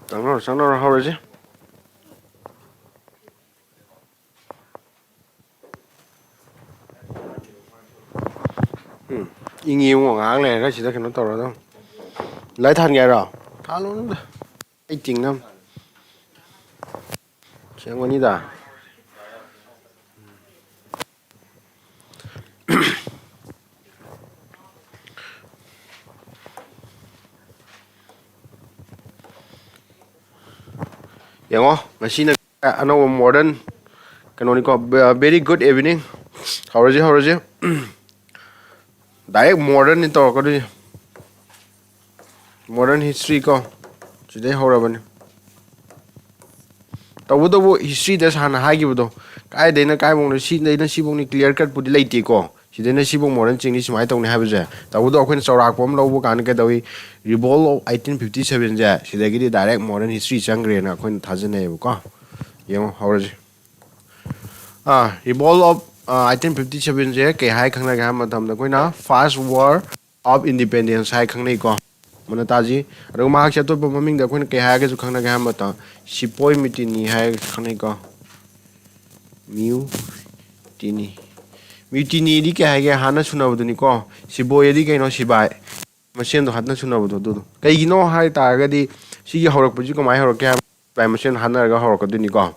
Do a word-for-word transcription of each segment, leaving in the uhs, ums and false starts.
ꯆꯪꯅꯔꯣ, ꯆꯪꯅꯔꯣ, ꯍꯧꯔꯁꯤ꯫ ꯎꯝ, ꯏꯪꯉꯤ ꯏꯕꯨꯡꯉꯣ, ꯉꯥꯏꯍꯥꯛ ꯂꯩꯔꯒ ꯁꯤꯗ ꯀꯩꯅꯣ ꯇꯧꯔꯗꯧꯅꯤ꯫ ꯂꯥꯏꯠ ꯊꯥꯟꯒꯦ ꯍꯥꯏꯔꯣ? ꯊꯥꯜꯂꯨꯅꯨꯗ꯫ ꯑꯩ ꯇꯤꯡꯅꯝ꯫ ꯁꯦꯡꯕꯅꯤꯗ꯫ ꯌꯦꯡꯉꯣ, ꯉꯁꯤꯅ ꯑꯅꯧꯕ modern ꯀꯩꯅꯣꯅꯤꯀꯣ꯫ Very good evening꯫ ꯍꯧꯔꯁꯤ, ꯍꯧꯔꯁꯤ꯫ Direct modernꯅꯤ ꯇꯧꯔꯛꯀꯗꯣꯏꯁꯦ꯫ Modern history ꯀꯣ, ꯁꯤꯗꯩ ꯍꯧꯔꯕꯅꯤ꯫ ꯇꯧꯕꯇꯕꯨ historyꯗ ꯁꯥꯔꯅ ꯍꯥꯏꯈꯤꯕꯗꯣ, ꯀꯥꯏꯗꯩꯅ ꯀꯥꯏꯐꯧꯅꯣ, ꯁꯤꯗꯩꯅ ꯁꯤꯐꯧꯅꯤ, clear cutꯄꯨꯗꯤ ꯂꯩꯇꯦꯀꯣ꯫ ꯁꯤꯗꯩꯅ ꯁꯤꯐꯧ modern ꯆꯤꯡꯅꯤ, ꯁꯨꯃꯥꯏꯅ ꯇꯧꯅꯤ ꯍꯥꯏꯕꯁꯦ꯫ ꯇꯧꯕꯇꯕꯨ ꯑꯩꯈꯣꯏꯅ ꯆꯥꯎꯔꯥꯛꯄ ꯑꯃ ꯂꯧꯕ ꯀꯥꯟꯗ ꯀꯩꯗꯧꯏ? Revolt of eighteen fifty sevenꯁꯦ, ꯁꯤꯗꯒꯤꯗꯤ direct modern history ꯆꯪꯈ꯭ꯔꯦꯅ ꯑꯩꯈꯣꯏꯅ ꯊꯥꯖꯅꯩꯌꯦꯕꯀꯣ꯫ ꯌꯦꯡꯉꯣ, ꯍꯧꯔꯁꯤ꯫ ꯑꯥ, Revolt of, ah, eighteen fifty sevenꯁꯦ ꯀꯩ ꯍꯥꯏ ꯈꯪꯅꯒꯦ ꯍꯥꯏꯕ ꯃꯇꯝꯗ, ꯑꯩꯈꯣꯏꯅ First War of Independence ꯍꯥꯏ ꯈꯪꯅꯩꯀꯣ꯫ ꯃꯨꯟꯅ ꯇꯥꯁꯤ꯫ ꯑꯗꯨꯒ ꯃꯍꯥꯛꯁꯦ ꯑꯇꯣꯞꯄ ꯃꯃꯤꯡꯗ ꯑꯩꯈꯣꯏꯅ ꯀꯩ ꯍꯥꯏꯔꯒꯁꯨ ꯈꯪꯅꯒꯦ ꯍꯥꯏꯕ ꯃꯇꯝꯗ, ꯁꯤꯄꯣꯏ mutiny ꯍꯥꯏꯔꯒꯁꯨ ꯈꯪꯅꯩꯀꯣ꯫ Mutiny꯫ Mutinyꯗꯤ ꯀꯩ ꯍꯥꯏꯒꯦ? ꯍꯥꯠꯅ ꯁꯨꯅꯕꯗꯨꯅꯤꯀꯣ꯫ ꯁꯤꯄꯣꯏꯗꯤ ꯀꯩꯅꯣ? ꯁꯤꯕꯥꯏ ꯃꯁꯦꯟꯗꯣ ꯍꯥꯠꯅ ꯁꯨꯅꯕꯗꯣ ꯑꯗꯨꯗꯣ꯫ ꯀꯩꯒꯤꯅꯣ ꯍꯥꯏ ꯇꯥꯔꯒꯗꯤ, ꯁꯤꯒꯤ ꯍꯧꯔꯛꯄꯁꯤ ꯀꯃꯥꯏꯅ ꯍꯧꯔꯛꯀꯦ ꯍꯥꯏꯕ, ꯁꯤꯕꯥꯏ ꯃꯁꯦꯟ ꯍꯥꯠꯅꯔꯒ ꯍꯧꯔꯛꯀꯗꯣꯏꯅꯤꯀꯣ꯫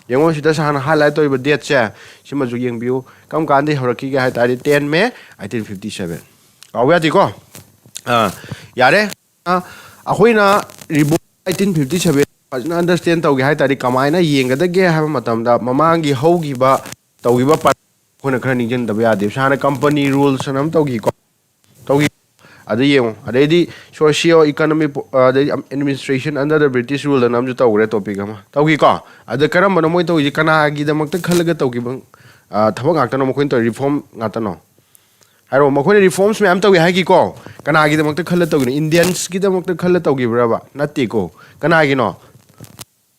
ꯌꯦꯡꯉꯣ, ꯁꯤꯗ ꯁꯥꯔꯅ highlight ꯇꯧꯔꯤꯕ dateꯁꯦ, ꯁꯤꯃꯁꯨ ꯌꯦꯡꯕꯤꯌꯨ꯫ ꯀꯔꯝ ꯀꯥꯟꯗꯒꯤ ꯍꯧꯔꯛꯈꯤꯒꯦ ꯍꯥꯏ ꯇꯥꯔꯗꯤ, ten May eighteen fifty seven꯫ ꯀꯥꯎꯕ ꯌꯥꯗꯦꯀꯣ꯫ ꯑꯥ, ꯌꯥꯔꯦ꯫ ꯑꯩꯈꯣꯏꯅ Revolt eighteen fifty seven ꯐꯖꯅ understand ꯇꯧꯒꯦ ꯍꯥꯏ ꯇꯥꯔꯗꯤ, ꯀꯃꯥꯏꯅ ꯌꯦꯡꯒꯗꯒꯦ ꯍꯥꯏꯕ ꯃꯇꯝꯗ, ꯃꯃꯥꯡꯒꯤ ꯍꯧꯈꯤꯕ, ꯇꯧꯈꯤꯕ ꯄ-, ꯑꯩꯈꯣꯏꯅ ꯈꯔ ꯅꯤꯡꯁꯤꯡꯗꯕ ꯌꯥꯗꯦ꯫ ꯁꯥꯔꯅ company rules ꯑꯅ ꯑꯃ ꯇꯧꯈꯤꯀꯣ꯫ ꯇꯧꯈꯤ꯫ ꯑꯗꯨ ꯌꯦꯡꯉꯨ꯫ ꯑꯗꯩꯗꯤ socio economic ꯄꯣ-, ꯑꯗꯩ administration under the British rule ꯑꯅ ꯑꯃꯁꯨ ꯇꯧꯈ꯭ꯔꯦ, topic ꯑꯃ ꯇꯧꯈꯤꯀꯣ꯫ ꯑꯗ ꯀꯔꯝꯕꯅꯣ ꯃꯣꯏ ꯇꯧꯔꯤꯁꯦ? ꯀꯅꯥꯒꯤꯗꯃꯛꯇ ꯈꯜꯂꯒ ꯇꯧꯈꯤꯕ, ꯑ, ꯊꯕꯛ ꯉꯥꯛꯇꯅꯣ ꯃꯈꯣꯏꯅ ꯇꯧꯔꯤ? Reform ꯉꯥꯛꯇꯅꯣ? ꯍꯥꯏꯔꯣ, ꯃꯈꯣꯏꯅ reforms ꯃꯌꯥꯝ ꯇꯧꯏ ꯍꯥꯏꯈꯤꯀꯣ꯫ ꯀꯅꯥꯒꯤꯗꯃꯛꯇ ꯈꯜꯂ ꯇꯧꯔꯤꯅꯣ? Indiansꯀꯤꯗꯃꯛꯇ ꯈꯜꯂ ꯇꯧꯈꯤꯕ꯭ꯔꯕ? ꯅꯠꯇꯦꯀꯣ꯫ ꯀꯅꯥꯒꯤꯅꯣ?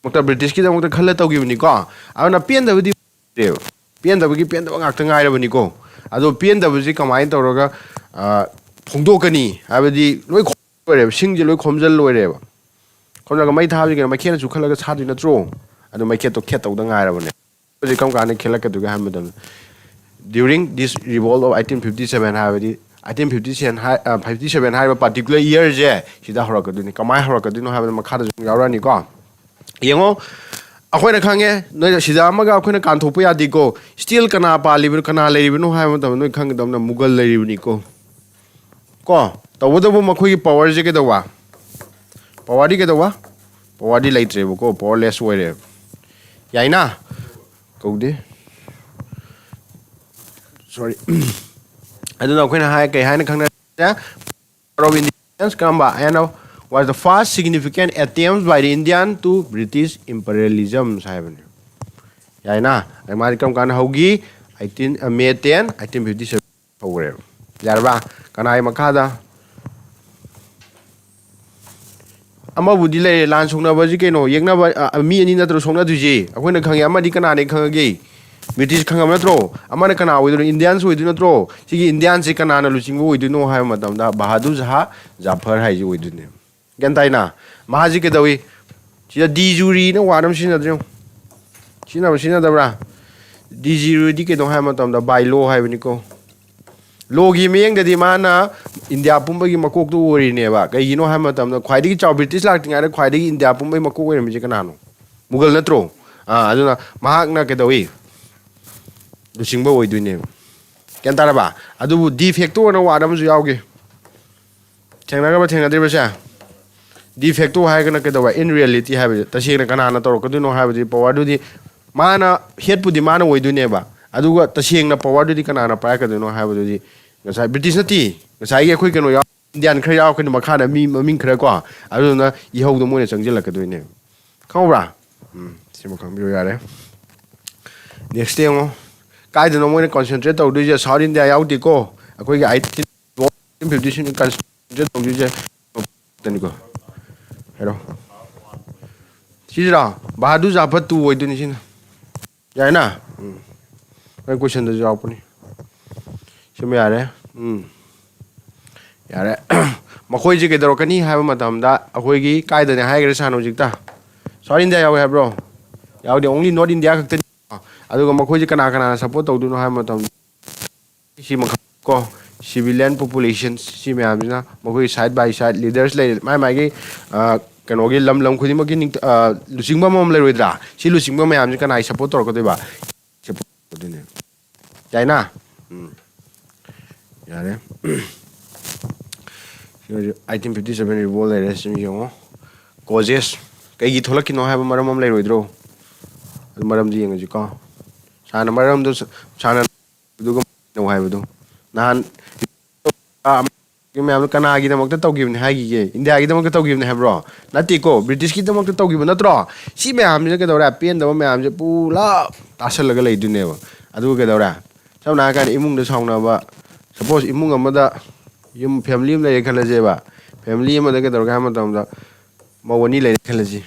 ꯗꯃꯛꯇ, Britishꯀꯤꯗꯃꯛꯇ ꯈꯜꯂ ꯇꯧꯈꯤꯕꯅꯤꯀꯣ꯫ ꯑꯗꯨꯅ ꯄꯦꯟꯗꯕꯗꯤ ꯂꯩꯇ꯭ꯔꯦꯕ꯫ ꯄꯦꯟꯗꯕꯒꯤ ꯄꯦꯟꯗꯕ ꯉꯥꯛꯇ ꯉꯥꯏꯔꯕꯅꯤꯀꯣ꯫ ꯑꯗꯣ ꯄꯦꯟꯗꯕꯁꯤ ꯀꯃꯥꯏꯅ ꯇꯧꯔꯒ, ꯑ, ꯐꯣꯡꯗꯣꯛꯀꯅꯤ ꯍꯥꯏꯕꯗꯤ ꯂꯣꯏ ꯈꯣꯝ ꯂꯣꯏꯔꯦꯕ, ꯁꯤꯡꯁꯦ ꯂꯣꯏ ꯈꯣꯝꯖꯤꯜ ꯂꯣꯏꯔꯦꯕ꯫ ꯈꯣꯝꯖꯤꯜꯂꯒ ꯃꯩ ꯊꯥꯕꯁꯤ ꯀꯩꯅꯣ, ꯃꯩꯈꯦꯠꯅ ꯆꯨꯈꯠꯂꯒ ꯁꯥꯗꯣꯏ ꯅꯠꯇ꯭ꯔꯣ? ꯑꯗꯨ ꯃꯩꯈꯦꯠꯇꯣ ꯈꯦꯠꯇꯧꯗ ꯉꯥꯏꯔꯕꯅꯦ꯫ ꯍꯧꯖꯤꯛ ꯀꯔꯝ ꯀꯥꯟꯗ ꯈꯦꯠꯂꯛꯀꯗꯣꯏꯒꯦ ꯍꯥꯏꯕ ꯃꯇꯝꯗ, during this revolt of eighteen fifty seven ꯍꯥꯏꯕꯗꯤ, eighteen fifty seven ꯍꯥꯏ-, ꯑ, fifty seven ꯍꯥꯏꯔꯤꯕ particular yearꯁꯦ ꯁꯤꯗ ꯍꯧꯔꯛꯀꯗꯣꯏꯅꯤ꯫ ꯀꯃꯥꯏꯅ ꯍꯧꯔꯛꯀꯗꯣꯏꯅꯣ ꯍꯥꯏꯕꯗꯣ ꯃꯈꯥꯗꯁꯨ ꯑꯗꯨꯝ ꯌꯥꯎꯔꯛꯑꯅꯤꯀꯣ꯫ ꯌꯦꯡꯉꯣ, ꯑꯩꯈꯣꯏꯅ ꯈꯪꯉꯦ, ꯅꯣꯏ ꯁꯤꯗ ꯑꯃꯒ ꯑꯩꯈꯣꯏꯅ ꯀꯥꯟꯊꯣꯛꯄ ꯌꯥꯗꯦꯀꯣ꯫ Still ꯀꯅꯥ ꯄꯥꯜꯂꯤꯕꯅꯣ, ꯀꯅꯥ ꯂꯩꯔꯤꯕꯅꯣ ꯍꯥꯏꯕ ꯃꯇꯝꯗ ꯅꯣꯏ ꯈꯪꯒꯗꯕꯅ ꯃꯨꯒꯜ ꯂꯩꯔꯤꯕꯅꯤꯀꯣ꯫ ꯀꯣ, ꯇꯧꯕꯇꯕꯨ ꯃꯈꯣꯏꯒꯤ powerꯁꯦ ꯀꯩꯗꯧꯕ? Powerꯗꯤ ꯀꯩꯗꯧꯕ? Powerꯗꯤ ꯂꯩꯇ꯭ꯔꯦꯕꯀꯣ, powerless ꯑꯣꯏꯔꯦꯕ꯫ ꯌꯥꯏꯅ? ꯀꯧꯗꯦ꯫ Sorry꯫ ꯑꯗꯨꯅ ꯑꯩꯈꯣꯏꯅ ꯍꯥꯏ, ꯀꯩ ꯍꯥꯏꯅ ꯈꯪꯅꯔꯦ? War of Independence ꯀꯔꯝꯕ? And was the first significant attempt by the Indian to British imperialism ꯍꯥꯏꯕꯅꯤ꯫ ꯌꯥꯏꯅ? ꯑꯗꯩ ꯃꯥꯗꯤ ꯀꯔꯝ ꯀꯥꯟꯗ ꯍꯧꯈꯤ? Eighteen, ꯑ, May ten, eighteen fifty seven ꯍꯧꯈ꯭ꯔꯦꯕ꯫ ꯌꯥꯔꯕ? ꯀꯅꯥꯒꯤ ꯃꯈꯥꯗ? ꯑꯃꯕꯨꯗꯤ ꯂꯩꯔꯦ, ꯂꯥꯟ ꯁꯣꯛꯅꯕꯁꯤ ꯀꯩꯅꯣ? ꯌꯦꯛꯅꯕ, ꯑ, ꯃꯤ ꯑꯅꯤ ꯅꯠꯇ꯭ꯔꯣ ꯁꯣꯛꯅꯗꯣꯏꯁꯤ? ꯑꯩꯈꯣꯏꯅ ꯈꯪꯉꯦ, ꯑꯃꯗꯤ ꯀꯅꯥꯅꯦ ꯈꯪꯉꯒꯦ? British ꯈꯪꯉꯕ ꯅꯠꯇ꯭ꯔꯣ? ꯑꯃꯅ ꯀꯅꯥ ꯑꯣꯏꯗꯣꯏꯅꯣ? Indians ꯑꯣꯏꯗꯣꯏ ꯅꯠꯇ꯭ꯔꯣ? ꯁꯤꯒꯤ Indianꯁꯦ ꯀꯅꯥꯅ ꯂꯨꯆꯤꯡꯕ ꯑꯣꯏꯗꯣꯏꯅꯣ ꯍꯥꯏꯕ ꯃꯇꯝꯗ ꯕꯍꯥꯗꯨꯔ ꯁꯍꯥ ꯖꯥꯐꯔ ꯍꯥꯏꯁꯤ ꯑꯣꯏꯗꯣꯏꯅꯦ꯫ ꯒ꯭ꯌꯥꯟ ꯇꯥꯏꯅ? ꯃꯍꯥꯛꯁꯤ ꯀꯩꯗꯧꯏ? ꯁꯤꯗ de jureꯅ word ꯑꯃ ꯁꯤꯖꯤꯟꯅꯗ꯭ꯔꯣ? ꯁꯤꯖꯤꯟꯅꯕ ꯁꯤꯖꯤꯟꯅꯗꯕ꯭ꯔꯥ? De jureꯗꯤ ꯀꯩꯅꯣ ꯍꯥꯏꯕ ꯃꯇꯝꯗ by law ꯍꯥꯏꯕꯅꯤꯀꯣ꯫ Lawꯒꯤ ꯃꯤꯠꯌꯦꯡꯗꯗꯤ ꯃꯥꯅ ꯏꯟꯗꯤꯌꯥ ꯄꯨꯝꯕꯒꯤ ꯃꯀꯣꯛꯇꯨ ꯑꯣꯏꯔꯤꯅꯦꯕ꯫ ꯀꯩꯒꯤꯅꯣ ꯍꯥꯏꯕ ꯃꯇꯝꯗ ꯈ꯭ꯋꯥꯏꯗꯒꯤ ꯆꯥꯎ-, British ꯂꯥꯛꯇ꯭ꯔꯤꯉꯩꯗ ꯈ꯭ꯋꯥꯏꯗꯒꯤ ꯏꯟꯗꯤꯌꯥ ꯄꯨꯝꯕꯒꯤ ꯃꯀꯣꯛ ꯑꯣꯏꯔꯝꯃꯤꯁꯦ ꯀꯅꯥꯅꯣ? ꯃꯨꯒꯜ ꯅꯠꯇ꯭ꯔꯣ? ꯑꯥ, ꯑꯗꯨꯅ ꯃꯍꯥꯛꯅ ꯀꯩꯗꯧꯏ? ꯂꯨꯆꯤꯡꯕ ꯑꯣꯏꯗꯣꯏꯅꯦꯕ꯫ ꯒ꯭ꯌꯥꯟ ꯇꯥꯔꯕ? ꯑꯗꯨꯕꯨ de factoꯅ word ꯑꯃꯁꯨ ꯌꯥꯎꯒꯦ꯫ ꯊꯦꯡꯅꯈ꯭ꯔꯕ, ꯊꯦꯡꯅꯗ꯭ꯔꯤꯕꯁꯦ? De facto ꯍꯥꯏꯔꯒꯅ ꯀꯩꯗꯧꯕ? In reality ꯍꯥꯏꯕꯁꯦ ꯇꯁꯦꯡꯅ ꯀꯅꯥꯅ ꯇꯧꯔꯛꯀꯗꯣꯏꯅꯣ ꯍꯥꯏꯕꯗꯤ powerꯗꯨꯗꯤ ꯃꯥꯅ, headꯄꯨꯗꯤ ꯃꯥꯅ ꯑꯣꯏꯗꯣꯏꯅꯦꯕ, ꯑꯗꯨꯒ ꯇꯁꯦꯡꯅ powerꯗꯨꯗꯤ ꯀꯅꯥꯅ ꯄꯥꯏꯔꯛꯀꯗꯣꯏꯅꯣ ꯍꯥꯏꯕꯗꯨꯗꯤ ꯉꯁꯥꯏ British ꯅꯠꯇꯦ, ꯉꯁꯥꯏꯒꯤ ꯑꯩꯈꯣꯏ ꯀꯩꯅꯣ ꯌꯥꯎ-, Indian ꯈꯔ ꯌꯥꯎꯔꯛꯀꯅꯤ ꯃꯈꯥꯗ, ꯃꯤ ꯃꯃꯤꯡ ꯈꯔ ꯀꯣ, ꯑꯗꯨꯗꯨꯅ ꯏꯍꯧꯗ ꯃꯣꯏꯅ ꯆꯪꯁꯤꯜꯂꯛꯀꯗꯣꯏꯅꯦꯕ꯫ ꯈꯪꯍꯧꯕ꯭ꯔꯥ? ꯎꯝ, ꯁꯤꯃ ꯈꯪꯕꯤꯌꯨ ꯌꯥꯔꯦ꯫ Next ꯌꯦꯡꯉꯣ, ꯀꯥꯏꯗꯅꯣ ꯃꯣꯏꯅ concentrate ꯇꯧꯗꯣꯏꯁꯦ? South India ꯌꯥꯎꯗꯦꯀꯣ꯫ ꯑꯩꯈꯣꯏꯒꯤ eighteen fifty seven concentrate ꯇꯧꯗꯣꯏꯁꯦ ꯇꯅꯤꯀꯣ꯫ ꯍꯥꯏꯔꯣ꯫ ꯁꯤꯁꯤꯔꯣ? ꯕꯍꯥꯗꯨꯔ ꯖꯥꯐꯔ two ꯑꯣꯏꯗꯣꯏꯅꯤ ꯁꯤꯅ꯫ ꯌꯥꯏꯅ? ꯎꯝ꯫ ꯅꯣꯏ questionꯗꯁꯨ ꯌꯥꯎꯔꯛꯄꯅꯤ꯫ ꯁꯤꯃ ꯌꯥꯔꯦ꯫ ꯎꯝ꯫ ꯌꯥꯔꯦ꯫ ꯃꯈꯣꯏꯁꯦ ꯀꯩꯗꯧꯔꯛꯀꯅꯤ ꯍꯥꯏꯕ ꯃꯇꯝꯗ, ꯑꯩꯈꯣꯏꯒꯤ ꯀꯥꯏꯗꯅꯦ ꯍꯥꯏꯈ꯭ꯔꯦ ꯁꯥꯅ ꯍꯧꯖꯤꯛꯇ? South India ꯌꯥꯎꯋꯦ ꯍꯥꯏꯕ꯭ꯔꯣ? ꯌꯥꯎꯗꯦ, only North India ꯈꯛꯇꯅꯤ꯫ ꯑꯗꯨꯒ ꯃꯈꯣꯏꯁꯦ ꯀꯅꯥ ꯀꯅꯥꯅ support ꯇꯧꯗꯣꯏꯅꯣ ꯍꯥꯏꯕ ꯃꯇꯝꯗ, ꯁꯤ ꯃꯈꯜ ꯀꯣ, civilian populations, ꯁꯤ ꯃꯌꯥꯝꯁꯤꯅ ꯃꯈꯣꯏ side by side leaders ꯂꯩꯔꯦ, ꯃꯥꯏ ꯃꯥꯏꯒꯤ, ꯑ, ꯀꯩꯅꯣꯒꯤ ꯂꯝ ꯂꯝ ꯈꯨꯗꯤꯡꯃꯛꯀꯤ ꯅꯤꯡ-, ꯑ, ꯂꯨꯆꯤꯡꯕ ꯑꯃꯃꯝ ꯂꯩꯔꯣꯏꯗ꯭ꯔꯥ? ꯁꯤ ꯂꯨꯆꯤꯡꯕ ꯃꯌꯥꯝꯁꯤ ꯀꯅꯥꯒꯤ support ꯇꯧꯔꯛꯀꯗꯣꯏꯕ? Support ꯇꯧꯗꯣꯏꯅꯦ꯫ ꯌꯥꯏꯅ? ꯎꯝ꯫ ꯌꯥꯔꯦ꯫ ꯁꯤ ꯍꯧꯖꯤꯛ eighteen fifty seven revolt ꯂꯩꯔꯦ, ꯁꯤ ꯌꯦꯡꯉꯣ꯫ Causes, ꯀꯩꯒꯤ ꯊꯣꯛꯂꯛꯈꯤꯅꯣ ꯍꯥꯏꯕ ꯃꯔꯝ ꯑꯃ ꯂꯩꯔꯣꯏꯗ꯭ꯔꯣ? ꯑꯗꯨ ꯃꯔꯝꯗꯤ ꯌꯦꯡꯉꯁꯤꯀꯣ꯫ ꯁꯥꯅ ꯃꯔꯝꯗꯣ ꯁ-, ꯁꯥꯅ ꯑꯗꯨꯒ ꯍꯥꯏꯕꯗꯣ꯫ ꯅꯍꯥꯟ ꯃꯌꯥꯝꯗꯣ ꯀꯅꯥꯒꯤꯗꯃꯛꯇ ꯇꯧꯈꯤꯕꯅꯤ ꯍꯥꯏꯈꯤꯒꯦ? ꯏꯟꯗꯤꯌꯥꯒꯤꯗꯃꯛꯇ ꯇꯧꯈꯤꯕꯅꯤ ꯍꯥꯏꯕ꯭ꯔꯣ? ꯅꯠꯇꯦꯀꯣ, ꯕ꯭ꯔꯤꯇꯤꯁꯀꯤꯗꯃꯛꯇ ꯇꯧꯈꯤꯕ ꯅꯠꯇ꯭ꯔꯣ? ꯁꯤ ꯃꯌꯥꯝꯁꯤꯅ ꯀꯩꯗꯧꯔꯦ? ꯄꯦꯟꯗꯕ ꯃꯌꯥꯝꯁꯦ ꯄꯨꯂꯞ ꯇꯥꯁꯜꯂꯒ ꯂꯩꯗꯣꯏꯅꯦꯕ꯫ ꯑꯗꯨꯒ ꯀꯩꯗꯧꯔꯦ? ꯁꯝꯅ ꯍꯥꯏꯔꯀꯥꯟꯗ ꯏꯃꯨꯡꯗ ꯁꯥꯎꯅꯕ, suppose ꯏꯃꯨꯡ ꯑꯃꯗ ꯌꯨꯝ family ꯑꯃ ꯂꯩꯔꯦ ꯈꯜꯂꯁꯦꯕ, family ꯑꯃꯗ ꯀꯩꯗꯧꯔꯒꯦ ꯍꯥꯏꯕ ꯃꯇꯝꯗ ꯃꯧ ꯑꯅꯤ ꯂꯩꯔꯦ ꯈꯜꯂꯁꯤ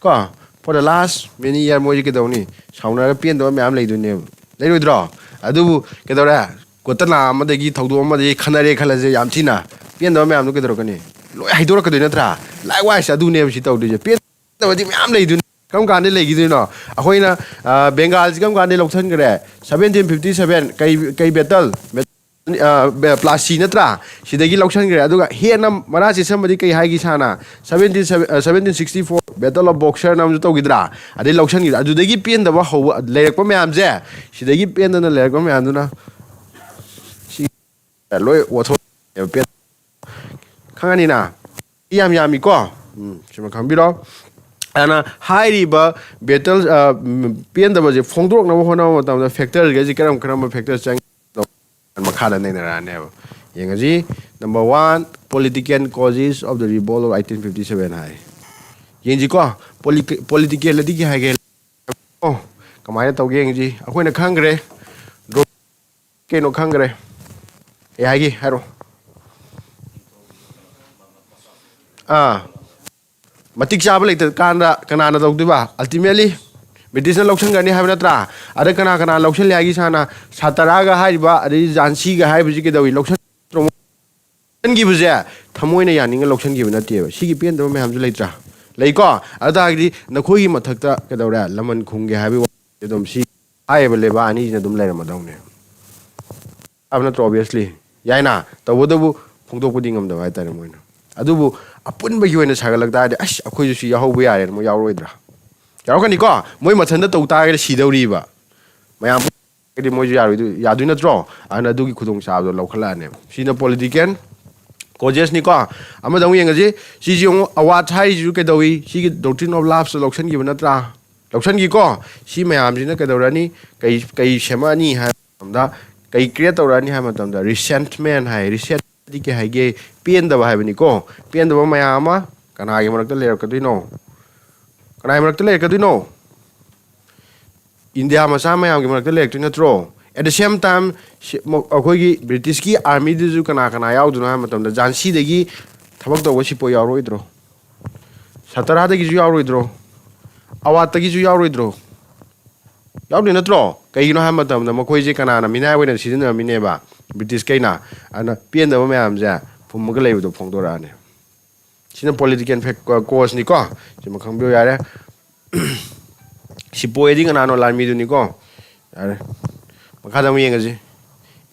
ꯀꯣ, for the last many year ꯃꯣꯏꯁꯦ ꯀꯩꯗꯧꯅꯤ? ꯁꯥꯎꯅꯔꯒ ꯄꯦꯟꯗꯕ ꯃꯌꯥꯝ ꯂꯩꯗꯣꯏꯅꯦꯕ, ꯂꯩꯔꯣꯏꯗ꯭ꯔꯣ? ꯑꯗꯨꯕꯨ ꯀꯩꯗꯧꯔꯦ? ꯒꯣꯇꯅꯥ ꯑꯃꯗꯒꯤ ꯊꯧꯗꯣꯛ ꯑꯃꯗꯒꯤ ꯈꯠꯅꯔꯦ ꯈꯜꯂꯁꯦ, ꯌꯥꯝ ꯊꯤꯅ ꯄꯦꯟꯗꯕ ꯃꯌꯥꯝꯗꯣ ꯀꯩꯗꯧꯔꯛꯀꯅꯤ? ꯂꯣꯏ ꯍꯥꯏꯗꯣꯔꯛꯀꯗꯣꯏ ꯅꯠꯇ꯭ꯔꯥ? Likewise ꯑꯗꯨꯅꯦꯕ ꯁꯤ ꯇꯧꯗꯣꯏꯁꯦ꯫ ꯄꯦꯟꯗꯕꯗꯤ ꯃꯌꯥꯝ ꯂꯩꯗꯣꯏꯅꯤ꯫ ꯀꯔꯝ ꯀꯥꯟꯗ ꯂꯩꯈꯤꯗꯣꯏꯅꯣ? ꯑꯩꯈꯣꯏꯅ, ꯑ, ꯕꯦꯡꯒꯥꯜꯁꯤ ꯀꯔꯝ ꯀꯥꯟꯗ ꯂꯧꯁꯤꯟꯈ꯭ꯔꯦ? Seventeen fifty seven꯫ ꯀꯩ, ꯀꯩ battle? ꯑ, ꯕꯦ-, ꯄ꯭ꯂꯥꯁꯤ ꯅꯠꯇ꯭ꯔꯥ? ꯁꯤꯗꯒꯤ ꯂꯧꯁꯤꯟꯈ꯭ꯔꯦ꯫ ꯑꯗꯨꯒ ꯍꯦꯟꯅ ꯃꯔꯥ ꯆꯦꯠꯁꯟꯕꯗꯤ ꯀꯩ ꯍꯥꯏꯒꯤ ꯁꯥꯅ? Seventeen, ꯑ, seventeen sixty four battle of Buxar ꯅ ꯑꯃꯁꯨ ꯇꯧꯈꯤꯗ꯭ꯔꯥ? ꯑꯗꯩ ꯂꯧꯁꯤꯟꯈꯤꯗ꯭ꯔꯥ? ꯑꯗꯨꯗꯒꯤ ꯄꯦꯟꯗꯕ ꯍꯧꯕ, ꯂꯩꯔꯛꯄ ꯃꯌꯥꯝꯁꯦ, ꯁꯤꯗꯒꯤ ꯄꯦꯟꯗꯅ ꯂꯩꯔꯛꯄ ꯃꯌꯥꯝꯗꯨꯅ ꯁꯤ ꯂꯣꯏ ꯋꯥꯊꯣꯛ ꯄꯦꯟ-, ꯈꯪꯉꯅꯤꯅ? ꯌꯥꯝ ꯌꯥꯝꯃꯤꯀꯣ꯫ ꯎꯝ, ꯁꯤꯃ ꯈꯪꯕꯤꯔꯣ꯫ ꯑꯗꯨꯅ ꯍꯥꯏꯔꯤꯕ battle, ꯑ, ꯎꯝ, ꯄꯦꯟꯗꯕꯁꯦ ꯐꯣꯡꯗꯣꯛꯅꯕ ꯍꯣꯠꯅꯕ ꯃꯇꯝꯗ factor ꯈꯩꯁꯦ ꯀꯔꯝ ꯀꯔꯝꯕ factor ꯆꯪꯉꯤ? ꯃꯈꯥꯗ ꯅꯩꯅꯔꯛꯑꯅꯦꯕ꯫ ꯌꯦꯡꯉꯁꯤ꯫ Number one, political causes of the revolt of eighteen fifty seven high. ꯌꯦꯡꯁꯤꯀꯣ꯫ Poli-, political ꯑꯗꯤ ꯀꯩ ꯍꯥꯏꯒꯦ? ꯑꯣ, ꯀꯃꯥꯏꯅ ꯇꯧꯒꯦ ꯌꯦꯡꯁꯤ꯫ ꯑꯩꯈꯣꯏꯅ ꯈꯪꯈ꯭ꯔꯦ꯫ ꯀꯩꯅꯣ ꯈꯪꯈ꯭ꯔꯦ꯫ ꯑꯦ ꯍꯥꯏꯒꯦ ꯍꯥꯏꯔꯣ꯫ ꯑꯥ꯫ ꯃꯇꯤꯛ ꯆꯥꯕ ꯂꯩꯇ ꯀꯥꯟꯗ ꯀꯅꯥꯅ ꯇꯧꯗꯣꯏꯕ? Ultimately, ꯕ꯭ꯔꯤꯇꯤꯁꯅ ꯂꯧꯁꯤꯟꯒꯅꯤ ꯍꯥꯏꯕ ꯅꯠꯇ꯭ꯔꯥ? ꯑꯗ ꯀꯅꯥ ꯀꯅꯥ ꯂꯧꯁꯤꯜꯂꯦ ꯍꯥꯏꯒꯦ ꯁꯥꯅ? ꯁꯥꯇꯔꯥꯒ ꯍꯥꯏꯔꯤꯕ, ꯑꯗꯩ ꯖꯥꯟꯁꯤꯒ ꯍꯥꯏꯔꯤꯕꯁꯤ ꯀꯩꯗꯧꯏ? ꯂꯧꯁꯤꯟ-, ꯂꯧꯁꯤꯟꯈꯤꯕꯁꯦ ꯊꯃꯣꯏꯅ ꯌꯥꯅꯤꯡꯉ ꯂꯧꯁꯤꯟꯈꯤꯕ ꯅꯠꯇꯦꯕ꯫ ꯁꯤꯒꯤ ꯄꯦꯟꯗꯕ ꯃꯌꯥꯝꯁꯨ ꯂꯩꯇ꯭ꯔꯥ? ꯂꯩꯀꯣ? ꯑꯗꯨ ꯇꯥꯔꯒꯗꯤ ꯅꯈꯣꯏꯒꯤ ꯃꯊꯛꯇ ꯀꯩꯗꯧꯔꯦ? ꯂꯃꯟ ꯈꯨꯝꯒꯦ ꯍꯥꯏꯕꯒꯤ ꯋꯥ ꯑꯗꯨꯝ ꯁꯤ ꯍꯥꯏꯔꯤꯕ ꯂꯩꯕꯥꯛ ꯑꯅꯤꯁꯤꯅ ꯑꯗꯨꯝ ꯂꯩꯔꯝꯃꯗꯧꯅꯦ꯫ ꯌꯥꯕ ꯅꯠꯇ꯭ꯔꯣ? Obviously ꯌꯥꯏꯅ꯫ ꯇꯧꯕꯇꯕꯨ ꯐꯣꯡꯗꯣꯛꯄꯗꯤ ꯉꯝꯗꯕ ꯍꯥꯏꯇꯥꯔꯦ ꯃꯣꯏꯅ꯫ ꯑꯗꯨꯕꯨ ꯑꯄꯨꯟꯕꯒꯤ ꯑꯣꯏꯅ ꯁꯥꯒꯠꯂꯛ ꯇꯥꯔꯗꯤ, ꯑꯁ, ꯑꯩꯈꯣꯏꯁꯨ ꯁꯤ ꯌꯥꯎꯍꯧꯕ ꯌꯥꯔꯦꯅ ꯃꯣꯏ ꯌꯥꯎꯔꯣꯏꯗ꯭ꯔꯥ? ꯌꯥꯎꯔꯛꯀꯅꯤꯀꯣ꯫ ꯃꯣꯏ ꯃꯊꯟꯇ ꯇꯧ ꯇꯥꯔꯒꯗꯤ ꯁꯤꯗꯧꯔꯤꯕ꯫ ꯃꯌꯥꯝ ꯍꯥꯏꯗꯤ ꯃꯣꯏꯁꯨ ꯌꯥꯔꯣꯏꯗꯣꯏ-, ꯌꯥꯗꯣꯏ ꯅꯠꯇ꯭ꯔꯣ? ꯑꯗꯨꯅ ꯑꯗꯨꯒꯤ ꯈꯨꯗꯣꯡꯆꯥꯕꯗꯣ ꯂꯧꯈꯠꯂꯛꯑꯅꯦꯕ꯫ ꯁꯤꯅ political causesꯅꯤꯀꯣ꯫ ꯑꯃꯗ ꯑꯃꯨꯛ ꯌꯦꯡꯉꯁꯤ꯫ ꯁꯤꯁꯤ ꯑꯃꯨꯛ ꯑꯋꯥꯠ ꯍꯥꯏꯔꯤꯁꯤꯁꯨ ꯀꯩꯗꯧꯏ? ꯁꯤꯒꯤ doctrine of lapseꯇ ꯂꯧꯁꯤꯟꯈꯤꯕ ꯅꯠꯇ꯭ꯔꯥ? ꯂꯧꯁꯤꯟꯈꯤꯀꯣ꯫ ꯁꯤ ꯃꯌꯥꯝꯁꯤꯅ ꯀꯩꯗꯧꯔꯅꯤ? ꯀꯩ, ꯀꯩ ꯁꯦꯝꯃꯛꯑꯅꯤ ꯍꯥꯏꯕ ꯃꯇꯝꯗ, ꯀꯩ create ꯇꯧꯔꯛꯑꯅꯤ ꯍꯥꯏꯕ ꯃꯇꯝꯗ, resentment ꯍꯥꯏ꯫ Resentmentꯗꯤ ꯀꯩ ꯍꯥꯏꯒꯦ? ꯄꯦꯟꯗꯕ ꯍꯥꯏꯕꯅꯤꯀꯣ꯫ ꯄꯦꯟꯗꯕ ꯃꯌꯥꯝ ꯑꯃ ꯀꯅꯥꯒꯤ ꯃꯔꯛꯇ ꯂꯩꯔꯛꯀꯗꯣꯏꯅꯣ? ꯀꯅꯥꯒꯤ ꯃꯔꯛꯇ ꯂꯩꯔꯛꯀꯗꯣꯏꯅꯣ? ꯏꯟꯗꯤꯌꯥ ꯃꯆꯥ ꯃꯌꯥꯝꯒꯤ ꯃꯔꯛꯇ ꯂꯩꯔꯛꯇꯣꯏ ꯅꯠꯇ꯭ꯔꯣ? At the same time, ꯁꯤ-, ꯃ-, ꯑꯩꯈꯣꯏꯒꯤ ꯕ꯭ꯔꯤꯇꯤꯁꯀꯤ armyꯗꯨꯁꯨ ꯀꯅꯥ ꯀꯅꯥ ꯌꯥꯎꯗꯣꯏꯅꯣ ꯍꯥꯏꯕ ꯃꯇꯝꯗ, ꯖꯥꯟꯁꯤꯗꯒꯤ ꯊꯕꯛ ꯇꯧꯕ ꯁꯤꯄꯣꯏ ꯌꯥꯎꯔꯣꯏꯗ꯭ꯔꯣ? ꯁꯇꯔꯥꯗꯒꯤꯁꯨ ꯌꯥꯎꯔꯣꯏꯗ꯭ꯔꯣ? ꯑꯋꯥꯠꯇꯒꯤꯁꯨ ꯌꯥꯎꯔꯣꯏꯗ꯭ꯔꯣ? ꯌꯥꯎꯗꯣꯏ ꯅꯠꯇ꯭ꯔꯣ? ꯀꯩꯒꯤꯅꯣ ꯍꯥꯏꯕ ꯃꯇꯝꯗ, ꯃꯈꯣꯏꯁꯦ ꯀꯅꯥꯅ ꯃꯤꯅꯥꯏ ꯑꯣꯏꯅ ꯁꯤꯖꯤꯟꯅꯔꯝꯃꯤꯅꯦꯕ, ꯕ꯭ꯔꯤꯇꯤꯁꯈꯩꯅ꯫ ꯑꯗꯨꯅ ꯄꯦꯟꯗꯕ ꯃꯌꯥꯝꯁꯦ ꯐꯨꯝꯃꯒ ꯂꯩꯕꯗꯣ ꯐꯣꯡꯗꯣꯔꯛꯑꯅꯤ꯫ ꯁꯤꯅ political fact, causeꯅꯤꯀꯣ꯫ ꯁꯤ ꯃꯈꯪꯕꯤꯌꯨ ꯌꯥꯔꯦ꯫ ꯁꯤꯄꯣꯏꯗꯤ ꯀꯅꯥꯅꯣ? ꯂꯥꯟꯃꯤꯗꯨꯅꯤꯀꯣ꯫ ꯌꯥꯔꯦ꯫ ꯃꯈꯥꯗ ꯑꯃꯨꯛ ꯌꯦꯡꯉꯁꯤ꯫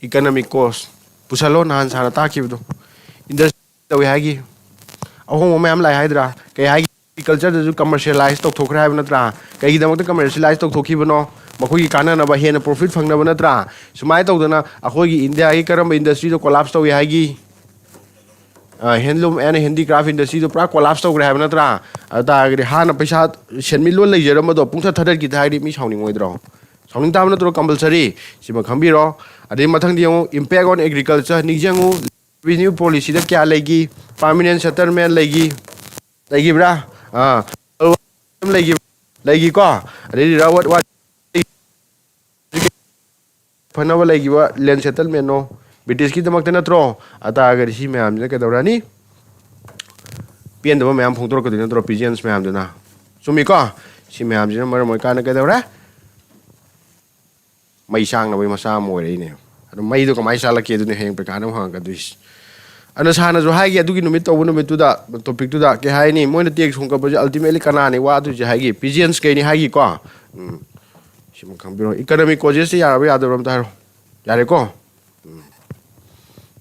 Economic cause꯫ ꯄꯨꯁꯜꯂꯣ, ꯅꯍꯥꯟ ꯁꯥꯔꯅ ꯇꯥꯛꯈꯤꯕꯗꯣ꯫ Industry ꯇꯧꯏ ꯍꯥꯏꯒꯤ꯫ ꯑꯍꯣꯡꯕ ꯃꯌꯥꯝ ꯂꯥꯛꯑꯦ ꯍꯥꯏꯗ꯭ꯔꯥ? ꯀꯩ ꯍꯥꯏꯒꯤ? Agricultureꯗꯁꯨ commercialize ꯇꯧꯊꯣꯛꯈ꯭ꯔꯦ ꯍꯥꯏꯕ ꯅꯠꯇ꯭ꯔꯥ? ꯀꯩꯒꯤꯗꯃꯛꯇ commercialize ꯇꯧꯊꯣꯛꯈꯤꯕꯅꯣ? ꯃꯈꯣꯏꯒꯤ ꯀꯥꯟꯅꯅꯕ, ꯍꯦꯟꯅ profit ꯐꯪꯅꯕ ꯅꯠꯇ꯭ꯔꯥ? ꯁꯨꯃꯥꯏꯅ ꯇꯧꯗꯅ ꯑꯩꯈꯣꯏꯒꯤ ꯏꯟꯗꯤꯌꯥꯒꯤ ꯀꯔꯝꯕ industryꯗꯣ collapse ꯇꯧꯏ ꯍꯥꯏꯒꯤ? ꯑ, handloom and handicraft industryꯗꯣ ꯄꯨꯔꯥ collapse ꯇꯧꯈ꯭ꯔꯦ ꯍꯥꯏꯕ ꯅꯠꯇ꯭ꯔꯥ? ꯑꯗꯨ ꯇꯥꯔꯒꯗꯤ ꯍꯥꯟꯅ ꯄꯩꯁꯥ, ꯁꯦꯟꯃꯤꯠꯂꯣꯟ ꯂꯩꯖꯔꯝꯕꯗꯣ ꯄꯨꯡꯊꯠ ꯊꯠꯇꯠꯈꯤ ꯇꯥꯔꯗꯤ ꯃꯤ ꯁꯥꯎꯅꯤꯡꯉꯣꯏꯗ꯭ꯔꯣ? ꯁꯥꯎꯅꯤꯡ ꯇꯥꯕ ꯅꯠꯇ꯭ꯔꯣ? Compulsory꯫ ꯁꯤꯃ ꯈꯪꯕꯤꯔꯣ꯫ ꯑꯗꯩ ꯃꯊꯪꯗ ꯌꯦꯡꯉꯨ, impact on agriculture꯫ ꯅꯤꯡꯁꯤꯡꯉꯨ, revenue policyꯗ ꯀꯌꯥ ꯂꯩꯈꯤ? Permanent settlement ꯂꯩꯈꯤ, ꯂꯩꯈꯤꯕ꯭ꯔꯥ? ꯑꯥ, ꯂꯩꯈꯤ-, ꯂꯩꯈꯤꯀꯣ꯫ ꯑꯗꯩꯗꯤ ꯔꯥꯋꯠ ꯋꯥ-, ꯐꯅꯕ ꯂꯩꯈꯤꯕ land settlementꯅꯣ? ꯕ꯭ꯔꯤꯇꯤꯁꯀꯤꯗꯃꯛꯇ ꯅꯠꯇ꯭ꯔꯣ? ꯑꯗꯨ ꯇꯥꯔꯒꯗꯤ ꯁꯤ ꯃꯌꯥꯝꯁꯤꯅ ꯀꯩꯗꯧꯔꯅꯤ? ꯄꯦꯟꯗꯕ ꯃꯌꯥꯝ ꯐꯣꯡꯗꯣꯔꯛꯀꯗꯣꯏ ꯅꯠꯇ꯭ꯔꯣ, peasants ꯃꯌꯥꯝꯗꯨꯅ? ꯆꯨꯝꯃꯤꯀꯣ? ꯁꯤ ꯃꯌꯥꯝꯁꯤꯅ ꯃꯔꯝ ꯑꯣꯏꯔꯀꯥꯟꯗ ꯀꯩꯗꯧꯔꯦ? ꯃꯩ ꯆꯥꯡꯅꯕꯒꯤ ꯃꯆꯥ ꯑꯃ ꯑꯣꯏꯔꯛꯏꯅꯦ꯫ ꯑꯗꯣ ꯃꯩꯗꯣ ꯀꯃꯥꯏꯅ ꯆꯥꯛꯂꯛꯀꯦ? ꯑꯗꯨꯅꯦ ꯍꯌꯦꯡ ꯄꯩꯈꯥꯗ ꯑꯃꯨꯛ ꯍꯪꯉꯛꯀꯗꯣꯏꯁꯤ꯫ ꯑꯗꯣ ꯁꯥꯔꯅꯁꯨ ꯍꯥꯏꯒꯦ, ꯑꯗꯨꯒꯤ ꯅꯨꯃꯤꯠ ꯇꯧꯕ ꯅꯨꯃꯤꯠꯇꯨꯗ, ꯇꯣꯄꯤꯛꯇꯨꯗ ꯀꯩ ꯍꯥꯏꯅꯤ, ꯃꯣꯏꯅ ꯇꯦꯛꯁ ꯍꯣꯡꯒꯠꯄꯁꯦ ꯑꯜꯇꯤꯃꯦꯠꯂꯤ ꯀꯅꯥꯅꯤ ꯋꯥꯗꯣꯏꯁꯦ ꯍꯥꯏꯒꯦ? ꯄꯤꯖꯤꯌꯟꯁ ꯀꯩꯅꯤ ꯍꯥꯏꯒꯤꯀꯣ? ꯎꯝ, ꯁꯤꯃ ꯈꯪꯕꯤꯔꯣ꯫ ꯏꯀꯅꯣꯃꯤꯛ ꯀꯣꯖꯦꯁꯇ ꯌꯥꯔꯕ ꯌꯥꯗꯕ꯭ꯔꯥ ꯑꯝꯇ ꯍꯥꯏꯔꯣ꯫ ꯌꯥꯔꯦꯀꯣ? ꯎꯝ꯫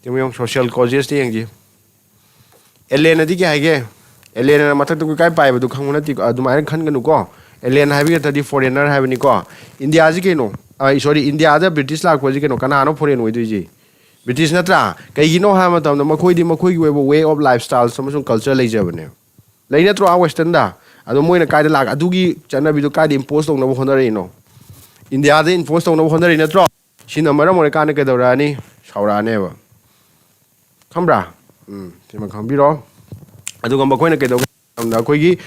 ꯇꯦꯡꯃꯌꯣꯡ ꯁꯣꯁꯤꯌꯦꯜ ꯀꯣꯖꯦꯁꯇ ꯌꯦꯡꯁꯤ꯫ ꯑꯦꯂꯦꯅꯗꯤ ꯀꯩ ꯍꯥꯏꯒꯦ? ꯑꯦꯂꯦꯅ ꯃꯊꯛꯇ ꯀꯣꯏꯀꯥꯏ ꯄꯥꯏꯕꯗꯨ ꯈꯪꯕ ꯅꯠꯇꯦꯀꯣ, ꯑꯗꯨꯃꯥꯏꯅ ꯈꯟꯒꯅꯨꯀꯣ꯫ ꯑꯦꯂꯦꯟ ꯍꯥꯏꯕ ꯅꯠꯇ꯭ꯔꯗꯤ ꯐꯣꯔꯦꯟꯅꯔ ꯍꯥꯏꯕꯅꯤꯀꯣ꯫ ꯏꯟꯗꯤꯌꯥꯁꯤ ꯀꯩꯅꯣ? ꯑ, ꯁꯣꯔꯤ, ꯏꯟꯗꯤꯌꯥꯗ ꯕ꯭ꯔꯤꯇꯤꯁ ꯂꯥꯛꯄꯁꯤ ꯀꯩꯅꯣ? ꯀꯅꯥꯅꯣ ꯐꯣꯔꯦꯟ ꯑꯣꯏꯗꯣꯏꯁꯤ? ꯕ꯭ꯔꯤꯇꯤꯁ ꯅꯠꯇ꯭ꯔꯥ? ꯀꯩꯒꯤꯅꯣ ꯍꯥꯏꯕ ꯃꯇꯝꯗ ꯃꯈꯣꯏꯗꯤ ꯃꯈꯣꯏꯒꯤ ꯑꯣꯏꯕ ꯋꯦ ꯑꯣꯐ ꯂꯥꯏꯐ ꯁ꯭ꯇꯥꯏꯜꯁ ꯑꯃꯁꯨꯡ ꯀꯜꯆꯔ ꯂꯩꯖꯕꯅꯦ꯫ ꯂꯩ ꯅꯠꯇ꯭ꯔꯣ? ꯑꯥ, ꯋꯦꯁꯇꯔꯟꯗ꯫ ꯑꯗꯣ ꯃꯣꯏꯅ ꯀꯥꯏꯗ ꯂꯥꯛ-, ꯑꯗꯨꯒꯤ ꯆꯠꯅꯕꯤꯗꯣ ꯀꯥꯏꯗ ꯏꯝꯄꯣꯁ ꯇꯧꯅꯕ ꯍꯣꯠꯅꯔꯛꯏꯅꯣ? ꯏꯟꯗꯤꯌꯥꯗ ꯏꯝꯄꯣꯁ ꯇꯧꯅꯕ ꯍꯣꯠꯅꯔꯛꯏ ꯅꯠꯇ꯭ꯔꯣ? ꯁꯤꯅ ꯃꯔꯝ ꯑꯣꯏꯔꯀꯥꯟꯗ ꯀꯩꯗꯧꯔꯛꯑꯅꯤ? ꯁꯥꯎꯔꯛꯑꯅꯦꯕ꯫ ꯈꯪꯕ꯭ꯔꯥ? ꯎꯝ, ꯁꯤꯃ ꯈꯪꯕꯤꯔꯣ꯫ ꯑꯗꯨꯒ ꯃꯈꯣꯏꯅ ꯀꯩꯗꯧꯒꯦ ꯍꯥꯏꯕ ꯃꯇꯝꯗ ꯑꯩꯈꯣꯏꯒꯤ,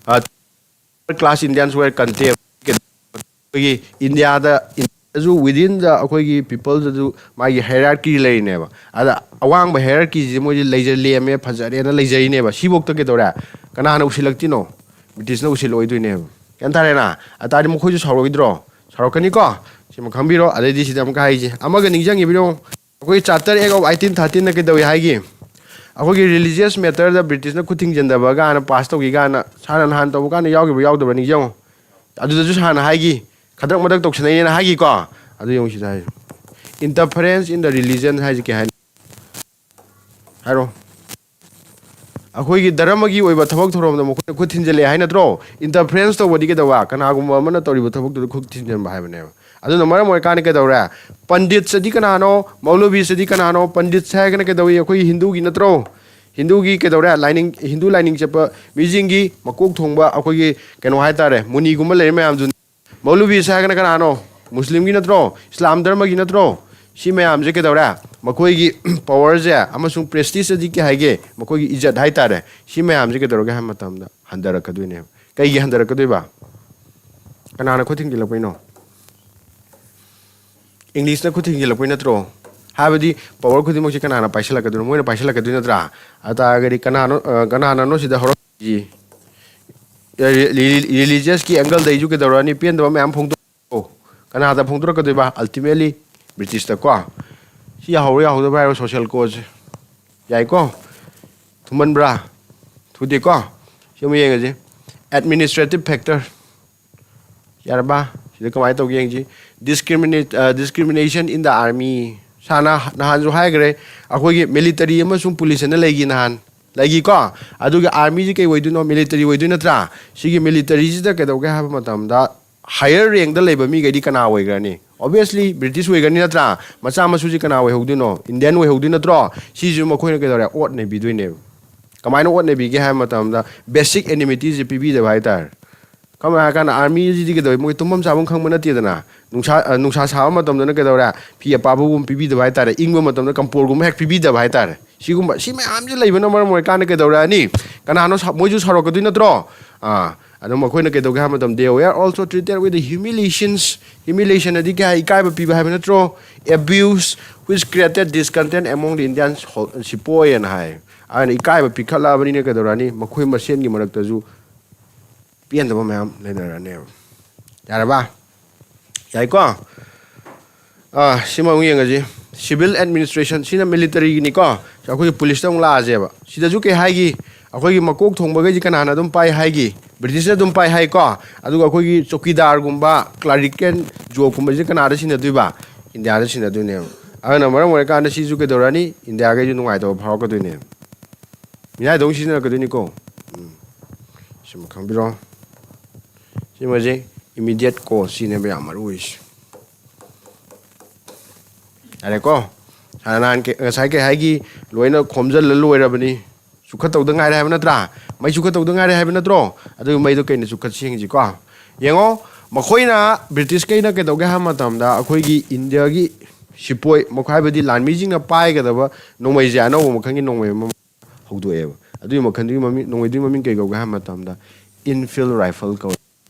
ꯑ, class Indians were contempt, ꯑꯩꯈꯣꯏꯒꯤ ꯏꯟꯗꯤꯌꯥꯗ, ꯏꯟꯗꯤꯌꯥꯗꯁꯨ within the ꯑꯩꯈꯣꯏꯒꯤ peopleꯗꯁꯨ ꯃꯥꯒꯤ hierarchy ꯂꯩꯔꯤꯅꯦꯕ꯫ ꯑꯗ ꯑꯋꯥꯡꯕ hierarchyꯁꯤ ꯃꯣꯏꯁꯦ ꯂꯩꯖ-, ꯂꯦꯝꯃꯦ, ꯐꯖꯔꯦꯅ ꯂꯩꯖꯔꯤꯅꯦꯕ꯫ ꯁꯤꯐꯧꯗ ꯀꯩꯗꯧꯔꯦ? ꯀꯅꯥꯅ ꯎꯁꯤꯜꯂꯛꯇꯣꯏꯅꯣ? ꯕ꯭ꯔꯤꯇꯤꯁꯅ ꯎꯁꯤꯜꯂꯛꯑꯣꯏꯗꯣꯏꯅꯦꯕ꯫ ꯒ꯭ꯌꯥꯟ ꯇꯥꯔꯦꯅ? ꯑꯗꯨ ꯇꯥꯔꯗꯤ ꯃꯈꯣꯏꯁꯨ ꯁꯥꯎꯔꯛꯑꯣꯏꯗ꯭ꯔꯣ? ꯁꯥꯎꯔꯛꯀꯅꯤꯀꯣ? ꯁꯤꯃ ꯈꯪꯕꯤꯔꯣ꯫ ꯑꯗꯩꯗꯤ ꯁꯤꯗ ꯑꯃꯨꯛꯀ ꯍꯥꯏꯁꯦ, ꯑꯃꯒ ꯅꯤꯡꯁꯤꯡꯉꯤꯕꯤꯔꯣ? ꯑꯩꯈꯣꯏ Charter Act of eighteen thirteenꯅ ꯀꯩꯗꯧꯏ ꯍꯥꯏꯒꯦ? ꯑꯩꯈꯣꯏꯒꯤ religious matterꯗ ꯕ꯭ꯔꯤꯇꯤꯁꯅ ꯈꯨꯠ ꯊꯤꯡꯖꯤꯟꯗꯕ ꯀꯥꯏꯅ ꯄꯥꯁ ꯇꯧꯈꯤ ꯀꯥꯏꯅ ꯁꯥꯔꯅ ꯅꯍꯥꯟ ꯇꯧꯕ ꯀꯥꯟꯗ ꯌꯥꯎꯈꯤꯕ꯭ꯔꯥ ꯌꯥꯎꯗꯕ꯭ꯔꯥ ꯅꯤꯡꯁꯤꯡꯉꯨ꯫ ꯑꯗꯨꯗꯁꯨ ꯁꯥꯔꯅ ꯍꯥꯏꯈꯤ, ꯈꯗ꯭ꯔꯛ ꯃꯗ꯭ꯔꯛ ꯇꯧꯁꯟꯅꯩꯅꯦꯅ ꯍꯥꯏꯈꯤꯀꯣ꯫ ꯑꯗꯨ ꯌꯦꯡꯉꯨ ꯁꯤꯗ ꯍꯥꯏ, interference in the religion ꯍꯥꯏꯁꯦ ꯀꯩ ꯍꯥꯏꯅꯤ? ꯍꯥꯏꯔꯣ꯫ ꯑꯩꯈꯣꯏꯒꯤ ꯙꯔꯃꯒꯤ ꯑꯣꯏꯕ ꯊꯕꯛ ꯊꯧꯔꯝꯗ ꯃꯈꯣꯏꯅ ꯈꯨꯠ ꯊꯤꯟꯖꯤꯜꯂꯛꯑꯦ ꯍꯥꯏ ꯅꯠꯇ꯭ꯔꯣ? Interference ꯇꯧꯕꯗꯤ ꯀꯩꯗꯧꯕ? ꯀꯅꯥꯒꯨꯝꯕ ꯑꯃꯅ ꯇꯧꯔꯤꯕ ꯊꯕꯛꯇꯨꯗ ꯈꯨꯠ ꯊꯤꯟꯖꯤꯟꯕ ꯍꯥꯏꯕꯅꯦꯕ꯫ ꯑꯗꯨꯅ ꯃꯔꯝ ꯑꯣꯏꯔꯀꯥꯟꯗ ꯀꯩꯗꯧꯔꯦ? ꯄꯟꯗꯤꯠꯁ ꯑꯗꯤ ꯀꯅꯥꯅꯣ? ꯃꯧꯂꯕꯤꯁ ꯑꯗꯤ ꯀꯅꯥꯅꯣ? ꯄꯟꯗꯤꯠꯁ ꯍꯥꯏꯔꯒꯅ ꯀꯩꯗꯧꯏ? ꯑꯩꯈꯣꯏꯒꯤ ꯍꯤꯟꯗꯨꯒꯤ ꯅꯠꯇ꯭ꯔꯣ? ꯍꯤꯟꯗꯨꯒꯤ ꯀꯩꯗꯧꯔꯦ? ꯂꯥꯏꯅꯤꯡ, ꯍꯤꯟꯗꯨ ꯂꯥꯏꯅꯤꯡ ꯆꯠꯄ ꯃꯤꯁꯤꯡꯒꯤ ꯃꯀꯣꯛ ꯊꯣꯡꯕ ꯑꯩꯈꯣꯏꯒꯤ ꯀꯩꯅꯣ ꯍꯥꯏꯇꯥꯔꯦ, ꯃꯨꯅꯤꯒꯨꯝꯕ ꯂꯩꯔꯤ ꯃꯌꯥꯝꯗꯨꯅꯤ꯫ ꯃꯧꯂꯨꯕꯤꯁ ꯍꯥꯏꯔꯒꯅ ꯀꯅꯥꯅꯣ? ꯃꯨꯁꯂꯤꯝꯒꯤ ꯅꯠꯇ꯭ꯔꯣ? ꯏꯁꯂꯥꯝ ꯙꯔꯃꯒꯤ ꯅꯠꯇ꯭ꯔꯣ? ꯁꯤ ꯃꯌꯥꯝꯁꯦ ꯀꯩꯗꯧꯔꯦ? ꯃꯈꯣꯏꯒꯤ powerꯁꯦ ꯑꯃꯁꯨꯡ prestigeꯇꯗꯤ ꯀꯩ ꯍꯥꯏꯒꯦ? ꯃꯈꯣꯏꯒꯤ ꯏꯖꯠ ꯍꯥꯏꯇꯥꯔꯦ꯫ ꯁꯤ ꯃꯌꯥꯝꯁꯦ ꯀꯩꯗꯧꯔꯒꯦ ꯍꯥꯏꯕ ꯃꯇꯝꯗ ꯍꯟꯊꯔꯛꯀꯗꯣꯏꯅꯦꯕ꯫ ꯀꯩꯒꯤ ꯍꯟꯊꯔꯛꯀꯗꯣꯏꯕ? ꯀꯅꯥꯅ ꯈꯨꯠ ꯊꯤꯡꯖꯤꯜꯂꯛꯄꯩꯅꯣ? ꯏꯪꯂꯤꯁꯅ ꯈꯨꯠ ꯊꯤꯡꯖꯤꯜꯂꯛꯄꯩ ꯅꯠꯇ꯭ꯔꯣ? ꯍꯥꯏꯕꯗꯤ power ꯈꯨꯗꯤꯡꯃꯛꯁꯦ ꯀꯅꯥꯅ ꯄꯥꯏꯁꯤꯜꯂꯛꯀꯗꯣꯏꯅꯣ? ꯃꯣꯏꯅ ꯄꯥꯏꯁꯤꯜꯂꯛꯀꯗꯣꯏ ꯅꯠꯇ꯭ꯔꯥ? ꯑꯗꯨ ꯇꯥꯔꯒꯗꯤ ꯀꯅꯥꯅꯣ, ꯑ, ꯀꯅꯥꯅꯅꯣ ꯁꯤꯗ ꯍꯧꯔꯛꯏꯁꯤ? ꯔꯤꯂꯤꯖꯤꯌꯁꯀꯤ ꯑꯦꯡꯒꯜꯗꯩꯁꯨ ꯀꯩꯗꯧꯔꯛꯑꯅꯤ? ꯄꯦꯟꯗꯕ ꯃꯌꯥꯝ ꯐꯣꯡꯗꯣꯛ ꯀꯅꯥꯗ ꯐꯣꯡꯗꯣꯔꯛꯀꯗꯣꯏꯕ? ꯑꯜꯇꯤꯃꯦꯠꯂꯤ ꯕ꯭ꯔꯤꯇꯤꯁꯇꯀꯣ꯫ ꯁꯤ ꯌꯥꯍꯧꯔ ꯌꯥꯍꯧꯗꯕ ꯍꯥꯏꯔꯣ, ꯁꯣꯁꯤꯌꯦꯜ ꯀꯣꯁꯦ꯫ ꯌꯥꯏꯀꯣ? ꯊꯨꯃꯟꯕ꯭ꯔꯥ? ꯊꯨꯗꯦꯀꯣ? ꯁꯤ ꯑꯃꯨꯛ ꯌꯦꯡꯉꯁꯤ꯫ Administrative factor. ꯌꯥꯔꯕ? ꯁꯤꯗ ꯀꯃꯥꯏꯅ ꯇꯧꯒꯦ ꯌꯦꯡꯁꯤ꯫ ꯗꯤꯁꯀ꯭ꯔꯤꯃꯤꯅꯦꯠ ꯗꯤꯁꯀ꯭ꯔꯤꯃꯤꯅꯦꯁꯟ ꯏꯟ ꯗ ꯑꯥꯔꯃꯤ꯫ ꯁꯥꯅ ꯅꯍꯥꯟꯁꯨ ꯍꯥꯏꯈ꯭ꯔꯦ, ꯑꯩꯈꯣꯏꯒꯤ ꯃꯤꯂꯤꯇꯔꯤ ꯑꯃꯁꯨꯡ ꯄꯨꯂꯤꯁ ꯑꯅ ꯂꯩꯈꯤ ꯅꯍꯥꯟ꯫ ꯂꯩꯈꯤꯀꯣ? ꯑꯗꯨꯒ ꯑꯥꯔꯃꯤꯁꯤ ꯀꯩ ꯑꯣꯏꯗꯣꯏꯅꯣ? ꯃꯤꯂꯤꯇꯔꯤ ꯑꯣꯏꯗꯣꯏ ꯅꯠꯇ꯭ꯔꯥ? ꯁꯤꯒꯤ ꯃꯤꯂꯤꯇꯔꯤꯁꯤꯗ ꯀꯩꯗꯧꯒꯦ ꯍꯥꯏꯕ ꯃꯇꯝꯗ, ꯍꯥꯌꯔ ꯔꯦꯡꯗ ꯂꯩꯕ ꯃꯤꯈꯩꯗꯤ ꯀꯅꯥ ꯑꯣꯏꯈ꯭ꯔꯅꯤ? ꯑꯣꯕꯤꯌꯁꯂꯤ ꯕ꯭ꯔꯤꯇꯤꯁ ꯑꯣꯏꯒꯅꯤ ꯅꯠꯇ꯭ꯔꯥ? ꯃꯆꯥ ꯃꯁꯨꯁꯤ ꯀꯅꯥ ꯑꯣꯏꯍꯧꯗꯣꯏꯅꯣ? ꯏꯟꯗꯤꯌꯟ ꯑꯣꯏꯍꯧꯗꯣꯏ ꯅꯠꯇ꯭ꯔꯣ? ꯁꯤꯁꯨ ꯃꯈꯣꯏꯅ ꯀꯩꯗꯧꯔꯦ? ꯑꯣꯠ ꯅꯩꯕꯤꯗꯣꯏꯅꯦꯕ꯫ ꯀꯃꯥꯏꯅ ꯑꯣꯠ ꯅꯩꯕꯤꯒꯦ ꯍꯥꯏꯕ ꯃꯇꯝꯗ, ꯕꯦꯁꯤꯛ ꯑꯦꯅꯤꯃꯤꯇꯤꯁꯦ ꯄꯤꯕꯤꯗꯕ ꯍꯥꯏꯇꯥꯔꯦ꯫ ꯀꯃꯥꯏꯅ ꯍꯥꯏꯔ ꯀꯥꯟꯗ, ꯑꯥꯔꯃꯤꯁꯤꯗꯤ ꯀꯩꯗꯧꯋꯤ? ꯃꯣꯏ ꯇꯨꯝꯐꯝ ꯆꯥꯐꯝ ꯈꯪꯕ ꯅꯠꯇꯦꯗꯅ꯫ ꯅꯨꯡꯁꯥ ꯑ, ꯅꯨꯡꯁꯥ ꯁꯥꯕ ꯃꯇꯝꯗꯅ ꯀꯩꯗꯧꯔꯦ? ꯐꯤ ꯑꯄꯥꯕꯒꯨꯝꯕ ꯄꯤꯕꯤꯗꯕ ꯍꯥꯏꯇꯥꯔꯦ꯫ ꯏꯪꯕ ꯃꯇꯝꯗ ꯀꯝꯄꯣꯔꯒꯨꯝꯕ ꯍꯦꯛ ꯄꯤꯕꯤꯗꯕ ꯍꯥꯏꯇꯥꯔꯦ꯫ ꯁꯤꯒꯨꯝꯕ, ꯁꯤ ꯃꯌꯥꯝꯁꯦ ꯂꯩꯕꯅ ꯃꯔꯝ ꯑꯣꯏꯔꯀꯥꯟꯗ ꯀꯩꯗꯧꯔꯛꯑꯅꯤ? ꯀꯅꯥꯅꯣ ꯁꯥ-, ꯃꯣꯏꯁꯨ ꯁꯥꯎꯔꯛꯀꯗꯣꯏ ꯅꯠꯇ꯭ꯔꯣ? ꯑꯥ, ꯑꯗꯣ ꯃꯈꯣꯏꯅ ꯀꯩꯗꯧꯒꯦ ꯍꯥꯏꯕ ꯃꯇꯝꯗ, "They were also treated with the humiliations." Humiliation ꯑꯗꯤ ꯀꯩ ꯍꯥꯏ? ꯏꯀꯥꯏꯕ ꯄꯤꯕ ꯍꯥꯏꯕ ꯅꯠꯇ꯭ꯔꯣ? "Abuse, which created discontent among the Indian sol-, ꯁꯤꯄꯣꯏ" ꯑꯅ ꯍꯥꯏ꯫ ꯑꯗꯨꯅ ꯏꯀꯥꯏꯕ ꯄꯤꯈꯠꯂꯛꯑꯕꯅꯤꯅ ꯀꯩꯗꯧꯔꯛꯑꯅꯤ? ꯃꯈꯣꯏ ꯃꯁꯦꯟꯒꯤ ꯃꯔꯛꯇꯁꯨ ꯄꯦꯟꯗꯕ ꯃꯌꯥꯝ ꯂꯩꯅꯔꯅꯦꯕ꯫ ꯌꯥꯔꯕ? ꯌꯥꯏꯀꯣ? ꯑꯥ, ꯁꯤꯃ ꯑꯃꯨꯛ ꯌꯦꯡꯉꯁꯤ꯫ ꯁꯤꯚꯤꯜ ꯑꯦꯗꯃꯤꯅꯤꯁꯇ꯭ꯔꯦꯁꯟ, ꯁꯤꯅ ꯃꯤꯂꯤꯇꯔꯤꯒꯤꯅꯤꯀꯣ꯫ ꯑꯩꯈꯣꯏꯒꯤ ꯄꯨꯂꯤꯁꯇ ꯑꯃꯨꯛ ꯂꯥꯛꯑꯁꯦꯕ꯫ ꯁꯤꯗꯁꯨ ꯀꯩ ꯍꯥꯏꯒꯤ? ꯑꯩꯈꯣꯏꯒꯤ ꯃꯀꯣꯛ ꯊꯣꯡꯕꯈꯩꯁꯤ ꯀꯅꯥꯅ ꯑꯗꯨꯝ ꯄꯥꯏ ꯍꯥꯏꯒꯤ? ꯕ꯭ꯔꯤꯇꯤꯁꯅ ꯑꯗꯨꯝ ꯄꯥꯏ ꯍꯥꯏꯀꯣ꯫ ꯑꯗꯨꯒ ꯑꯩꯈꯣꯏꯒꯤ ꯆꯧꯀꯤꯗꯥꯔꯒꯨꯝꯕ, ꯀ꯭ꯂꯥꯔꯤꯀꯦꯜ ꯖꯣꯕꯀꯨꯝꯕꯁꯤ ꯀꯅꯥꯗ ꯁꯤꯟꯅꯗꯣꯏꯕ? ꯏꯟꯗꯤꯌꯥꯗ ꯁꯤꯟꯅꯗꯣꯏꯅꯦꯕ꯫ ꯑꯗꯨꯅ ꯃꯔꯝ ꯑꯣꯏꯔꯀꯥꯟꯗ ꯁꯤꯁꯨ ꯀꯩꯗꯧꯔꯅꯤ? ꯏꯟꯗꯤꯌꯥꯈꯩꯁꯨ ꯅꯨꯡꯉꯥꯏꯇꯕ ꯐꯥꯎꯔꯛꯀꯗꯣꯏꯅꯦꯕ꯫ ꯃꯤꯅꯥꯏꯗꯧ ꯁꯤꯖꯤꯟꯅꯔꯛꯀꯗꯣꯏꯅꯤꯀꯣ꯫ ꯎꯝ꯫ ꯁꯤꯃ ꯈꯪꯕꯤꯔꯣ꯫ ꯁꯤꯃꯁꯦ ꯏꯃꯤꯗꯤꯌꯦꯠ ꯀꯣꯁ ꯁꯤꯅꯦꯕ ꯌꯥꯝ ꯃꯔꯨ ꯑꯣꯏꯁꯦ꯫ ꯌꯥꯔꯦꯀꯣ? ꯍꯥꯟꯅ ꯅꯍꯥꯟ ꯀꯩ-, ꯉꯁꯥꯏ ꯀꯩ ꯍꯥꯏꯒꯤ? ꯂꯣꯏꯅ ꯈꯣꯝꯖꯤꯜꯂ ꯂꯣꯏꯔꯕꯅꯤ꯫ ꯆꯨꯈꯠꯇꯧꯗ ꯉꯥꯏꯔꯦ ꯍꯥꯏꯕ ꯅꯠꯇ꯭ꯔꯥ? ꯃꯩ ꯆꯨꯈꯠꯇꯧꯗ ꯉꯥꯏꯔꯦ ꯍꯥꯏꯕ ꯅꯠꯇ꯭ꯔꯣ? ꯑꯗꯨꯒꯤ ꯃꯩꯗꯣ ꯀꯩꯅ ꯆꯨꯈꯠꯁꯤ ꯌꯦꯡꯁꯤꯀꯣ꯫ ꯌꯦꯡꯉꯣ, ꯃꯈꯣꯏꯅ, ꯕ꯭ꯔꯤꯇꯤꯁꯈꯩꯅ ꯀꯩꯗꯧꯒꯦ ꯍꯥꯏꯕ ꯃꯇꯝꯗ, ꯑꯩꯈꯣꯏꯒꯤ ꯏꯟꯗꯤꯌꯥꯒꯤ ꯁꯤꯄꯣꯏ, ꯃꯈꯣꯏ ꯍꯥꯏꯕꯗꯤ ꯂꯥꯟꯃꯤꯁꯤꯡꯅ ꯄꯥꯏꯒꯗꯕ ꯅꯣꯡꯃꯩꯁꯦ ꯑꯅꯧꯕ ꯃꯈꯜꯒꯤ ꯅꯣꯡꯃꯩ ꯑꯃ ꯍꯧꯗꯣꯛꯑꯦꯕ꯫ ꯑꯗꯨꯒꯤ ꯃꯈꯜꯗꯨꯒꯤ ꯃꯃꯤꯡ, ꯅꯣꯡꯃꯩꯗꯨꯒꯤ ꯃꯃꯤꯡ ꯀꯩ ꯀꯧꯒꯦ ꯍꯥꯏꯕ ꯃꯇꯝꯗ, ꯏꯟꯐꯤꯜ ꯔꯥꯏꯐꯜ ꯀꯧꯋꯦ꯫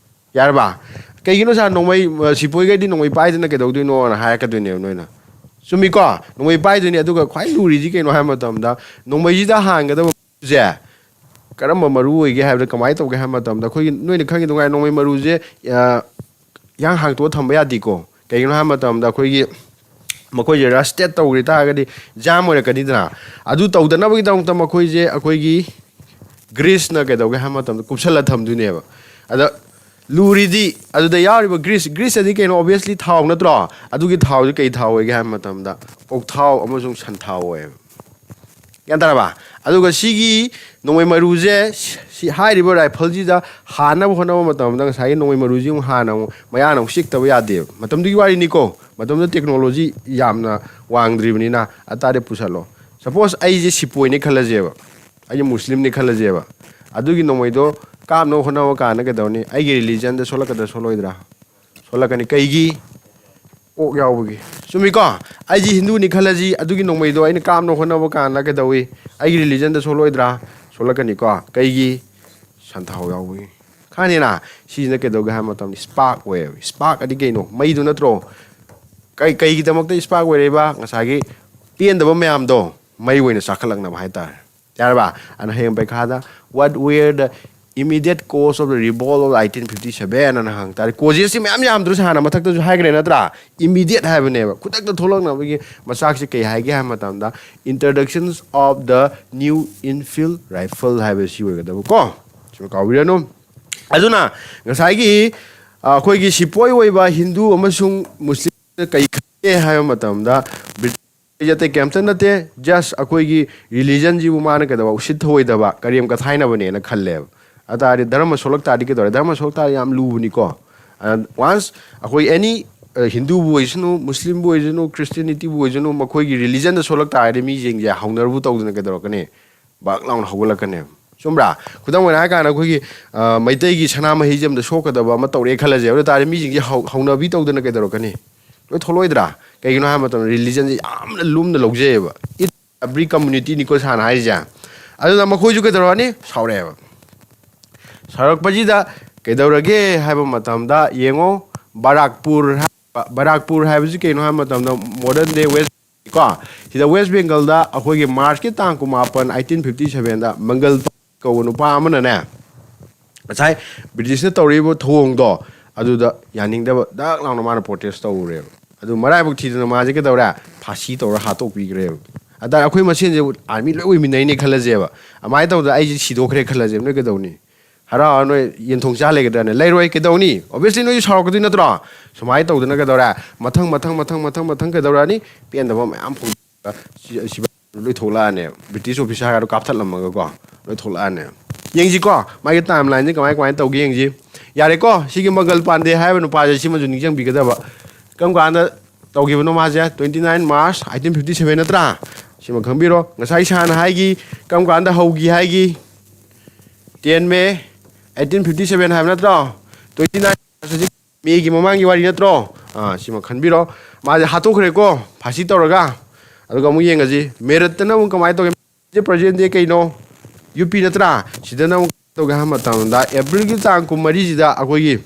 ꯌꯥꯔꯕ? ꯀꯩꯒꯤꯅꯣ ꯁꯥꯔ, ꯅꯣꯡꯃꯩ, ꯑ, ꯁꯤꯄꯣꯏꯈꯩꯗꯤ ꯅꯣꯡꯃꯩ ꯄꯥꯏꯗꯅ ꯀꯩꯗꯧꯗꯣꯏꯅꯣꯅ ꯍꯥꯏꯔꯛꯀꯗꯣꯏꯅꯦꯕ ꯅꯣꯏꯅ꯫ ꯆꯨꯝꯃꯤꯀꯣ? ꯅꯣꯡꯃꯩ ꯄꯥꯏꯗꯣꯏꯅꯤ, ꯑꯗꯨꯒ ꯈ꯭ꯋꯥꯏ ꯂꯨꯔꯤꯁꯤ ꯀꯩꯅꯣ ꯍꯥꯏꯕ ꯃꯇꯝꯗ, ꯅꯣꯡꯃꯩꯁꯤꯗ ꯍꯥꯟꯒꯗꯕ ꯁꯦ, ꯀꯔꯝꯕ ꯃꯔꯨ ꯑꯣꯏꯒꯦ ꯍꯥꯏꯕꯗ, ꯀꯃꯥꯏꯅ ꯇꯧꯒꯦ ꯍꯥꯏꯕ ꯃꯇꯝꯗ, ꯑꯩꯈꯣꯏꯒꯤ, ꯅꯣꯏꯅ ꯈꯪꯉꯤ ꯑꯗꯨꯉꯥꯏ, ꯅꯣꯡꯃꯩ ꯃꯔꯨꯁꯦ, ꯑ, ꯏꯍꯥꯡ ꯍꯥꯡꯇꯣꯛꯑ ꯊꯝꯕ ꯌꯥꯗꯦꯀꯣ꯫ ꯀꯩꯒꯤꯅꯣ ꯍꯥꯏꯕ ꯃꯇꯝꯗ, ꯑꯩꯈꯣꯏꯒꯤ ꯃꯈꯣꯏꯁꯦ rusted ꯇꯧꯈꯤ ꯇꯥꯔꯒꯗꯤ ꯖꯥꯝ ꯑꯣꯏꯔꯛꯀꯅꯤꯗꯅ꯫ ꯑꯗꯨ ꯇꯧꯗꯅꯕꯒꯤꯗꯃꯛꯇ ꯃꯈꯣꯏꯁꯦ ꯑꯩꯈꯣꯏꯒꯤ greaseꯅ ꯀꯩꯗꯧꯒꯦ ꯍꯥꯏꯕ ꯃꯇꯝꯗ ꯀꯨꯞꯁꯜꯂ ꯊꯝꯗꯣꯏꯅꯦꯕ꯫ ꯑꯗ ꯂꯨꯔꯤꯗꯤ ꯑꯗꯨꯗ ꯌꯥꯎꯔꯤꯕ grease, grease ꯑꯗꯤ ꯀꯩꯅꯣ? Obviously ꯊꯥꯎ ꯅꯠꯇ꯭ꯔꯣ? ꯑꯗꯨꯒꯤ ꯊꯥꯎꯁꯦ ꯀꯩ ꯊꯥꯎ ꯑꯣꯏꯒꯦ ꯍꯥꯏꯕ ꯃꯇꯝꯗ ꯑꯣꯛ ꯊꯥꯎ ꯑꯃꯁꯨꯡ ꯁꯟ ꯊꯥꯎ ꯑꯣꯏꯌꯦꯕ꯫ ꯒ꯭ꯌꯥꯟ ꯇꯥꯔꯕ? ꯑꯗꯨꯒ ꯁꯤꯒꯤ ꯅꯣꯡꯃꯩ ꯃꯔꯨꯁꯦ, ꯁꯤ ꯍꯥꯏꯔꯤꯕ rifleꯁꯤꯗ ꯍꯥꯟꯅꯕ ꯍꯣꯠꯅꯕ ꯃꯇꯝꯗ ꯉꯁꯥꯏꯒꯤ ꯅꯣꯡꯃꯩ ꯃꯔꯨꯁꯤ ꯑꯃꯨꯛ ꯍꯥꯟꯅ ꯑꯃꯨꯛ ꯃꯌꯥꯅ ꯑꯃꯨꯛ ꯆꯤꯛꯇꯕ ꯌꯥꯗꯦꯕ꯫ ꯃꯇꯝꯗꯨꯒꯤ ꯋꯥꯔꯤꯅꯤꯀꯣ꯫ ꯃꯇꯝꯗꯨꯗ technology ꯌꯥꯝꯅ ꯋꯥꯡꯗ꯭ꯔꯤꯕꯅꯤꯅ꯫ ꯑꯇꯥꯔꯗꯤ ꯄꯨꯁꯜꯂꯣ꯫ Suppose ꯑꯩꯁꯦ ꯁꯤꯄꯣꯏꯅꯦ ꯈꯜꯂꯁꯦꯕ, ꯑꯩꯁꯦ ꯃꯨꯁꯂꯤꯝꯅꯦ ꯈꯜꯂꯁꯦꯕ꯫ ꯑꯗꯨꯒꯤ ꯅꯣꯡꯃꯩꯗꯣ ꯀꯥꯞꯅꯕ ꯍꯣꯠꯅꯕ ꯀꯥꯟꯗ ꯀꯩꯗꯧꯅꯤ? ꯑꯩꯒꯤ religionꯗ ꯁꯣꯛꯂꯛꯀꯗ꯭ꯔꯥ ꯁꯣꯛꯂꯣꯏꯗ꯭ꯔꯥ? ꯁꯣꯛꯂꯛꯀꯅꯤ꯫ ꯀꯩꯒꯤ? ꯑꯣꯛ ꯌꯥꯎꯕꯒꯤ꯫ ꯆꯨꯝꯃꯤꯀꯣ? ꯑꯩꯁꯤ ꯍꯤꯟꯗꯨꯅꯤ ꯈꯜꯂꯁꯤ, ꯑꯗꯨꯒꯤ ꯅꯣꯡꯃꯩꯗꯣ ꯑꯩꯅ ꯀꯥꯞꯅꯕ ꯍꯣꯠꯅꯕ ꯀꯥꯟꯗ ꯀꯩꯗꯧꯏ? ꯑꯩꯒꯤ religionꯗ ꯁꯣꯛꯂꯣꯏꯗ꯭ꯔꯥ? ꯁꯣꯛꯂꯛꯀꯅꯤꯀꯣ? ꯀꯩꯒꯤ? ꯁꯟꯊꯥꯎ ꯌꯥꯎꯕꯒꯤ꯫ ꯈꯪꯉꯅꯤꯅ? ꯁꯤꯁꯤꯅ ꯀꯩꯗꯧꯒꯦ ꯍꯥꯏꯕ ꯃꯇꯝꯗ spark ꯑꯣꯏꯌꯦꯕ꯫ Spark ꯑꯗꯤ ꯀꯩꯅꯣ? ꯃꯩꯗꯨ ꯅꯠꯇ꯭ꯔꯣ? ꯀꯩ, ꯀꯩꯒꯤꯗꯃꯛꯇ spark ꯑꯣꯏꯔꯛꯏꯕ? ꯉꯁꯥꯏꯒꯤ ꯄꯦꯟꯗꯕ ꯃꯌꯥꯝꯗꯣ ꯃꯩ ꯑꯣꯏꯅ ꯆꯥꯈꯠꯂꯛꯅꯕ ꯍꯥꯏꯇꯥꯔꯦ꯫ ꯌꯥꯔꯕ? ꯑꯗꯨꯅ ꯍꯌꯦꯡ ꯄꯩꯈꯥꯗ "What were the immediate cause of the revolt of eighteen fifty seven?" ꯑꯅ ꯍꯪ ꯇꯥꯔꯦ꯫ Causes ꯁꯤ ꯃꯌꯥꯝ ꯌꯥꯝꯗ꯭ꯔꯁꯨ ꯍꯥꯟꯅ ꯃꯊꯛꯇꯁꯨ ꯍꯥꯏꯈ꯭ꯔꯦ ꯅꯠꯇ꯭ꯔꯥ? Immediate ꯍꯥꯏꯕꯅꯦꯕ꯫ ꯈꯨꯗꯛꯇ ꯊꯣꯛꯂꯛꯅꯕꯒꯤ ꯃꯆꯥꯛꯁꯤ ꯀꯩ ꯍꯥꯏꯒꯦ ꯍꯥꯏꯕ ꯃꯇꯝꯗ, introductions of the new Enfield rifle ꯍꯥꯏꯕꯁꯤ ꯑꯣꯏꯒꯗꯕꯀꯣ꯫ ꯁꯤꯃ ꯀꯥꯎꯕꯤꯔꯅꯨ꯫ ꯑꯗꯨꯅ ꯉꯁꯥꯏꯒꯤ, ꯑ, ꯑꯩꯈꯣꯏꯒꯤ ꯁꯤꯄꯣꯏ ꯑꯣꯏꯕ ꯍꯤꯟꯗꯨ ꯑꯃꯁꯨꯡ ꯃꯨꯁꯂꯤꯝ ꯀꯩ ꯈꯦꯠꯅꯩ ꯍꯥꯏꯕ ꯃꯇꯝꯗ, ꯕ꯭ꯔꯤꯇꯤꯁ ꯑꯇꯩ ꯀꯩꯝꯇ ꯅꯠꯇꯦ, just ꯑꯩꯈꯣꯏꯒꯤ religionꯁꯤꯕꯨ ꯃꯥꯅ ꯀꯩꯗꯧꯕ, ꯎꯁꯤꯠ ꯊꯑꯣꯏꯗꯕ, ꯀꯔꯦꯝ ꯀꯊꯥꯏꯅꯕꯅꯦꯅ ꯈꯜꯂꯦꯕ꯫ ꯑꯗꯨ ꯇꯥꯔꯗꯤ ꯙꯔꯃ ꯁꯣꯛꯂꯛ ꯇꯥꯔꯗꯤ ꯀꯩꯗꯧꯔꯦ? ꯙꯔꯃ ꯁꯣꯛꯂꯛ ꯇꯥꯔꯗꯤ ꯌꯥꯝ ꯂꯨꯕꯅꯤꯀꯣ꯫ ꯑ, once ꯑꯩꯈꯣꯏ any, ꯑ, ꯍꯤꯟꯗꯨꯕꯨ ꯑꯣꯏꯁꯅꯨ, ꯃꯨꯁꯂꯤꯝꯕꯨ ꯑꯣꯏꯁꯅꯨ, ꯈ꯭ꯔꯤꯁꯇꯤꯌꯥꯅꯤꯇꯤꯕꯨ ꯑꯣꯏꯁꯅꯨ, ꯃꯈꯣꯏꯒꯤ religionꯗ ꯁꯣꯛꯂꯛ ꯇꯥꯔꯗꯤ ꯃꯤꯁꯤꯡꯁꯦ ꯍꯧꯅꯔꯕꯨ ꯇꯧꯗꯅ ꯀꯩꯗꯧꯔꯛꯀꯅꯤ? ꯕꯛ ꯂꯥꯎꯅ ꯍꯧꯒꯠꯂꯛꯀꯅꯦꯕ꯫ ꯆꯨꯝꯕ꯭ꯔꯥ? ꯈꯨꯗꯝ ꯑꯣꯏꯅ ꯍꯥꯏꯔꯀꯥꯟꯗ ꯑꯩꯈꯣꯏꯒꯤ, ꯑ, ꯃꯩꯇꯩꯒꯤ ꯁꯅꯥꯃꯍꯤꯁꯦ ꯑꯝꯗ ꯁꯣꯛꯀꯗꯕ ꯑꯃ ꯇꯧꯔꯛꯑꯦ ꯈꯜꯂꯁꯦ꯫ ꯑꯗꯨ ꯇꯥꯔꯗꯤ ꯃꯤꯁꯤꯡꯁꯦ ꯍꯧ-, ꯍꯧꯅꯕꯤ ꯇꯧꯗꯅ ꯀꯩꯗꯧꯔꯛꯀꯅꯤ? ꯂꯣꯏ ꯊꯣꯛꯂꯛꯑꯣꯏꯗ꯭ꯔꯥ? ꯀꯩꯒꯤꯅꯣ ꯍꯥꯏꯕ ꯃꯇꯝꯗ religionꯁꯦ ꯌꯥꯝꯅ ꯂꯨꯝꯅ ꯂꯧꯖꯩꯑꯕ꯫ It every communityꯅꯤꯀꯣ ꯁꯥꯅ ꯍꯥꯏꯔꯤꯁꯦ꯫ ꯑꯗꯨꯅ ꯃꯈꯣꯏꯁꯨ ꯀꯩꯗꯧꯔꯛꯑꯅꯤ? ꯁꯥꯎꯔꯛꯑꯦꯕ꯫ ꯁꯥꯎꯔꯛꯄꯁꯤꯗ ꯀꯩꯗꯧꯔꯒꯦ ꯍꯥꯏꯕ ꯃꯇꯝꯗ ꯌꯦꯡꯉꯣ, ꯕꯔꯥꯛꯄꯨꯔ ꯍꯥꯏꯕ, ꯕꯔꯥꯛꯄꯨꯔ ꯍꯥꯏꯕꯁꯤ ꯀꯩꯅꯣ ꯍꯥꯏꯕ ꯃꯇꯝꯗ modern day West ꯀꯣ, ꯁꯤꯗ West Bengalꯗ ꯑꯩꯈꯣꯏꯒꯤ Marchꯀꯤ ꯇꯥꯡ ꯀꯨꯟꯃꯥꯄꯟ, eighteen fifty sevenꯗ ꯃꯪꯒꯜ ꯀꯧꯕ ꯅꯨꯄꯥ ꯑꯃꯅꯅꯦ, ꯉꯁꯥꯏ ꯕ꯭ꯔꯤꯇꯤꯁꯅ ꯇꯧꯔꯤꯕ ꯊꯧꯑꯣꯡꯗꯣ ꯑꯗꯨꯗ ꯌꯥꯅꯤꯡꯗꯕ ꯗꯛ ꯂꯥꯎꯅ ꯃꯥꯅ ꯄ꯭ꯔꯣꯇꯦꯁ ꯇꯧꯔꯨꯔꯦꯕ꯫ ꯑꯗꯨ ꯃꯔꯥꯏꯕꯛ ꯊꯤꯗꯅ ꯃꯥꯁꯦ ꯀꯩꯗꯧꯔꯦ? ꯐꯥꯁꯤ ꯇꯧꯔ ꯍꯥꯠꯇꯣꯛꯄꯤꯈ꯭ꯔꯦꯕ꯫ ꯑꯗ ꯑꯩꯈꯣꯏ ꯃꯁꯦꯟꯁꯦ ꯑꯥꯔꯃꯤ ꯂꯣꯏ ꯑꯣꯏꯃꯤꯟꯅꯩꯅꯦ ꯈꯜꯂꯁꯦꯕ꯫ ꯑꯗꯨꯃꯥꯏꯅ ꯇꯧꯗꯅ ꯑꯩꯁꯦ ꯁꯤꯗꯣꯛꯈ꯭ꯔꯦ ꯈꯜꯂꯁꯦꯕ, ꯅꯣꯏ ꯀꯩꯗꯧꯅꯤ? ꯍꯔꯥꯎ ꯍꯔꯥꯎ ꯅꯣꯏ ꯌꯦꯟꯊꯣꯡ ꯆꯥ ꯂꯩꯒꯗ꯭ꯔꯅꯦ? ꯂꯩꯔꯣꯏ꯫ ꯀꯩꯗꯧꯅꯤ? ꯑꯣꯕꯤꯌꯁꯂꯤ ꯅꯣꯏꯁꯨ ꯁꯥꯎꯔꯛꯀꯗꯣꯏ ꯅꯠꯇ꯭ꯔꯣ? ꯁꯨꯃꯥꯏꯅ ꯇꯧꯗꯅ ꯀꯩꯗꯧꯔꯦ? ꯃꯊꯪ ꯃꯊꯪ ꯃꯊꯪ ꯃꯊꯪ ꯃꯊꯪ ꯀꯩꯗꯧꯔꯛꯑꯅꯤ? ꯄꯦꯟꯗꯕ ꯃꯌꯥꯝ ꯐꯣꯡ-, ꯁꯤ-, ꯁꯤꯕꯥꯏ ꯂꯣꯏ ꯊꯣꯛꯂꯛꯑꯅꯦꯕ꯫ ꯕ꯭ꯔꯤꯇꯤꯁ ꯑꯣꯐꯤꯁꯥꯔꯒꯗꯣ ꯀꯥꯞꯊꯠꯂꯝꯃꯒꯀꯣ ꯂꯣꯏ ꯊꯣꯛꯂꯛꯑꯅꯦꯕ꯫ ꯌꯦꯡꯁꯤꯀꯣ, ꯃꯥꯒꯤ ꯇꯥꯏꯝ ꯂꯥꯏꯟꯁꯦ ꯀꯃꯥꯏ ꯀꯃꯥꯏꯅ ꯇꯧꯒꯦ ꯌꯦꯡꯁꯤ꯫ ꯌꯥꯔꯦꯀꯣ, ꯁꯤꯒꯤ ꯃꯪꯒꯜ ꯄꯥꯟꯗꯦ ꯍꯥꯏꯕ ꯅꯨꯄꯥꯁꯦ ꯁꯤꯃꯁꯨ ꯅꯤꯡꯁꯤꯡꯕꯤꯒꯗꯕ꯫ ꯀꯔꯝ ꯀꯥꯟꯗ ꯇꯧꯈꯤꯕꯅꯣ ꯃꯥꯁꯦ? Twenty nine March eighteen fifty seven ꯅꯠꯇ꯭ꯔꯥ? ꯁꯤꯃ ꯈꯪꯕꯤꯔꯣ꯫ ꯉꯁꯥꯏ ꯁꯥꯔꯅ ꯍꯥꯏꯈꯤ, ꯀꯔꯝ ꯀꯥꯟꯗ ꯍꯧꯈꯤ ꯍꯥꯏꯈꯤ? Ten May eighteen fifty seven ꯍꯥꯏꯕ ꯅꯠꯇ꯭ꯔꯣ? Twenty nine March ꯍꯧꯖꯤꯛ ꯃꯦꯒꯤ ꯃꯃꯥꯡꯒꯤ ꯋꯥꯔꯤ ꯅꯠꯇ꯭ꯔꯣ? ꯑꯥ, ꯁꯤꯃ ꯈꯟꯕꯤꯔꯣ꯫ ꯃꯥꯁꯦ ꯍꯥꯠꯇꯣꯛꯈ꯭ꯔꯦꯀꯣ, ꯐꯥꯁꯤ ꯇꯧꯔꯒ꯫ ꯑꯗꯨꯒ ꯑꯃꯨꯛ ꯌꯦꯡꯉꯁꯤ, ꯃꯦꯔꯠꯇꯅ ꯑꯃꯨꯛ ꯀꯃꯥꯏꯅ ꯇꯧꯒꯦ? ꯍꯧꯖꯤꯛ present day ꯀꯩꯅꯣ? ꯌꯨ ꯄꯤ ꯅꯠꯇ꯭ꯔꯥ? ꯁꯤꯗꯅ ꯑꯃꯨꯛ ꯇꯧꯒꯦ ꯍꯥꯏꯕ ꯃꯇꯝꯗ ꯑꯦꯄ꯭ꯔꯤꯜꯒꯤ ꯇꯥꯡ ꯀꯨꯟꯃꯔꯤꯁꯤꯗ ꯑꯩꯈꯣꯏꯒꯤ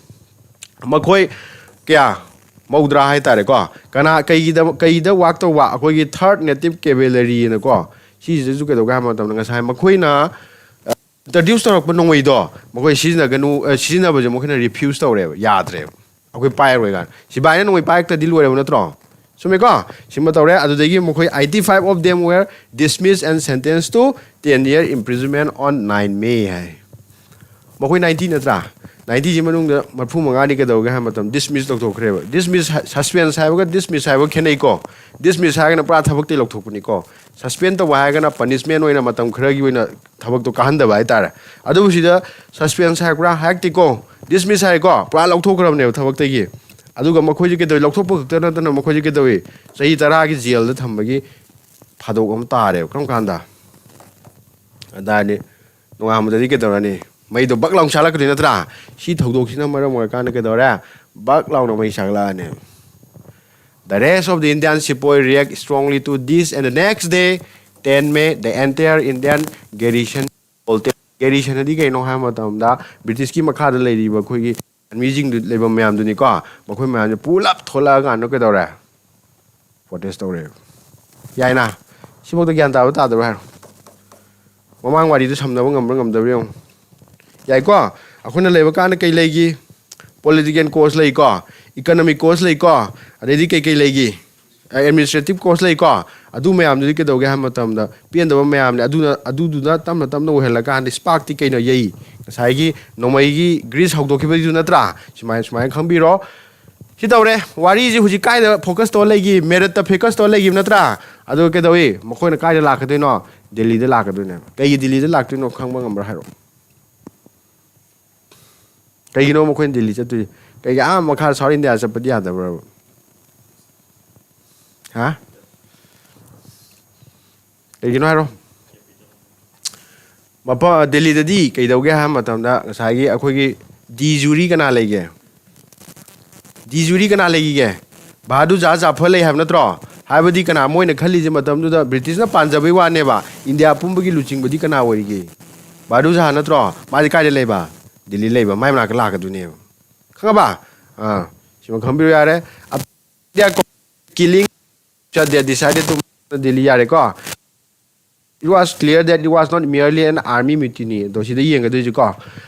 ꯃꯈꯣꯏ ꯀꯌꯥ? ꯃꯧꯗ꯭ꯔꯥ ꯍꯥꯏꯇꯥꯔꯦꯀꯣ꯫ ꯀꯅꯥ, ꯀꯩꯒꯤꯗ, ꯀꯩꯗ ꯋꯥꯛ ꯇꯧꯕ? ꯑꯩꯈꯣꯏꯒꯤ Third Native Cavalry ꯍꯥꯏꯅꯀꯣ꯫ ꯁꯤꯁꯤꯗꯁꯨ ꯀꯩꯗꯧꯒꯦ ꯍꯥꯏꯕ ꯃꯇꯝꯗ ꯉꯁꯥꯏ ꯃꯈꯣꯏꯅ, ꯑ, introduce ꯇꯧꯔꯛꯄ ꯅꯣꯡꯃꯩꯗꯣ ꯃꯈꯣꯏ ꯁꯤꯖꯤꯟꯅꯒꯅꯨ, ꯑ, ꯁꯤꯖꯤꯟꯅꯕꯁꯦ ꯃꯈꯣꯏꯅ refuse ꯇꯧꯔꯦꯕ, ꯌꯥꯗ꯭ꯔꯦꯕ꯫ ꯑꯩꯈꯣꯏ ꯄꯥꯏꯔꯣꯏ ꯀꯥꯏꯅ꯫ ꯁꯤꯕꯥꯏꯅ ꯅꯣꯡꯃꯩ ꯄꯥꯏꯔꯛꯇ꯭ꯔꯗꯤ ꯂꯣꯏꯔꯕ ꯅꯠꯇ꯭ꯔꯣ? ꯆꯨꯝꯃꯦꯀꯣ? ꯁꯤꯃ ꯇꯧꯔꯦ꯫ ꯑꯗꯨꯗꯒꯤ ꯃꯈꯣꯏ eighty five of them were dismissed and sentenced to ten year imprisonment on nine May ꯍꯥꯏ꯫ ꯃꯈꯣꯏ ninety ꯅꯠꯇ꯭ꯔꯥ? Ninety ꯁꯤ ꯃꯅꯨꯡꯗ ꯃꯔꯤꯐꯨ ꯃꯉꯥꯗꯤ ꯀꯩꯗꯧꯒꯦ ꯍꯥꯏꯕ ꯃꯇꯝꯗ dismiss ꯇꯧꯊꯣꯛꯈ꯭ꯔꯦꯕ꯫ Dismiss ꯍꯥꯏ-, suspense ꯍꯥꯏꯕꯒ dismiss ꯍꯥꯏꯕꯒ ꯈꯦꯠꯅꯩꯀꯣ꯫ Dismiss ꯍꯥꯏꯔꯒꯅ ꯄꯨꯔꯥ ꯊꯕꯛꯇꯩ ꯂꯧꯊꯣꯛꯄꯅꯤꯀꯣ꯫ Suspend ꯇꯧꯕ ꯍꯥꯏꯔꯒꯅ punishment ꯑꯣꯏꯅ ꯃꯇꯝ ꯈꯔꯒꯤ ꯑꯣꯏꯅ ꯊꯕꯛꯇꯣ ꯀꯥꯍꯟꯗꯕ ꯍꯥꯏꯇꯥꯔꯦ꯫ ꯑꯗꯨꯕꯨ ꯁꯤꯗ suspense ꯍꯥꯏꯔꯛꯄ꯭ꯔꯥ? ꯍꯥꯏꯔꯛꯇꯦꯀꯣ꯫ Dismiss ꯍꯥꯏꯔꯦꯀꯣ, ꯄꯨꯔꯥ ꯂꯧꯊꯣꯛꯈ꯭ꯔꯕꯅꯦꯕ ꯊꯕꯛꯇꯒꯤ꯫ ꯑꯗꯨꯒ ꯃꯈꯣꯏꯁꯦ ꯀꯩꯗꯧꯏ? ꯂꯧꯊꯣꯛꯄ ꯈꯛꯇ ꯅꯠꯇꯅ ꯃꯈꯣꯏꯁꯦ ꯀꯩꯗꯧꯏ? ꯆꯍꯤ ꯇꯔꯥꯒꯤ ꯖꯦꯜꯗ ꯊꯝꯕꯒꯤ ꯊꯥꯗꯣꯛ ꯑꯃ ꯇꯥꯔꯦꯕ꯫ ꯀꯔꯝ ꯀꯥꯟꯗ? ꯑꯗꯥꯏꯗꯤ ꯅꯣꯡꯉꯥꯟꯕꯗꯗꯤ ꯀꯩꯗꯧꯔꯅꯤ? ꯃꯩꯗꯣ ꯕꯛ ꯂꯥꯎꯅ ꯁꯥꯠꯂꯛꯀꯗꯣꯏ ꯅꯠꯇ꯭ꯔꯥ? ꯁꯤ ꯊꯧꯗꯣꯛꯁꯤꯅ ꯃꯔꯝ ꯑꯣꯏꯔꯀꯥꯟꯗ ꯀꯩꯗꯧꯔꯦ? ꯕꯛ ꯂꯥꯎꯅ ꯃꯩ ꯁꯥꯒꯠꯂꯛꯑꯅꯤ꯫ The rest of the Indian sepoy react strongly to this, and the next day, ten May, the entire Indian garrison, garrison ꯑꯗꯤ ꯀꯩꯅꯣ ꯍꯥꯏꯕ ꯃꯇꯝꯗ ꯕ꯭ꯔꯤꯇꯤꯁꯀꯤ ꯃꯈꯥꯗ ꯂꯩꯔꯤꯕ ꯑꯩꯈꯣꯏꯒꯤ ꯃꯤꯁꯤꯡꯗꯨ, ꯂꯩꯐꯝ ꯃꯌꯥꯝꯗꯨꯅꯤꯀꯣ, ꯃꯈꯣꯏ ꯃꯌꯥꯝꯁꯦ ꯄꯨꯂꯞ ꯊꯣꯛꯂꯛꯑꯀꯥꯟꯗ ꯀꯩꯗꯧꯔꯦ? Protest ꯇꯧꯔꯦꯕ꯫ ꯌꯥꯏꯅ? ꯁꯤꯐꯥꯎꯗ ꯒ꯭ꯌꯥꯟ ꯇꯥꯕ ꯇꯥꯗꯕ꯭ꯔꯥ ꯍꯥꯏꯔꯣ? ꯃꯃꯥꯡ ꯋꯥꯔꯤꯗꯨ ꯁꯝꯅꯕ ꯉꯝꯕ꯭ꯔꯥ ꯉꯝꯗꯕ꯭ꯔꯥ ꯌꯦꯡꯉꯨ꯫ ꯌꯥꯏꯀꯣ? ꯑꯩꯈꯣꯏꯅ ꯂꯩꯕ ꯀꯥꯟꯗ ꯀꯩ ꯂꯩꯒꯤ? Political cause ꯂꯩꯀꯣ, economic cause ꯂꯩꯀꯣ, ꯑꯗꯩꯗꯤ ꯀꯩ ꯀꯩ ꯂꯩꯒꯤ? Administrative cause ꯂꯩꯀꯣ꯫ ꯑꯗꯨ ꯃꯌꯥꯝꯗꯨꯗꯤ ꯀꯩꯗꯧꯒꯦ ꯍꯥꯏꯕ ꯃꯇꯝꯗ ꯄꯦꯟꯗꯕ ꯃꯌꯥꯝꯅꯦ꯫ ꯑꯗꯨꯅ, ꯑꯗꯨꯗꯨꯅ ꯇꯞꯅ ꯇꯞꯅ ꯑꯣꯏꯍꯜꯂꯀꯥꯟꯗ spark ꯇꯤ ꯀꯩꯅꯣ? ꯌꯩ꯫ ꯉꯁꯥꯏꯒꯤ ꯅꯣꯡꯃꯩꯒꯤ grease ꯍꯧꯗꯣꯛꯈꯤꯕꯗꯨ ꯅꯠꯇ꯭ꯔꯥ? ꯁꯨꯃꯥꯏꯅ, ꯁꯨꯃꯥꯏꯅ ꯈꯪꯕꯤꯔꯣ꯫ ꯁꯤ ꯇꯧꯔꯦ꯫ ꯋꯥꯔꯤꯁꯤ ꯍꯧꯖꯤꯛ ꯀꯥꯏꯗ focus ꯇꯧꯔ ꯂꯩꯒꯤ? Merit ꯇ focus ꯇꯧꯔ ꯂꯩꯒꯤꯕ ꯅꯠꯇ꯭ꯔꯥ? ꯑꯗꯨꯒ ꯀꯩꯗꯧꯏ? ꯃꯈꯣꯏꯅ ꯀꯥꯏꯗ ꯂꯥꯛꯀꯗꯣꯏꯅꯣ? ꯗꯦꯜꯂꯤꯗ ꯂꯥꯛꯀꯗꯣꯏꯅꯦꯕ꯫ ꯀꯩꯒꯤ ꯗꯦꯜꯂꯤꯗ ꯂꯥꯛꯇꯣꯏꯅꯣ ꯈꯪꯕ ꯉꯝꯕ꯭ꯔꯥ ꯍꯥꯏꯔꯛꯑꯣ꯫ ꯀꯩꯒꯤꯅꯣ ꯃꯈꯣꯏꯅ ꯗꯦꯜꯂꯤ ꯆꯠꯇꯣꯏꯁꯦ? ꯀꯩꯒꯤ ꯑꯥ ꯃꯈꯥ South India ꯆꯠꯄꯗꯤ ꯌꯥꯗꯕ꯭ꯔꯕ? ꯍꯥ? ꯀꯩꯒꯤꯅꯣ ꯍꯥꯏꯔꯣ꯫ ꯃꯐꯝ, ꯗꯦꯜꯂꯤꯗꯗꯤ ꯀꯩꯗꯧꯒꯦ ꯍꯥꯏꯕ ꯃꯇꯝꯗ ꯉꯁꯥꯏꯒꯤ ꯑꯩꯈꯣꯏꯒꯤ de jure ꯀꯅꯥ ꯂꯩꯒꯦ? De jure ꯀꯅꯥ ꯂꯩꯈꯤꯒꯦ? ꯕꯍꯥꯗꯨꯔ ꯖꯥ ꯖꯥꯐꯔ ꯂꯩ ꯍꯥꯏꯕ ꯅꯠꯇ꯭ꯔꯣ? ꯍꯥꯏꯕꯗꯤ ꯀꯅꯥ, ꯃꯣꯏꯅ ꯈꯜꯂꯤꯁꯦ ꯃꯇꯝꯗꯨꯗ ꯕ꯭ꯔꯤꯇꯤꯁꯅ ꯄꯥꯟꯖꯕꯩ ꯋꯥꯅꯦꯕ, ꯏꯟꯗꯤꯌꯥ ꯄꯨꯝꯕꯒꯤ ꯂꯨꯆꯤꯡꯕꯗꯤ ꯀꯅꯥ ꯑꯣꯏꯔꯤꯒꯦ? ꯕꯍꯥꯗꯨꯔ ꯖꯥ ꯅꯠꯇ꯭ꯔꯣ? ꯃꯥꯗꯤ ꯀꯥꯏꯗ ꯂꯩꯕ? ꯗꯦꯜꯂꯤ ꯂꯩꯕ꯫ ꯃꯥꯏ ꯃꯅꯥꯛꯇ ꯂꯥꯛꯀꯗꯣꯏꯅꯦꯕ꯫ ꯈꯪꯉꯕ? ꯑꯥ, ꯁꯤꯃ ꯈꯪꯕꯤꯔꯣ ꯌꯥꯔꯦ꯫ India killing, they decided to Delhi ꯌꯥꯔꯦꯀꯣ꯫ It was clear that it was not merely an army mutiny. ꯑꯗꯣ ꯁꯤꯗ ꯌꯦꯡꯒꯗꯣꯏꯁꯤꯀꯣ,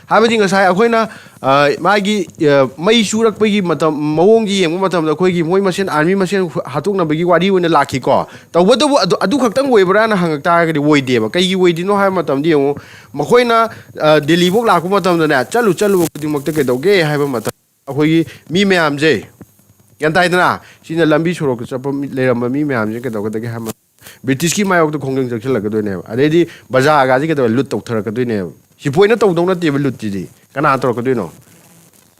ꯍꯥꯏꯕꯗꯤ ꯉꯁꯥꯏ ꯑꯩꯈꯣꯏꯅ, ꯑ, ꯃꯥꯒꯤ, ꯑ, ꯃꯩ ꯆꯨꯔꯛꯄꯒꯤ ꯃꯇꯝ, ꯃꯑꯣꯡꯁꯤ ꯌꯦꯡꯕ ꯃꯇꯝꯗ ꯑꯩꯈꯣꯏꯒꯤ ꯃꯣꯏ ꯃꯁꯦꯟ, army ꯃꯁꯦꯟ ꯍꯥꯠꯇꯣꯛꯅꯕꯒꯤ ꯋꯥꯔꯤ ꯑꯣꯏꯅ ꯂꯥꯛꯈꯤꯀꯣ꯫ ꯇꯧꯕꯇꯕꯨ ꯑꯗꯨ, ꯑꯗꯨ ꯈꯛꯇꯪ ꯑꯣꯏꯕ꯭ꯔꯥꯅ ꯍꯪꯉꯛ ꯇꯥꯔꯒꯗꯤ ꯑꯣꯏꯗꯦꯕ꯫ ꯀꯩꯒꯤ ꯑꯣꯏꯗꯣꯏꯅꯣ ꯍꯥꯏꯕ ꯃꯇꯝꯗ ꯌꯦꯡꯉꯨ, ꯃꯈꯣꯏꯅ, ꯑ, ꯗꯦꯜꯂꯤꯐꯧ ꯂꯥꯛꯄ ꯃꯇꯝꯗꯅꯦ, ꯆꯠꯂꯨ ꯆꯠꯂꯨꯕ ꯈꯨꯗꯤꯡꯃꯛꯇ ꯀꯩꯗꯧꯒꯦ ꯍꯥꯏꯕ ꯃꯇꯝ ꯑꯩꯈꯣꯏꯒꯤ ꯃꯤ ꯃꯌꯥꯝꯁꯦ, ꯒ꯭ꯌꯥꯟ ꯇꯥꯏꯗꯅ? ꯁꯤꯅ ꯂꯝꯕꯤ ꯁꯣꯔꯣꯛꯇ ꯆꯠꯄ ꯃꯤ, ꯂꯩꯔꯝꯕ ꯃꯤ ꯃꯌꯥꯝꯁꯦ ꯀꯩꯗꯧꯒꯗꯒꯦ ꯍꯥꯏꯕ, ꯕ꯭ꯔꯤꯇꯤꯁꯀꯤ ꯃꯥꯌꯣꯛꯇ ꯈꯣꯡꯖꯪ ꯆꯪꯁꯤꯜꯂꯛꯀꯗꯣꯏꯅꯦꯕ꯫ ꯑꯗꯩꯗꯤ ꯕꯖꯥꯔꯒꯁꯦ ꯀꯩꯗꯧꯔꯦ? ꯂꯨꯠ ꯇꯧꯊꯔꯛꯀꯗꯣꯏꯅꯦꯕ꯫ ꯁꯤꯄꯣꯏꯅ ꯇꯧꯗꯧ ꯅꯠꯇꯦꯕ ꯂꯨꯠꯁꯤꯗꯤ꯫ ꯀꯅꯥ ꯇꯧꯔꯛꯀꯗꯣꯏꯅꯣ?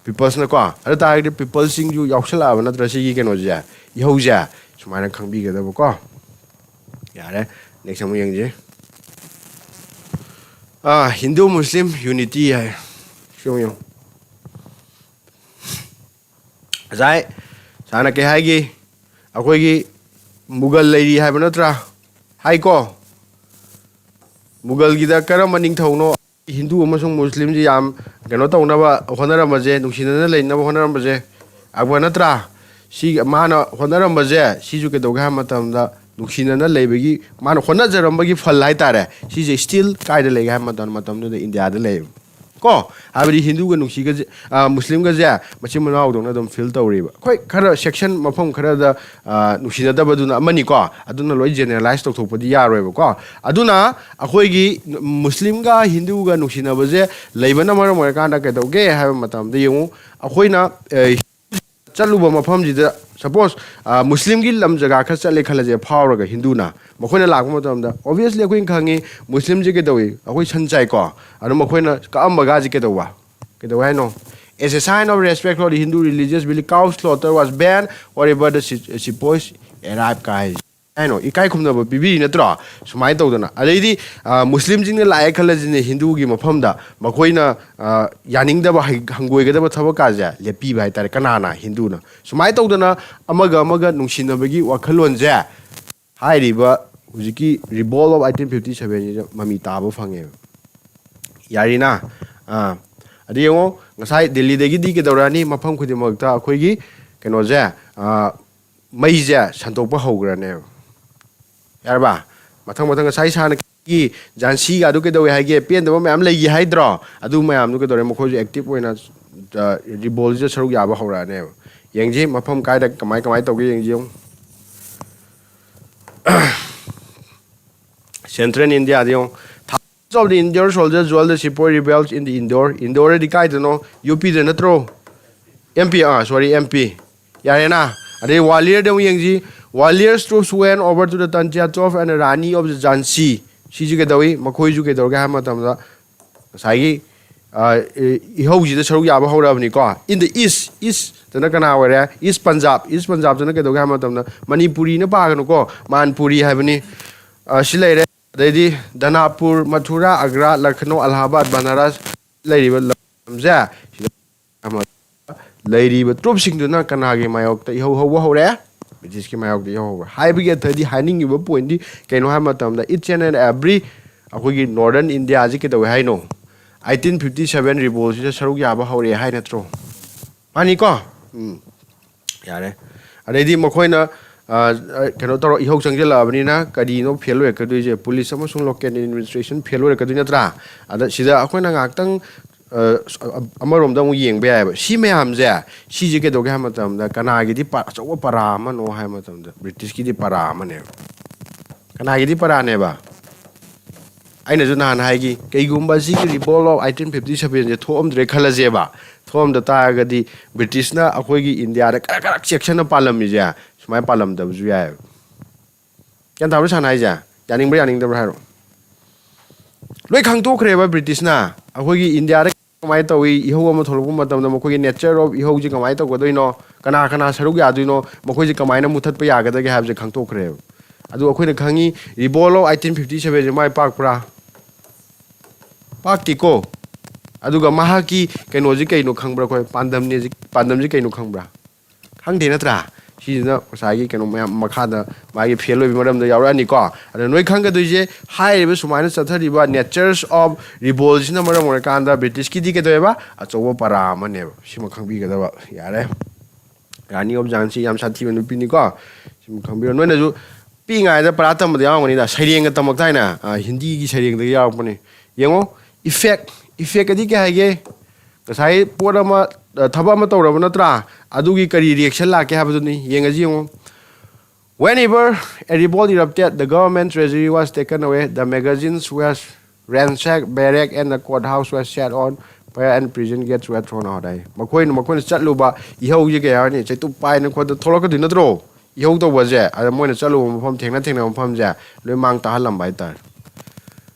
Peopleꯁꯅꯀꯣ꯫ ꯑꯗꯨ ꯇꯥꯔꯒꯗꯤ peopleꯁꯤꯡꯁꯨ ꯌꯥꯎꯁꯜꯂꯛꯑꯕ ꯅꯠꯇ꯭ꯔꯥ ꯁꯤꯒꯤ ꯀꯩꯅꯣꯁꯦ, ꯏꯍꯧꯁꯦ? ꯁꯨꯃꯥꯏꯅ ꯈꯪꯕꯤꯒꯗꯕꯀꯣ꯫ ꯌꯥꯔꯦ, next ꯑꯃꯨꯛ ꯌꯦꯡꯁꯤ꯫ ꯑꯥ, Hindu Muslim unity ꯍꯥꯏ꯫ ꯁꯤ ꯑꯃꯨꯛ ꯌꯦꯡꯉꯨ꯫ ꯉꯁꯥꯏ ꯁꯥꯔꯅ ꯀꯩ ꯍꯥꯏꯒꯤ? ꯑꯩꯈꯣꯏꯒꯤ ꯃꯨꯒꯜ ꯂꯩꯔꯤ ꯍꯥꯏꯕ ꯅꯠꯇ꯭ꯔꯥ? ꯍꯥꯏꯀꯣ? ꯃꯨꯒꯜꯒꯤꯗ ꯀꯔꯝꯕ ꯅꯤꯡꯊꯧꯅꯣ ꯍꯤꯟꯗꯨ ꯑꯃꯁꯨꯡ ꯃꯨꯁꯂꯤꯝꯁꯤ ꯌꯥꯝ ꯀꯩꯅꯣ ꯇꯧꯅꯕ ꯍꯣꯠꯅꯔꯝꯕꯁꯦ, ꯅꯨꯡꯁꯤꯅꯅ ꯂꯩꯅꯕ ꯍꯣꯠꯅꯔꯝꯕꯁꯦ? ꯑꯛꯕꯔ ꯅꯠꯇ꯭ꯔꯥ? ꯁꯤ ꯃꯥꯅ ꯍꯣꯠꯅꯔꯝꯕꯁꯦ, ꯁꯤꯁꯨ ꯀꯩꯗꯧꯒꯦ ꯍꯥꯏꯕ ꯃꯇꯝꯗ ꯅꯨꯡꯁꯤꯅꯅ ꯂꯩꯕꯒꯤ, ꯃꯥꯅ ꯍꯣꯠꯅꯖꯔꯝꯕꯒꯤ ꯐꯜ ꯍꯥꯏꯇꯥꯔꯦ, ꯁꯤꯁꯦ ꯁ꯭ꯇꯤꯜ ꯀꯥꯏꯗ ꯂꯩꯒꯦ ꯍꯥꯏꯕ ꯃꯇꯝ, ꯃꯇꯝꯗꯨꯗ ꯏꯟꯗꯤꯌꯥꯗ ꯂꯩꯌꯦꯕ꯫ ꯀꯣ, ꯍꯥꯏꯕꯗꯤ ꯍꯤꯟꯗꯨꯒ ꯅꯨꯡꯁꯤꯒꯁꯦ, ꯑ, ꯃꯨꯁꯂꯤꯝꯒꯁꯦ ꯃꯆꯤꯟ ꯃꯅꯥꯎꯗꯧꯅ ꯑꯗꯨꯝ ꯐꯤꯜ ꯇꯧꯔꯤꯕ꯫ ꯍꯣꯏ, ꯈꯔ ꯁꯦꯛꯁꯟ ꯃꯐꯝ ꯈꯔꯗ, ꯑ, ꯅꯨꯡꯁꯤꯅꯗꯕꯗꯨꯅ ꯑꯃꯅꯤꯀꯣ, ꯑꯗꯨꯅ ꯂꯣꯏ ꯖꯦꯅꯦꯔꯦꯂꯥꯏꯁ ꯇꯧꯊꯣꯛꯄꯗꯤ ꯌꯥꯔꯣꯏꯕꯀꯣ꯫ ꯑꯗꯨꯅ ꯑꯩꯈꯣꯏꯒꯤ ꯃꯨꯁꯂꯤꯝꯒ ꯍꯤꯟꯗꯨꯒ ꯅꯨꯡꯁꯤꯅꯕꯁꯦ ꯂꯩꯕꯅ ꯃꯔꯝ ꯑꯣꯏꯔꯀꯥꯟꯗ ꯀꯩꯗꯧꯒꯦ ꯍꯥꯏꯕ ꯃꯇꯝꯗ ꯌꯦꯡꯉꯨ, ꯑꯩꯈꯣꯏꯅ, ꯑ, ꯆꯠꯂꯨꯕ ꯃꯐꯝꯁꯤꯗ, ꯁꯄꯣꯁ, ꯃꯨꯁꯂꯤꯝꯒꯤ ꯂꯝ ꯖꯒꯥ ꯈꯔ ꯆꯠꯂꯦ ꯈꯜꯂꯁꯦ, ꯐꯥꯎꯔꯒ ꯍꯤꯟꯗꯨꯅ, ꯃꯈꯣꯏꯅ ꯂꯥꯛꯄ ꯃꯇꯝꯗ, ꯑꯣꯕꯤꯌꯁꯂꯤ ꯑꯩꯈꯣꯏꯅ ꯈꯪꯉꯤ ꯃꯨꯁꯂꯤꯝꯁꯦ ꯀꯩꯗꯧꯏ, ꯑꯩꯈꯣꯏ ꯁꯟ ꯆꯥꯏꯀꯣ꯫ ꯑꯗꯣ ꯃꯈꯣꯏꯅ ꯀꯛꯑꯝꯕ ꯒꯥꯁꯦ ꯀꯩꯗꯧꯕ, ꯀꯩꯗꯧꯋꯦ ꯍꯥꯏꯅꯣ? As a sign of respect for the Hindu religious belief, cow slaughter was banned wherever the se-, sepoys arrived ꯀꯥꯏ ꯍꯥꯏꯅꯣ, ꯏꯀꯥꯏ ꯈꯨꯝꯅꯕ ꯄꯤꯕꯤꯔꯤ ꯅꯠꯇ꯭ꯔꯣ? ꯁꯨꯃꯥꯏꯅ ꯇꯧꯗꯅ꯫ ꯑꯗꯩꯗꯤ, ꯑ, ꯃꯨꯁꯂꯤꯝꯁꯤꯡꯅ ꯂꯥꯛꯑꯦ ꯈꯜꯂꯁꯤꯅꯦ, ꯍꯤꯟꯗꯨꯒꯤ ꯃꯐꯝꯗ, ꯃꯈꯣꯏꯅ, ꯑ, ꯌꯥꯅꯤꯡꯗꯕ, ꯍꯩ-, ꯍꯪꯒꯣꯏꯒꯗꯕ ꯊꯕꯛꯀꯥꯁꯦ ꯂꯦꯞꯄꯤꯕ ꯍꯥꯏꯇꯥꯔꯦ꯫ ꯀꯅꯥꯅ? ꯍꯤꯟꯗꯨꯅ꯫ ꯁꯨꯃꯥꯏꯅ ꯇꯧꯗꯅ ꯑꯃꯒ ꯑꯃꯒ ꯅꯨꯡꯁꯤꯅꯕꯒꯤ ꯋꯥꯈꯜꯂꯣꯟꯁꯦ ꯍꯥꯏꯔꯤꯕ ꯍꯧꯖꯤꯛꯀꯤ Revolt of eighteen fifty seven ꯁꯤꯗ ꯃꯃꯤ ꯇꯥꯕ ꯐꯪꯉꯦꯕ꯫ ꯌꯥꯔꯤꯅ? ꯑꯥ, ꯑꯗꯨ ꯌꯦꯡꯉꯣ, ꯉꯁꯥꯏ ꯗꯦꯜꯂꯤꯗꯒꯤꯗꯤ ꯀꯩꯗꯧꯔꯛꯑꯅꯤ? ꯃꯐꯝ ꯈꯨꯗꯤꯡꯃꯛꯇ ꯑꯩꯈꯣꯏꯒꯤ ꯀꯩꯅꯣꯁꯦ, ꯑꯥ, ꯃꯩꯁꯦ ꯁꯟꯗꯣꯛꯄ ꯍꯧꯈ꯭ꯔꯅꯦꯕ꯫ ꯌꯥꯔꯕ? ꯃꯊꯪ ꯃꯊꯪ ꯉꯁꯥꯏ ꯁꯥꯔꯅ ꯀꯤ ꯖꯥꯟꯁꯤꯒ ꯑꯗꯨ ꯀꯩꯗꯧꯋꯦ ꯍꯥꯏꯒꯦ? ꯄꯦꯟꯗꯕ ꯃꯌꯥꯝ ꯂꯩꯈꯤ ꯍꯥꯏꯗ꯭ꯔꯣ? ꯑꯗꯨ ꯃꯌꯥꯝꯗꯨ ꯀꯩꯗꯧꯔꯦ? ꯃꯈꯣꯏꯁꯨ ꯑꯦꯛꯇꯤꯚ ꯑꯣꯏꯅ, ꯑ, ꯔꯤꯕꯣꯜꯁꯤꯗ ꯁꯔꯨꯛ ꯌꯥꯕ ꯍꯧꯔꯛꯑꯅꯦꯕ꯫ ꯌꯦꯡꯁꯤ ꯃꯐꯝ ꯀꯥꯏꯗ ꯀꯃꯥꯏ ꯀꯃꯥꯏ ꯇꯧꯒꯦ ꯌꯦꯡꯁꯤ ꯌꯦꯡꯉꯨ꯫ ꯁꯦꯟꯇ꯭ꯔꯦꯜ ꯏꯟꯗꯤꯌꯥꯗ ꯌꯦꯡꯉꯨ꯫ Thousands of the Indian soldiers joined the sepoy rebels in the Indore. ꯏꯟꯗꯣꯔꯗꯤ ꯀꯥꯏꯗꯅꯣ? ꯌꯨ ꯄꯤꯗ ꯅꯠꯇ꯭ꯔꯣ? ꯑꯦꯝ ꯄꯤ, ꯑꯥ, ꯁꯣꯔꯤ, ꯑꯦꯝ ꯄꯤ꯫ ꯌꯥꯔꯦꯅ? ꯑꯗꯩ ꯒ꯭ꯋꯥꯂꯤꯌꯔꯗ ꯑꯃꯨꯛ ꯌꯦꯡꯁꯤ꯫ Gwalior's troops went over to the Tantia Chowk and the Rani of the Jhansi. ꯁꯤꯁꯤ ꯀꯩꯗꯧꯏ? ꯃꯈꯣꯏꯁꯨ ꯀꯩꯗꯧꯔꯒꯦ ꯍꯥꯏꯕ ꯃꯇꯝꯗ, ꯉꯁꯥꯏꯒꯤ, ꯑ, ꯏ-, ꯏꯍꯧꯁꯤꯗ ꯁꯔꯨꯛ ꯌꯥꯕ ꯍꯧꯔꯛꯑꯕꯅꯤꯀꯣ꯫ In the East, East ꯇꯅ ꯀꯅꯥ ꯑꯣꯏꯔꯦ? East Punjab, East Punjab ꯇꯅ ꯀꯩꯗꯧꯒꯦ ꯍꯥꯏꯕ ꯃꯇꯝꯗ, ꯃꯅꯤꯄꯨꯔꯤꯅ ꯄꯥꯒꯅꯨꯀꯣ, ꯃꯥꯟꯄꯨꯔꯤ ꯍꯥꯏꯕꯅꯤ꯫ ꯑ, ꯁꯤ ꯂꯩꯔꯦ꯫ ꯑꯗꯩꯗꯤ ꯗꯅꯥꯄꯨꯔ, ꯃꯊꯨꯔꯥ, ꯑꯒ꯭ꯔꯥ, ꯂꯈꯅꯧ, ꯑꯂꯥꯍꯥꯕꯥꯗ, ꯕꯅꯥꯔꯁ ꯂꯩꯔꯤꯕ ꯂꯝꯁꯦ, ꯁꯤꯗ ꯑꯃ ꯂꯩꯔꯤꯕ ꯇ꯭ꯔꯨꯞꯁꯤꯡꯗꯨꯅ ꯀꯅꯥꯒꯤ ꯃꯥꯌꯣꯛꯇ ꯏꯍꯧ ꯍꯧꯕ ꯍꯧꯔꯦ? ꯕ꯭ꯔꯤꯇꯤꯁꯀꯤ ꯃꯥꯌꯣꯛꯇ ꯏꯍꯧ ꯍꯧꯕ꯫ ꯍꯥꯏꯕꯒꯤ ꯑꯔꯊꯗꯤ, ꯍꯥꯏꯅꯤꯡꯉꯤꯕ ꯄꯣꯏꯟꯗꯤ ꯀꯩꯅꯣ ꯍꯥꯏꯕ ꯃꯇꯝꯗ, each and every ꯑꯩꯈꯣꯏꯒꯤ Northern Indiaꯁꯤ ꯀꯩꯗꯧꯋꯦ ꯍꯥꯏꯅꯣ? Eighteen fifty seven revoltꯁꯤꯗ ꯁꯔꯨꯛ ꯌꯥꯕ ꯍꯧꯔꯛꯑꯦ ꯍꯥꯏ ꯅꯠꯇ꯭ꯔꯣ? ꯃꯥꯅꯤꯀꯣ? ꯎꯝ꯫ ꯌꯥꯔꯦ꯫ ꯑꯗꯩꯗꯤ ꯃꯈꯣꯏꯅ, ꯀꯩꯅꯣ ꯇꯧꯔ ꯏꯍꯧ ꯆꯪꯁꯤꯜꯂꯛꯑꯕꯅꯤꯅ ꯀꯔꯤꯅꯣ ꯐꯦꯜ ꯑꯣꯏꯔꯛꯀꯗꯣꯏꯁꯦ? ꯄꯨꯂꯤꯁ ꯑꯃꯁꯨꯡ ꯂꯣꯀꯦꯜ ꯑꯦꯗꯃꯤꯅꯤꯁꯇ꯭ꯔꯦꯁꯟ ꯐꯦꯜ ꯑꯣꯏꯔꯛꯀꯗꯣꯏ ꯅꯠꯇ꯭ꯔꯥ? ꯑꯗ ꯁꯤꯗ ꯑꯩꯈꯣꯏꯅ ꯉꯥꯏꯍꯥꯛꯇꯪ ꯑꯃꯔꯣꯝꯗ ꯑꯃꯨꯛ ꯌꯦꯡꯕ ꯌꯥꯏꯑꯕ꯫ ꯁꯤ ꯃꯌꯥꯝꯁꯦ, ꯁꯤꯁꯦ ꯀꯩꯗꯧꯒꯦ ꯍꯥꯏꯕ ꯃꯇꯝꯗ, ꯀꯅꯥꯒꯤꯗꯤ ꯑꯆꯧꯕ ꯄꯔꯥ ꯑꯃꯅꯣ ꯍꯥꯏꯕ ꯃꯇꯝꯗ, ꯕ꯭ꯔꯤꯇꯤꯁꯀꯤꯗꯤ ꯄꯔꯥ ꯑꯃꯅꯦꯕ꯫ ꯀꯅꯥꯒꯤꯗꯤ ꯄꯔꯥꯅꯦꯕ? ꯑꯩꯅꯁꯨ ꯅꯍꯥꯟ ꯍꯥꯏꯈꯤ, ꯀꯩꯒꯨꯝꯕ ꯁꯤꯒꯤ ꯔꯤꯕꯣꯜ ꯑꯣꯐ ꯑꯩꯠꯇꯤꯟ ꯐꯤꯐꯇꯤ ꯁꯚꯦꯟꯁꯦ ꯊꯣꯛꯑꯝꯗ꯭ꯔꯦ ꯈꯜꯂꯁꯦꯕ, ꯊꯣꯛꯑꯝꯗ ꯇꯥꯔꯒꯗꯤ ꯕ꯭ꯔꯤꯇꯤꯁꯅ ꯑꯩꯈꯣꯏꯒꯤ ꯏꯟꯗꯤꯌꯥꯗ ꯀꯔꯛ ꯀꯔꯛ ꯆꯦꯛꯁꯟꯅ ꯄꯥꯜꯂꯝꯃꯤꯁꯦ ꯁꯨꯃꯥꯏꯅ ꯄꯥꯜꯂꯝꯗꯕꯁꯨ ꯌꯥꯏꯑꯕ꯫ ꯒ꯭ꯌꯥꯟ ꯇꯥꯕ꯭ꯔꯥ ꯁꯥꯟꯅ ꯍꯥꯏꯁꯦ? ꯌꯥꯅꯤꯡꯕ꯭ꯔꯥ ꯌꯥꯅꯤꯡꯗꯕ꯭ꯔꯥ ꯍꯥꯏꯔꯣ꯫ ꯂꯣꯏ ꯈꯪꯗꯣꯛꯈ꯭ꯔꯦꯕ ꯕ꯭ꯔꯤꯇꯤꯁꯅ ꯑꯩꯈꯣꯏꯒꯤ ꯏꯟꯗꯤꯌꯥꯗ ꯀꯃꯥꯏꯅ ꯇꯧꯏ, ꯏꯍꯧ ꯑꯃ ꯊꯣꯛꯂꯛꯄ ꯃꯇꯝꯗ ꯃꯈꯣꯏꯒꯤ ꯅꯦꯆꯔ ꯑꯣꯐ ꯏꯍꯧꯁꯦ ꯀꯃꯥꯏꯅ ꯇꯧꯒꯗꯣꯏꯅꯣ, ꯀꯅꯥ ꯀꯅꯥ ꯁꯔꯨꯛ ꯌꯥꯗꯣꯏꯅꯣ, ꯃꯈꯣꯏꯁꯦ ꯀꯃꯥꯏꯅ ꯃꯨꯊꯠꯄ ꯌꯥꯒꯗꯒꯦ ꯍꯥꯏꯕꯁꯦ ꯈꯪꯗꯣꯛꯈ꯭ꯔꯦꯕ꯫ ꯑꯗꯨ ꯑꯩꯈꯣꯏꯅ ꯈꯪꯉꯤ, ꯔꯤꯕꯣꯜ ꯑꯣꯐ ꯑꯩꯠꯇꯤꯟ ꯐꯤꯐꯇꯤ ꯁꯚꯦꯟꯁꯦ ꯃꯥꯏ ꯄꯥꯛꯄ꯭ꯔꯥ? ꯄꯥꯛꯇꯦꯀꯣ꯫ ꯑꯗꯨꯒ ꯃꯍꯥꯛꯀꯤ ꯀꯩꯅꯣꯁꯤ ꯀꯩꯅꯣ ꯈꯪꯕ꯭ꯔꯥ? ꯑꯩꯈꯣꯏ ꯄꯥꯟꯗꯝꯅꯦ, ꯄꯥꯟꯗꯝꯁꯤ ꯀꯩꯅꯣ ꯈꯪꯕ꯭ꯔꯥ? ꯈꯪꯗꯦ ꯅꯠꯇ꯭ꯔꯥ? ꯁꯤꯁꯤꯅ ꯉꯁꯥꯏꯒꯤ ꯀꯩꯅꯣ ꯃꯌꯥꯝ ꯃꯈꯥꯗ ꯃꯥꯒꯤ ꯐꯦꯜ ꯑꯣꯏꯕ ꯃꯔꯝꯗ ꯌꯥꯎꯔꯛꯑꯅꯤꯀꯣ꯫ ꯑꯗ ꯅꯣꯏ ꯈꯪꯒꯗꯣꯏꯁꯦ, ꯍꯥꯏꯔꯤꯕ ꯁꯨꯃꯥꯏꯅ ꯆꯠꯊꯔꯤꯕ natures of revoltꯁꯤꯅ ꯃꯔꯝ ꯑꯣꯏꯔꯀꯥꯟꯗ ꯕ꯭ꯔꯤꯇꯤꯁꯀꯤꯗꯤ ꯀꯩꯗꯧꯋꯦꯕ? ꯑꯆꯧꯕ ꯄꯔꯥ ꯑꯃꯅꯦꯕ꯫ ꯁꯤꯃ ꯈꯪꯕꯤꯒꯗꯕ꯫ ꯌꯥꯔꯦ꯫ ꯔꯥꯅꯤ ꯑꯣꯐ ꯖꯥꯟꯁꯤ ꯌꯥꯝ ꯁꯥꯊꯤꯕ ꯅꯨꯄꯤꯅꯤꯀꯣ꯫ ꯁꯤꯃ ꯈꯪꯕꯤꯔꯣ꯫ ꯅꯣꯏꯅꯁꯨ ꯄꯤꯛꯏꯉꯩꯗ ꯄꯔꯥ ꯇꯝꯕꯗ ꯌꯥꯎꯔꯝꯒꯅꯤꯗ, ꯁꯩꯔꯦꯡꯒ ꯇꯝꯃꯛꯇꯥꯏꯅ, ꯑ, ꯍꯤꯟꯗꯤꯒꯤ ꯁꯩꯔꯦꯡꯗꯒꯤ ꯌꯥꯎꯔꯛꯄꯅꯤ꯫ ꯌꯦꯡꯉꯣ, effect, effect ꯑꯗꯤ ꯀꯩ ꯍꯥꯏꯒꯦ? ꯉꯁꯥꯏ ꯄꯣꯠ ꯑꯃ, ꯑ, ꯊꯕꯛ ꯑꯃ ꯇꯧꯔꯕ ꯅꯠꯇ꯭ꯔꯥ? ꯑꯗꯨꯒꯤ ꯀꯔꯤ reaction ꯂꯥꯛꯀꯦ ꯍꯥꯏꯕꯗꯨꯅꯤ꯫ ꯌꯦꯡꯉꯁꯤ ꯌꯦꯡꯉꯣ꯫ Whenever a revolt erupted, the government treasury was taken away, the magazines were ransacked, barrack and the courthouse were set on fire and prison gates were thrown out ꯍꯥꯏ꯫ ꯃꯈꯣꯏꯅ, ꯃꯈꯣꯏꯅ ꯆꯠꯂꯨꯕ ꯏꯍꯧꯁꯦ ꯀꯩ ꯍꯥꯏꯅꯤ? ꯆꯩꯇꯨꯞ ꯄꯥꯏꯅ ꯈꯣꯠꯇ ꯊꯣꯛꯂꯛꯀꯗꯣꯏ ꯅꯠꯇ꯭ꯔꯣ? ꯏꯍꯧ ꯇꯧꯕꯁꯦ꯫ ꯑꯗ ꯃꯣꯏꯅ ꯆꯠꯂꯨꯕ ꯃꯐꯝ, ꯊꯦꯡꯅ ꯊꯦꯡꯅꯕ ꯃꯐꯝꯁꯦ ꯂꯣꯏ ꯃꯥꯡ ꯇꯥꯍꯜꯂꯝꯕ ꯍꯥꯏꯇꯥꯔꯦ꯫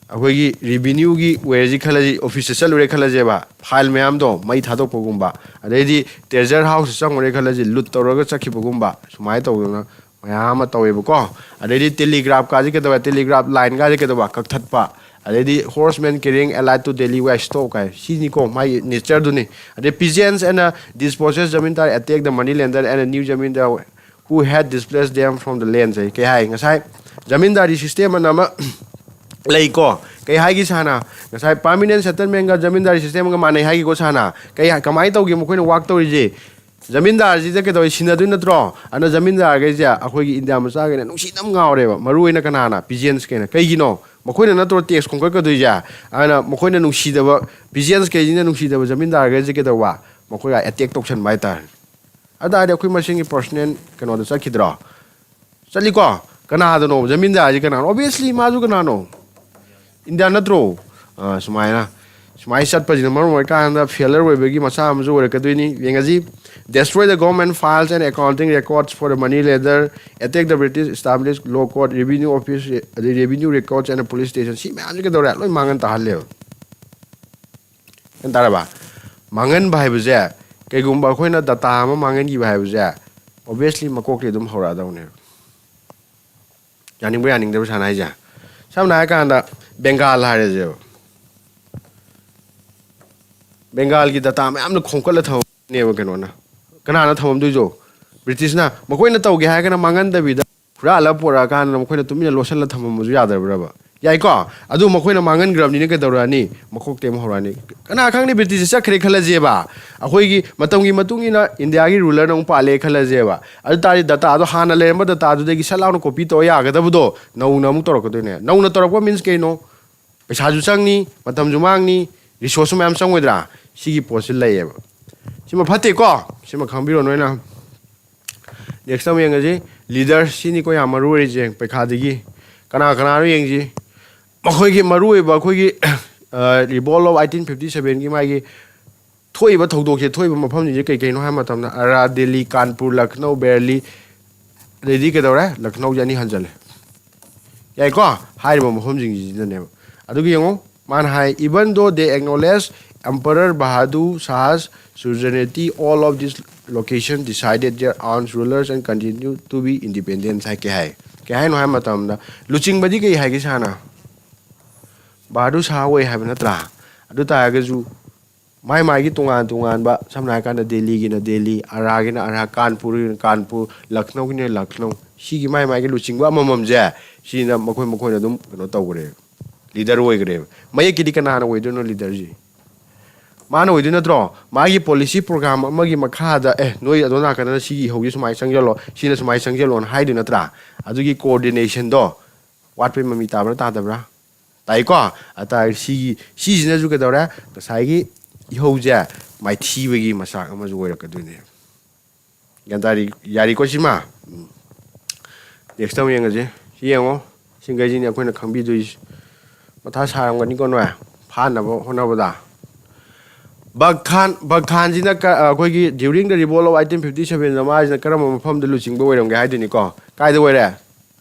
ꯑꯩꯈꯣꯏꯒꯤ revenueꯒꯤ ꯑꯣꯏꯔꯁꯤ ꯈꯜꯂꯁꯤ, officeꯇ ꯆꯠꯂꯨꯔꯦ ꯈꯜꯂꯁꯦꯕ, file ꯃꯌꯥꯝꯗꯣ ꯃꯩ ꯊꯥꯗꯣꯛꯄꯒꯨꯝꯕ, ꯑꯗꯩꯗꯤ treasure houseꯇ ꯆꯪꯉꯨꯔꯦ ꯈꯜꯂꯁꯤ, loot ꯇꯧꯔꯒ ꯆꯠꯈꯤꯕꯒꯨꯝꯕ, ꯁꯨꯃꯥꯏꯅ ꯇꯧꯗꯅ ꯃꯌꯥꯝ ꯑꯃ ꯇꯧꯋꯦꯕꯀꯣ꯫ ꯑꯗꯩꯗꯤ telegraphꯀꯥꯁꯦ ꯀꯩꯗꯧꯕ, telegraph lineꯒꯥꯁꯦ ꯀꯩꯗꯧꯕ, ꯀꯛꯊꯠꯄ꯫ ꯑꯗꯩꯗꯤ horsemen carrying allied to Delhi were stopped ꯀꯥꯏ, ꯁꯤꯅꯤꯀꯣ ꯃꯥꯒꯤ natureꯗꯨꯅꯤ꯫ ꯑꯗꯩ peasants and dispossessed zamindar attacked the money lender and new zamindar who had displaced them from the land ꯍꯥꯏ꯫ ꯀꯩ ꯍꯥꯏ? ꯉꯁꯥꯏ ꯖꯃꯤꯟꯗꯥꯔꯤ system ꯑꯅ ꯑꯃ ꯂꯩꯀꯣ꯫ ꯀꯩ ꯍꯥꯏꯒꯤ ꯁꯥꯅ? ꯉꯁꯥꯏ permanent settlementꯒ ꯖꯃꯤꯟꯗꯥꯔꯤ systemꯒ ꯃꯥꯟꯅꯩ ꯍꯥꯏꯒꯤꯀꯣ ꯁꯥꯅ꯫ ꯀꯩ ꯍꯥꯏ-, ꯀꯃꯥꯏꯅ ꯇꯧꯒꯦ ꯃꯈꯣꯏꯅ work ꯇꯧꯔꯤꯁꯦ? ꯖꯃꯤꯟꯗꯥꯔꯁꯤꯗ ꯀꯩꯗꯧꯋꯤ? ꯁꯤꯟꯅꯗꯣꯏ ꯅꯠꯇ꯭ꯔꯣ? ꯑꯗꯨꯅ ꯖꯃꯤꯟꯗꯥꯔꯈꯩꯁꯦ ꯑꯩꯈꯣꯏꯒꯤ ꯏꯟꯗꯤꯌꯥ ꯃꯆꯥꯈꯩꯅ ꯅꯨꯡꯁꯤꯅ ꯉꯥꯎꯔꯦꯕ, ꯃꯔꯨ ꯑꯣꯏꯅ ꯀꯅꯥꯅ? ꯄꯤꯖꯦꯟꯁ ꯀꯩꯅ꯫ ꯀꯩꯒꯤꯅꯣ? ꯃꯈꯣꯏꯅ ꯅꯠꯇ꯭ꯔꯣ ꯇꯦꯛꯁ ꯈꯣꯝꯒꯠꯀꯗꯣꯏꯁꯦ? ꯑꯗꯨꯅ ꯃꯈꯣꯏꯅ ꯅꯨꯡꯁꯤꯗꯕ, ꯄꯤꯖꯦꯟꯁ ꯀꯩꯁꯤꯅ ꯅꯨꯡꯁꯤꯗꯕ ꯖꯃꯤꯟꯗꯥꯔꯈꯩꯁꯦ ꯀꯩꯗꯧꯕ? ꯃꯈꯣꯏꯒ ꯑꯦꯇꯦꯛ ꯇꯧꯁꯟꯕ ꯍꯥꯏꯇꯥꯔꯦ꯫ ꯑꯗꯨ ꯇꯥꯔꯗꯤ ꯑꯩꯈꯣꯏ ꯃꯁꯦꯟꯒꯤ ꯄꯔꯁꯣꯅꯦꯜ ꯀꯩꯅꯣꯗ ꯆꯠꯈꯤꯗ꯭ꯔꯣ? ꯆꯠꯂꯤꯀꯣ? ꯀꯅꯥꯗꯅꯣ? ꯖꯃꯤꯟꯗꯥꯔꯁꯤ ꯀꯅꯥꯅꯣ? ꯑꯣꯕꯤꯌꯁꯂꯤ ꯃꯥꯁꯨ ꯀꯅꯥꯅꯣ? ꯏꯟꯗꯤꯌꯥ ꯅꯠꯇ꯭ꯔꯣ? ꯑꯥ, ꯁꯨꯃꯥꯏꯅ, ꯁꯨꯃꯥꯏꯅ ꯆꯠꯄꯁꯤꯅ ꯃꯔꯝ ꯑꯣꯏꯔꯀꯥꯟꯗ ꯐꯦꯂꯔ ꯑꯣꯏꯕꯒꯤ ꯃꯆꯥꯛ ꯑꯃꯁꯨ ꯑꯣꯏꯔꯛꯀꯗꯣꯏꯅꯤ꯫ ꯌꯦꯡꯉꯁꯤ, destroy the government files and accounting records for the money lender, attack the British established law court, revenue office, ꯑꯗꯩ revenue records and police station, ꯁꯤ ꯃꯌꯥꯝꯁꯤ ꯀꯩꯗꯧꯔꯦ? ꯂꯣꯏ ꯃꯥꯡꯍꯟ ꯇꯥꯍꯜꯂꯦꯕ꯫ ꯒ꯭ꯌꯥꯟ ꯇꯥꯔꯕ? ꯃꯥꯡꯍꯟꯕ ꯍꯥꯏꯕꯁꯦ, ꯀꯩꯒꯨꯝꯕ ꯑꯩꯈꯣꯏꯅ ꯗꯇꯥ ꯑꯃ ꯃꯥꯡꯍꯟꯈꯤꯕ ꯍꯥꯏꯕꯁꯦ, ꯑꯣꯕꯤꯌꯁꯂꯤ ꯃꯀꯣꯛꯇꯤ ꯑꯗꯨꯝ ꯍꯧꯔꯛꯑꯗꯧꯅꯦꯕ꯫ ꯌꯥꯅꯤꯡꯕ ꯌꯥꯅꯤꯡꯗꯕ ꯁꯥꯟꯅ ꯍꯥꯏꯁꯦ꯫ ꯁꯝꯅ ꯍꯥꯏꯔꯀꯥꯟꯗ ꯕꯦꯡꯒꯥꯜ ꯍꯥꯏꯔꯁꯦꯕ, ꯕꯦꯡꯒꯥꯜꯒꯤ ꯗꯇꯥ ꯃꯌꯥꯝꯅ ꯈꯣꯝꯀꯠꯂ ꯊꯝꯃꯅꯦꯕ ꯀꯩꯅꯣꯅ꯫ ꯀꯅꯥꯅ ꯊꯝꯃꯝꯗꯣꯏꯁꯣ? ꯕ꯭ꯔꯤꯇꯤꯁꯅ꯫ ꯃꯈꯣꯏꯅ ꯇꯧꯒꯦ ꯍꯥꯏꯔꯒꯅ ꯃꯥꯡꯍꯟꯗꯕꯤꯗ ꯍꯨꯔꯥꯜꯂ ꯄꯨꯔꯛꯑꯀꯥꯟꯗ ꯃꯈꯣꯏꯅ ꯇꯨꯃꯤꯟꯅ ꯂꯣꯠꯁꯤꯜꯂ ꯊꯝꯃꯝꯕꯁꯨ ꯌꯥꯗꯕ꯭ꯔꯕ? ꯌꯥꯏꯀꯣ? ꯑꯗꯨ ꯃꯈꯣꯏꯅ ꯃꯥꯡꯍꯟꯈ꯭ꯔꯕꯅꯤꯅ ꯀꯩꯗꯧꯔꯛꯑꯅꯤ? ꯃꯀꯣꯛꯇꯩ ꯑꯃꯨꯛ ꯍꯧꯔꯛꯑꯅꯤ꯫ ꯀꯅꯥ ꯈꯪꯅꯤ, ꯕ꯭ꯔꯤꯇꯤꯁꯁꯦ ꯆꯠꯈ꯭ꯔꯦ ꯈꯜꯂꯁꯦꯕ, ꯑꯩꯈꯣꯏꯒꯤ ꯃꯇꯝꯒꯤ ꯃꯇꯨꯡ ꯏꯟꯅ ꯏꯟꯗꯤꯌꯥꯒꯤ ꯔꯨꯂꯔꯅ ꯑꯃꯨꯛ ꯄꯥꯜꯂꯦ ꯈꯜꯂꯁꯦꯕ꯫ ꯑꯗꯨ ꯇꯥꯔꯗꯤ ꯗꯇꯥꯗꯣ, ꯍꯥꯟꯅ ꯂꯩꯔꯝꯕ ꯗꯇꯥꯗꯨꯗꯒꯤ ꯁꯠ ꯂꯥꯎꯅ ꯀꯣꯄꯤ ꯇꯧꯔ ꯌꯥꯒꯗꯕꯗꯣ ꯅꯧꯅ ꯑꯃꯨꯛ ꯇꯧꯔꯛꯀꯗꯣꯏꯅꯦ꯫ ꯅꯧꯅ ꯇꯧꯔꯛꯄ ꯃꯤꯟꯁ ꯀꯩꯅꯣ? ꯄꯩꯁꯥꯁꯨ ꯆꯪꯅꯤ, ꯃꯇꯝꯁꯨ ꯃꯥꯡꯅꯤ, ꯔꯤꯁꯣꯔꯁꯁꯨ ꯃꯌꯥꯝ ꯆꯪꯉꯣꯏꯗ꯭ꯔꯥ? ꯁꯤꯒꯤ ꯄꯣꯠꯁꯤ ꯂꯩꯌꯦꯕ꯫ ꯁꯤꯃ ꯐꯠꯇꯦꯀꯣ? ꯁꯤꯃ ꯈꯪꯕꯤꯔꯣ ꯅꯣꯏꯅ꯫ ꯅꯦꯛꯁꯇ ꯑꯃꯨꯛ ꯌꯦꯡꯉꯁꯤ꯫ ꯂꯤꯗꯔ, ꯁꯤꯅꯤꯀꯣ ꯌꯥꯝ ꯃꯔꯨ ꯑꯣꯏꯔꯤꯁꯦ ꯄꯩꯈꯥꯗꯒꯤ꯫ ꯀꯅꯥ ꯀꯅꯥꯅꯣ ꯌꯦꯡꯁꯤ꯫ ꯃꯈꯣꯏꯒꯤ ꯃꯔꯨꯑꯣꯏꯕ ꯑꯩꯈꯣꯏꯒꯤ, ꯑ, revolt of eighteen fifty sevenꯒꯤ ꯃꯥꯒꯤ ꯊꯣꯛꯏꯕ ꯊꯧꯗꯣꯛꯁꯦ, ꯊꯣꯛꯏꯕ ꯃꯐꯝꯁꯤꯡꯁꯦ ꯀꯩ ꯀꯩꯅꯣ ꯍꯥꯏꯕ ꯃꯇꯝꯗ, ꯑꯔꯥ, ꯗꯦꯜꯂꯤ, ꯀꯥꯟꯄꯨꯔ, ꯂꯈꯅꯧ, ꯕꯦꯔꯂꯤ, ꯑꯗꯩꯗꯤ ꯀꯩꯗꯧꯔꯦ? ꯂꯈꯅꯧꯁꯦ ꯑꯅꯤ ꯍꯟꯖꯜꯂꯦ꯫ ꯌꯥꯏꯀꯣ? ꯍꯥꯏꯔꯤꯕ ꯃꯐꯝꯁꯤꯡꯁꯤꯗꯅꯦꯕ꯫ ꯑꯗꯨꯒ ꯌꯦꯡꯉꯣ, ꯃꯥꯅ ꯍꯥꯏ, "Even though they acknowledge Emperor Bahadur Shah's suzerainty, all of these locations decided their own rulers and continue to be independent" ꯍꯥꯏ꯫ ꯀꯩ ꯍꯥꯏ? ꯀꯩ ꯍꯥꯏꯅꯣ ꯍꯥꯏꯕ ꯃꯇꯝꯗ, ꯂꯨꯆꯤꯡꯕꯗꯤ ꯀꯩ ꯍꯥꯏꯒꯦ ꯁꯥꯅ? ꯕꯍꯥꯗꯨꯔ ꯁꯥꯍ ꯑꯣꯏ ꯍꯥꯏꯕ ꯅꯠꯇ꯭ꯔꯥ? ꯑꯗꯨ ꯇꯥꯔꯒꯁꯨ ꯃꯥꯏ ꯃꯥꯏꯒꯤ ꯇꯣꯉꯥꯟ ꯇꯣꯉꯥꯟꯕ, ꯁꯝꯅ ꯍꯥꯏꯔꯀꯥꯟꯗ ꯗꯦꯜꯂꯤꯒꯤꯅ ꯗꯦꯜꯂꯤ, ꯑꯔꯥꯒꯤꯅ ꯑꯔꯥ, ꯀꯥꯟꯄꯨꯔꯒꯤꯅ ꯀꯥꯟꯄꯨꯔ, ꯂꯈꯅꯧꯒꯤꯅ ꯂꯈꯅꯧ, ꯁꯤꯒꯤ ꯃꯥꯏ ꯃꯥꯏꯒꯤ ꯂꯨꯆꯤꯡꯕ ꯑꯃꯃꯝꯁꯦ, ꯁꯤꯅ ꯃꯈꯣꯏ ꯃꯈꯣꯏꯅ ꯑꯗꯨꯝ ꯀꯩꯅꯣ ꯇꯧꯈ꯭ꯔꯦꯕ, ꯂꯤꯗꯔ ꯑꯣꯏꯈ꯭ꯔꯦꯕ꯫ ꯃꯌꯦꯛꯀꯤꯗꯤ ꯀꯅꯥꯅ ꯑꯣꯏꯗꯣꯏꯅꯣ ꯂꯤꯗꯔꯁꯤ? ꯃꯥꯅ ꯑꯣꯏꯗꯣꯏ ꯅꯠꯇ꯭ꯔꯣ? ꯃꯥꯒꯤ ꯄꯣꯂꯤꯁꯤ ꯄ꯭ꯔꯣꯒ꯭ꯔꯥꯝ ꯑꯃꯒꯤ ꯃꯈꯥꯗ, "ꯑꯦ, ꯅꯣꯏ ꯑꯗꯣꯝ ꯅꯥꯀꯟꯗꯅ ꯁꯤꯒꯤ ꯏꯍꯧꯁꯦ ꯁꯨꯃꯥꯏꯅ ꯆꯪꯁꯤꯜꯂꯣ, ꯁꯤꯅ ꯁꯨꯃꯥꯏꯅ ꯆꯪꯁꯤꯜꯂꯣꯅ" ꯍꯥꯏꯗꯣꯏ ꯅꯠꯇ꯭ꯔꯥ? ꯑꯗꯨꯒꯤ ꯀꯣꯑꯣꯔꯗꯤꯅꯦꯁꯟꯗꯣ ꯋꯥꯠꯄꯩ ꯃꯃꯤ ꯇꯥꯕ꯭ꯔꯥ ꯇꯥꯗꯕ꯭ꯔꯥ? ꯇꯥꯏꯀꯣ? ꯑꯇꯥ ꯁꯤꯒꯤ, ꯁꯤꯁꯤꯅꯁꯨ ꯀꯩꯗꯧꯔꯦ? ꯉꯁꯥꯏꯒꯤ ꯏꯍꯧꯁꯦ ꯃꯥꯏꯊꯤꯕꯒꯤ ꯃꯆꯥꯛ ꯑꯃꯁꯨ ꯑꯣꯏꯔꯛꯀꯗꯣꯏꯅꯦ꯫ ꯒ꯭ꯌꯥꯟ ꯇꯥꯔꯤ, ꯌꯥꯔꯤꯀꯣ ꯁꯤꯃ? ꯎꯝ꯫ ꯅꯦꯛꯁꯇ ꯑꯃꯨꯛ ꯌꯦꯡꯉꯁꯤ꯫ ꯁꯤ ꯌꯦꯡꯉꯣ꯫ ꯁꯤꯡꯈꯩꯁꯤꯅꯤ ꯑꯩꯈꯣꯏꯅ ꯈꯪꯕꯤꯗꯣꯏꯁꯤ꯫ ꯃꯊꯥ ꯁꯥꯔꯝꯒꯅꯤꯀꯣ ꯅꯣꯏ, ꯐꯥꯅꯕ ꯍꯣꯠꯅꯕꯗ꯫ ꯕꯒ ꯈꯥꯟ, ꯕꯒ ꯈꯥꯟꯁꯤꯅ ꯀ-, ꯑꯩꯈꯣꯏꯒꯤ during the revolt of eighteen fifty seven ꯃꯥꯁꯤꯅ ꯀꯔꯝꯕ ꯃꯐꯝꯗ ꯂꯨꯆꯤꯡꯕ ꯑꯣꯏꯔꯝꯒꯦ ꯍꯥꯏꯗꯣꯏꯅꯤꯀꯣ? ꯀꯥꯏꯗ ꯑꯣꯏꯔꯦ?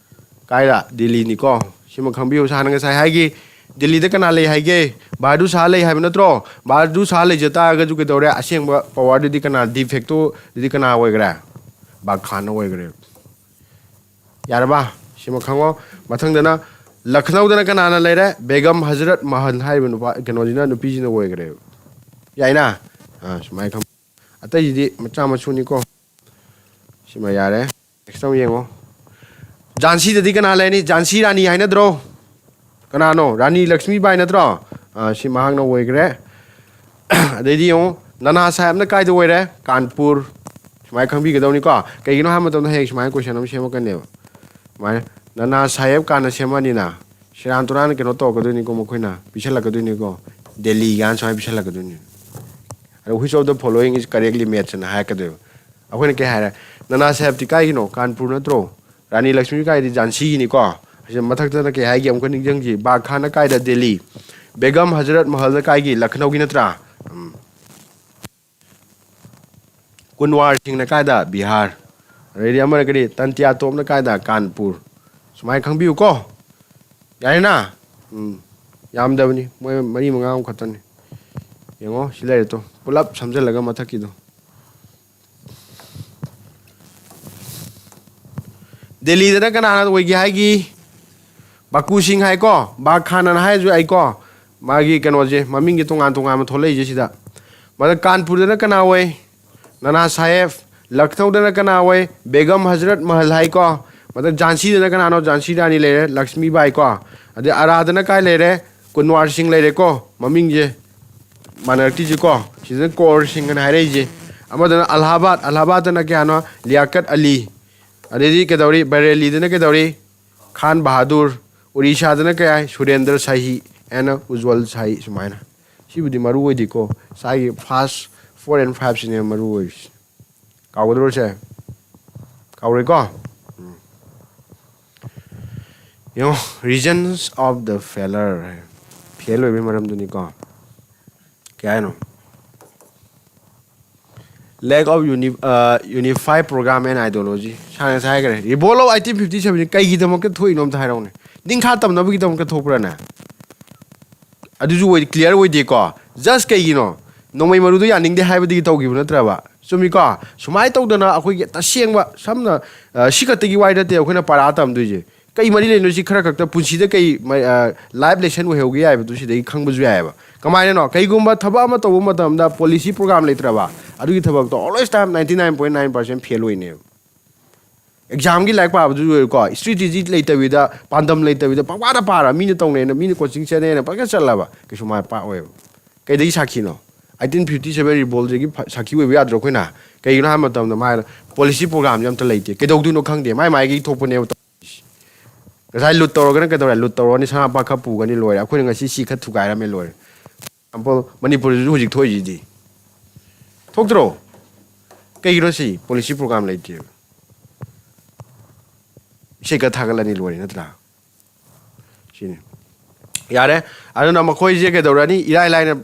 ꯀꯥꯏꯗ? ꯗꯤꯜꯂꯤꯅꯤꯀꯣ꯫ ꯁꯤꯃ ꯈꯪꯕꯤꯌꯨ꯫ ꯁꯥꯔꯅ ꯉꯁꯥꯏ ꯍꯥꯏꯒꯤ, ꯗꯤꯜꯂꯤꯗ ꯀꯅꯥ ꯂꯩ ꯍꯥꯏꯒꯦ? ꯕꯍꯥꯗꯨꯔ ꯁꯥꯍ ꯂꯩ ꯍꯥꯏꯕ ꯅꯠꯇ꯭ꯔꯣ? ꯕꯍꯥꯗꯨꯔ ꯁꯥꯍ ꯂꯩꯖ ꯇꯥꯔꯒꯁꯨ ꯀꯩꯗꯧꯔꯦ? ꯑꯁꯦꯡꯕ ꯄꯋꯥꯔꯗꯨꯗꯤ ꯀꯅꯥ, de factoꯗꯨꯗꯤ ꯀꯅꯥ ꯑꯣꯏꯈ꯭ꯔꯦ? ꯕꯒ ꯈꯥꯟꯅ ꯑꯣꯏꯈ꯭ꯔꯦ꯫ ꯌꯥꯔꯕ? ꯁꯤꯃ ꯈꯪꯉꯣ꯫ ꯃꯊꯪꯗꯅ ꯂꯈꯅꯧꯗꯅ ꯀꯅꯥꯅ ꯂꯩꯔꯦ? ꯕꯦꯒꯝ ꯍꯖꯔꯠ ꯃꯍꯜ ꯍꯥꯏꯔꯤꯕ ꯅꯨꯄꯥ, ꯀꯩꯅꯣꯁꯤꯅ, ꯅꯨꯄꯤꯁꯤꯅ ꯑꯣꯏꯈ꯭ꯔꯦꯕ꯫ ꯌꯥꯏꯅ? ꯑꯥ, ꯁꯨꯃꯥꯏꯅ ꯈꯪ-, ꯑꯇꯩꯁꯤꯗꯤ ꯃꯆꯥ ꯃꯁꯨꯅꯤꯀꯣ꯫ ꯁꯤꯃ ꯌꯥꯔꯦ꯫ ꯅꯦꯛꯁꯇ ꯑꯃꯨꯛ ꯌꯦꯡꯉꯣ꯫ ꯖꯥꯟꯁꯤꯗꯗꯤ ꯀꯅꯥ ꯂꯩꯔꯅꯤ? ꯖꯥꯟꯁꯤ ꯔꯥꯅꯤ ꯍꯥꯏꯅꯗ꯭ꯔꯣ? ꯀꯅꯥꯅꯣ? ꯔꯥꯅꯤ ꯂꯛꯁꯃꯤꯕꯥꯏ ꯅꯠꯇ꯭ꯔꯣ? ꯑꯥ, ꯁꯤ ꯃꯍꯥꯛꯅ ꯑꯣꯏꯈ꯭ꯔꯦ꯫ ꯑꯗꯩꯗꯤ ꯌꯦꯡꯉꯣ, ꯅꯅꯥ ꯁꯥꯍꯦꯕꯅ ꯀꯥꯏꯗ ꯑꯣꯏꯔꯦ? ꯀꯥꯟꯄꯨꯔ꯫ ꯁꯨꯃꯥꯏꯅ ꯈꯪꯕꯤꯒꯗꯧꯅꯤꯀꯣ꯫ ꯀꯩꯒꯤꯅꯣ ꯍꯥꯏꯕ ꯃꯇꯝꯗ ꯍꯌꯦꯡ ꯁꯨꯃꯥꯏꯅ ꯀꯣꯏꯁꯟ ꯑꯃ ꯁꯦꯝꯃꯛꯀꯅꯦꯕ꯫ ꯁꯨꯃꯥꯏꯅ, ꯅꯅꯥ ꯁꯥꯍꯦꯕ ꯀꯥꯟꯅ ꯁꯦꯝꯃꯅꯤꯅ, ꯁꯦꯔꯥꯟ ꯇꯨꯔꯥꯟ ꯀꯩꯅꯣ ꯇꯧꯔꯛꯀꯗꯣꯏꯅꯤꯀꯣ, ꯃꯈꯣꯏꯅ ꯄꯤꯁꯜꯂꯛꯀꯗꯣꯏꯅꯤꯀꯣ꯫ ꯗꯦꯜꯂꯤ ꯀꯥꯏꯅ ꯁꯨꯃꯥꯏꯅ ꯄꯤꯁꯜꯂꯛꯀꯗꯣꯏꯅꯤ꯫ ꯑꯗꯣ, "Which of the following is correctly matched?" ꯑꯅ ꯍꯥꯏꯔꯛꯀꯗꯣꯏꯕ꯫ ꯑꯩꯈꯣꯏꯅ ꯀꯩ ꯍꯥꯏꯔꯦ? ꯅꯅꯥ ꯁꯥꯍꯦꯕꯇꯤ ꯀꯥꯏꯒꯤꯅꯣ? ꯀꯥꯟꯄꯨꯔ ꯅꯠꯇ꯭ꯔꯣ? ꯔꯥꯅꯤ ꯂꯛꯁꯃꯤ ꯀꯥꯏꯗꯤ ꯖꯥꯟꯁꯤꯒꯤꯅꯤꯀꯣ꯫ ꯑꯁꯤꯗ ꯃꯊꯛꯇꯅ ꯀꯩ ꯍꯥꯏꯒꯦ ꯑꯃꯨꯛꯀ ꯅꯤꯡꯁꯤꯡꯁꯤ꯫ ꯕꯥꯒ ꯈꯥꯟꯅ ꯀꯥꯏꯗ? ꯗꯦꯜꯂꯤ꯫ ꯕꯦꯒꯝ ꯍꯖꯔꯠ ꯃꯍꯜꯅ ꯀꯥꯏꯒꯤ? ꯂꯈꯅꯧꯒꯤ ꯅꯠꯇ꯭ꯔꯥ? ꯎꯝ꯫ ꯀꯨꯟꯋꯥꯔ ꯁꯤꯡꯅ ꯀꯥꯏꯗ? ꯕꯤꯍꯥꯔ꯫ ꯑꯗꯩꯗꯤ ꯑꯃꯅ ꯀꯔꯤ? ꯇꯟꯇꯤꯌꯥ ꯇꯣꯞꯅ ꯀꯥꯏꯗ? ꯀꯥꯟꯄꯨꯔ꯫ ꯁꯨꯃꯥꯏꯅ ꯈꯪꯕꯤꯌꯨꯀꯣ꯫ ꯌꯥꯔꯦꯅ? ꯎꯝ꯫ ꯌꯥꯝꯗꯕꯅꯤ꯫ ꯃꯣꯏ ꯃꯔꯤ ꯃꯉꯥ ꯑꯃ ꯈꯛꯇꯅꯤ꯫ ꯌꯦꯡꯉꯣ, ꯁꯤ ꯂꯩꯔꯦ ꯇꯣ꯫ ꯄꯨꯂꯞ ꯁꯝꯖꯜꯂꯒ ꯃꯊꯛꯀꯤꯗꯣ꯫ ꯗꯦꯜꯂꯤꯗꯅ ꯀꯅꯥꯅ ꯑꯣꯏꯒꯦ ꯍꯥꯏꯒꯤ? ꯕꯥꯀꯨ ꯁꯤꯡ ꯍꯥꯏꯀꯣ, ꯕꯥꯒ ꯈꯥꯟ ꯑꯅ ꯍꯥꯏꯔꯁꯨ ꯌꯥꯏꯀꯣ꯫ ꯃꯥꯒꯤ ꯀꯩꯅꯣꯁꯦ, ꯃꯃꯤꯡꯁꯦ ꯇꯣꯉꯥꯟ ꯇꯣꯉꯥꯟꯕ ꯊꯣꯛꯂꯛꯏꯁꯦ ꯁꯤꯗ꯫ ꯃꯊꯪ ꯀꯥꯟꯄꯨꯔꯗꯅ ꯀꯅꯥ ꯑꯣꯏ? ꯅꯅꯥ ꯁꯥꯍꯦꯕ꯫ ꯂꯈꯅꯧꯗꯅ ꯀꯅꯥ ꯑꯣꯏ? ꯕꯦꯒꯝ ꯍꯖꯔꯠ ꯃꯍꯜ ꯍꯥꯏꯀꯣ꯫ ꯃꯊꯪ ꯖꯥꯟꯁꯤꯗꯅ ꯀꯅꯥꯅꯣ? ꯖꯥꯟꯁꯤ ꯔꯥꯅꯤ ꯂꯩꯔꯦ, ꯂꯛꯁꯃꯤꯕꯥꯏ ꯀꯣ꯫ ꯑꯗꯩ ꯑꯔꯥꯗꯅ ꯀꯥꯏ ꯂꯩꯔꯦ? ꯀꯨꯟꯋꯥꯔ ꯁꯤꯡ ꯂꯩꯔꯦꯀꯣ꯫ ꯃꯃꯤꯡꯁꯦ ꯃꯥꯟꯅꯔꯛꯇ꯭ꯔꯤꯁꯦꯀꯣ꯫ ꯁꯤꯗꯅ ꯀꯣꯔ ꯁꯤꯡ ꯑꯅ ꯍꯥꯏꯔꯛꯏꯁꯦ꯫ ꯑꯃꯗꯅ ꯑꯂꯥꯍꯥꯕꯥꯗ, ꯑꯂꯥꯍꯥꯕꯥꯗꯇꯅ ꯀꯌꯥꯅꯣ? ꯂꯤꯌꯥꯀꯠ ꯑꯂꯤ꯫ ꯑꯗꯩꯗꯤ ꯀꯩꯗꯧꯔꯤ? ꯕꯔꯦꯂꯤꯗꯅ ꯀꯩꯗꯧꯔꯤ? ꯈꯥꯟ ꯕꯍꯥꯗꯨꯔ꯫ ꯑꯣꯔꯤꯁꯥꯗꯅ ꯀꯌꯥ? ꯁꯨꯔꯦꯟꯗ꯭ꯔ ꯁꯥꯍꯤ ꯑꯦꯟ ꯎꯖ꯭ꯋꯜ ꯁꯥꯍꯤ꯫ ꯁꯨꯃꯥꯏꯅ꯫ ꯁꯤꯕꯨꯗꯤ ꯃꯔꯨ ꯑꯣꯏꯗꯦꯀꯣ꯫ ꯁꯥꯏꯒꯤ ꯐꯥꯁ ꯐꯣꯔ ꯑꯦꯟ ꯐꯥꯏꯚꯁꯤꯅꯦ ꯃꯔꯨ ꯑꯣꯏꯔꯤꯁꯦ꯫ ꯀꯥꯎꯒꯗ꯭ꯔꯣꯁꯦ? ꯀꯥꯎꯔꯣꯏꯀꯣ? ꯎꯝ꯫ ꯌꯦꯡꯉꯣ, reasons of the failure꯫ Fail ꯑꯣꯏꯕꯒꯤ ꯃꯔꯝꯗꯨꯅꯤꯀꯣ꯫ ꯀꯩ ꯍꯥꯏꯅꯣ? Lack of uni-, uh, unified program and ideology꯫ ꯁꯥꯔꯅ ꯉꯁꯥꯏ ꯍꯥꯏꯈ꯭ꯔꯦ꯫ Revolt of eighteen fifty seven ꯀꯩꯒꯤꯗꯃꯛꯇ ꯊꯣꯛꯏꯅꯣ ꯑꯝꯇ ꯍꯥꯏꯔꯛꯎꯅꯦ꯫ ꯅꯤꯡꯈꯥ ꯇꯝꯅꯕꯒꯤꯗꯃꯛꯇ ꯊꯣꯛꯄ꯭ꯔꯥꯅꯦ? ꯑꯗꯨꯁꯨ ꯑꯣꯏ-, clear ꯑꯣꯏꯗꯦꯀꯣ꯫ Just ꯀꯩꯒꯤꯅꯣ? ꯅꯣꯡꯃꯩ ꯃꯔꯨꯗꯣ ꯌꯥꯅꯤꯡꯗꯦ ꯍꯥꯏꯕꯗꯒꯤ ꯇꯧꯈꯤꯕ ꯅꯠꯇ꯭ꯔꯕ? ꯆꯨꯝꯃꯤꯀꯣ? ꯁꯨꯃꯥꯏꯅ ꯇꯧꯗꯅ ꯑꯩꯈꯣꯏꯒꯤ ꯇꯁꯦꯡꯕ, ꯁꯝꯅ, ꯑ, ꯁꯤ ꯈꯛꯇꯒꯤ ꯋꯥꯔꯤ ꯅꯠꯇꯦ ꯑꯩꯈꯣꯏꯅ ꯄꯔꯥ ꯇꯝꯗꯣꯏꯁꯦ꯫ ꯀꯩ ꯃꯔꯤ ꯂꯩꯅꯣ ꯁꯤ ꯈꯔ ꯈꯛꯇ ꯄꯨꯟꯁꯤꯗ ꯀꯩ ꯃ-, ꯑ, life lesson ꯑꯣꯏꯍꯧꯒꯦ ꯍꯥꯏꯕꯗꯨ ꯁꯤꯗꯒꯤ ꯈꯪꯕꯁꯨ ꯌꯥꯏꯑꯕ꯫ ꯀꯃꯥꯏꯅꯅꯣ? ꯀꯩꯒꯨꯝꯕ ꯊꯕꯛ ꯑꯃ ꯇꯧꯕ ꯃꯇꯝꯗ policy program ꯂꯩꯇ꯭ꯔꯕ, ꯑꯗꯨꯒꯤ ꯊꯕꯛꯇꯣ always time ninety nine point nine percent fail ꯑꯣꯏꯅꯦꯕ꯫ Examꯒꯤ ꯂꯥꯏꯔꯤꯛ ꯄꯥꯕꯗꯨꯁꯨ ꯑꯣꯏꯔꯦꯀꯣ, strategy ꯂꯩꯇꯕꯤꯗ, ꯄꯥꯟꯗꯝ ꯂꯩꯇꯕꯤꯗ ꯄꯪꯄꯥꯗ ꯄꯥꯔ, ꯃꯤꯅ ꯇꯧꯅꯩꯅ, ꯃꯤꯅ coaching ꯆꯠꯅꯩꯅ ꯄꯪꯆꯠ ꯆꯠꯂꯕ ꯀꯩꯁꯨ ꯃꯥꯏ ꯄꯥꯛꯑꯣꯏꯕ꯫ ꯀꯩꯗꯒꯤ ꯁꯥꯈꯤꯅꯣ? Eighteen fifty seven revoltꯗꯒꯤ ꯐ-, ꯁꯥꯈꯤ ꯑꯣꯏꯕ ꯌꯥꯗ꯭ꯔꯣ ꯑꯩꯈꯣꯏꯅ? ꯀꯩꯒꯤꯅꯣ ꯍꯥꯏꯕ ꯃꯇꯝꯗ ꯃꯥ ꯍꯥꯏꯅ policy programꯁꯦ ꯑꯝꯇ ꯂꯩꯇꯦ, ꯀꯩꯗꯧꯗꯣꯏꯅꯣ ꯈꯪꯗꯦ, ꯃꯥꯏ ꯃꯥꯏꯒꯤ ꯊꯣꯛꯄꯅꯦꯕ ꯇꯧꯔꯤꯁꯦ꯫ ꯉꯁꯥꯏ loot ꯇꯧꯔꯒꯅ ꯀꯩꯗꯧꯔꯦ? Loot ꯇꯧꯔꯅꯤ, ꯁꯅꯥ ꯂꯨꯄꯥ ꯈꯔ ꯄꯨꯒꯅꯤ, ꯂꯣꯏꯔꯦ꯫ ꯑꯩꯈꯣꯏꯅ ꯉꯁꯤ ꯁꯤ ꯈꯔ ꯊꯨꯒꯥꯏꯔꯝꯃꯦ, ꯂꯣꯏꯔꯦ꯫ Example, ꯃꯅꯤꯄꯨꯔꯗꯁꯨ ꯍꯧꯖꯤꯛ ꯊꯣꯛꯏꯁꯤꯗꯤ꯫ ꯊꯣꯛꯇ꯭ꯔꯣ? ꯀꯩꯒꯤꯅꯣ ꯁꯤ? Policy program ꯂꯩꯇꯦꯕ꯫ ꯏꯁꯩ ꯈꯔ ꯊꯥꯒꯠꯂꯅꯤ, ꯂꯣꯏꯔꯦ, ꯅꯠꯇ꯭ꯔꯥ? ꯁꯤꯅꯤ꯫ ꯌꯥꯔꯦ꯫ ꯑꯗꯨꯅ ꯃꯈꯣꯏꯁꯦ ꯀꯩꯗꯧꯔꯅꯤ? ꯏꯔꯥꯏ ꯂꯥꯏꯅ,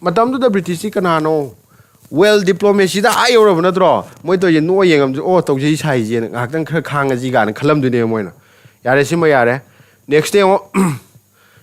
ꯃꯇꯝꯗꯨꯗ Britishꯁꯤ ꯀꯅꯥꯅꯣ? World diplomacyꯗ ꯑꯥ ꯌꯧꯔꯕ ꯅꯠꯇ꯭ꯔꯣ? ꯃꯣꯏ ꯇꯧꯔꯤꯁꯦ ꯅꯣꯛꯑ ꯌꯦꯡꯉꯝꯁꯦ, "ꯑꯣ, ꯇꯧꯖꯩ ꯁꯥꯏꯁꯦꯅ ꯉꯥꯏꯍꯥꯛꯇꯪ ꯈꯔ ꯈꯥꯡꯉꯁꯤ" ꯀꯥꯏꯅ ꯈꯜꯂꯝꯗꯣꯏꯅꯦꯕ ꯃꯣꯏꯅ꯫ ꯌꯥꯔꯦ, ꯁꯤꯃ ꯌꯥꯔꯦ꯫ Next ꯌꯦꯡꯉꯣ꯫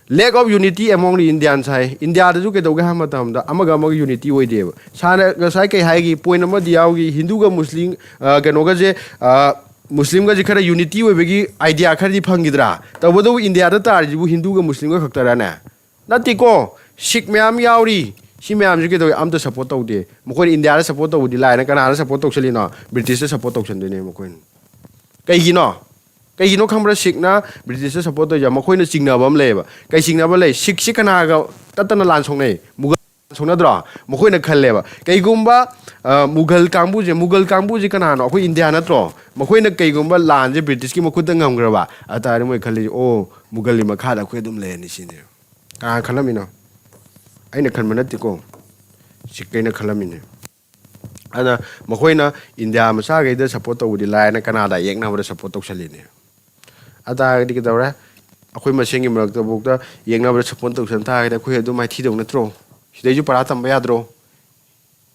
Lack of unity among the Indians ꯍꯥꯏ꯫ ꯏꯟꯗꯤꯌꯥꯗꯁꯨ ꯀꯩꯗꯧꯒꯦ ꯍꯥꯏꯕ ꯃꯇꯝꯗ ꯑꯃꯒ ꯑꯃꯒ unity ꯑꯣꯏꯗꯦꯕ꯫ ꯁꯥꯔꯅ ꯉꯁꯥꯏ ꯀꯩ ꯍꯥꯏꯒꯤ? Point ꯑꯃꯗꯤ ꯌꯥꯎꯈꯤ, ꯍꯤꯟꯗꯨꯒ ꯃꯨꯁꯂꯤꯝ, ꯑ, ꯀꯩꯅꯣꯒꯁꯦ, ꯑ, ꯃꯨꯁꯂꯤꯝꯒꯁꯦ ꯈꯔ unity ꯑꯣꯏꯕꯒꯤ idea ꯈꯔꯗꯤ ꯐꯪꯈꯤꯗ꯭ꯔꯥ? ꯇꯧꯕꯇꯕꯨ ꯏꯟꯗꯤꯌꯥꯗ ꯇꯥꯔꯤꯁꯤꯕꯨ ꯍꯤꯟꯗꯨꯒ ꯃꯨꯁꯂꯤꯝꯒ ꯈꯛꯇꯔꯅꯦ? ꯅꯠꯇꯦꯀꯣ, ꯁꯤꯈ ꯃꯌꯥꯝ ꯌꯥꯎꯔꯤ꯫ ꯁꯤ ꯃꯌꯥꯝꯁꯤ ꯀꯩꯗꯧꯋꯤ? ꯑꯝꯇ support ꯇꯧꯗꯦ꯫ ꯃꯈꯣꯏꯅ ꯏꯟꯗꯤꯌꯥꯗ support ꯇꯧꯕꯗꯤ ꯂꯥꯏꯅ ꯀꯅꯥꯗ support ꯇꯧꯁꯜꯂꯤꯅꯣ? Britishꯇ support ꯇꯧꯁꯟꯗꯣꯏꯅꯦ ꯃꯈꯣꯏꯅ꯫ ꯀꯩꯒꯤꯅꯣ? ꯀꯩꯒꯤꯅꯣ ꯈꯪꯕ꯭ꯔꯥ? ꯁꯤꯈꯅ Britishꯇ support ꯇꯧꯔꯤꯁꯦ? ꯃꯈꯣꯏꯅ ꯆꯤꯡꯅꯕ ꯑꯃ ꯂꯩꯌꯦꯕ꯫ ꯀꯩ ꯆꯤꯡꯅꯕ ꯂꯩ? ꯁꯤꯈꯁꯤ ꯀꯅꯥꯒ ꯇꯠꯇꯅ ꯂꯥꯟ ꯁꯣꯛꯅꯩ? ꯃꯨꯒꯜ ꯁꯣꯛꯅꯗ꯭ꯔꯣ? ꯃꯈꯣꯏꯅ ꯈꯜꯂꯦꯕ, ꯀꯩꯒꯨꯝꯕ ꯃꯨꯒꯜ ꯀꯥꯡꯕꯨꯁꯦ, ꯃꯨꯒꯜ ꯀꯥꯡꯕꯨꯁꯦ ꯀꯅꯥꯅꯣ? ꯑꯩꯈꯣꯏ ꯏꯟꯗꯤꯌꯥ ꯅꯠꯇ꯭ꯔꯣ? ꯃꯈꯣꯏꯅ ꯀꯩꯒꯨꯝꯕ ꯂꯥꯟꯁꯦ ꯕ꯭ꯔꯤꯇꯤꯁꯀꯤ ꯃꯈꯨꯠꯇ ꯉꯝꯈ꯭ꯔꯕ, ꯑꯗꯨ ꯇꯥꯔꯗꯤ ꯃꯣꯏ ꯈꯜꯂꯤꯁꯦ, "ꯑꯣ, ꯃꯨꯒꯜꯒꯤ ꯃꯈꯥꯗ ꯑꯩꯈꯣꯏ ꯑꯗꯨꯝ ꯂꯩꯔꯅꯤ" ꯁꯤꯅꯦꯕ꯫ ꯀꯅꯥꯅ ꯈꯜꯂꯝꯃꯤꯅꯣ? ꯑꯩꯅ ꯈꯟꯕ ꯅꯠꯇꯦꯀꯣ, ꯁꯤꯛ ꯀꯩꯅ ꯈꯜꯂꯝꯃꯤꯅꯦ꯫ ꯑꯗꯨꯅ ꯃꯈꯣꯏꯅ ꯏꯟꯗꯤꯌꯥ ꯃꯆꯥꯈꯩꯗ ꯁꯞꯄꯣꯔꯠ ꯇꯧꯕꯗꯤ ꯂꯥꯏꯅ ꯀꯅꯥꯗ ꯌꯦꯛꯅꯕꯗ ꯁꯞꯄꯣꯔꯠ ꯇꯧꯁꯜꯂꯤꯅꯦ꯫ ꯑꯗꯨ ꯇꯥꯔꯒꯗꯤ ꯀꯩꯗꯧꯔꯦ? ꯑꯩꯈꯣꯏ ꯃꯁꯦꯟꯒꯤ ꯃꯔꯛꯇꯐꯥꯎꯗ ꯌꯦꯛꯅꯕꯗ ꯁꯞꯄꯣꯔꯠ ꯇꯧꯁꯟ ꯇꯥꯔꯒꯗꯤ ꯑꯩꯈꯣꯏ ꯑꯗꯨꯝ ꯃꯥꯏꯊꯤꯗꯧ ꯅꯠꯇ꯭ꯔꯣ? ꯁꯤꯗꯩꯁꯨ ꯄꯔꯥ ꯇꯝꯕ ꯌꯥꯗ꯭ꯔꯣ?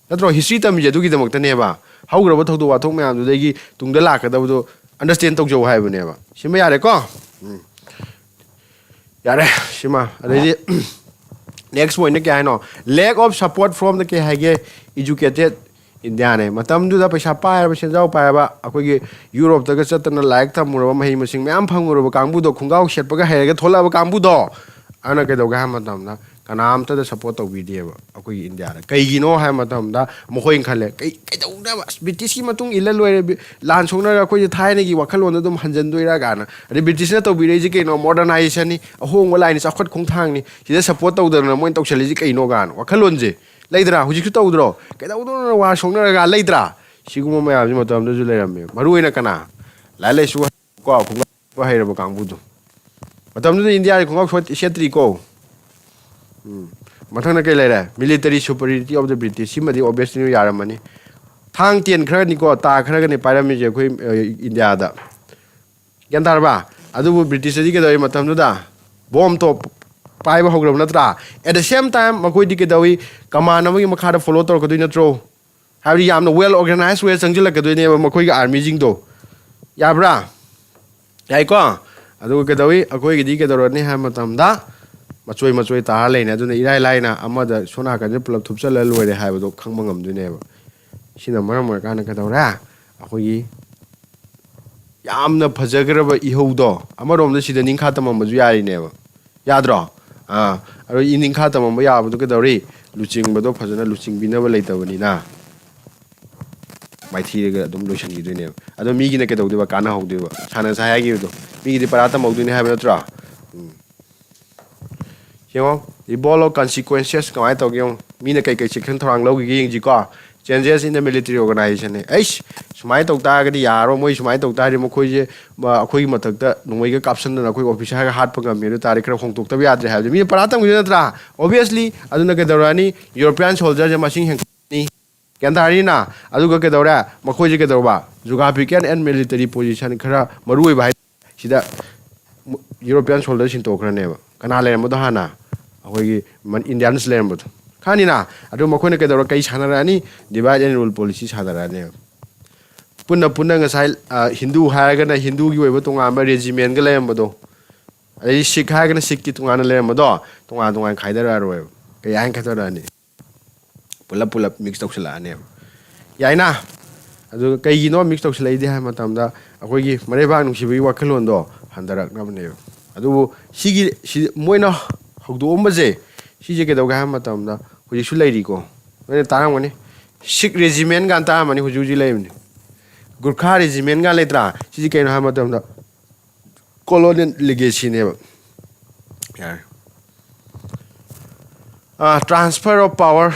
ꯅꯠꯇ꯭ꯔꯣ? ꯍꯤꯁꯇ꯭ꯔꯤ ꯇꯝꯃꯤꯁꯦ ꯑꯗꯨꯒꯤꯗꯃꯛꯇꯅꯦꯕ, ꯍꯧꯈ꯭ꯔꯕ ꯊꯧꯗꯣꯛ ꯋꯥꯊꯣꯛ ꯃꯌꯥꯝꯗꯨꯗꯒꯤ ꯇꯨꯡꯗ ꯂꯥꯛꯀꯗꯕꯗꯣ ꯑꯟꯗꯔꯁꯇꯦꯟ ꯇꯧꯖꯧ ꯍꯥꯏꯕꯅꯦꯕ꯫ ꯁꯤꯃ ꯌꯥꯔꯦꯀꯣ? ꯎꯝ꯫ ꯌꯥꯔꯦ꯫ ꯁꯤꯃ꯫ ꯑꯗꯩꯗꯤ next point ꯀꯩ ꯍꯥꯏꯅꯣ? Lack of support from the, ꯀꯩ ꯍꯥꯏꯒꯦ? Educated India ꯅꯦ꯫ ꯃꯇꯝꯗꯨꯗ ꯄꯩꯁꯥ ꯄꯥꯏꯔꯕ, ꯁꯦꯟꯖꯥꯎ ꯄꯥꯏꯔꯕ, ꯑꯩꯈꯣꯏꯒꯤ ꯌꯨꯔꯣꯞꯇꯒ ꯆꯠꯇꯅ ꯂꯥꯏꯔꯤꯛ ꯇꯝꯃꯨꯔꯕ, ꯃꯍꯩ ꯃꯁꯤꯡ ꯃꯌꯥꯝ ꯐꯪꯉꯨꯔꯕ ꯀꯥꯡꯕꯨꯗꯣ, ꯈꯣꯡꯒ꯭ꯔꯥꯎ ꯁꯦꯠꯄꯒ ꯍꯩꯔꯒ ꯊꯣꯛꯂꯛꯑꯕ ꯀꯥꯡꯕꯨꯗꯣ, ꯑꯗꯨꯅ ꯀꯩꯗꯧꯒꯦ ꯍꯥꯏꯕ ꯃꯇꯝꯗ ꯀꯅꯥꯝꯇꯗ ꯁꯞꯄꯣꯔꯠ ꯇꯧꯕꯤꯗꯦꯕ ꯑꯩꯈꯣꯏꯒꯤ ꯏꯟꯗꯤꯌꯥꯗ꯫ ꯀꯩꯒꯤꯅꯣ ꯍꯥꯏꯕ ꯃꯇꯝꯗ ꯃꯈꯣꯏꯅ ꯈꯜꯂꯦ, "ꯀꯩ, ꯀꯩꯗꯧꯅꯕ? ꯑꯁ, ꯕ꯭ꯔꯤꯇꯤꯁꯀꯤ ꯃꯇꯨꯡ ꯏꯜꯂ ꯂꯣꯏꯔꯦ, ꯕꯤ-, ꯂꯥꯟ ꯁꯣꯛꯅꯔꯒ ꯑꯩꯈꯣꯏꯁꯦ ꯊꯥꯏꯅꯒꯤ ꯋꯥꯈꯜꯂꯣꯟꯗ ꯑꯗꯨꯝ ꯍꯟꯖꯟꯗꯣꯏꯔꯥ?" ꯀꯥꯏꯅ꯫ ꯑꯗꯩ ꯕ꯭ꯔꯤꯇꯤꯁꯅ ꯇꯧꯕꯤꯔꯛꯏꯁꯦ ꯀꯩꯅꯣ? ꯃꯣꯗꯔꯅꯥꯏꯖꯦꯁꯟꯅꯤ, ꯑꯍꯣꯡꯕ ꯂꯥꯏꯟꯅꯤ, ꯆꯥꯎꯈꯠ ꯈꯣꯡꯊꯥꯡꯅꯤ, ꯁꯤꯗ ꯁꯞꯄꯣꯔꯠ ꯇꯧꯗꯅ ꯃꯣꯏꯅ ꯇꯧꯁꯜꯂꯤꯁꯦ ꯀꯩꯅꯣ ꯀꯥꯏꯅ ꯋꯥꯈꯜꯂꯣꯟꯁꯦ ꯂꯩꯗ꯭ꯔꯥ? ꯍꯧꯖꯤꯛꯁꯨ ꯇꯧꯗ꯭ꯔꯣ? "ꯀꯩꯗꯧꯗꯣꯏꯅꯣ ꯋꯥꯔ ꯁꯣꯛꯅꯔꯒ?" ꯂꯩꯗ꯭ꯔꯥ? ꯁꯤꯒꯨꯝꯕ ꯃꯌꯥꯝꯁꯤ ꯃꯇꯝꯗꯨꯗꯁꯨ ꯂꯩꯔꯝꯃꯦ꯫ ꯃꯔꯨ ꯑꯣꯏꯅ ꯀꯅꯥ? ꯂꯥꯏꯔꯤꯛ ꯂꯥꯏꯁꯨ ꯀꯣ, ꯈꯣꯡꯒ꯭ꯔꯥꯎ ꯍꯩꯔꯕ ꯀꯥꯡꯕꯨꯗꯣ꯫ ꯃꯇꯝꯗꯨꯗ ꯏꯟꯗꯤꯌꯥꯒꯤ ꯈꯣꯡꯒ꯭ꯔꯥꯎ ꯁꯣꯠ-, ꯁꯦꯠꯇ꯭ꯔꯤꯀꯣ꯫ ꯎꯝ꯫ ꯃꯊꯪꯗ ꯀꯩ ꯂꯩꯔꯦ? Military superiority of the British꯫ ꯁꯤꯃꯗꯤ obviously ꯌꯥꯔꯝꯃꯅꯤ꯫ ꯊꯥꯡ ꯇꯦꯟ ꯈꯔꯅꯤꯀꯣ, ꯇꯥ ꯈꯔꯒꯅꯤ ꯄꯥꯏꯔꯝꯃꯤꯁꯦ ꯑꯩꯈꯣꯏ, ꯑ, ꯏꯟꯗꯤꯌꯥꯗ꯫ ꯒ꯭ꯌꯥꯟ ꯇꯥꯔꯕ? ꯑꯗꯨꯕꯨ ꯕ꯭ꯔꯤꯇꯤꯁꯇꯗꯤ ꯀꯩꯗꯧꯋꯤ ꯃꯇꯝꯗꯨꯗ? ꯕꯣꯝ ꯇꯣꯞ ꯄꯥꯏꯕ ꯍꯧꯈ꯭ꯔꯕ ꯅꯠꯇ꯭ꯔꯥ? At the same time, ꯃꯈꯣꯏꯗꯤ ꯀꯩꯗꯧꯋꯤ? ꯀꯃꯥꯟ ꯑꯃꯒꯤ ꯃꯈꯥꯗ ꯐꯣꯂꯣ ꯇꯧꯔꯛꯀꯗꯣꯏ ꯅꯠꯇ꯭ꯔꯣ? ꯍꯥꯏꯕꯗꯤ ꯌꯥꯝꯅ well organized way ꯆꯪꯁꯤꯜꯂꯛꯀꯗꯣꯏꯅꯦꯕ ꯃꯈꯣꯏꯒꯤ ꯑꯥꯔꯃꯤꯁꯤꯡꯗꯣ꯫ ꯌꯥꯕ꯭ꯔꯥ? ꯌꯥꯏꯀꯣ? ꯑꯗꯨꯒ ꯀꯩꯗꯧꯋꯤ? ꯑꯩꯈꯣꯏꯒꯤꯗꯤ ꯀꯩꯗꯧꯔꯅꯤ ꯍꯥꯏꯕ ꯃꯇꯝꯗ ꯃꯆꯣꯏ ꯃꯆꯣꯏ ꯇꯥꯔ ꯂꯩꯅꯤ꯫ ꯑꯗꯨꯅ ꯏꯔꯥꯏ ꯂꯥꯏꯅ ꯑꯃꯗ ꯁꯣꯝ ꯅꯥꯀꯟꯗ ꯄꯨꯂꯞ ꯊꯨꯞꯆꯜꯂ ꯂꯣꯏꯔꯦ ꯍꯥꯏꯕꯗꯣ ꯈꯪꯕ ꯉꯝꯗꯣꯏꯅꯦꯕ꯫ ꯁꯤꯅ ꯃꯔꯝ ꯑꯣꯏꯔꯀꯥꯟꯗ ꯀꯩꯗꯧꯔꯦ? ꯑꯩꯈꯣꯏꯒꯤ ꯌꯥꯝꯅ ꯐꯖꯈ꯭ꯔꯕ ꯏꯍꯧꯗꯣ ꯑꯃꯔꯣꯝꯗ ꯁꯤꯗ ꯅꯤꯡꯈꯥ ꯇꯝꯃꯝꯕꯁꯨ ꯌꯥꯔꯤꯅꯦꯕ꯫ ꯌꯥꯗ꯭ꯔꯣ? ꯑꯥ, ꯑꯗꯣ ꯏ ꯅꯤꯡꯈꯥ ꯇꯝꯃꯝꯕ ꯌꯥꯕꯗꯣ ꯀꯩꯗꯧꯔꯤ? ꯂꯨꯆꯤꯡꯕꯗꯣ ꯐꯖꯅ ꯂꯨꯆꯤꯡꯕꯤꯅꯕ ꯂꯩꯇꯕꯅꯤꯅ ꯃꯥꯏꯊꯤꯔꯒ ꯑꯗꯨꯝ ꯂꯣꯏꯁꯤꯟꯈꯤꯗꯣꯏꯅꯦꯕ꯫ ꯑꯗꯣ ꯃꯤꯒꯤꯅ ꯀꯩꯗꯧꯗꯣꯏꯕ? ꯀꯥꯟꯅꯍꯧꯗꯣꯏꯕ꯫ ꯁꯥꯟꯅ ꯁꯥꯏ ꯍꯥꯏꯈꯤꯕꯗꯣ ꯃꯤꯒꯤꯗꯤ ꯄꯔꯥ ꯇꯝꯍꯧꯗꯣꯏꯅꯦ ꯍꯥꯏꯕ ꯅꯠꯇ꯭ꯔꯣ? ꯎꯝ꯫ ꯌꯦꯡꯉꯣ, ripple of consequences ꯀꯃꯥꯏꯅ ꯇꯧꯒꯦ ꯌꯦꯡꯉꯣ꯫ ꯃꯤꯅ ꯀꯩ ꯀꯩ ꯆꯦꯛꯁꯤꯟ ꯊꯧꯔꯥꯡ ꯂꯧꯈꯤꯒꯦ ꯌꯦꯡꯁꯤꯀꯣ꯫ Changes in the military organization ꯅꯦ꯫ ꯑꯩꯁ, ꯁꯨꯃꯥꯏꯅ ꯇꯧ ꯇꯥꯔꯒꯗꯤ ꯌꯥꯔꯔꯣꯏ, ꯃꯣꯏ ꯁꯨꯃꯥꯏꯅ ꯇꯧ ꯇꯥꯔꯗꯤ ꯃꯈꯣꯏꯁꯦ, ꯃ-, ꯑꯩꯈꯣꯏꯒꯤ ꯃꯊꯛꯇ ꯅꯣꯡꯃꯩꯒ ꯀꯥꯞꯁꯟꯗꯅ ꯑꯩꯈꯣꯏ officer ꯒ ꯍꯥꯠꯄ ꯉꯝꯃꯤ꯫ ꯑꯗꯨ ꯇꯥꯔꯗꯤ ꯈꯔ ꯍꯣꯡꯗꯣꯛꯇꯕ ꯌꯥꯗ꯭ꯔꯦ ꯍꯥꯏꯕꯗꯤ ꯃꯤꯅ ꯄꯔꯥ ꯇꯝꯈꯤꯗꯣꯏ ꯅꯠꯇ꯭ꯔꯥ? Obviously, ꯑꯗꯨꯅ ꯀꯩꯗꯧꯔꯛꯑꯅꯤ? European soldier ꯁꯦ ꯃꯁꯤꯡ ꯍꯦꯟꯒꯠꯂꯅꯤ꯫ ꯒ꯭ꯌꯥꯟ ꯇꯥꯔꯤꯅ? ꯑꯗꯨꯒ ꯀꯩꯗꯧꯔꯦ? ꯃꯈꯣꯏꯁꯦ ꯀꯩꯗꯧꯔꯕ? Geographical and military position ꯈꯔ ꯃꯔꯨ ꯑꯣꯏꯕ ꯍꯥꯏ-, ꯁꯤꯗ European soldier ꯁꯤꯟꯇꯣꯛꯈ꯭ꯔꯅꯦꯕ꯫ ꯀꯅꯥ ꯂꯩꯔꯝꯕꯗꯣ ꯍꯥꯟꯅ? ꯑꯩꯈꯣꯏꯒꯤ ꯃꯟ-, Indians ꯂꯩꯔꯝꯕꯗꯣ꯫ ꯈꯪꯉꯅꯤꯅ? ꯑꯗꯨ ꯃꯈꯣꯏꯅ ꯀꯩꯗꯧꯔ, ꯀꯩ ꯁꯥꯟꯅꯔꯛꯑꯅꯤ? Divide and rule policy ꯁꯥꯟꯅꯔꯛꯑꯅꯦꯕ꯫ ꯄꯨꯟꯅ ꯄꯨꯟꯅ ꯉꯁꯥꯏ, ꯑ, ꯍꯤꯟꯗꯨ ꯍꯥꯏꯔꯒꯅ ꯍꯤꯟꯗꯨꯒꯤ ꯑꯣꯏꯕ ꯇꯣꯉꯥꯟꯕ regiment ꯒ ꯂꯩꯔꯝꯕꯗꯣ, ꯑꯗꯩ ꯁꯤꯈ ꯍꯥꯏꯔꯒꯅ ꯁꯤꯈꯀꯤ ꯇꯣꯉꯥꯟꯅ ꯂꯩꯔꯝꯕꯗꯣ, ꯇꯣꯉꯥꯟ ꯇꯣꯉꯥꯟ ꯈꯥꯏꯗꯔꯛꯑꯔꯣꯏꯕ꯫ ꯀꯩ ꯍꯥꯏꯅ ꯈꯥꯏꯗꯔꯛꯑꯅꯤ? ꯄꯨꯂꯞ ꯄꯨꯂꯞ mix ꯇꯧꯁꯤꯜꯂꯛꯑꯅꯦꯕ꯫ ꯌꯥꯏꯅ? ꯑꯗꯨꯒ ꯀꯩꯒꯤꯅꯣ mix ꯇꯧꯁꯤꯜꯂꯛꯏꯗꯤ ꯍꯥꯏꯕ ꯃꯇꯝꯗ, ꯑꯩꯈꯣꯏꯒꯤ ꯃꯔꯩꯕꯥꯛ ꯅꯨꯡꯁꯤꯕꯒꯤ ꯋꯥꯈꯜꯂꯣꯟꯗꯣ ꯍꯟꯊꯔꯛꯅꯕꯅꯦꯕ꯫ ꯑꯗꯨꯕꯨ ꯁꯤꯒꯤ, ꯁꯤ ꯃꯣꯏꯅ ꯍꯧꯗꯣꯛꯑꯝꯕꯁꯦ, ꯁꯤꯁꯦ ꯀꯩꯗꯧꯒꯦ ꯍꯥꯏꯕ ꯃꯇꯝꯗ, ꯍꯧꯖꯤꯛꯁꯨ ꯂꯩꯔꯤꯀꯣ, ꯅꯣꯏꯅ ꯇꯥꯔꯝꯒꯅꯤ, ꯁꯤꯈ regiment ꯀꯥꯏꯅ ꯇꯥꯔꯝꯃꯅꯤ, ꯍꯧꯖꯤꯛ ꯍꯧꯖꯤꯛ ꯂꯩꯕꯅꯤ꯫ ꯒꯨꯔꯈꯥ regiment ꯀꯥꯏꯅ ꯂꯩꯇ꯭ꯔꯥ? ꯁꯤꯁꯦ ꯀꯩꯅꯣ ꯍꯥꯏꯕ ꯃꯇꯝꯗ, colonial legacy ꯅꯦꯕ꯫ ꯌꯥꯔꯦ꯫ ꯑꯥ, transfer of power꯫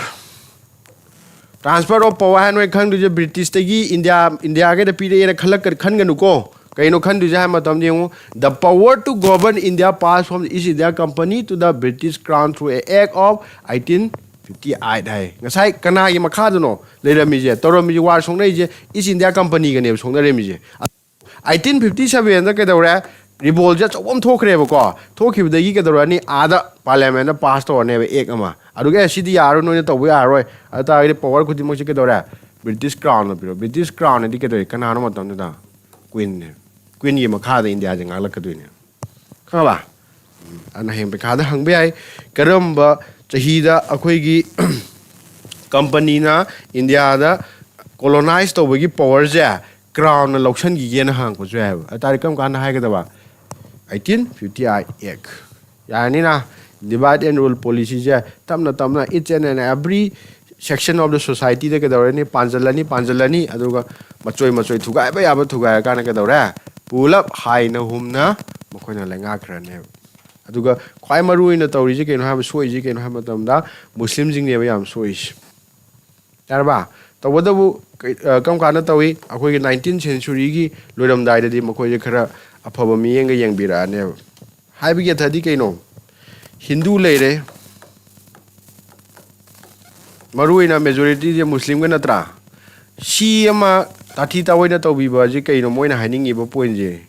Transfer of power ꯍꯥꯏꯅ ꯅꯣꯏ ꯈꯪꯗꯣꯏꯁꯦ, ꯕ꯭ꯔꯤꯇꯤꯁꯇꯒꯤ ꯏꯟꯗꯤꯌꯥ, ꯏꯟꯗꯤꯌꯥꯒꯤꯗ ꯄꯤꯔꯛꯑꯦꯅ ꯈꯜꯂꯛ-, ꯈꯟꯒꯅꯨꯀꯣ꯫ ꯀꯩꯅꯣ ꯈꯟꯗꯣꯏꯁꯦ ꯍꯥꯏꯕ ꯃꯇꯝꯗ ꯌꯦꯡꯉꯨ, the power to govern India pass from the East India Company to the British Crown through a Act of eighteen fifty eight ꯍꯥꯏ꯫ ꯉꯁꯥꯏ ꯀꯅꯥꯒꯤ ꯃꯈꯥꯗꯅꯣ ꯂꯩꯔꯝꯃꯤꯁꯦ, ꯇꯧꯔꯝꯃꯤꯁꯦ, war ꯁꯣꯛꯅꯔꯤꯁꯦ East India Company ꯒꯅꯦꯕ ꯁꯣꯛꯅꯔꯝꯃꯤꯁꯦ꯫ Eighteen fifty seven ꯗ ꯀꯩꯗꯧꯔꯦ? Revolt ꯁꯦ ꯑꯆꯧꯕ ꯑꯃ ꯊꯣꯛꯈ꯭ꯔꯦꯕꯀꯣ꯫ ꯊꯣꯛꯈꯤꯕꯗꯒꯤ ꯀꯩꯗꯧꯔꯅꯤ? ꯑꯥꯗ parliament ꯅ pass ꯇꯧꯔꯅꯦꯕ act ꯑꯃ꯫ ꯑꯗꯨꯒ, "ꯑꯦ, ꯁꯤꯗꯤ ꯌꯥꯔꯣꯏ, ꯅꯣꯏꯅ ꯇꯧꯕ ꯌꯥꯔꯣꯏ꯫ ꯑꯗꯨ ꯇꯥꯔꯒꯗꯤ power ꯈꯨꯗꯤꯡꯃꯛꯁꯦ ꯀꯩꯗꯧꯔꯦ? British Crown ꯅ ꯄꯤꯔꯣ꯫" British Crown ꯅꯗꯤ ꯀꯩꯗꯧꯔꯦ? ꯀꯅꯥꯅꯣ ꯃꯇꯝꯗꯨꯗ? Queen ꯅꯦ꯫ Queen ꯒꯤ ꯃꯈꯥꯗ ꯏꯟꯗꯤꯌꯥꯁꯦ ꯉꯥꯛꯂꯛꯀꯗꯣꯏꯅꯦ꯫ ꯈꯪꯉꯕ? ꯎꯝ, ꯑꯗꯨꯅ ꯍꯌꯦꯡ ꯄꯩꯈꯥꯗ ꯍꯪꯕ ꯌꯥꯏ, ꯀꯔꯝꯕ ꯆꯍꯤꯗ ꯑꯩꯈꯣꯏꯒꯤ company ꯅ ꯏꯟꯗꯤꯌꯥꯗ colonize ꯇꯧꯕꯒꯤ power ꯁꯦ Crown ꯅ ꯂꯧꯁꯟꯈꯤꯒꯦꯅ ꯍꯪꯉꯛꯄꯁꯨ ꯌꯥꯏꯑꯕ꯫ ꯑꯗꯨ ꯇꯥꯔꯗꯤ ꯀꯔꯝ ꯀꯥꯟꯗ ꯍꯥꯏꯒꯗꯕ? Eighteen fifty eight act꯫ ꯌꯥꯔꯅꯤꯅ? Divide and rule policy ꯁꯦ ꯇꯞꯅ ꯇꯞꯅ each and every section of the society ꯗ ꯀꯩꯗꯧꯔꯅꯤ? ꯄꯥꯟꯁꯤꯜꯂꯅꯤ, ꯄꯥꯟꯁꯤꯜꯂꯅꯤ, ꯑꯗꯨꯒ ꯃꯆꯣꯏ ꯃꯆꯣꯏ ꯊꯨꯒꯥꯏꯕ ꯌꯥꯕ ꯊꯨꯒꯥꯏꯔꯀꯥꯟꯗ ꯀꯩꯗꯧꯔꯦ? ꯄꯨꯂꯞ ꯍꯥꯏꯅ ꯍꯨꯝꯅ ꯃꯈꯣꯏꯅ ꯂꯩꯉꯥꯛꯈ꯭ꯔꯅꯦꯕ꯫ ꯑꯗꯨꯒ ꯈ꯭ꯋꯥꯏ ꯃꯔꯨ ꯑꯣꯏꯅ ꯇꯧꯔꯤꯁꯦ ꯀꯩꯅꯣ ꯍꯥꯏꯕ, ꯁꯣꯛꯏꯁꯦ ꯀꯩꯅꯣ ꯍꯥꯏꯕ ꯃꯇꯝꯗ, ꯃꯨꯁꯂꯤꯝꯁꯤꯡꯅꯦꯕ ꯌꯥꯝ ꯁꯣꯛꯏꯁꯦ꯫ ꯌꯥꯔꯕ? ꯇꯧꯕꯇꯕꯨ ꯀꯩ-, ꯑ, ꯀꯔꯝ ꯀꯥꯟꯗ ꯇꯧꯏ? ꯑꯩꯈꯣꯏꯒꯤ nineteenth centuryꯒꯤ ꯂꯣꯏꯔꯝꯗꯥꯏꯗꯗꯤ ꯃꯈꯣꯏꯁꯦ ꯈꯔ ꯑꯐꯕ ꯃꯤꯠꯌꯦꯡꯒ ꯌꯦꯡꯕꯤꯔꯛꯑꯅꯦꯕ꯫ ꯍꯥꯏꯕꯒꯤ ꯑꯔꯊꯗꯤ ꯀꯩꯅꯣ? ꯍꯤꯟꯗꯨ ꯂꯩꯔꯦ, ꯃꯔꯨ ꯑꯣꯏꯅ majorityꯁꯦ ꯃꯨꯁꯂꯤꯝꯒ ꯅꯠꯇ꯭ꯔꯥ? ꯁꯤ ꯑꯃ ꯇꯥꯊꯤ ꯇꯥꯑꯣꯏꯅ ꯇꯧꯕꯤꯕ ꯑꯁꯤ ꯀꯩꯅꯣ ꯃꯣꯏꯅ ꯍꯥꯏꯅꯤꯡꯉꯤꯕ pointꯁꯦ?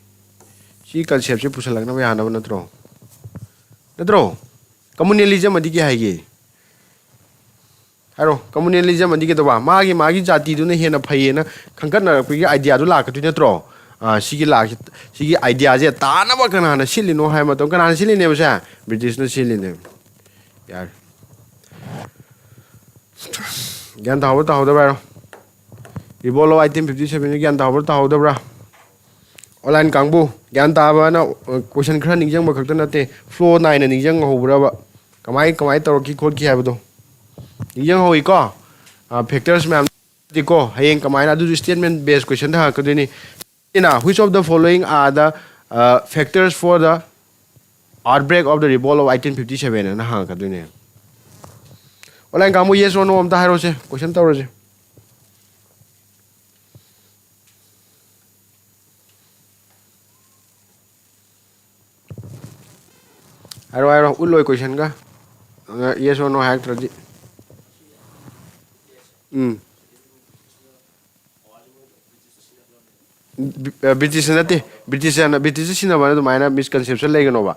ꯁꯤ conceptꯁꯦ ꯄꯨꯁꯜꯂꯛꯅꯕ ꯌꯥꯅꯕ ꯅꯠꯇ꯭ꯔꯣ? ꯅꯠꯇ꯭ꯔꯣ? Communalism ꯑꯗꯤ ꯀꯩ ꯍꯥꯏꯒꯦ? ꯍꯥꯏꯔꯣ, communalism ꯑꯗꯤ ꯀꯩꯗꯧꯕ? ꯃꯥꯒꯤ, ꯃꯥꯒꯤ ꯖꯥꯇꯤꯗꯨꯅ ꯍꯦꯟꯅ ꯐꯩꯌꯦꯅ ꯈꯟꯒꯠꯅꯔꯛꯄꯒꯤ ideaꯗꯨ ꯂꯥꯛꯀꯗꯣꯏ ꯅꯠꯇ꯭ꯔꯣ? ꯑꯥ, ꯁꯤꯒꯤ ꯂꯥꯛ-, ꯁꯤꯒꯤ ideaꯁꯦ ꯇꯥꯅꯕ ꯀꯅꯥꯅ ꯁꯤꯜꯂꯤꯅꯣ ꯍꯥꯏꯕ ꯃꯇꯝ, ꯀꯅꯥꯅ ꯁꯤꯜꯂꯤꯅꯦꯕ ꯁꯦ? Britishꯅ ꯁꯤꯜꯂꯤꯅꯦꯕ꯫ ꯌꯥꯔꯦ꯫ ꯒ꯭ꯌꯥꯟ ꯇꯥꯍꯧꯕ꯭ꯔꯥ ꯇꯥꯍꯧꯗꯕ꯭ꯔꯥ ꯍꯥꯏꯔꯣ? Revolt of eighteen fifty sevenꯁꯦ ꯒ꯭ꯌꯥꯟ ꯇꯥꯍꯧꯕ꯭ꯔꯥ ꯇꯥꯍꯧꯗꯕ꯭ꯔꯥ? Online ꯀꯥꯡꯕꯨ, ꯒ꯭ꯌꯥꯟ ꯇꯥꯕꯅ, ꯑ, question ꯈꯔ ꯅꯤꯡꯁꯤꯡꯕ ꯈꯛꯇ ꯅꯠꯇꯦ, flow ꯅꯥꯏꯅ ꯅꯤꯡꯁꯤꯡꯍꯧꯕ꯭ꯔꯕ? ꯀꯃꯥꯏ, ꯀꯃꯥꯏ ꯇꯧꯔꯛꯈꯤ ꯈꯣꯠꯈꯤ ꯍꯥꯏꯕꯗꯣ ꯅꯤꯡꯁꯤꯡꯍꯧꯏꯀꯣ? ꯑ, factors ꯃꯌꯥꯝꯗꯤꯀꯣ, ꯍꯌꯦꯡ ꯀꯃꯥꯏꯅ, ꯑꯗꯨꯁꯨ statement based questionꯗ ꯍꯪꯉꯛꯀꯗꯣꯏꯅꯤ꯫ ꯑꯩꯅ, "Which of the following are the, uh, factors for the outbreak of the revolt of eighteen fifty seven?" ꯑꯅ ꯍꯪꯉꯛꯀꯗꯣꯏꯅꯦ꯫ Online ꯀꯥꯡꯕꯨ, yes or no ꯑꯝꯇ ꯍꯥꯏꯔꯣꯁꯦ, question ꯇꯧꯔꯁꯦ꯫ ꯍꯥꯏꯔꯣ, ꯍꯥꯏꯔꯣ, ꯎꯠꯂꯣꯏ questionꯒ꯫ ꯑ, yes or no ꯍꯥꯏꯔꯛꯇ꯭ꯔꯗꯤ꯫ ꯎꯝ꯫ ꯕ꯭ꯔꯤꯇꯤꯁ ꯅꯠꯇꯦ, ꯕ꯭ꯔꯤꯇꯤꯁ ꯍꯥꯏꯅ, ꯕ꯭ꯔꯤꯇꯤꯁꯇ ꯁꯤꯖꯤꯟꯅꯕ ꯑꯗꯨꯃꯥꯏꯅ misconception ꯂꯩꯒꯅꯣꯕ꯫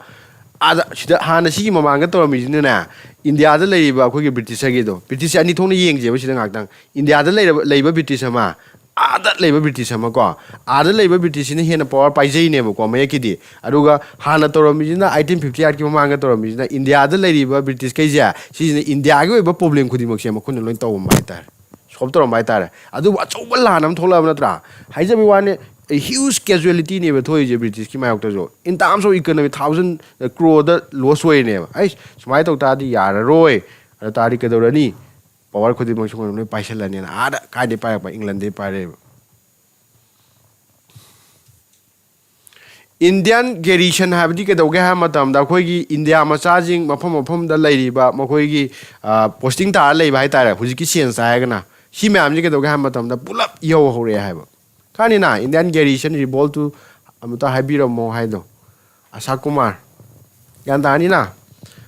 ꯑꯥꯗ, ꯁꯤꯗ ꯍꯥꯟꯅ ꯁꯤꯒꯤ ꯃꯃꯥꯡꯗ ꯇꯧꯔꯝꯃꯤꯁꯤꯅꯅꯦ, ꯏꯟꯗꯤꯌꯥꯗ ꯂꯩꯔꯤꯕ ꯑꯩꯈꯣꯏꯒꯤ ꯕ꯭ꯔꯤꯇꯤꯁꯔꯒꯤꯗꯣ, ꯕ꯭ꯔꯤꯇꯤꯁꯁꯦ ꯑꯅꯤ ꯊꯣꯛꯅ ꯌꯦꯡꯁꯦꯕ ꯁꯤꯗ ꯉꯥꯛꯇꯪ꯫ ꯏꯟꯗꯤꯌꯥꯗ ꯂꯩꯔꯕ, ꯂꯩꯕ ꯕ꯭ꯔꯤꯇꯤꯁ ꯑꯃ, ꯑꯥꯗ ꯂꯩꯕ ꯕ꯭ꯔꯤꯇꯤꯁ ꯑꯃ ꯀꯣ꯫ ꯑꯥꯗ ꯂꯩꯕ ꯕ꯭ꯔꯤꯇꯤꯁꯁꯤꯅ ꯍꯦꯟꯅ power ꯄꯥꯏꯖꯩꯅꯦꯕꯀꯣ, ꯃꯌꯦꯛꯀꯤꯗꯤ꯫ ꯑꯗꯨꯒ ꯍꯥꯟꯅ ꯇꯧꯔꯝꯃꯤꯁꯤꯅ eighteen fifty eightꯀꯤ ꯃꯃꯥꯡꯗ ꯇꯧꯔꯝꯃꯤꯁꯤꯅ ꯏꯟꯗꯤꯌꯥꯗ ꯂꯩꯔꯤꯕ ꯕ꯭ꯔꯤꯇꯤꯁꯈꯩꯁꯦ, ꯁꯤꯁꯤꯅ ꯏꯟꯗꯤꯌꯥꯒꯤ ꯑꯣꯏꯕ problem ꯈꯨꯗꯤꯡꯃꯛꯁꯦ ꯃꯈꯣꯏꯅ ꯂꯣꯏ ꯇꯧꯔꯝꯕ ꯍꯥꯏꯇꯥꯔꯦ꯫ Solve ꯇꯧꯔꯝꯕ ꯍꯥꯏꯇꯥꯔꯦ꯫ ꯑꯗꯨꯕꯨ ꯑꯆꯧꯕ ꯂꯥꯟ ꯑꯃ ꯊꯣꯛꯂꯛꯑꯕ ꯅꯠꯇ꯭ꯔꯥ? ꯍꯥꯏꯖꯕꯩ ꯋꯥꯅꯤ, a huge casualityꯅꯦꯕ ꯊꯣꯛꯏꯁꯦ ꯕ꯭ꯔꯤꯇꯤꯁꯀꯤ ꯃꯥꯌꯣꯛꯇꯁꯨ꯫ In terms of economy, thousand, crore the loss ꯑꯣꯏꯔꯤꯅꯦꯕ꯫ ꯑꯩ ꯁꯨꯃꯥꯏꯅ ꯇꯧ ꯇꯥꯔꯗꯤ ꯌꯥꯔꯔꯣꯏ꯫ ꯑꯗꯨ ꯇꯥꯔꯗꯤ ꯀꯩꯗꯧꯔꯅꯤ? Power ꯈꯨꯗꯤꯡꯃꯛꯁꯨ ꯃꯣꯏꯅ ꯂꯣꯏ ꯄꯥꯏꯁꯜꯂꯅꯤꯅ꯫ ꯑꯥꯗ ꯀꯥꯏꯗꯩ ꯄꯥꯏꯔꯛꯄ? Englandꯗꯩ ꯄꯥꯏꯔꯛꯑꯦꯕ꯫ Indian garrison ꯍꯥꯏꯕꯗꯤ ꯀꯩꯗꯧꯒꯦ ꯍꯥꯏꯕ ꯃꯇꯝꯗ, ꯑꯩꯈꯣꯏꯒꯤ ꯏꯟꯗꯤꯌꯥ ꯃꯆꯥꯁꯤꯡ ꯃꯐꯝ ꯃꯐꯝꯗ ꯂꯩꯔꯤꯕ, ꯃꯈꯣꯏꯒꯤ ꯄꯣꯁꯇꯤꯡ ꯇꯥꯔ ꯂꯩꯕ ꯍꯥꯏꯇꯥꯔꯦ, ꯍꯧꯖꯤꯛꯀꯤ ꯁꯦꯟꯁꯇ ꯍꯥꯏꯔꯒꯅ, ꯁꯤ ꯃꯌꯥꯝꯁꯤ ꯀꯩꯗꯧꯒꯦ ꯍꯥꯏꯕ ꯃꯇꯝꯗ ꯄꯨꯂꯞ ꯌꯧꯍꯧꯔꯛꯑꯦ ꯍꯥꯏꯕ꯫ ꯈꯪꯉꯅꯤꯅ, Indian garrison revoltꯇꯨ ꯑꯃꯨꯛꯇ ꯍꯥꯏꯕꯤꯔꯝꯃꯣ ꯍꯥꯏꯗꯣ, ꯑꯁꯥ ꯀꯨꯃꯥꯔ꯫ ꯒ꯭ꯌꯥꯟ ꯇꯥꯔꯅꯤꯅ?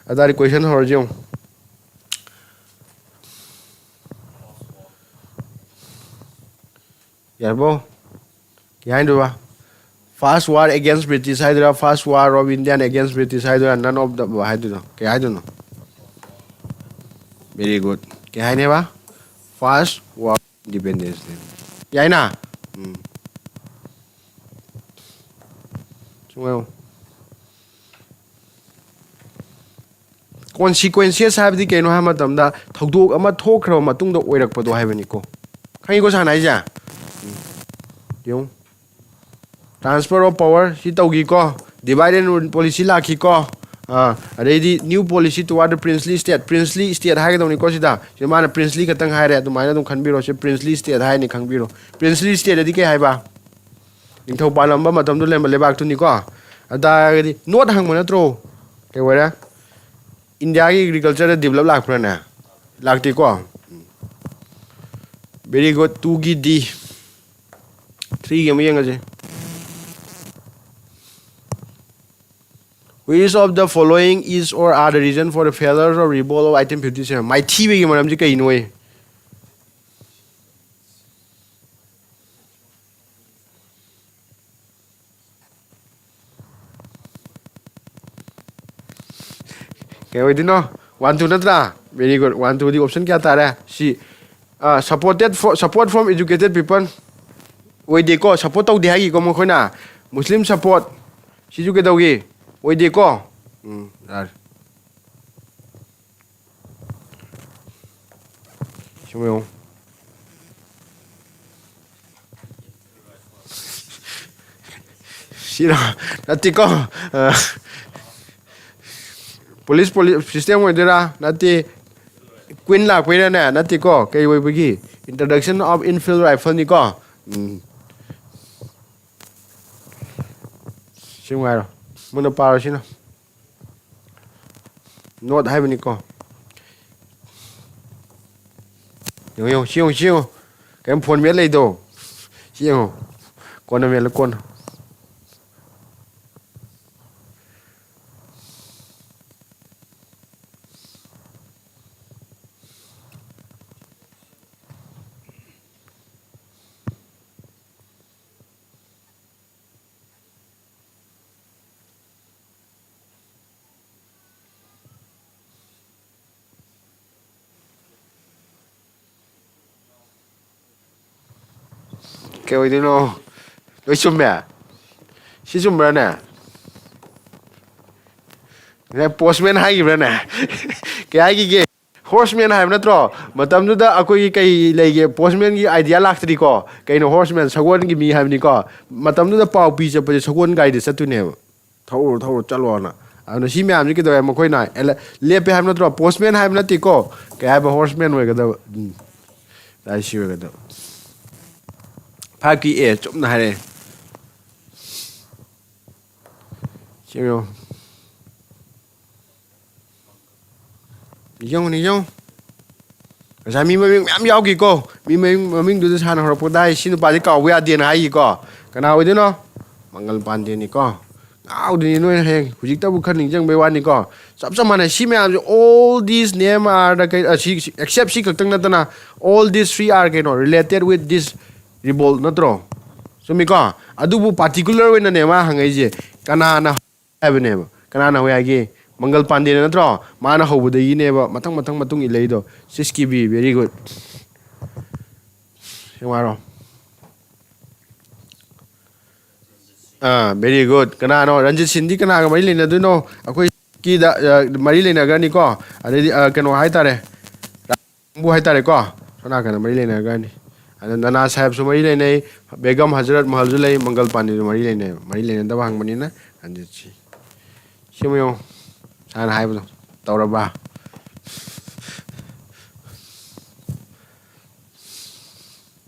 ꯑꯗꯨ ꯇꯥꯔꯗꯤ question ꯍꯧꯔꯁꯤ ꯌꯦꯡꯉꯨ꯫ ꯌꯥꯔꯕꯣ? ꯀꯩ ꯍꯥꯏꯗꯣꯏꯕ? First war against British ꯍꯥꯏꯗꯣꯏꯔꯥ, first war of Indian against British ꯍꯥꯏꯗꯣꯏꯔꯥ, none of the above ꯍꯥꯏꯗꯣꯏꯅꯣ? ꯀꯩ ꯍꯥꯏꯗꯣꯏꯅꯣ? Very good. ꯀꯩ ꯍꯥꯏꯅꯦꯕ? First war independence day. ꯌꯥꯏꯅ? ꯎꯝ꯫ ꯁꯨꯝ ꯉꯥꯏꯌꯣ꯫ Consequences ꯍꯥꯏꯕꯗꯤ ꯀꯩꯅꯣ ꯍꯥꯏꯕ ꯃꯇꯝꯗ, ꯊꯧꯗꯣꯛ ꯑꯃ ꯊꯣꯛꯈ꯭ꯔꯕ ꯃꯇꯨꯡꯗ ꯑꯣꯏꯔꯛꯄꯗꯣ ꯍꯥꯏꯕꯅꯤꯀꯣ꯫ ꯈꯪꯉꯤꯀꯣ ꯁꯥꯟꯅ ꯍꯥꯏꯁꯦ? ꯎꯝ꯫ ꯌꯦꯡꯉꯨ꯫ Transfer of power ꯁꯤ ꯇꯧꯈꯤꯀꯣ, divide and rule policy ꯂꯥꯛꯈꯤꯀꯣ, ꯑꯥ, ꯑꯗꯩꯗꯤ new policy toward the princely state, princely state ꯍꯥꯏꯒꯗꯧꯅꯤꯀꯣ ꯁꯤꯗ꯫ ꯁꯤꯗ ꯃꯥꯅ princely ꯈꯛꯇꯪ ꯍꯥꯏꯔꯦ, ꯑꯗꯨꯃꯥꯏꯅ ꯑꯗꯨꯝ ꯈꯟꯕꯤꯔꯣ꯫ ꯁꯤ princely state ꯍꯥꯏꯅꯤ ꯈꯪꯕꯤꯔꯣ꯫ Princely state ꯑꯗꯤ ꯀꯩ ꯍꯥꯏꯕ? ꯅꯤꯡꯊꯧ ꯄꯥꯜꯂꯝꯕ ꯃꯇꯝꯗ ꯂꯩꯔꯝꯕ ꯂꯩꯕꯥꯛꯇꯨꯅꯤꯀꯣ꯫ ꯑꯗꯨ ꯇꯥꯔꯒꯗꯤ note ꯍꯪꯕ ꯅꯠꯇ꯭ꯔꯣ? ꯀꯩ ꯑꯣꯏꯔꯦ? ꯏꯟꯗꯤꯌꯥꯒꯤ agricultureꯗ develop ꯂꯥꯛꯄ꯭ꯔꯥꯅꯦ? ꯂꯥꯛꯇꯦꯀꯣ? Very good. Twoꯒꯤ D꯫ Threeꯒꯤ ꯑꯃꯨꯛ ꯌꯦꯡꯉꯁꯦ꯫ Which of the following is or are the reason for the failure of revolt of eighteen fifty-seven? ꯃꯥꯏꯊꯤꯕꯒꯤ ꯃꯔꯝꯁꯤ ꯀꯩꯅꯣ? ꯀꯩ ꯑꯣꯏꯗꯣꯏꯅꯣ? One two ꯅꯠꯇ꯭ꯔꯥ? Very good. One twoꯗꯤ option ꯀꯌꯥ ꯇꯥꯔꯦ? C꯫ Ah, supported for, support from educated people ꯑꯣꯏꯗꯦꯀꯣ, support ꯇꯧꯗꯦ ꯍꯥꯏꯒꯤꯀꯣ ꯃꯈꯣꯏꯅ꯫ Muslim support ꯁꯤꯁꯨ ꯀꯩꯗꯧꯒꯤ? ꯑꯣꯏꯗꯦꯀꯣ꯫ ꯎꯝ, ꯌꯥꯔꯦ꯫ ꯁꯤ ꯌꯦꯡꯉꯨ꯫ ꯁꯤꯔꯣ? ꯅꯠꯇꯦꯀꯣ꯫ ꯑ, police, police system ꯑꯣꯏꯗꯣꯏꯔꯥ? ꯅꯠꯇꯦ꯫ Queen ꯂꯥꯛꯄꯩꯔꯥꯅꯦ? ꯅꯠꯇꯦꯀꯣ꯫ ꯀꯩ ꯑꯣꯏꯕꯒꯤ? Introduction of Enfield rifleꯅꯤꯀꯣ꯫ ꯎꯝ꯫ ꯁꯤ ꯉꯥꯏꯔꯣ, ꯃꯨꯟꯅ ꯄꯥꯔꯣ ꯁꯤꯅ꯫ ꯅꯣꯠ ꯍꯥꯏꯕꯅꯤꯀꯣ꯫ ꯌꯦꯡꯉꯣ, ꯌꯦꯡꯉꯣ, ꯁꯤ ꯌꯦꯡꯉꯣ, ꯁꯤ ꯌꯦꯡꯉꯣ꯫ ꯀꯩꯝ ꯐꯣꯟ ꯃꯦꯠ ꯂꯩꯗꯣ꯫ ꯁꯤ ꯌꯦꯡꯉꯣ꯫ ꯀꯣꯟꯅ ꯃꯦꯠꯂꯣ, ꯀꯣꯟꯅ꯫ ꯀꯩ ꯑꯣꯏꯗꯣꯏꯅꯣ? ꯂꯣꯏ ꯆꯨꯝꯃꯦ꯫ ꯁꯤ ꯆꯨꯝꯕ꯭ꯔꯥꯅꯦ? ꯅꯦ, ꯄꯣꯁꯃꯦꯟ ꯍꯥꯏꯈꯤꯕ꯭ꯔꯥꯅꯦ? ꯀꯩ ꯍꯥꯏꯈꯤꯒꯦ? ꯍꯣꯔꯁꯃꯦꯟ ꯍꯥꯏꯕ ꯅꯠꯇ꯭ꯔꯣ? ꯃꯇꯝꯗꯨꯗ ꯑꯩꯈꯣꯏꯒꯤ ꯀꯩ ꯂꯩꯒꯦ? ꯄꯣꯁꯃꯦꯟꯒꯤ ꯑꯥꯏꯗꯤꯌꯥ ꯂꯥꯛꯇ꯭ꯔꯤꯀꯣ꯫ ꯀꯩꯅꯣ ꯍꯣꯔꯁꯃꯦꯟ? ꯁꯒꯣꯜꯒꯤ ꯃꯤ ꯍꯥꯏꯕꯅꯤꯀꯣ꯫ ꯃꯇꯝꯗꯨꯗ ꯄꯥꯎ ꯄꯤ ꯆꯠꯄꯁꯦ ꯁꯒꯣꯜ ꯒꯥꯔꯤꯗ ꯆꯠꯇꯣꯏꯅꯦꯕ꯫ "ꯊꯧꯔꯣ, ꯊꯧꯔꯣ, ꯆꯠꯂꯣꯅ"꯫ ꯑꯗꯨꯅ ꯁꯤ ꯃꯌꯥꯝꯁꯤ ꯀꯩꯗꯧꯋꯦ? ꯃꯈꯣꯏꯅ ꯑꯦꯂ-, ꯂꯦꯞꯄꯦ ꯍꯥꯏꯕ ꯅꯠꯇ꯭ꯔꯣ? ꯄꯣꯁꯃꯦꯟ ꯍꯥꯏꯕ ꯅꯠꯇꯦꯀꯣ꯫ ꯀꯩ ꯍꯥꯏꯕ? ꯍꯣꯔꯁꯃꯦꯟ ꯑꯣꯏꯒꯗꯕ꯫ ꯎꯝ꯫ ꯂꯥꯏꯁꯤ ꯑꯣꯏꯒꯗꯕ꯫ ꯐꯥꯏꯚꯀꯤ ꯑꯦ ꯆꯨꯝꯅ ꯍꯥꯏꯔꯛꯑꯦ꯫ ꯁꯤ ꯌꯦꯡꯉꯣ꯫ ꯅꯤꯡꯁꯤꯡꯉꯨ, ꯅꯤꯡꯁꯤꯡꯉꯨ꯫ ꯉꯁꯥꯏ ꯃꯤ ꯃꯃꯤꯡ ꯃꯌꯥꯝ ꯌꯥꯎꯈꯤꯀꯣ꯫ ꯃꯤ ꯃꯃꯤꯡ, ꯃꯃꯤꯡꯗꯨꯗ ꯁꯥꯟꯅ ꯍꯧꯔꯛꯄꯗ ꯍꯥꯏ, "ꯁꯤ ꯅꯨꯄꯥꯁꯤ ꯀꯥꯎꯕ ꯌꯥꯗꯦꯅ" ꯍꯥꯏꯈꯤꯀꯣ꯫ ꯀꯅꯥ ꯑꯣꯏꯗꯣꯏꯅꯣ? ꯃꯪꯒꯜ ꯄꯥꯟꯗꯦꯅꯤꯀꯣ꯫ ꯉꯥꯎꯗꯣꯏꯅꯤ ꯅꯣꯏꯅ ꯍꯌꯦꯡ꯫ ꯍꯧꯖꯤꯛꯇꯕꯨ ꯈꯔ ꯅꯤꯡꯁꯤꯡꯕꯩ ꯋꯥꯅꯤꯀꯣ꯫ ꯆꯞ ꯆꯞ ꯃꯥꯟꯅꯩ꯫ ꯁꯤ ꯃꯌꯥꯝꯁꯦ, all these name are the ꯀꯩ-, ꯑ, ꯁꯤ, ꯁꯤ, except ꯁꯤ ꯈꯛꯇꯪ ꯅꯠꯇꯅ, all these three are ꯀꯩꯅꯣ, related with this revolt ꯅꯠꯇ꯭ꯔꯣ? ꯆꯨꯝꯃꯤꯀꯣ? ꯑꯗꯨꯕꯨ particular ꯑꯣꯏꯅꯅꯦ ꯃꯥ ꯍꯪꯉꯛꯏꯁꯦ꯫ ꯀꯅꯥꯅ ꯍꯥꯏꯕꯅꯦꯕ꯫ ꯀꯅꯥꯅ ꯍꯧꯋꯦ ꯍꯥꯏꯒꯦ? ꯃꯪꯒꯜ ꯄꯥꯟꯗꯦꯅ ꯅꯠꯇ꯭ꯔꯣ? ꯃꯥꯅ ꯍꯧꯕꯗꯒꯤꯅꯦꯕ ꯃꯊꯪ, ꯃꯊꯪ, ꯃꯇꯨꯡ ꯏꯜꯂꯛꯏꯗꯣ꯫ ꯁꯤꯁꯀꯤ ꯕꯤ, very good꯫ ꯁꯦꯡꯉꯥꯔꯣ? ꯑꯥ, very good꯫ ꯀꯅꯥꯅꯣ? ꯔꯟꯖꯤꯠ ꯁꯤꯟꯗꯤ ꯀꯅꯥꯒ ꯃꯔꯤ ꯂꯩꯅꯗꯣꯏꯅꯣ? ꯑꯩꯈꯣꯏ ꯀꯤꯗ, ꯑ, ꯃꯔꯤ ꯂꯩꯅꯒꯅꯤꯀꯣ꯫ ꯑꯗꯩꯗꯤ, ꯑ, ꯀꯩꯅꯣ ꯍꯥꯏꯇꯥꯔꯦ꯫ ꯀꯥꯡꯕꯨ ꯍꯥꯏꯇꯥꯔꯦꯀꯣ, ꯁꯣꯝ ꯅꯥꯀꯟꯗ ꯃꯔꯤ ꯂꯩꯅꯈ꯭ꯔꯅꯤ꯫ ꯑꯗ ꯅꯅꯥ ꯁꯥꯍꯦꯕꯁꯨ ꯃꯔꯤ ꯂꯩꯅꯩ, ꯕꯦꯒꯝ ꯍꯖꯔꯠ ꯃꯍꯜꯁꯨ ꯂꯩ, ꯃꯪꯒꯜ ꯄꯥꯟꯗꯦꯁꯨ ꯃꯔꯤ ꯂꯩꯅꯩ꯫ ꯃꯔꯤ ꯂꯩꯅꯗꯕ ꯍꯪꯕꯅꯤꯅ ꯑꯗꯨ ꯁꯤ, ꯁꯤ ꯑꯃ ꯌꯦꯡꯉꯨ, ꯁꯥꯔꯅ ꯍꯥꯏꯕꯗꯣ ꯇꯧꯔꯕ?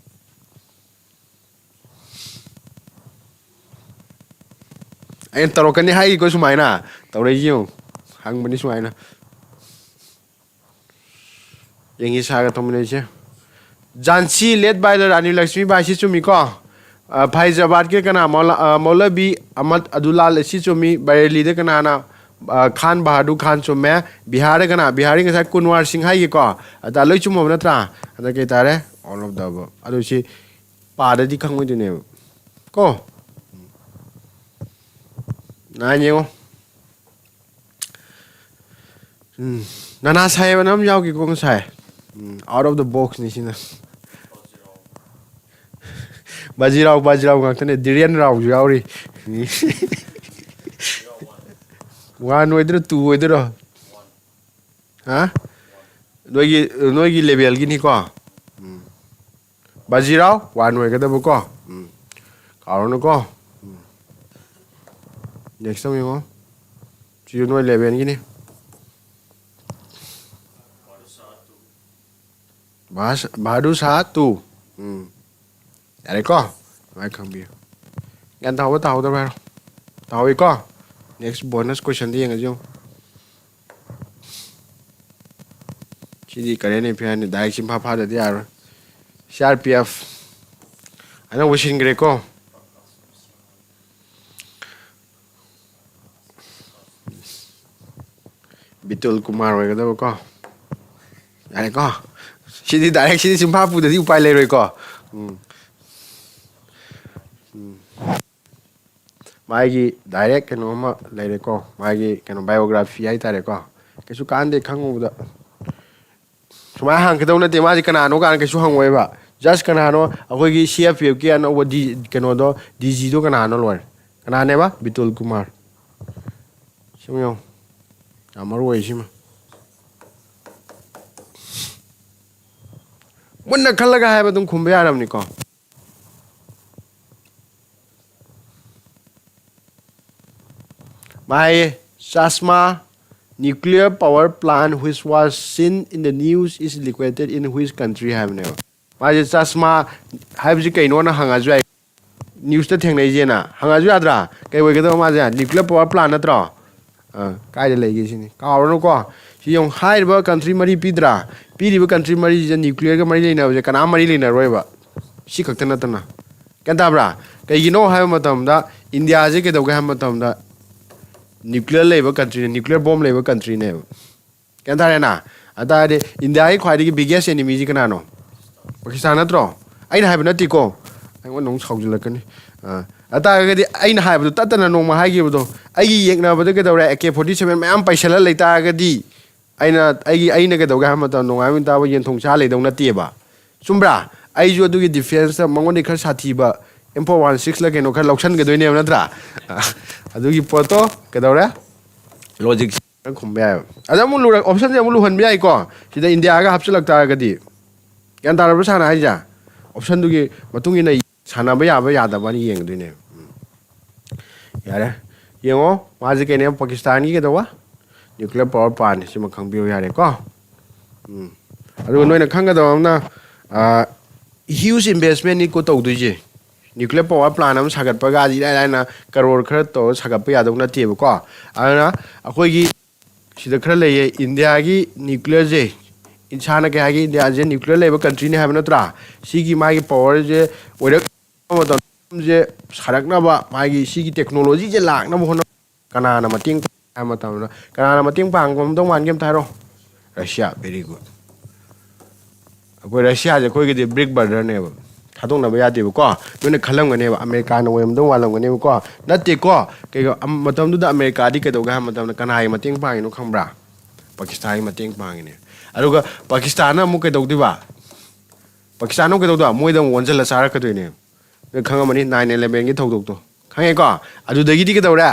ꯑꯩꯅ ꯇꯧꯔꯛꯀꯅꯤ ꯍꯥꯏꯒꯤꯀꯣ ꯁꯨꯃꯥꯏꯅ꯫ ꯇꯧꯔꯛꯏꯁꯤ ꯌꯦꯡꯉꯨ꯫ ꯍꯪꯕꯅꯤ ꯁꯨꯃꯥꯏꯅ꯫ ꯌꯦꯡꯉꯤ ꯁꯥꯒ ꯊꯣꯡꯃꯤꯟꯅꯩꯁꯦ꯫ ꯖꯥꯟꯁꯤ led by the ꯔꯥꯅꯤ ꯂꯛꯁꯃꯤꯕꯥꯏ, ꯁꯤ ꯆꯨꯝꯃꯤꯀꯣ? ꯑ, ꯐꯥꯏꯖꯥꯕꯥꯗꯀꯤ ꯀꯅꯥ? ꯃꯧꯂ-, ꯑ, ꯃꯧꯂꯕꯤ ꯑꯍꯃꯗ ꯑꯗꯨꯂꯥꯜ, ꯁꯤ ꯆꯨꯝꯃꯤ꯫ ꯕꯔꯦꯂꯤꯗ ꯀꯅꯥꯅ? ꯑ, ꯈꯥꯟ ꯕꯍꯥꯗꯨꯔ ꯈꯥꯟ ꯆꯨꯝꯃꯦ꯫ ꯕꯤꯍꯥꯔꯗ ꯀꯅꯥ? ꯕꯤꯍꯥꯔꯤ ꯉꯁꯥꯏ ꯀꯨꯟꯋꯥꯔ ꯁꯤꯡ ꯍꯥꯏꯒꯤꯀꯣ? ꯑꯗ ꯂꯣꯏ ꯆꯨꯝꯃꯕ ꯅꯠꯇ꯭ꯔꯥ? ꯑꯗ ꯀꯩ ꯇꯥꯔꯦ? All of the above꯫ ꯑꯗꯨ ꯁꯤ ꯄꯥꯗꯗꯤ ꯈꯪꯉꯣꯏꯗꯣꯏꯅꯦꯕ꯫ ꯀꯣ? ꯅꯥꯏꯟ ꯌꯦꯡꯉꯣ꯫ ꯎꯝ꯫ ꯅꯅꯥ ꯁꯥꯍꯦꯕꯅ ꯑꯃ ꯌꯥꯎꯈꯤꯀꯣ ꯉꯁꯥꯏ꯫ ꯎꯝ, out of the box ꯅꯤ ꯁꯤꯅ꯫ ꯕꯥꯖꯤꯔꯥꯎ, ꯕꯥꯖꯤꯔꯥꯎ ꯉꯥꯛꯇꯅꯦ꯫ ꯙꯤꯔꯦꯟ ꯔꯥꯎꯁꯨ ꯌꯥꯎꯔꯤ꯫ ꯋꯥꯟ ꯑꯣꯏꯗꯣꯏꯔꯣ, ꯇꯨ ꯑꯣꯏꯗꯣꯏꯔꯣ? ꯍꯥ? ꯅꯣꯏꯒꯤ, ꯅꯣꯏꯒꯤ ꯂꯦꯚꯦꯜꯒꯤꯅꯤꯀꯣ? ꯎꯝ꯫ ꯕꯥꯖꯤꯔꯥꯎ ꯋꯥꯟ ꯑꯣꯏꯒꯗꯕꯀꯣ꯫ ꯎꯝ꯫ ꯀꯥꯎꯔꯅꯨꯀꯣ꯫ ꯎꯝ꯫ Next ꯑꯃ ꯌꯦꯡꯉꯣ꯫ ꯁꯤꯁꯨ ꯅꯣꯏ ꯂꯦꯚꯦꯜꯒꯤꯅꯤ꯫ ꯕꯥꯁ-, ꯕꯍꯥꯗꯨꯔ ꯁꯥꯍ ꯇꯨ꯫ ꯎꯝ꯫ ꯌꯥꯔꯦꯀꯣ? ꯑꯗꯨꯃꯥꯏꯅ ꯈꯪꯕꯤꯌꯨ꯫ ꯒ꯭ꯌꯥꯟ ꯇꯥꯍꯧꯕ ꯇꯥꯍꯧꯗꯕ꯭ꯔꯥ ꯍꯥꯏꯔꯣ꯫ ꯇꯥꯍꯧꯋꯤꯀꯣ? Next bonus questionꯗ ꯌꯦꯡꯉꯁꯤ ꯌꯦꯡꯉꯨ꯫ ꯁꯤꯗꯤ current affairꯅꯤ, direct ꯆꯤꯟꯐꯥ ꯐꯥꯗꯗꯤ ꯌꯥꯔꯣꯏ꯫ C R P F ꯑꯅꯧꯕ ꯁꯤꯟꯈ꯭ꯔꯦꯀꯣ꯫ ꯕꯤꯇꯨꯜ ꯀꯨꯃꯥꯔ ꯑꯣꯏꯒꯗꯕꯀꯣ꯫ ꯌꯥꯔꯦꯀꯣ? ꯁꯤꯗꯤ direct ꯁꯤꯗꯤ ꯆꯤꯟꯐꯥ ꯄꯨꯗꯗꯤ ꯎꯄꯥꯏ ꯂꯩꯔꯣꯏꯀꯣ꯫ ꯎꯝ꯫ ꯎꯝ꯫ ꯃꯥꯒꯤ direct ꯀꯩꯅꯣ ꯑꯃ ꯂꯩꯔꯦꯀꯣ꯫ ꯃꯥꯒꯤ ꯀꯩꯅꯣ biography ꯍꯥꯏꯇꯥꯔꯦꯀꯣ꯫ ꯀꯩꯁꯨ ꯀꯥꯟꯗꯦ ꯈꯪꯉꯨꯕꯗ꯫ ꯁꯨꯃꯥꯏꯅ ꯍꯪꯒꯗꯧ ꯅꯠꯇꯦ, ꯃꯥꯁꯦ ꯀꯅꯥꯅꯣ ꯀꯥꯏꯅ ꯀꯩꯁꯨ ꯍꯪꯉꯣꯏꯕ꯫ Just ꯀꯅꯥꯅꯣ ꯑꯩꯈꯣꯏꯒꯤ C R P Fꯀꯤ ꯑꯅꯧꯕ D-, ꯀꯩꯅꯣꯗꯣ, D Gꯗꯣ ꯀꯅꯥꯅꯣ ꯂꯣꯏꯔꯦ꯫ ꯀꯅꯥꯅꯦꯕ? ꯕꯤꯇꯨꯜ ꯀꯨꯃꯥꯔ꯫ ꯁꯤꯃ ꯌꯦꯡꯉꯨ꯫ ꯌꯥꯝ ꯃꯔꯨ ꯑꯣꯏ ꯁꯤꯃ꯫ ꯃꯨꯟꯅ ꯈꯜꯂꯒ ꯍꯥꯏꯕ ꯑꯗꯨꯝ ꯈꯨꯝꯕ ꯌꯥꯔꯕꯅꯤꯀꯣ꯫ ꯃꯥ ꯍꯥꯏꯌꯦ, ꯆꯥꯁꯃꯥ nuclear power plant which was seen in the news is located in which country ꯍꯥꯏꯕꯅꯦꯕ꯫ ꯃꯥꯁꯦ ꯆꯥꯁꯃꯥ ꯍꯥꯏꯕꯁꯤ ꯀꯩꯅꯣꯅ ꯍꯪꯉꯁꯨ ꯌꯥꯏ꯫ ꯅ꯭ꯌꯨꯁꯇ ꯊꯦꯡꯅꯩꯁꯦꯅ ꯍꯪꯉꯛꯑꯁꯨ ꯌꯥꯗ꯭ꯔꯥ? ꯀꯩ ꯑꯣꯏꯒꯗꯕ ꯃꯥꯁꯦ? ꯅ꯭ꯌꯨꯀ꯭ꯂꯤꯌꯔ ꯄꯋꯥꯔ ꯄ꯭ꯂꯥꯟ ꯅꯠꯇ꯭ꯔꯣ? ꯑꯥ, ꯀꯥꯏꯗ ꯂꯩꯒꯦ ꯁꯤꯅꯤ꯫ ꯀꯥꯎꯔꯅꯨꯀꯣ꯫ ꯁꯤ ꯌꯦꯡꯉꯨ, ꯍꯥꯏꯔꯤꯕ ꯀꯟꯇ꯭ꯔꯤ ꯃꯔꯤ ꯄꯤꯗ꯭ꯔꯥ? ꯄꯤꯔꯤꯕ ꯀꯟꯇ꯭ꯔꯤ ꯃꯔꯤꯁꯤꯗ ꯅ꯭ꯌꯨꯀ꯭ꯂꯤꯌꯔꯒ ꯃꯔꯤ ꯂꯩꯅꯕꯁꯦ ꯀꯅꯥꯝ ꯃꯔꯤ ꯂꯩꯅꯔꯣꯏꯕ꯫ ꯁꯤ ꯈꯛꯇ ꯅꯠꯇꯅ꯫ ꯒ꯭ꯌꯥꯟ ꯇꯥꯕ꯭ꯔꯥ? ꯀꯩꯒꯤꯅꯣ ꯍꯥꯏꯕ ꯃꯇꯝꯗ ꯏꯟꯗꯤꯌꯥꯁꯦ ꯀꯩꯗꯧꯒꯦ ꯍꯥꯏꯕ ꯃꯇꯝꯗ ꯅ꯭ꯌꯨꯀ꯭ꯂꯤꯌꯔ ꯂꯩꯕ ꯀꯟꯇ꯭ꯔꯤꯅꯦ, ꯅ꯭ꯌꯨꯀ꯭ꯂꯤꯌꯔ ꯕꯣꯝ ꯂꯩꯕ ꯀꯟꯇ꯭ꯔꯤꯅꯦꯕ꯫ ꯒ꯭ꯌꯥꯟ ꯇꯥꯔꯦꯅ? ꯑꯗꯨ ꯇꯥꯔꯗꯤ ꯏꯟꯗꯤꯌꯥꯒꯤ ꯈ꯭ꯋꯥꯏꯗꯒꯤ ꯕꯤꯒꯦꯁ ꯑꯦꯅꯤꯃꯤꯁꯤ ꯀꯅꯥꯅꯣ? ꯄꯥꯀꯤꯁꯇꯥꯟ ꯅꯠꯇ꯭ꯔꯣ? ꯑꯩꯅ ꯍꯥꯏꯕ ꯅꯠꯇꯦꯀꯣ꯫ ꯑꯩꯉꯣꯟꯗ ꯑꯃꯨꯛ ꯁꯥꯎꯖꯤꯜꯂꯛꯀꯅꯤ꯫ ꯑꯥ, ꯑꯗꯨ ꯇꯥꯔꯒꯗꯤ ꯑꯩꯅ ꯍꯥꯏꯕꯗꯣ ꯇꯠꯇꯅ ꯅꯣꯡꯃ ꯍꯥꯏꯈꯤꯕꯗꯣ, ꯑꯩꯒꯤ ꯌꯦꯛꯅꯕꯗ ꯀꯩꯗꯧꯔꯦ? ꯑꯦ ꯀꯦ ꯐꯣꯔꯇꯤ ꯁꯚꯦꯟ ꯃꯌꯥꯝ ꯄꯩꯁꯜꯂ ꯂꯩꯇꯥꯔꯒꯗꯤ ꯑꯩꯅ, ꯑꯩꯒꯤ, ꯑꯩꯅ ꯀꯩꯗꯧꯒꯦ ꯍꯥꯏꯕ ꯃꯇꯝꯗ ꯅꯣꯡꯉꯥꯟꯕ ꯅꯨꯃꯤꯠ ꯇꯥꯕ ꯌꯦꯟꯊꯣꯡ ꯆꯥ ꯂꯩꯗꯧ ꯅꯠꯇꯦꯕ꯫ ꯆꯨꯝꯕ꯭ꯔꯥ? ꯑꯩꯁꯨ ꯑꯗꯨꯒꯤ ꯗꯤꯐꯦꯟꯁꯇ ꯃꯉꯣꯟꯗꯒꯤ ꯈꯔ ꯁꯥꯊꯤꯕ ꯑꯦꯝ ꯐꯣꯔ ꯋꯥꯟ ꯁꯤꯛꯁꯂ ꯀꯩꯅꯣ ꯈꯔ ꯂꯧꯁꯟꯒꯗꯣꯏꯅꯦꯕ, ꯅꯠꯇ꯭ꯔꯥ? ꯑꯗꯨꯒꯤ ꯄꯣꯠꯇꯣ ꯀꯩꯗꯧꯔꯦ? ꯂꯣꯖꯤꯛ ꯈꯨꯝꯕ ꯌꯥꯏꯕ꯫ ꯑꯗ ꯑꯃꯨꯛ ꯂꯨꯔ-, ꯑꯣꯞꯁꯟꯁꯦ ꯑꯃꯨꯛ ꯂꯨꯍꯟꯕ ꯌꯥꯏꯀꯣ꯫ ꯁꯤꯗ ꯏꯟꯗꯤꯌꯥꯒ ꯍꯥꯞꯆꯤꯜꯂꯛ ꯇꯥꯔꯒꯗꯤ꯫ ꯒ꯭ꯌꯥꯟ ꯇꯥꯔꯕ ꯁꯥꯅ ꯍꯥꯏꯁꯦ? ꯑꯣꯞꯁꯟꯗꯨꯒꯤ ꯃꯇꯨꯡ ꯏꯟꯅ ꯁꯥꯟꯅꯕ ꯌꯥꯕ ꯌꯥꯗꯕ ꯍꯥꯏꯅ ꯌꯦꯡꯒꯗꯣꯏꯅꯦꯕ꯫ ꯎꯝ꯫ ꯌꯥꯔꯦ꯫ ꯌꯦꯡꯉꯣ, ꯃꯥꯁꯦ ꯀꯩꯅꯦꯕ? ꯄꯥꯀꯤꯁꯇꯥꯟꯒꯤ ꯀꯩꯗꯧꯕ? ꯅ꯭ꯌꯨꯀ꯭ꯂꯤꯌꯔ ꯄꯋꯥꯔ ꯄ꯭ꯂꯥꯟꯠꯅꯤ꯫ ꯁꯤꯃ ꯈꯪꯕꯤꯌꯨ ꯌꯥꯔꯦꯀꯣ꯫ ꯎꯝ꯫ ꯑꯗꯨꯒ ꯅꯣꯏꯅ ꯈꯪꯒꯗꯕ ꯑꯃꯅ, ꯑ, ꯍ꯭ꯌꯨꯖ ꯏꯟꯚꯦꯁꯃꯦꯟꯠꯅꯤꯀꯣ ꯇꯧꯗꯣꯏꯁꯦ꯫ ꯅ꯭ꯌꯨꯀ꯭ꯂꯤꯌꯔ ꯄꯋꯥꯔ ꯄ꯭ꯂꯥꯟꯠ ꯑꯃ ꯁꯥꯒꯠꯄꯒ ꯏꯔꯥꯏ ꯂꯥꯏꯅ ꯀꯔꯣꯔ ꯈꯔ ꯇꯧꯔꯒ ꯁꯥꯒꯠꯄ ꯌꯥꯗꯧ ꯅꯠꯇꯦꯕꯀꯣ꯫ ꯑꯗꯨꯅ ꯑꯩꯈꯣꯏꯒꯤ ꯁꯤꯗ ꯈꯔ ꯂꯩꯌꯦ, ꯏꯟꯗꯤꯌꯥꯒꯤ ꯅ꯭ꯌꯨꯀ꯭ꯂꯤꯌꯔꯁꯦ, ꯏꯁꯥꯅ ꯀꯩ ꯍꯥꯏꯒꯦ, ꯏꯟꯗꯤꯌꯥꯁꯦ ꯅ꯭ꯌꯨꯀ꯭ꯂꯤꯌꯔ ꯂꯩꯕ ꯀꯟꯇ꯭ꯔꯤꯅꯦ ꯍꯥꯏꯕ ꯅꯠꯇ꯭ꯔꯥ? ꯁꯤꯒꯤ ꯃꯥꯒꯤ ꯄꯋꯥꯔꯁꯦ ꯑꯣꯏꯔꯛꯄ ꯃꯇꯝꯁꯦ ꯁꯥꯔꯛꯅꯕ, ꯃꯥꯒꯤ ꯁꯤꯒꯤ ꯇꯦꯛꯅꯣꯂꯣꯖꯤꯁꯦ ꯂꯥꯛꯅꯕ ꯍꯣꯠꯅ ꯀꯅꯥꯅ ꯃꯇꯦꯡ ꯄꯥꯡꯉꯦ ꯍꯥꯏꯕ ꯃꯇꯝꯗ, ꯀꯅꯥꯅ ꯃꯇꯦꯡ ꯄꯥꯡꯉꯝꯗꯧ ꯃꯥꯟꯒꯦ ꯑꯝꯇ ꯍꯥꯏꯔꯣ? ꯔꯁꯤꯌꯥ꯫ Very good꯫ ꯑꯩꯈꯣꯏ ꯔꯁꯤꯌꯥꯁꯦ ꯑꯩꯈꯣꯏꯒꯤꯗꯤ ꯕ꯭ꯔꯤꯛ ꯕ꯭ꯔꯗꯔꯅꯦꯕ, ꯊꯥꯗꯣꯛꯅꯕ ꯌꯥꯗꯦꯕꯀꯣ꯫ ꯅꯣꯏꯅ ꯈꯜꯂꯝꯒꯅꯦꯕ ꯑꯃꯦꯔꯤꯀꯥꯅ ꯑꯣꯏꯔꯝꯗꯧ ꯃꯥꯜꯂꯝꯒꯅꯦꯕꯀꯣ꯫ ꯅꯠꯇꯦꯀꯣ꯫ ꯀꯩꯒ-, ꯑꯝ-, ꯃꯇꯝꯗꯨꯗ ꯑꯃꯦꯔꯤꯀꯥꯗꯤ ꯀꯩꯗꯧꯒꯦ ꯍꯥꯏꯕ ꯃꯇꯝꯗ ꯀꯅꯥꯒꯤ ꯃꯇꯦꯡ ꯄꯥꯡꯉꯤꯅꯣ ꯈꯪꯕ꯭ꯔꯥ? ꯄꯥꯀꯤꯁꯇꯥꯟꯒꯤ ꯃꯇꯦꯡ ꯄꯥꯡꯉꯤꯅꯦ꯫ ꯑꯗꯨꯒ ꯄꯥꯀꯤꯁꯇꯥꯟꯅ ꯑꯃꯨꯛ ꯀꯩꯗꯧꯗꯣꯏꯕ? ꯄꯥꯀꯤꯁꯇꯥꯟꯅ ꯑꯃꯨꯛ ꯀꯩꯗꯧꯗꯣꯏꯕ? ꯃꯣꯏꯗ ꯑꯃꯨꯛ ꯑꯣꯟꯁꯤꯜꯂ ꯆꯥꯔꯛꯀꯗꯣꯏꯅꯦ꯫ ꯅꯣꯏ ꯈꯪꯉꯝꯃꯅꯤ ꯅꯥꯏꯟ ꯏꯂꯦꯚꯦꯟꯒꯤ ꯊꯧꯗꯣꯛꯇꯣ꯫ ꯈꯪꯉꯦꯀꯣ? ꯑꯗꯨꯗꯒꯤꯗꯤ ꯀꯩꯗꯧꯔꯦ?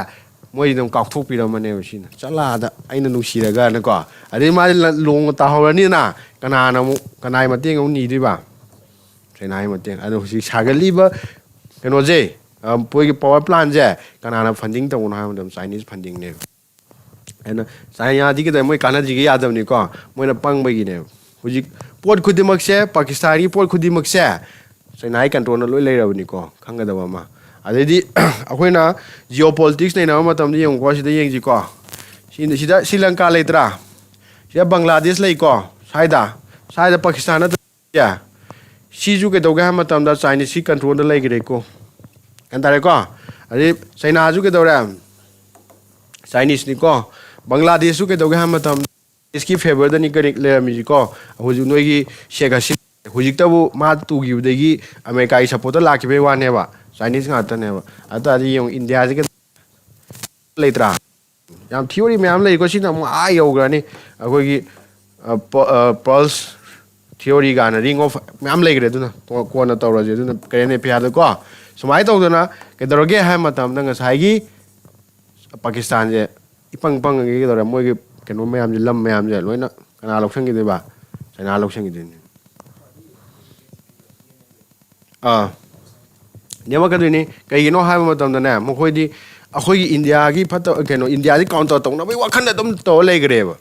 ꯃꯣꯏꯗꯤ ꯑꯗꯨꯝ ꯀꯥꯎꯊꯣꯛꯄꯤꯔꯝꯃꯅꯦꯕ ꯁꯤꯅ꯫ ꯆꯠꯂꯥꯗ ꯑꯩꯅ ꯅꯨꯡꯁꯤꯔꯒꯅꯀꯣ꯫ ꯑꯗꯩ ꯃꯥꯗꯤ ꯂ-, ꯂꯣꯡꯅ ꯇꯥꯍꯧꯔꯅꯤꯗꯅ꯫ ꯀꯅꯥꯅ ꯑꯃꯨꯛ, ꯀꯅꯥꯒꯤ ꯃꯇꯦꯡ ꯑꯃꯨꯛ ꯅꯤꯗꯣꯏꯕ? ꯆꯩꯅꯥꯒꯤ ꯃꯇꯦꯡ꯫ ꯑꯗꯣ ꯍꯧꯖꯤꯛ ꯁꯥꯒꯠꯂꯤꯕ ꯀꯩꯅꯣꯁꯦ, ꯑ, ꯑꯩꯈꯣꯏꯒꯤ ꯄꯋꯥꯔ ꯄ꯭ꯂꯥꯟꯁꯦ ꯀꯅꯥꯅ ꯐꯟꯗꯤꯡ ꯇꯧꯕꯅꯣ ꯍꯥꯏꯕ ꯃꯇꯝꯗ ꯆꯥꯏꯅꯤꯁ ꯐꯟꯗꯤꯡꯅꯦꯕ꯫ ꯑꯗꯨꯅ ꯆꯥꯏꯅꯥꯗꯤ ꯀꯩꯗꯧꯔꯦ? ꯃꯣꯏ ꯀꯥꯟꯅꯁꯤꯒ ꯌꯥꯗꯕꯅꯤꯀꯣ, ꯃꯣꯏꯅ ꯄꯪꯕꯒꯤꯅꯦꯕ꯫ ꯍꯧꯖꯤꯛ ꯄꯣꯠ ꯈꯨꯗꯤꯡꯃꯛꯁꯦ, ꯄꯥꯀꯤꯁꯇꯥꯟꯒꯤ ꯄꯣꯠ ꯈꯨꯗꯤꯡꯃꯛꯁꯦ ꯆꯩꯅꯥꯒꯤ ꯀꯟꯇ꯭ꯔꯣꯜꯗ ꯂꯣꯏ ꯂꯩꯔꯕꯅꯤꯀꯣ, ꯈꯪꯒꯗꯕ ꯑꯃ꯫ ꯑꯗꯩꯗꯤ ꯑꯩꯈꯣꯏꯅ ꯖꯤꯑꯣ ꯄꯣꯂꯤꯇꯤꯛꯁ ꯅꯩꯅꯕ ꯃꯇꯝꯗ ꯌꯦꯡꯉꯨꯀꯣ, ꯁꯤꯗ ꯌꯦꯡꯁꯤꯀꯣ꯫ ꯁꯤꯗ, ꯁꯤꯗ ꯁ꯭ꯔꯤ ꯂꯪꯀꯥ ꯂꯩꯇ꯭ꯔꯥ? ꯁꯤꯗ ꯕꯪꯒ꯭ꯂꯥꯗꯦꯁ ꯂꯩꯀꯣ, ꯁ꯭ꯋꯥꯏꯗ꯫ ꯁ꯭ꯋꯥꯏꯗ ꯄꯥꯀꯤꯁꯇꯥꯟ ꯅꯠꯇ꯭ꯔ? ꯁꯤꯁꯨ ꯀꯩꯗꯧꯒꯦ ꯍꯥꯏꯕ ꯃꯇꯝꯗ ꯆꯥꯏꯅꯤꯁꯀꯤ ꯀꯟꯇ꯭ꯔꯣꯜꯗ ꯂꯩꯈ꯭ꯔꯦꯀꯣ꯫ ꯒ꯭ꯌꯥꯟ ꯇꯥꯔꯦꯀꯣ? ꯑꯗꯩ ꯆꯩꯅꯥꯁꯨ ꯀꯩꯗꯧꯔꯦ? ꯆꯥꯏꯅꯤꯁꯅꯤꯀꯣ꯫ ꯕꯪꯒ꯭ꯂꯥꯗꯦꯁꯁꯨ ꯀꯩꯗꯧꯒꯦ ꯍꯥꯏꯕ ꯃꯇꯝꯗ ꯏꯁꯀꯤ ꯐꯦꯚꯔꯗꯅꯤ ꯀꯔꯤ ꯂꯩꯔꯝꯃꯤꯁꯤꯀꯣ꯫ ꯍꯧꯖꯤꯛ ꯅꯣꯏꯒꯤ ꯁꯦꯛ ꯍꯁꯤꯅꯥ, ꯍꯧꯖꯤꯛꯇꯕꯨ ꯃꯥ ꯇꯨꯈꯤꯕꯗꯒꯤ ꯑꯃꯦꯔꯤꯀꯥꯒꯤ ꯁꯞꯄꯣꯔꯠꯇ ꯂꯥꯛꯈꯤꯕꯒꯤ ꯋꯥꯅꯦꯕ, ꯆꯥꯏꯅꯤꯁ ꯉꯥꯛꯇꯅꯦꯕ꯫ ꯑꯗꯨ ꯇꯥꯔꯗꯤ ꯌꯦꯡꯉꯨ, ꯏꯟꯗꯤꯌꯥꯁꯤꯒ ꯂꯩꯇ꯭ꯔꯥ? ꯌꯥꯝ ꯊꯤꯑꯣꯔꯤ ꯃꯌꯥꯝ ꯂꯩꯀꯣ, ꯁꯤꯅ ꯑꯃꯨꯛ ꯑꯥ ꯌꯧꯈ꯭ꯔꯅꯤ꯫ ꯑꯩꯈꯣꯏꯒꯤ, ꯑ, ꯄ-, ꯑ, ꯄꯜꯁ ꯊꯤꯑꯣꯔꯤ ꯀꯥꯏꯅ, ꯔꯤꯡ ꯑꯣꯐ ꯃꯌꯥꯝ ꯂꯩꯈ꯭ꯔꯦ꯫ ꯑꯗꯨꯅ ꯀꯣ-, ꯀꯣꯟꯅ ꯇꯧꯔꯁꯦ꯫ ꯑꯗꯨꯅ ꯀꯔꯦꯟ ꯑꯦꯐꯤꯌꯥꯔꯗꯀꯣ ꯁꯨꯃꯥꯏꯅ ꯇꯧꯗꯅ ꯀꯩꯗꯧꯔꯒꯦ ꯍꯥꯏꯕ ꯃꯇꯝꯗ ꯉꯁꯥꯏꯒꯤ ꯄꯥꯀꯤꯁꯇꯥꯟꯁꯦ ꯏꯄꯪ ꯄꯪꯉꯒꯦ ꯀꯩꯗꯧꯔꯦ? ꯃꯣꯏꯒꯤ ꯀꯩꯅꯣ ꯃꯌꯥꯝꯁꯦ, ꯂꯝ ꯃꯌꯥꯝꯁꯦ ꯂꯣꯏꯅ ꯀꯅꯥ ꯂꯧꯁꯟꯈꯤꯗꯣꯏꯕ? ꯆꯩꯅꯥ ꯂꯧꯁꯟꯈꯤꯗꯣꯏꯅꯤ꯫ ꯑꯥ, ꯅꯦꯝꯃꯛꯀꯗꯣꯏꯅꯤ꯫ ꯀꯩꯒꯤꯅꯣ ꯍꯥꯏꯕ ꯃꯇꯝꯗꯅꯦ, ꯃꯈꯣꯏꯗꯤ ꯑꯩꯈꯣꯏꯒꯤ ꯏꯟꯗꯤꯌꯥꯒꯤ ꯐꯠꯇ-, ꯀꯩꯅꯣ, ꯏꯟꯗꯤꯌꯥꯁꯤ ꯀꯥꯎꯟꯇꯔ ꯇꯧꯅꯕꯒꯤ ꯋꯥꯈꯜꯗ ꯑꯗꯨꯝ ꯇꯧꯔ ꯂꯩꯈ꯭ꯔꯦꯕ꯫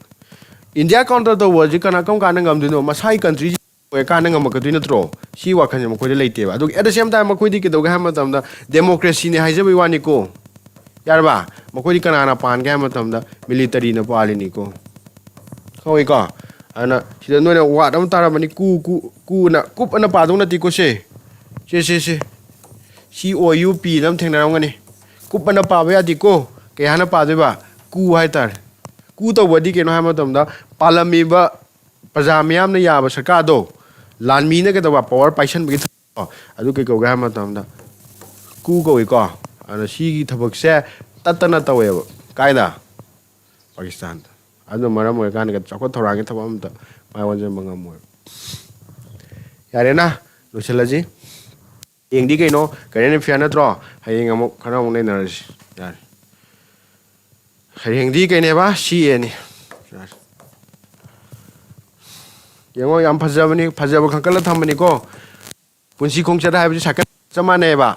ꯏꯟꯗꯤꯌꯥ ꯀꯥꯎꯟꯇꯔ ꯇꯧꯕ ꯑꯁꯤ ꯀꯅꯥ, ꯀꯔꯝ ꯀꯥꯟꯗ ꯉꯝꯗꯣꯏꯅꯣ? ꯃꯁꯥꯒꯤ ꯀꯟꯇ꯭ꯔꯤꯁꯤ ꯑꯣꯏꯔꯀꯥꯟꯗ ꯉꯝꯃꯛꯀꯗꯣꯏ ꯅꯠꯇ꯭ꯔꯣ? ꯁꯤ ꯋꯥꯈꯜꯁꯦ ꯃꯈꯣꯏꯗ ꯂꯩꯇꯦꯕ꯫ ꯑꯗꯨꯒ at the same time ꯃꯈꯣꯏꯗꯤ ꯀꯩꯗꯧꯒꯦ ꯍꯥꯏꯕ ꯃꯇꯝꯗ ꯗꯦꯃꯣꯀ꯭ꯔꯦꯁꯤꯅꯦ ꯍꯥꯏꯖꯕꯒꯤ ꯋꯥꯅꯤꯀꯣ꯫ ꯌꯥꯔꯕ? ꯃꯈꯣꯏꯗꯤ ꯀꯅꯥꯅ ꯄꯥꯟꯒꯦ ꯍꯥꯏꯕ ꯃꯇꯝꯗ ꯃꯤꯂꯤꯇꯔꯤꯅ ꯄꯥꯜꯂꯤꯅꯤꯀꯣ꯫ ꯈꯪꯉꯤꯀꯣ? ꯑꯗꯨꯅ ꯁꯤꯗ ꯅꯣꯏꯅ ꯋꯥꯔꯗ ꯑꯃ ꯇꯥꯔꯝꯕꯅꯤ, ꯀꯨ, ꯀꯨ, ꯀꯨꯅ, ꯀꯨꯞ ꯑꯅ ꯄꯥꯗꯧ ꯅꯠꯇꯦꯀꯣ ꯁꯦ꯫ ꯁꯦ, ꯁꯦ, ꯁꯦ꯫ ꯁꯤ ꯑꯣ ꯌꯨ ꯄꯤ ꯑꯅ ꯑꯃ ꯊꯦꯡꯅꯔꯝꯒꯅꯤ꯫ ꯀꯨꯞ ꯑꯅ ꯄꯥꯕ ꯌꯥꯗꯦꯀꯣ꯫ ꯀꯩ ꯍꯥꯏꯅ ꯄꯥꯗꯣꯏꯕ? ꯀꯨ ꯍꯥꯏꯇꯥꯔꯦ꯫ ꯀꯨ ꯇꯧꯕꯗꯤ ꯀꯩꯅꯣ ꯍꯥꯏꯕ ꯃꯇꯝꯗ ꯄꯥꯜꯂꯝꯃꯤꯕ ꯄ꯭ꯔꯖꯥ ꯃꯤꯌꯥꯝꯅ ꯌꯥꯕ ꯁꯔꯀꯥꯔꯗꯣ, ꯂꯥꯟꯃꯤꯅ ꯀꯩꯗꯧꯕ, ꯄꯋꯥꯔ ꯄꯥꯏꯁꯟꯕꯒꯤ ꯊꯕꯛꯇꯣ, ꯑꯗꯨ ꯀꯩ ꯀꯧꯒꯦ ꯍꯥꯏꯕ ꯃꯇꯝꯗ ꯀꯨ ꯀꯧꯏꯀꯣ꯫ ꯑꯗꯨꯅ ꯁꯤꯒꯤ ꯊꯕꯛꯁꯦ ꯇꯠꯇꯅ ꯇꯧꯋꯦꯕ꯫ ꯀꯥꯏꯗ? ꯄꯥꯀꯤꯁꯇꯥꯟꯗ꯫ ꯑꯗꯨꯅ ꯃꯔꯝ ꯑꯣꯏꯔꯀꯥꯟꯗ ꯆꯥꯎꯈꯠ ꯊꯧꯔꯥꯡꯒꯤ ꯊꯕꯛ ꯑꯝꯇ ꯃꯥꯏ ꯑꯣꯟꯁꯤꯟꯕ ꯉꯝꯃꯣꯏꯕ꯫ ꯌꯥꯔꯦꯅ, ꯂꯣꯏꯁꯤꯜꯂꯁꯤ꯫ ꯍꯌꯦꯡꯗꯤ ꯀꯩꯅꯣ? ꯀꯔꯦꯟ ꯑꯦꯐꯤꯌꯥꯔ ꯅꯠꯇ꯭ꯔꯣ? ꯍꯌꯦꯡ ꯑꯃꯨꯛ ꯈꯔ ꯑꯃꯨꯛ ꯅꯩꯅꯔꯁꯤ꯫ ꯌꯥꯔꯦ꯫ ꯍꯌꯦꯡꯗꯤ ꯀꯩꯅꯦꯕ? ꯁꯤ ꯑꯦꯅꯤ꯫ ꯌꯥꯔꯦ꯫ ꯌꯦꯡꯉꯣ, ꯌꯥꯝ ꯐꯖꯕꯅꯤ, ꯐꯖꯕ ꯈꯟꯀꯠꯂ ꯊꯝꯕꯅꯤꯀꯣ꯫ ꯄꯨꯟꯁꯤ ꯈꯣꯡꯆꯠ ꯍꯥꯏꯕꯁꯤ ꯁꯥꯏꯀꯜ ꯆꯞ ꯃꯥꯟꯅꯩꯕ꯫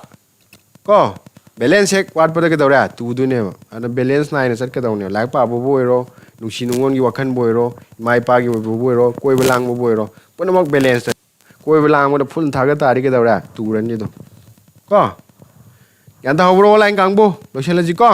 ꯀꯣ? ꯕꯦꯂꯦꯟꯁ ꯍꯦꯛ ꯋꯥꯠꯄꯗ ꯀꯩꯗꯧꯔꯦ? ꯇꯨꯗꯣꯏꯅꯦꯕ꯫ ꯑꯗꯨꯅ ꯕꯦꯂꯦꯟꯁ ꯅꯥꯏꯅ ꯆꯠꯀꯗꯧꯅꯦꯕ꯫ ꯂꯥꯏꯔꯤꯛ ꯄꯥꯕꯕꯨ ꯑꯣꯏꯔꯣ, ꯅꯨꯡꯁꯤ ꯅꯨꯡꯉꯣꯟꯒꯤ ꯋꯥꯈꯜꯕꯨ ꯑꯣꯏꯔꯣ, ꯏꯃꯥ ꯏꯄꯥꯒꯤ ꯑꯣꯏꯕꯕꯨ ꯑꯣꯏꯔꯣ, ꯀꯣꯏꯕ ꯂꯥꯡꯕꯕꯨ ꯑꯣꯏꯔꯣ, ꯄꯨꯝꯅꯃꯛ ꯕꯦꯂꯦꯟꯁꯇ꯫ ꯀꯣꯏꯕ ꯂꯥꯡꯕꯗ ꯐꯨꯜ ꯊꯥꯒꯠ ꯇꯥꯔꯗꯤ ꯀꯩꯗꯧꯔꯦ? ꯇꯨꯔꯅꯤ ꯑꯗꯨꯝ꯫ ꯀꯣ? ꯒ꯭ꯌꯥꯟ ꯇꯥꯍꯧꯕ꯭ꯔꯣ, ꯑꯣꯟꯂꯥꯏꯟ ꯀꯥꯡꯕꯨ? ꯂꯣꯏꯁꯤꯜꯂꯁꯤꯀꯣ꯫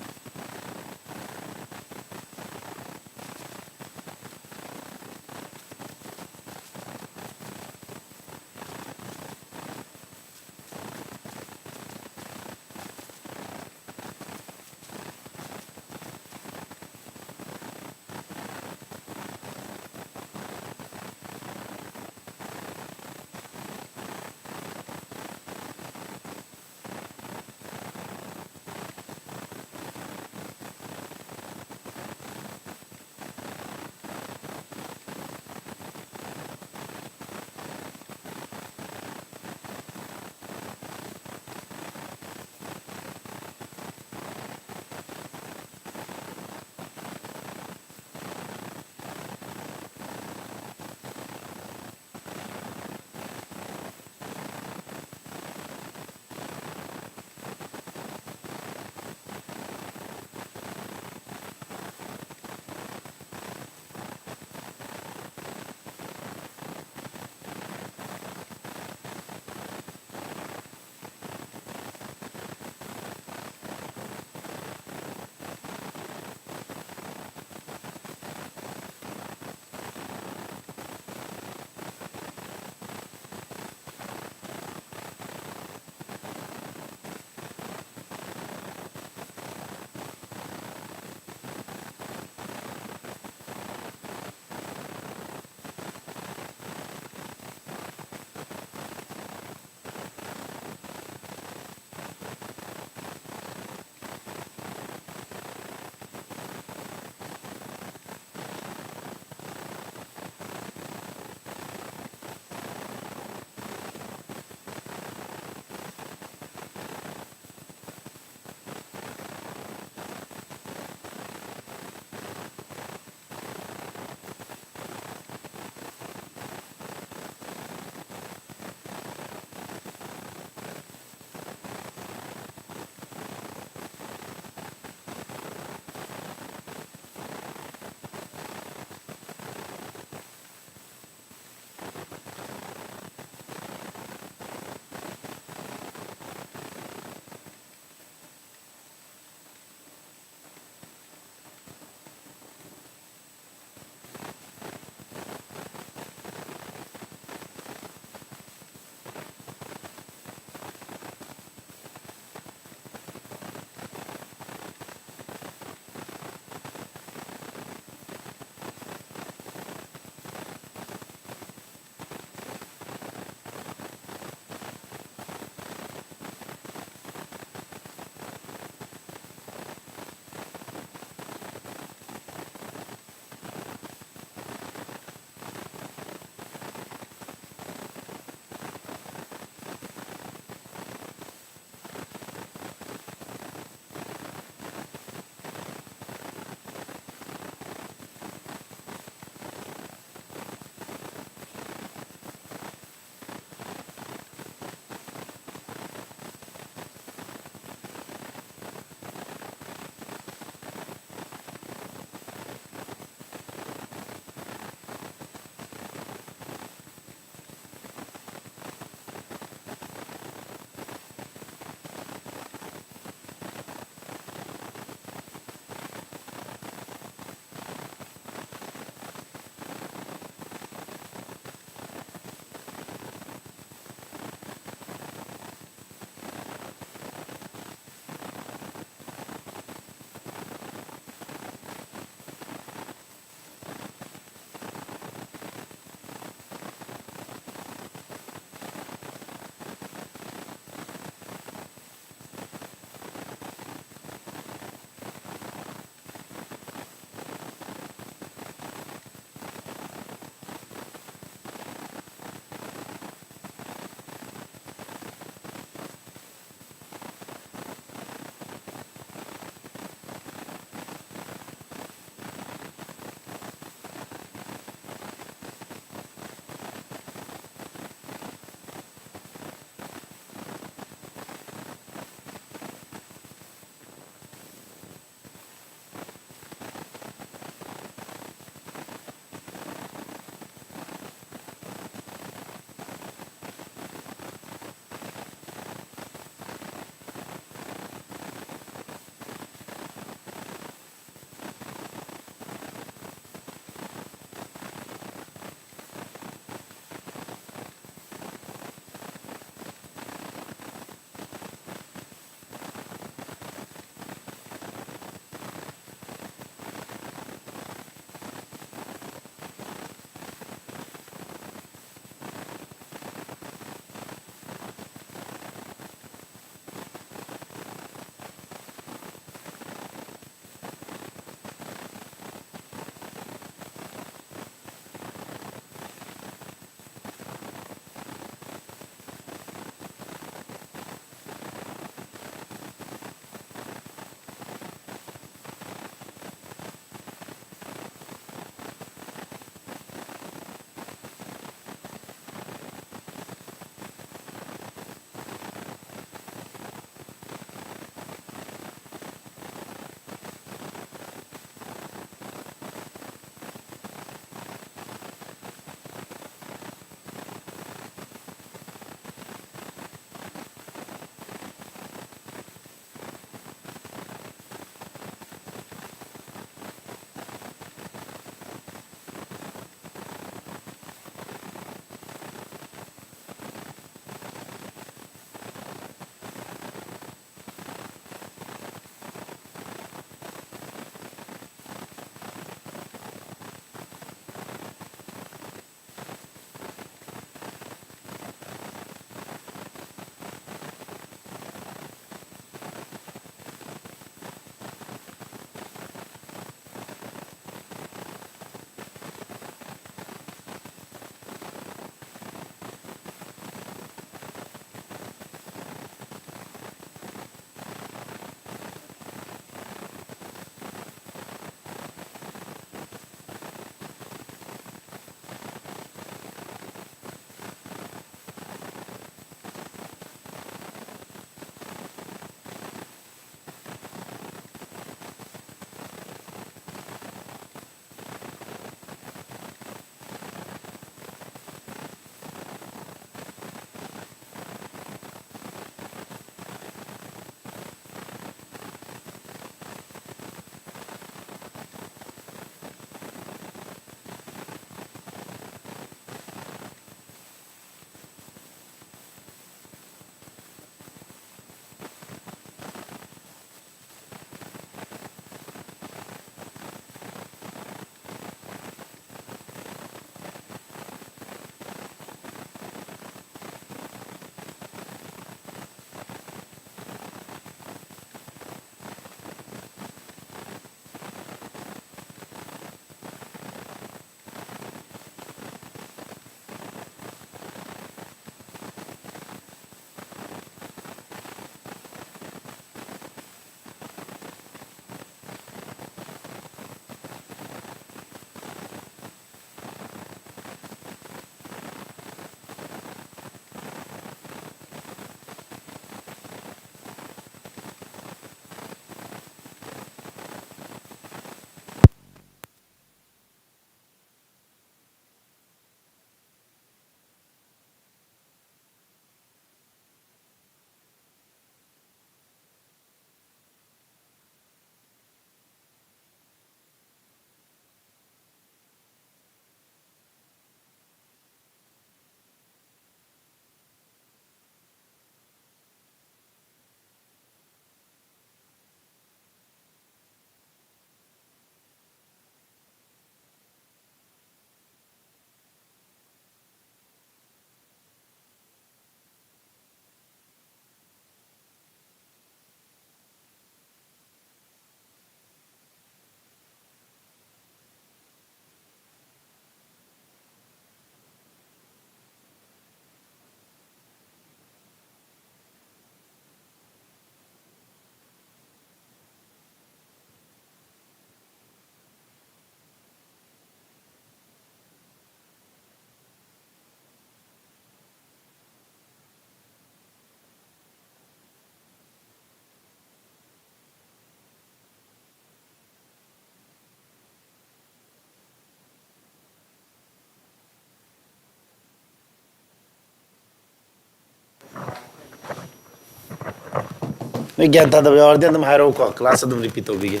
ꯅꯣꯏ ꯒ꯭ꯌꯥꯟ ꯇꯥꯗꯕ ꯌꯥꯎꯔꯗꯤ ꯑꯗꯨꯝ ꯍꯥꯏꯔꯛꯎꯀꯣ, ꯀ꯭ꯂꯥꯁ ꯑꯗꯨꯝ ꯔꯤꯄꯤꯠ ꯇꯧꯕꯤꯒꯦ꯫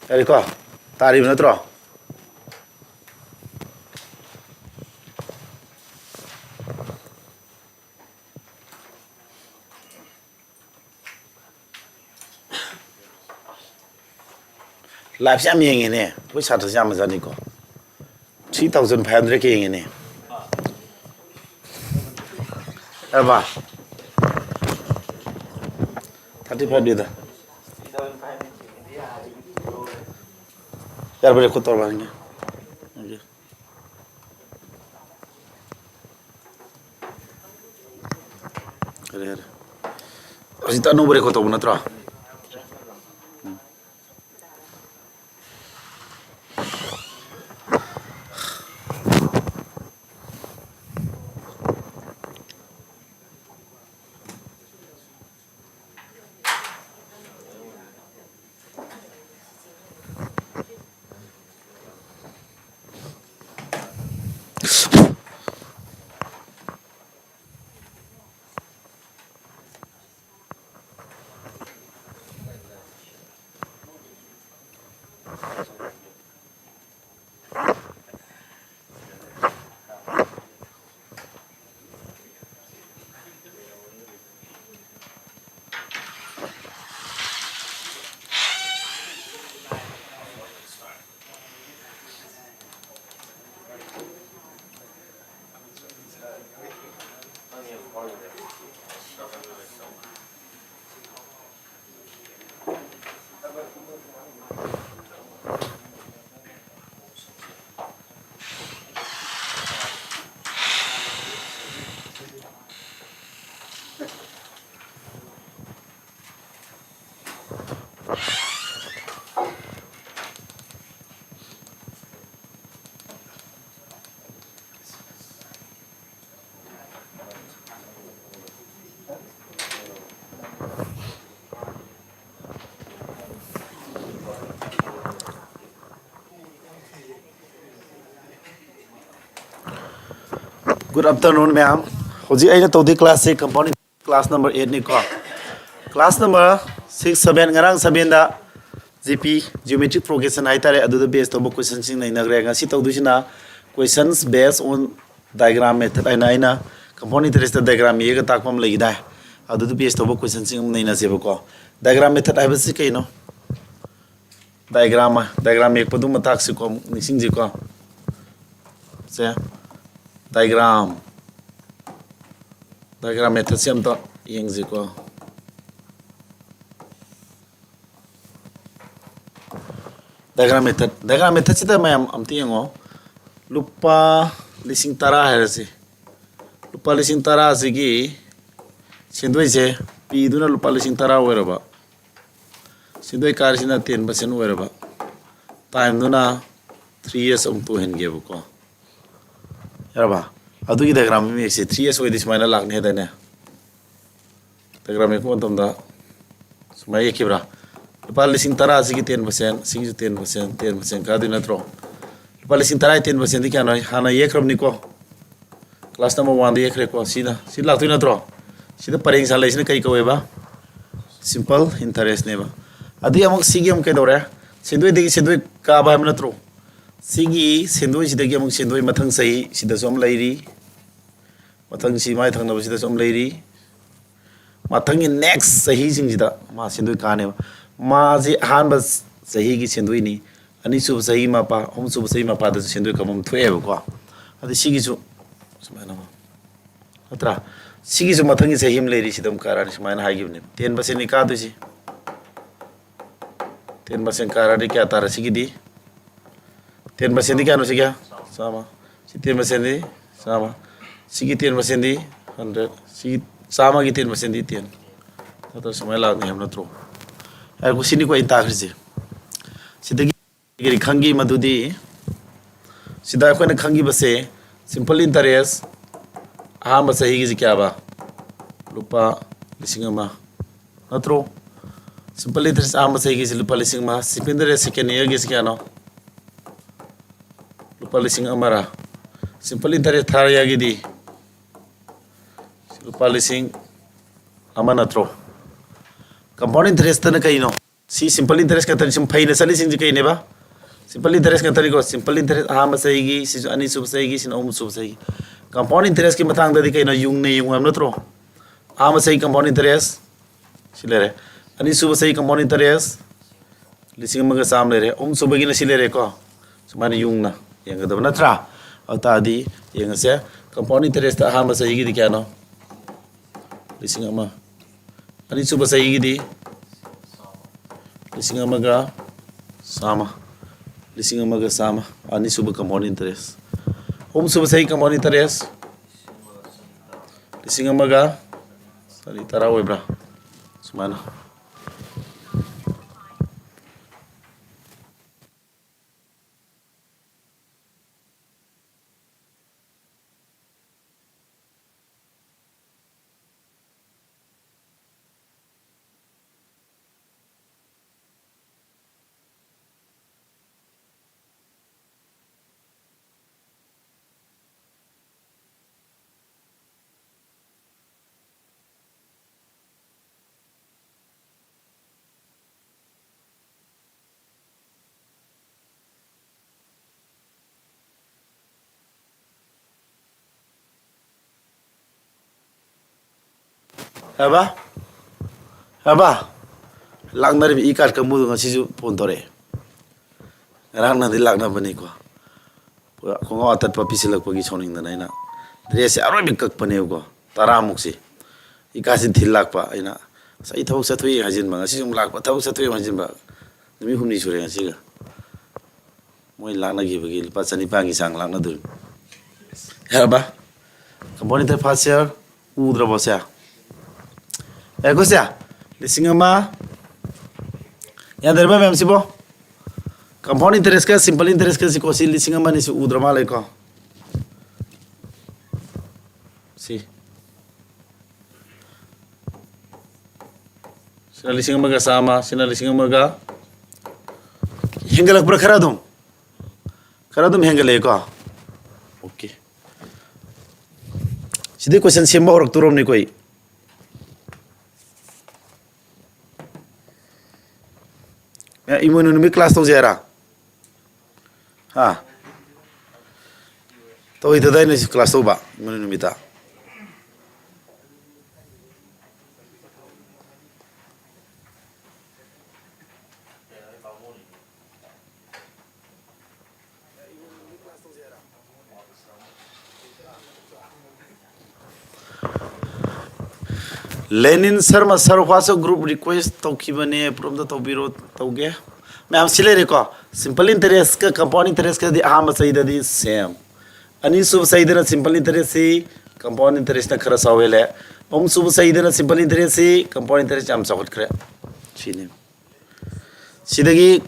ꯌꯥꯔꯦꯀꯣ? ꯇꯥꯔꯤꯕ ꯅꯠꯇ꯭ꯔꯣ? ꯂꯥꯏꯞꯁꯦ ꯌꯥꯝ ꯌꯦꯡꯉꯤꯅꯦ, ꯑꯩꯈꯣꯏ ꯁꯥꯇ꯭ꯔꯁꯦ ꯌꯥꯝꯕꯖꯥꯠꯅꯤꯀꯣ꯫ Three thousand five hundred ꯀ ꯌꯦꯡꯉꯤꯅꯦ꯫ ꯑꯦꯕꯥ, thirty five ꯗ꯫ ꯌꯥꯔꯕ, ꯔꯦꯀꯣꯔꯗ ꯇꯧꯔꯕ ꯍꯪꯒꯦ꯫ ꯌꯥꯔꯦ, ꯌꯥꯔꯦ꯫ ꯍꯧꯖꯤꯛꯇ ꯑꯅꯧꯕ ꯔꯦꯀꯣꯔꯗ ꯇꯧꯕ ꯅꯠꯇ꯭ꯔꯣ? Good afternoon, ꯃꯌꯥꯝ꯫ ꯍꯧꯖꯤꯛ ꯑꯩꯅ ꯇꯧꯗꯣꯏ ꯀ꯭ꯂꯥꯁꯁꯦ compounding class number eight ꯅꯤꯀꯣ꯫ Class number six seven, ꯉꯔꯥꯡ sevenꯗ G P, geometric progression ꯍꯥꯏꯇꯥꯔꯦ, ꯑꯗꯨꯗ base ꯇꯧꯕ questionꯁꯤꯡ ꯅꯩꯅꯈ꯭ꯔꯦ꯫ ꯉꯁꯤ ꯇꯧꯗꯣꯏꯁꯤꯅ questions based on diagram method ꯍꯥꯏꯅ ꯑꯩꯅ compound interestꯇ diagram ꯌꯦꯛꯑꯒ ꯇꯥꯛꯄ ꯑꯃ ꯂꯩꯈꯤꯗꯥꯏ, ꯑꯗꯨꯗ base ꯇꯧꯕ questionꯁꯤꯡ ꯑꯃ ꯅꯩꯅꯁꯦꯕꯀꯣ꯫ Diagram method ꯍꯥꯏꯕꯁꯤ ꯀꯩꯅꯣ? Diagram, diagram ꯌꯦꯛꯄꯗꯨ ꯃꯇꯥꯛꯁꯤꯀꯣ, ꯑꯃꯨꯛ ꯅꯤꯡꯁꯤꯡꯁꯤꯀꯣ꯫ ꯁꯦ, diagram, diagram methodꯁꯦ ꯑꯝꯇ ꯌꯦꯡꯁꯤꯀꯣ꯫ Diagram method, diagram methodꯁꯤꯗ ꯃꯌꯥꯝ ꯑꯝꯇ ꯌꯦꯡꯉꯣ꯫ ꯂꯨꯄꯥ ꯂꯤꯁꯤꯡ ꯇꯔꯥ ꯍꯥꯏꯔꯁꯤ꯫ ꯂꯨꯄꯥ ꯂꯤꯁꯤꯡ ꯇꯔꯥꯁꯤꯒꯤ ꯁꯦꯟꯗꯣꯏꯁꯦ, ꯄꯤꯗꯨꯅ ꯂꯨꯄꯥ ꯂꯤꯁꯤꯡ ꯇꯔꯥ ꯑꯣꯏꯔꯕ, ꯁꯦꯟꯗꯣꯏ ꯀꯥꯔꯤꯁꯤꯅ ten percent ꯑꯣꯏꯔꯕ, timeꯗꯨꯅ three years ꯑꯃꯨꯛ ꯇꯣꯛꯍꯟꯒꯦꯕꯀꯣ꯫ ꯌꯥꯔꯕ? ꯑꯗꯨꯒꯤ diagram ꯑꯃ ꯌꯦꯛꯁꯤ꯫ Three years ꯑꯣꯏꯗꯤ ꯁꯨꯃꯥꯏꯅ ꯂꯥꯛꯅꯤ ꯍꯥꯏꯗꯥꯏꯅꯦ? Diagram ꯌꯦꯛꯄ ꯃꯇꯝꯗ ꯁꯨꯃꯥꯏꯅ ꯌꯦꯛꯈꯤꯕ꯭ꯔꯥ? ꯂꯨꯄꯥ ꯂꯤꯁꯤꯡ ꯇꯔꯥꯁꯤꯒꯤ ten percent, ꯁꯤꯒꯤꯁꯨ ten percent, ten percent ꯀꯥꯗꯣꯏ ꯅꯠꯇ꯭ꯔꯣ? ꯂꯨꯄꯥ ꯂꯤꯁꯤꯡ ꯇꯔꯥꯒꯤ ten percentꯗꯤ ꯀꯌꯥꯅꯣ? ꯍꯥꯟꯅ ꯌꯦꯛꯈ꯭ꯔꯕꯅꯤꯀꯣ꯫ Class number oneꯗ ꯌꯦꯛꯈ꯭ꯔꯦꯀꯣ꯫ ꯁꯤꯅ, ꯁꯤ ꯂꯥꯛꯇꯣꯏ ꯅꯠꯇ꯭ꯔꯣ? ꯁꯤꯗ ꯄꯔꯦꯡ ꯁꯥꯜꯂꯛꯏꯁꯤꯅ ꯀꯔꯤ ꯀꯧꯋꯦꯕ? Simple interestꯅꯦꯕ꯫ ꯑꯗꯨꯗꯤ ꯑꯃꯨꯛ ꯁꯤꯒꯤ ꯑꯃꯨꯛ ꯀꯩꯗꯧꯔꯦ? ꯁꯦꯟꯗꯣꯏꯗꯒꯤ ꯁꯦꯟꯗꯣꯏ ꯀꯥꯕ ꯍꯥꯏꯕ ꯅꯠꯇ꯭ꯔꯣ? ꯁꯤꯒꯤ ꯁꯦꯟꯗꯣꯏꯁꯤꯗꯒꯤ ꯑꯃꯨꯛ ꯁꯦꯟꯗꯣꯏ ꯃꯊꯪ ꯆꯍꯤ ꯁꯤꯗꯁꯨ ꯑꯃ ꯂꯩꯔꯤ, ꯃꯊꯪ ꯁꯤ ꯃꯥꯏ ꯊꯪꯅꯕꯁꯤꯗꯁꯨ ꯑꯃ ꯂꯩꯔꯤ, ꯃꯊꯪꯒꯤ next ꯆꯍꯤꯁꯤꯡꯁꯤꯗ ꯃꯥ ꯁꯦꯟꯗꯣꯏ ꯀꯥꯅꯦꯕ꯫ ꯃꯥꯁꯤ ꯑꯍꯥꯟꯕ ꯆꯍꯤꯒꯤ ꯁꯦꯟꯗꯣꯏꯅꯤ, ꯑꯅꯤꯁꯨꯕ ꯆꯍꯤ ꯃꯄꯥ, ꯑꯍꯨꯝꯁꯨꯕ ꯆꯍꯤ ꯃꯄꯥꯗꯁꯨ ꯁꯦꯟꯗꯣꯏ ꯀꯥꯐꯝ ꯊꯣꯛꯑꯦꯕꯀꯣ꯫ ꯑꯗ ꯁꯤꯒꯤꯁꯨ ꯁꯨꯃꯥꯏꯅ ꯑꯃ, ꯅꯠꯇ꯭ꯔꯥ? ꯁꯤꯒꯤꯁꯨ ꯃꯊꯪꯒꯤ ꯆꯍꯤ ꯑꯃ ꯂꯩꯔꯤ, ꯁꯤꯗ ꯑꯃꯨꯛ ꯀꯥꯔꯛꯑꯅꯤ, ꯁꯨꯃꯥꯏꯅ ꯍꯥꯏꯈꯤꯕꯅꯦ꯫ Ten percentꯅꯤ ꯀꯥꯗꯣꯏꯁꯤ꯫ Ten percent ꯀꯥꯔꯗꯤ ꯀꯌꯥ ꯇꯥꯔꯦ? ꯁꯤꯒꯤꯗꯤ ten percentꯗꯤ ꯀꯌꯥꯅꯣ ꯁꯤꯒꯤ? ꯆꯥꯝꯃ꯫ ꯁꯤ ten percentꯗꯤ ꯆꯥꯝꯃ꯫ ꯁꯤꯒꯤ ten percentꯗꯤ hundred꯫ ꯁꯤꯒꯤ ꯆꯥꯝꯃꯒꯤ ten percentꯗꯤ ten꯫ ꯅꯠꯇ꯭ꯔ ꯁꯨꯃꯥꯏꯅ ꯂꯥꯛꯅꯤ ꯍꯥꯏꯕ ꯅꯠꯇ꯭ꯔꯣ? ꯍꯥꯏꯔꯣ, ꯁꯤꯅꯤꯀꯣ ꯑꯩꯅ ꯇꯥꯈ꯭ꯔꯤꯁꯦ꯫ ꯁꯤꯗꯒꯤ ꯀꯔꯤ ꯈꯪꯈꯤ? ꯃꯗꯨꯗꯤ ꯁꯤꯗ ꯑꯩꯈꯣꯏꯅ ꯈꯪꯈꯤꯕꯁꯦ simple interest ꯑꯍꯥꯟꯕ ꯆꯍꯤꯒꯤꯁꯤ ꯀꯌꯥꯕ? ꯂꯨꯄꯥ ꯂꯤꯁꯤꯡ ꯑꯃ ꯅꯠꯇ꯭ꯔꯣ? Simple interest ꯑꯍꯥꯟꯕ ꯆꯍꯤꯒꯤꯁꯤ ꯂꯨꯄꯥ ꯂꯤꯁꯤꯡ ꯑꯃ, simple interest second yearꯒꯤꯁꯤ ꯀꯌꯥꯅꯣ? ꯂꯨꯄꯥ ꯂꯤꯁꯤꯡ ꯑꯃꯔ? Simple interest third yearꯒꯤꯗꯤ ꯂꯨꯄꯥ ꯂꯤꯁꯤꯡ ꯑꯃ ꯅꯠꯇ꯭ꯔꯣ? Compound interest ꯅ ꯀꯩꯅꯣ? ꯁꯤ simple interest ꯉꯥꯛꯇꯅꯤ꯫ ꯁꯨꯝ ꯐꯩꯅ ꯆꯠꯂꯤꯁꯤꯡꯁꯤ ꯀꯩꯅꯦꯕ? Simple interest ꯉꯥꯛꯇꯅꯤꯀꯣ꯫ Simple interest ꯑꯍꯥꯟꯕ ꯆꯍꯤꯒꯤ, ꯁꯤꯁꯨ ꯑꯅꯤꯁꯨꯕ ꯆꯍꯤꯒꯤ, ꯁꯤꯅ ꯑꯍꯨꯝꯁꯨꯕ ꯆꯍꯤꯒꯤ꯫ Compound interest ꯀꯤ ꯃꯇꯥꯡꯗꯗꯤ ꯀꯩꯅꯣ? ꯌꯨꯡꯅ ꯌꯨꯡ ꯍꯥꯏꯕ ꯅꯠꯇ꯭ꯔꯣ? ꯑꯍꯥꯟꯕ ꯆꯍꯤ compound interest ꯁꯤ ꯂꯩꯔꯦ꯫ ꯑꯅꯤꯁꯨꯕ ꯆꯍꯤ compound interest ꯂꯤꯁꯤꯡ ꯑꯃꯒ ꯆꯥꯝꯃ ꯂꯩꯔꯦ꯫ ꯑꯍꯨꯝꯁꯨꯕꯒꯤꯅ ꯁꯤ ꯂꯩꯔꯦꯀꯣ꯫ ꯁꯨꯃꯥꯏꯅ ꯌꯨꯡꯅ ꯌꯦꯡꯒꯗꯕ ꯅꯠꯇ꯭ꯔꯥ? ꯑꯗꯨ ꯇꯥꯔꯗꯤ ꯌꯦꯡꯉꯁꯦ꯫ Compound interest ꯑꯍꯥꯟꯕ ꯆꯍꯤꯒꯤꯗꯤ ꯀꯌꯥꯅꯣ? ꯂꯤꯁꯤꯡ ꯑꯃ꯫ ꯑꯅꯤꯁꯨꯕ ꯆꯍꯤꯒꯤꯗꯤ ꯂꯤꯁꯤꯡ ꯑꯃꯒ ꯆꯥꯝꯃ꯫ ꯂꯤꯁꯤꯡ ꯑꯃꯒ ꯆꯥꯝꯃ꯫ ꯑꯅꯤꯁꯨꯕ compound interest꯫ ꯑꯍꯨꯝꯁꯨꯕ ꯆꯍꯤ compound interest ꯂꯤꯁꯤꯡ ꯑꯃꯒ ꯆꯅꯤ ꯇꯔꯥ ꯑꯣꯏꯕ꯭ꯔꯥ? ꯁꯨꯃꯥꯏꯅ꯫ ꯍꯥꯏꯕ? ꯍꯥꯏꯕ? ꯂꯥꯛꯅꯔꯤꯕ ꯏ ꯀꯥꯔꯠ ꯀꯥꯡꯕꯨꯗꯣ ꯉꯁꯤꯁꯨ ꯐꯣꯟ ꯇꯧꯔꯛꯑꯦ꯫ ꯉꯔꯥꯡ ꯅꯍꯥꯟꯗꯩ ꯂꯥꯛꯅꯕꯅꯤꯀꯣ꯫ ꯄꯨꯔꯥ ꯈꯣꯡꯒ꯭ꯔꯥꯎ ꯑꯇꯠꯄ ꯄꯤꯁꯤꯜꯂꯛꯄꯒꯤ ꯁꯥꯎꯅꯤꯡꯗꯅ ꯑꯩꯅ ꯗ꯭ꯔꯦꯁꯁꯦ ꯑꯔꯣꯏꯕꯤ ꯀꯛꯄꯅꯦꯕꯀꯣ, ꯇꯔꯥꯃꯨꯛꯁꯦ꯫ ꯏ ꯀꯥꯔꯠꯁꯤ ꯊꯤꯜ ꯂꯥꯛꯄ ꯑꯩꯅ, ꯑꯁ, ꯑꯩ ꯊꯕꯛ ꯆꯠꯊꯣꯛꯏ ꯍꯥꯏꯖꯤꯟꯕ, ꯉꯁꯤꯁꯨ ꯑꯃꯨꯛ ꯂꯥꯛꯄ, ꯊꯕꯛ ꯆꯠꯊꯣꯛꯏ ꯍꯥꯏꯖꯤꯟꯕ꯫ ꯅꯨꯃꯤꯠ ꯍꯨꯝꯅꯤ ꯁꯨꯔꯦ ꯉꯁꯤꯒ꯫ ꯃꯣꯏ ꯂꯥꯛꯅꯈꯤꯕꯒꯤ ꯂꯨꯄꯥ ꯆꯅꯤꯄꯥꯟꯒꯤ ꯆꯥꯡ ꯂꯥꯛꯅꯗꯣꯏꯅꯤ꯫ ꯌꯥꯔꯕ? Compound interest first year ꯎꯗ꯭ꯔꯕꯣ ꯁꯦ? ꯌꯥꯔꯦꯀꯣ ꯁꯦ? ꯂꯤꯁꯤꯡ ꯑꯃ꯫ ꯌꯥꯗꯔꯕ ꯃꯌꯥꯝꯁꯤꯕꯣ? Compound interest ꯀ simple interest ꯀꯁꯤꯀꯣ, ꯁꯤ ꯂꯤꯁꯤꯡ ꯑꯃ ꯑꯅꯤꯁꯤ ꯎꯗ꯭ꯔ ꯃꯥꯜꯂꯦꯀꯣ? ꯁꯤ꯫ ꯁꯤꯅ ꯂꯤꯁꯤꯡ ꯑꯃꯒ ꯆꯥꯝꯃ, ꯁꯤꯅ ꯂꯤꯁꯤꯡ ꯑꯃꯒ꯫ ꯍꯦꯟꯒꯠꯂꯛꯄ꯭ꯔꯥ ꯈꯔ ꯑꯗꯨꯝ? ꯈꯔ ꯑꯗꯨꯝ ꯍꯦꯟꯒꯠꯂꯛꯑꯦꯀꯣ? OK꯫ ꯁꯤꯗꯤ question ꯁꯦꯝꯕ ꯍꯧꯔꯛꯇꯣꯔꯕꯅꯤꯀꯣ ꯑꯩ꯫ ꯑꯦ, ꯏꯃꯣꯏꯅꯨ ꯅꯨꯃꯤꯠ class ꯇꯧꯁꯦ ꯍꯥꯏꯔꯥ? ꯍꯥ? ꯇꯧꯍꯩꯗꯗꯥꯏꯅꯦ ꯁꯤ class ꯇꯧꯕ ꯏꯃꯣꯏꯅꯨ ꯅꯨꯃꯤꯠꯇ? ꯂꯦꯅꯤꯟ Sharma, sir, WhatsApp group request ꯇꯧꯈꯤꯕꯅꯦ, approve ꯑꯝꯇ ꯇꯧꯕꯤꯔꯣ꯫ ꯇꯧꯒꯦ꯫ ꯃꯌꯥꯝ ꯁꯤ ꯂꯩꯔꯦꯀꯣ꯫ Simple interest ꯀ compound interest ꯀꯗꯤ ꯑꯍꯥꯟꯕ ꯆꯍꯤꯗꯗꯤ same꯫ ꯑꯅꯤꯁꯨꯕ ꯆꯍꯤꯗꯅ simple interest ꯁꯤ compound interest ꯅ ꯈꯔ ꯆꯥꯎ ꯍꯦꯜꯂꯦ꯫ ꯑꯍꯨꯝꯁꯨꯕ ꯆꯍꯤꯗꯅ simple interest ꯁꯤ compound interest ꯌꯥꯝ ꯆꯥꯎꯈꯠꯈ꯭ꯔꯦ꯫ ꯁꯤꯅꯤ꯫ ꯁꯤꯗꯒꯤ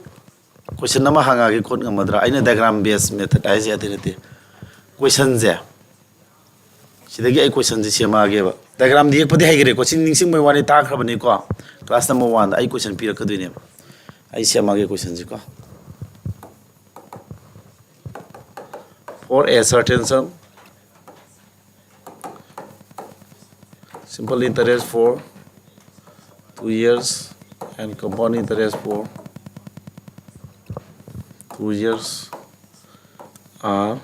question ꯑꯃ ꯍꯪꯉꯛꯑꯒꯦ, ꯈꯣꯠ ꯉꯝꯃꯗ꯭ꯔꯥ? ꯑꯩꯅ diagram based method ꯍꯥꯏꯁꯦ ꯑꯇꯩ ꯅꯠꯇꯦ꯫ Question ꯁꯦ ꯁꯤꯗꯒꯤ ꯑꯩ question ꯁꯦ ꯁꯦꯝꯃꯛꯑꯒꯦꯕ꯫ Diagram ꯗꯤ ꯌꯦꯛꯄꯗꯤ ꯍꯩꯈ꯭ꯔꯦꯀꯣ, ꯁꯤ ꯅꯤꯡꯁꯤꯡꯕꯩ ꯋꯥꯅꯤ, ꯇꯥꯛꯈ꯭ꯔꯕꯅꯤꯀꯣ꯫ Class number one ꯗ ꯑꯩ question ꯄꯤꯔꯛꯀꯗꯣꯏꯅꯦꯕ꯫ ꯑꯩ ꯁꯦꯝꯃꯛꯑꯒꯦ question ꯁꯦꯀꯣ꯫ For a certain sum, simple interest for two years and compound interest for two years are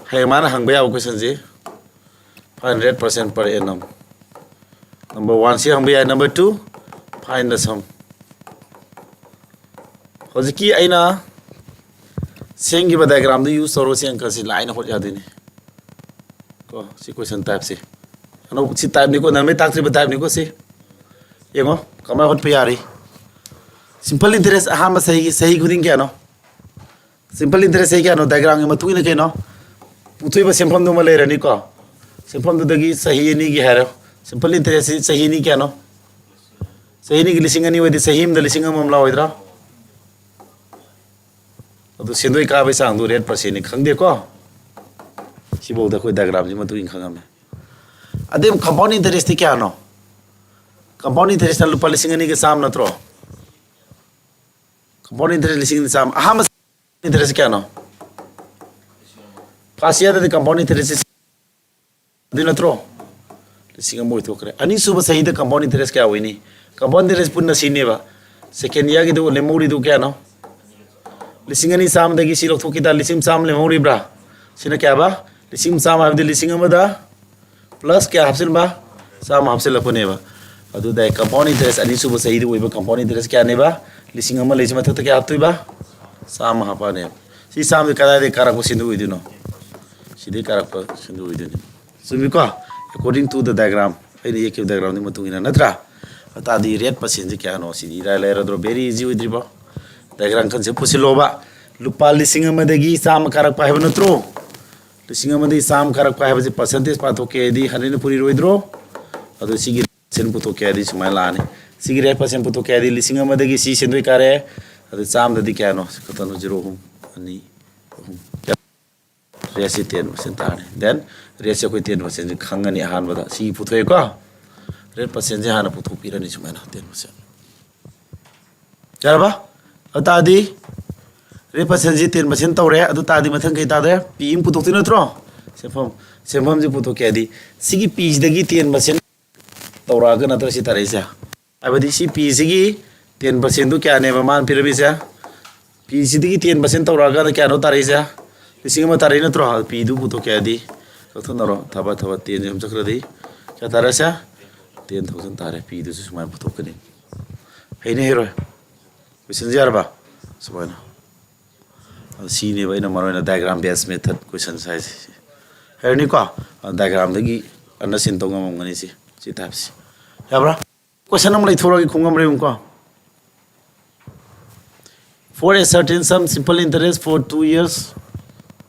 ꯍꯌꯦꯡ ꯃꯥꯅ ꯍꯪꯕ ꯌꯥꯕ question ꯁꯤ, find rate percent per annum꯫ Number one ꯁꯤ ꯍꯪꯕ ꯌꯥꯏ꯫ Number two, find the sum꯫ ꯍꯧꯖꯤꯛꯀꯤ ꯑꯩꯅ ꯁꯦꯝꯈꯤꯕ diagram ꯗꯨ use ꯇꯧꯔꯒ ꯁꯤ ꯑꯪꯀꯁꯤ ꯂꯥꯏꯅ ꯍꯣꯠ ꯌꯥꯗꯣꯏꯅꯤ꯫ ꯀꯣ, ꯁꯤ question type ꯁꯤ ꯑꯅꯧꯕ, ꯁꯤ type ꯅꯤꯀꯣ, ꯅꯍꯥꯟꯃꯩ ꯇꯥꯛꯇ꯭ꯔꯤꯕ type ꯅꯤꯀꯣ ꯁꯤ꯫ ꯌꯦꯡꯉꯣ ꯀꯃꯥꯏꯅ ꯍꯣꯠꯄ ꯌꯥꯔꯤ꯫ Simple interest ꯑꯍꯥꯟꯕ ꯆꯍꯤꯒꯤ, ꯆꯍꯤ ꯈꯨꯗꯤꯡ ꯀꯌꯥꯅꯣ? Simple interest ꯁꯤ ꯀꯌꯥꯅꯣ? Diagram ꯒꯤ ꯃꯇꯨꯡ ꯏꯟꯅ ꯀꯩꯅꯣ? ꯄꯨꯊꯣꯛꯏꯕ ꯁꯦꯟꯐꯝꯗꯨꯃ ꯂꯩꯔꯅꯤꯀꯣ꯫ ꯁꯦꯟꯐꯝꯗꯨꯗꯒꯤ ꯆꯍꯤ ꯑꯅꯤꯒꯤ ꯍꯥꯏꯔꯣ꯫ Simple interest ꯁꯤ ꯆꯍꯤ ꯑꯅꯤ ꯀꯌꯥꯅꯣ? ꯆꯍꯤ ꯑꯅꯤꯒꯤ ꯂꯤꯁꯤꯡ ꯑꯅꯤ ꯑꯣꯏꯗꯤ ꯆꯍꯤ ꯑꯃꯗ ꯂꯤꯁꯤꯡ ꯑꯃꯃꯝ ꯂꯥꯛꯑꯣꯏꯗ꯭ꯔꯥ? ꯑꯗꯨ ꯁꯦꯟꯗꯣꯏ ꯀꯥꯕꯒꯤ ꯆꯥꯡꯗꯨ rate percent ꯅꯤ ꯈꯪꯗꯦꯀꯣ꯫ ꯁꯤꯐꯥꯎꯗ ꯑꯩꯈꯣꯏ diagram ꯁꯤ ꯃꯇꯨꯡ ꯏꯟꯅ ꯈꯪꯉꯝꯃꯦ꯫ ꯑꯗꯩ ꯑꯃꯨꯛ compound interest ꯇꯤ ꯀꯌꯥꯅꯣ? Compound interest ꯅ ꯂꯨꯄꯥ ꯂꯤꯁꯤꯡ ꯑꯅꯤꯒ ꯆꯥꯝꯃ ꯅꯠꯇ꯭ꯔꯣ? Compound interest ꯂꯤꯁꯤꯡ ꯑꯅꯤ ꯆꯥꯝꯃ꯫ ꯑꯍꯥꯟꯕ interest ꯀꯌꯥꯅꯣ? First yearꯗꯗꯤ compound interest ꯑꯗꯨ ꯅꯠꯇ꯭ꯔꯣ? ꯂꯤꯁꯤꯡ ꯑꯃ ꯑꯣꯏꯊꯣꯛꯈ꯭ꯔꯦ꯫ ꯑꯅꯤꯁꯨꯕ ꯆꯍꯤꯗ compound interest ꯀꯌꯥ ꯑꯣꯏꯅꯤ? Compound interest ꯄꯨꯟꯅ ꯁꯤꯅꯦꯕ꯫ Second yearꯒꯤꯗꯨ ꯂꯦꯝꯍꯧꯔꯤꯗꯨ ꯀꯌꯥꯅꯣ? ꯂꯤꯁꯤꯡ ꯑꯅꯤ ꯆꯥꯝꯃꯗꯒꯤ ꯁꯤ ꯂꯧꯊꯣꯛꯈꯤ ꯇꯥꯔꯗꯤ ꯂꯤꯁꯤꯡ ꯆꯥꯝꯃ ꯂꯦꯝꯍꯧꯔꯤꯕ꯭ꯔꯥ? ꯁꯤꯅ ꯀꯌꯥꯕ? ꯂꯤꯁꯤꯡ ꯆꯥꯝꯃ ꯍꯥꯏꯕꯗꯤ ꯂꯤꯁꯤꯡ ꯑꯃꯗ plus ꯀꯌꯥ ꯍꯥꯞꯆꯤꯟꯕ? ꯆꯥꯝꯃ ꯍꯥꯞꯆꯤꯜꯂꯛꯄꯅꯦꯕ꯫ ꯑꯗꯨꯗ compound interest ꯑꯅꯤꯁꯨꯕ ꯆꯍꯤꯗ ꯑꯣꯏꯕ compound interest ꯀꯌꯥꯅꯦꯕ? ꯂꯤꯁꯤꯡ ꯑꯃ ꯂꯩꯁꯤ ꯃꯊꯛꯇ ꯀꯌꯥ ꯍꯥꯞꯇꯣꯏꯕ? ꯆꯥꯝꯃ ꯍꯥꯞꯄꯛꯑꯅꯦꯕ꯫ ꯁꯤ ꯆꯥꯝꯃꯗꯤ ꯀꯗꯥꯏꯗꯒꯤ ꯀꯥꯔꯛꯄ ꯁꯦꯟꯗꯣꯏ ꯑꯣꯏꯗꯣꯏꯅꯣ? ꯁꯤꯗꯩ ꯀꯥꯔꯛꯄ ꯁꯦꯟꯗꯣꯏ ꯑꯣꯏꯗꯣꯏꯅꯤ꯫ ꯆꯨꯝꯃꯤꯀꯣ? According to the diagram, ꯑꯩꯅ ꯌꯦꯛꯈꯤꯕ diagramꯗꯨꯒꯤ ꯃꯇꯨꯡ ꯏꯟꯅ ꯅꯠꯇ꯭ꯔꯥ? ꯑꯗꯨ ꯇꯥꯔꯗꯤ rate percentꯁꯦ ꯀꯌꯥꯅꯣ? ꯁꯤꯗꯤ ꯏꯔꯥꯏ ꯂꯥꯏꯔꯗ꯭ꯔꯣ? Very easy ꯑꯣꯏꯗ꯭ꯔꯤꯕꯣ? Diagram ꯈꯟꯁꯦ ꯄꯨꯁꯤꯜꯂꯣꯕ꯫ ꯂꯨꯄꯥ ꯂꯤꯁꯤꯡ ꯑꯃꯗꯒꯤ ꯆꯥꯝꯃ ꯀꯥꯔꯛꯄ ꯍꯥꯏꯕ ꯅꯠꯇ꯭ꯔꯣ? ꯂꯤꯁꯤꯡ ꯑꯃꯗꯒꯤ ꯆꯥꯝꯃ ꯀꯥꯔꯛꯄ ꯍꯥꯏꯕꯁꯦ percentage ꯄꯥꯊꯣꯛꯀꯦ ꯍꯥꯏꯗꯤ hundredꯅ ꯄꯨꯔꯤꯔꯣꯏꯗ꯭ꯔꯣ? ꯑꯗꯣ ꯁꯤꯒꯤ percent ꯄꯨꯊꯣꯛꯀꯦ ꯍꯥꯏꯗꯤ ꯁꯨꯃꯥꯏꯅ ꯂꯥꯛꯑꯅꯤ꯫ ꯁꯤꯒꯤ rate percent ꯄꯨꯊꯣꯛꯀꯦ ꯍꯥꯏꯗꯤ ꯂꯤꯁꯤꯡ ꯑꯃꯗꯒꯤ ꯁꯤ ꯁꯦꯟꯗꯣꯏ ꯀꯥꯔꯦ, ꯑꯗꯨ ꯆꯥꯝꯃꯗꯗꯤ ꯀꯌꯥꯅꯣ? ꯁꯤ ꯈꯛꯇꯅꯣ, zero ꯑꯍꯨꯝ, ꯑꯅꯤ, ꯑꯍꯨꯝ꯫ Rateꯁꯤ ten percent ꯇꯥꯔꯅꯤ꯫ Then rateꯁꯦ ꯑꯩꯈꯣꯏ ten percentꯁꯦ ꯈꯪꯉꯅꯤ ꯑꯍꯥꯟꯕꯗ꯫ ꯁꯤ ꯄꯨꯊꯣꯛꯑꯦꯀꯣ? Rate percentꯁꯦ ꯍꯥꯟꯅ ꯄꯨꯊꯣꯛꯄꯤꯔꯅꯤ ꯁꯨꯃꯥꯏꯅ, ten percent꯫ ꯌꯥꯔꯕ? ꯑꯗꯨ ꯇꯥꯔꯗꯤ rate percentꯁꯤ ten percent ꯇꯧꯔꯦ꯫ ꯑꯗꯨ ꯇꯥꯔꯗꯤ ꯃꯊꯪ ꯀꯩ ꯇꯥꯗꯣꯏ? P ꯑꯃ ꯄꯨꯊꯣꯛꯇꯣꯏ ꯅꯠꯇ꯭ꯔꯣ? ꯁꯦꯟꯐꯝ, ꯁꯦꯟꯐꯝꯁꯤ ꯄꯨꯊꯣꯛꯀꯦ ꯍꯥꯏꯗꯤ ꯁꯤꯒꯤ Pꯁꯤꯗꯒꯤ ten percent ꯇꯧꯔꯛꯑꯒ ꯅꯠꯇ꯭ꯔ ꯁꯤ ꯇꯥꯔꯛꯏꯁꯦ? ꯍꯥꯏꯕꯗꯤ ꯁꯤ Pꯁꯤꯒꯤ ten percentꯗꯨ ꯀꯌꯥꯅꯦꯕ ꯃꯥꯅ ꯄꯤꯔꯝꯃꯤꯁꯦ? Pꯁꯤꯗꯒꯤ ten percent ꯇꯧꯔꯛꯑꯀꯥꯟꯗ ꯀꯌꯥꯅꯣ ꯇꯥꯔꯛꯏꯁꯦ? ꯂꯤꯁꯤꯡ ꯑꯃ ꯇꯥꯔꯛꯏ ꯅꯠꯇ꯭ꯔꯣ? Pꯗꯨ ꯄꯨꯊꯣꯛꯀꯦ ꯍꯥꯏꯗꯤ ꯂꯧꯊꯣꯛꯅꯔꯣ꯫ ꯊꯕ ꯊꯕ tenꯁꯦ ꯑꯃ ꯆꯠꯈ꯭ꯔꯗꯤ ꯀꯌꯥ ꯇꯥꯔꯁꯦ? Ten thousand ꯇꯥꯔꯦ꯫ Pꯗꯨꯁꯨ ꯁꯨꯃꯥꯏꯅ ꯄꯨꯊꯣꯛꯀꯅꯤ꯫ ꯍꯩꯅꯤ ꯍꯩꯔꯣꯏ? Questionꯁꯦ ꯌꯥꯔꯕ? ꯁꯨꯃꯥꯏꯅ꯫ ꯑꯗꯨ ꯁꯤꯅꯦꯕ ꯑꯩꯅ ꯃꯔꯨ ꯑꯣꯏꯅ diagram based method questions ꯍꯥꯏꯁꯦ꯫ ꯍꯩꯔꯅꯤꯀꯣ? ꯑ, diagramꯗꯒꯤ understand ꯇꯧ ꯉꯝꯃꯝꯒꯅꯤ ꯁꯤ, ꯁꯤ typeꯁꯦ꯫ ꯌꯥꯕ꯭ꯔꯥ? Question ꯑꯃ ꯂꯩꯊꯣꯔꯛꯑꯒꯦ, ꯈꯨꯝ ꯉꯝꯕ꯭ꯔꯥ ꯌꯦꯡꯉꯨꯀꯣ꯫ For a certain sum, simple interest for two years,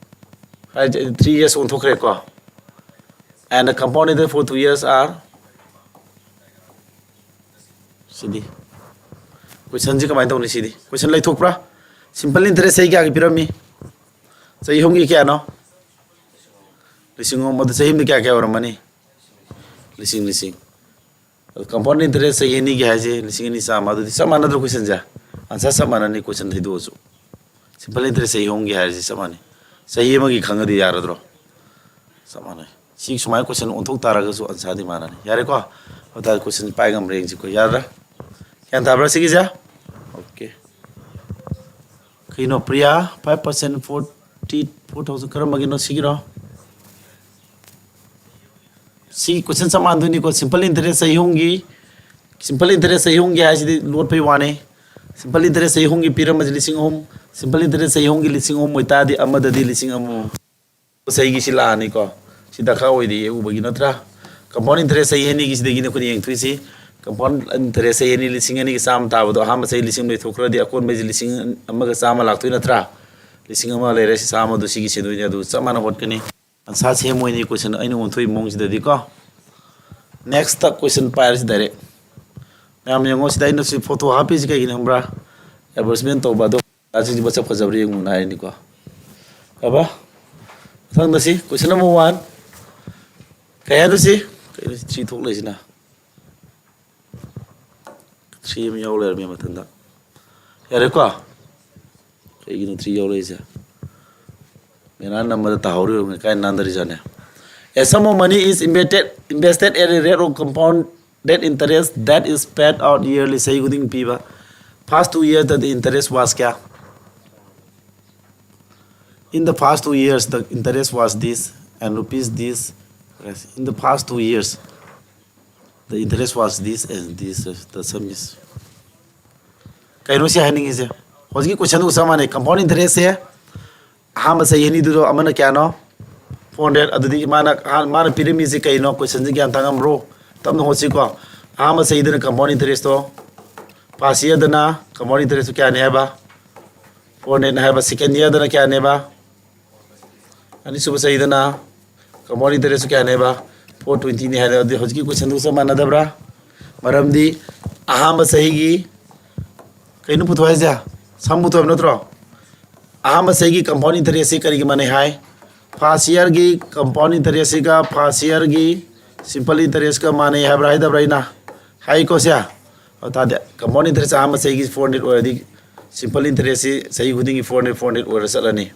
ꯍꯥꯏꯗꯤ three years ꯑꯣꯟꯊꯣꯛꯈ꯭ꯔꯦꯀꯣ꯫ And the compound interest for two years are, ꯁꯤꯗꯤ꯫ Questionꯁꯤ ꯀꯃꯥꯏꯅ ꯇꯧꯅꯤ ꯁꯤꯗꯤ? Question ꯂꯩꯊꯣꯛꯄ꯭ꯔꯥ? Simple interest ꯆꯍꯤ ꯀꯌꯥꯒꯤ ꯄꯤꯔꯝꯃꯤ? ꯆꯍꯤ ꯑꯍꯨꯝꯒꯤ ꯀꯌꯥꯅꯣ? ꯂꯤꯁꯤꯡ ꯑꯍꯨꯝ꯫ ꯑꯗꯨ ꯆꯍꯤ ꯑꯃꯗ ꯀꯌꯥ ꯀꯌꯥ ꯑꯣꯏꯔꯝꯃꯅꯤ? ꯂꯤꯁꯤꯡ, ꯂꯤꯁꯤꯡ꯫ ꯑꯗꯨ compound interest ꯆꯍꯤ ꯑꯅꯤꯒꯤ ꯍꯥꯏꯁꯦ ꯂꯤꯁꯤꯡ ꯑꯅꯤ ꯆꯥꯝꯃ꯫ ꯑꯗꯨꯗꯤ ꯆꯞ ꯃꯥꯟꯅꯗ꯭ꯔꯣ questionꯁꯦ? ꯑꯟꯁꯥꯔ ꯆꯞ ꯃꯥꯟꯅꯅꯤ, ꯀꯣꯏꯁꯟ ꯊꯩꯗꯣꯛꯑꯁꯨ꯫ ꯁꯤꯝꯄꯜ ꯏꯟꯇꯔꯦꯁ ꯆꯍꯤ ꯑꯍꯨꯝꯒꯤ ꯍꯥꯏꯔꯤꯁꯤ ꯆꯞ ꯃꯥꯟꯅꯩ꯫ ꯆꯍꯤ ꯑꯃꯒꯤ ꯈꯪꯉꯗꯤ ꯌꯥꯔꯗ꯭ꯔꯣ? ꯆꯞ ꯃꯥꯟꯅꯩ꯫ ꯁꯤ ꯁꯨꯃꯥꯏꯅ ꯀꯣꯏꯁꯟ ꯑꯣꯟꯊꯣꯛ ꯇꯥꯔꯒꯁꯨ ꯑꯟꯁꯥꯔꯗꯤ ꯃꯥꯟꯅꯅꯤ꯫ ꯌꯥꯔꯦꯀꯣ? ꯑꯗꯨ ꯇꯥꯔꯗꯤ ꯀꯣꯏꯁꯟ ꯄꯥꯏ ꯉꯝꯕ꯭ꯔꯥ ꯌꯦꯡꯁꯤꯀꯣ꯫ ꯌꯥꯔꯗ꯭ꯔꯥ? ꯒ꯭ꯌꯥꯟ ꯇꯥꯕ꯭ꯔꯥ ꯁꯤꯒꯤꯁꯦ? ꯑꯣꯀꯦ꯫ ꯀꯩꯅꯣ Priya, five percent forty four thousand ꯀꯔꯝꯕꯒꯤꯅꯣ ꯁꯤꯒꯤꯔꯣ? ꯁꯤ ꯀꯣꯏꯁꯟ ꯆꯞ ꯃꯥꯟꯅꯗꯣꯏꯅꯤꯀꯣ꯫ ꯁꯤꯝꯄꯜ ꯏꯟꯇꯔꯦꯁ ꯆꯍꯤ ꯑꯍꯨꯝꯒꯤ, ꯁꯤꯝꯄꯜ ꯏꯟꯇꯔꯦꯁ ꯆꯍꯤ ꯑꯍꯨꯝꯒꯤ ꯍꯥꯏꯁꯤꯗꯤ ꯂꯣꯠꯄꯩ ꯋꯥꯅꯤ꯫ ꯁꯤꯝꯄꯜ ꯏꯟꯇꯔꯦꯁ ꯆꯍꯤ ꯑꯍꯨꯝꯒꯤ ꯄꯤꯔꯝꯕꯁꯤ ꯂꯤꯁꯤꯡ ꯑꯍꯨꯝ꯫ ꯁꯤꯝꯄꯜ ꯏꯟꯇꯔꯦꯁ ꯆꯍꯤ ꯑꯍꯨꯝꯒꯤ ꯂꯤꯁꯤꯡ ꯑꯍꯨꯝ ꯑꯣꯏꯇꯥꯔꯗꯤ ꯑꯃꯗꯗꯤ ꯂꯤꯁꯤꯡ ꯑꯃ꯫ ꯆꯍꯤꯒꯤ ꯁꯤ ꯂꯥꯛꯑꯅꯤꯀꯣ꯫ ꯁꯤ ꯗꯔꯀꯥꯔ ꯑꯣꯏꯗꯦ ꯌꯦꯛꯎꯕꯒꯤ ꯅꯠꯇ꯭ꯔꯥ? ꯀꯝꯄꯥꯎꯟ ꯏꯟꯇꯔꯦꯁ ꯆꯍꯤ ꯑꯅꯤꯒꯤꯁꯤꯗꯒꯤꯅꯤ ꯑꯩꯈꯣꯏꯅ ꯌꯦꯡꯊꯣꯛꯏꯁꯤ꯫ ꯀꯝꯄꯥꯎꯟ ꯏꯟꯇꯔꯦꯁ ꯆꯍꯤ ꯑꯅꯤ ꯂꯤꯁꯤꯡ ꯑꯅꯤꯒ ꯆꯥꯝꯃ ꯇꯥꯕꯗꯣ ꯑꯍꯥꯟꯕ ꯆꯍꯤ ꯂꯤꯁꯤꯡ ꯂꯩꯊꯣꯛꯈ꯭ꯔꯗꯤ ꯑꯀꯣꯟꯕꯩꯁꯤ ꯂꯤꯁꯤꯡ ꯑꯃꯒ ꯆꯥꯝꯃ ꯂꯥꯛꯇꯣꯏ ꯅꯠꯇ꯭ꯔꯥ? ꯂꯤꯁꯤꯡ ꯑꯃ ꯂꯩꯔꯦ, ꯁꯤ ꯆꯥꯝꯃꯗꯣ ꯁꯤꯒꯤ ꯁꯤꯗꯣꯏꯅꯦ, ꯑꯗꯨ ꯆꯞ ꯃꯥꯟꯅ ꯍꯣꯠꯀꯅꯤ꯫ ꯑꯟꯁꯥꯔ ꯁꯦꯝꯃꯣꯏꯅꯤ ꯀꯣꯏꯁꯟ ꯑꯩꯅ ꯑꯣꯟꯊꯣꯛꯏ ꯃꯑꯣꯡꯁꯤꯗꯗꯤꯀꯣ꯫ ꯅꯦꯛꯁꯇ ꯀꯣꯏꯁꯟ ꯄꯥꯏꯔꯁꯤ ꯗꯥꯏꯔꯦꯛ꯫ ꯃꯌꯥꯝ ꯌꯦꯡꯉꯣ, ꯁꯤꯗ ꯑꯩꯅ ꯁꯤ ꯐꯣꯇꯣ ꯍꯥꯞꯄꯤꯁꯤ ꯀꯩꯒꯤꯅꯣ ꯈꯪꯕ꯭ꯔꯥ? ꯑꯦꯗꯚꯔꯇꯤꯁꯃꯦꯟ ꯇꯧꯕ ꯑꯗꯣ ꯑꯁꯤꯁꯤ ꯃꯁꯛ ꯐꯖꯕ꯭ꯔꯥ ꯌꯦꯡꯉꯨꯅ ꯍꯥꯏꯔꯤꯅꯤꯀꯣ꯫ ꯐꯕ? ꯃꯊꯪꯗ ꯁꯤ ꯀꯣꯏꯁꯟ ꯅꯝꯕꯔ ꯋꯥꯟ꯫ ꯀꯩ ꯍꯥꯏꯅꯣ ꯁꯤ? ꯀꯩꯅꯣ ꯁꯤ ꯊ꯭ꯔꯤ ꯊꯣꯛ ꯂꯩꯁꯤꯅ? ꯊ꯭ꯔꯤ ꯑꯃ ꯌꯥꯎ ꯂꯩꯔꯝꯃꯦ ꯃꯊꯟꯗ꯫ ꯌꯥꯔꯦꯀꯣ? ꯀꯩꯒꯤꯅꯣ ꯊ꯭ꯔꯤ ꯌꯥꯎ ꯂꯩꯔꯤꯁꯦ? ꯃꯦꯅꯥ ꯅꯝꯕꯗ ꯇꯥꯍꯧꯔꯤꯕ ꯀꯥꯏ ꯅꯥꯟꯗꯔꯤꯖꯥꯠꯅꯦ? A sum of money is invested, invested at a rate of compounded interest that is paid out yearly. ꯆꯍꯤ ꯈꯨꯗꯤꯡ ꯄꯤꯕ꯫ First two years the interest was ꯀꯌꯥ? In the first two years, the interest was this and rupees this. In the first two years, the interest was this and this. The sum is. ꯀꯩꯅꯣ ꯁꯤ ꯍꯥꯏꯅꯤꯡꯉꯤꯁꯦ? ꯍꯧꯖꯤꯛꯀꯤ ꯀꯣꯏꯁꯟꯗꯨꯒ ꯆꯞ ꯃꯥꯟꯅꯩ꯫ Compound ꯏꯟꯇꯔꯦꯁꯁꯦ ꯑꯍꯥꯟꯕ ꯆꯍꯤ ꯑꯅꯤꯗꯨꯗꯣ ꯑꯃꯅ ꯀꯌꯥꯅꯣ? Four hundred꯫ ꯑꯗꯨꯗꯤ ꯃꯥꯅ, ꯑꯍꯥꯟ-, ꯃꯥꯅ ꯄꯤꯔꯝꯃꯤꯁꯦ ꯀꯩꯅꯣ? ꯀꯣꯏꯁꯟꯁꯦ ꯒ꯭ꯌꯥꯟ ꯇꯥ ꯉꯝꯕ꯭ꯔꯣ? ꯇꯞꯅ ꯍꯣꯠꯁꯤꯀꯣ꯫ ꯑꯍꯥꯟꯕ ꯆꯍꯤꯗꯅ ꯀꯝꯄꯥꯎꯟ ꯏꯟꯇꯔꯦꯁꯇꯣ, ꯐꯥꯔꯁ ꯏꯌꯔꯗꯅ ꯀꯝꯄꯥꯎꯟ ꯏꯟꯇꯔꯦꯁꯇꯣ ꯀꯌꯥꯅꯤ ꯍꯥꯏꯕ? Four hundredꯅꯤ ꯍꯥꯏꯕ꯫ ꯁꯦꯀꯦꯟ ꯏꯌꯔꯗꯅ ꯀꯌꯥꯅꯦꯕ? ꯑꯅꯤꯁꯨꯕ ꯆꯍꯤꯗꯅ ꯀꯝꯄꯥꯎꯟ ꯏꯟꯇꯔꯦꯁꯇꯣ ꯀꯌꯥꯅꯦꯕ? Four twentyꯅꯤ ꯍꯥꯏꯔꯦ꯫ ꯑꯗꯨꯗꯤ ꯍꯧꯖꯤꯛꯀꯤ ꯀꯣꯏꯁꯟꯗꯨꯒ ꯆꯞ ꯃꯥꯟꯅꯗꯕ꯭ꯔꯥ? ꯃꯔꯝꯗꯤ ꯑꯍꯥꯟꯕ ꯆꯍꯤꯒꯤ ꯀꯩꯅꯣ ꯄꯨꯊꯣꯛ ꯍꯥꯏꯁꯦ? ꯁꯝ ꯄꯨꯊꯣꯛ ꯍꯥꯏꯕ ꯅꯠꯇ꯭ꯔꯣ? ꯑꯍꯥꯟꯕ ꯆꯍꯤꯒꯤ ꯀꯝꯄꯥꯎꯟ ꯏꯟꯇꯔꯦꯁꯁꯤ ꯀꯔꯤꯒꯤ ꯃꯥꯟꯅꯩ ꯍꯥꯏ? ꯐꯥꯔꯁ ꯏꯌꯔꯒꯤ ꯀꯝꯄꯥꯎꯟ ꯏꯟꯇꯔꯦꯁꯁꯤꯒ ꯐꯥꯔꯁ ꯏꯌꯔꯒꯤ ꯁꯤꯝꯄꯜ ꯏꯟꯇꯔꯦꯁꯀ ꯃꯥꯟꯅꯩ ꯍꯥꯏꯕ꯭ꯔꯥ ꯍꯥꯏꯗꯕ꯭ꯔꯥ? ꯑꯩꯅ ꯍꯥꯏꯀꯣ ꯁꯦ꯫ ꯑꯗꯨ ꯇꯥꯔꯗꯤ compound interest ꯑꯍꯥꯟꯕ ꯆꯍꯤꯒꯤ four hundred ꯑꯣꯏꯔꯗꯤ simple interest ꯁꯤ ꯆꯍꯤ ꯈꯨꯗꯤꯡꯒꯤ four hundred, four hundred ꯑꯣꯏꯔ ꯆꯠꯂꯅꯤ꯫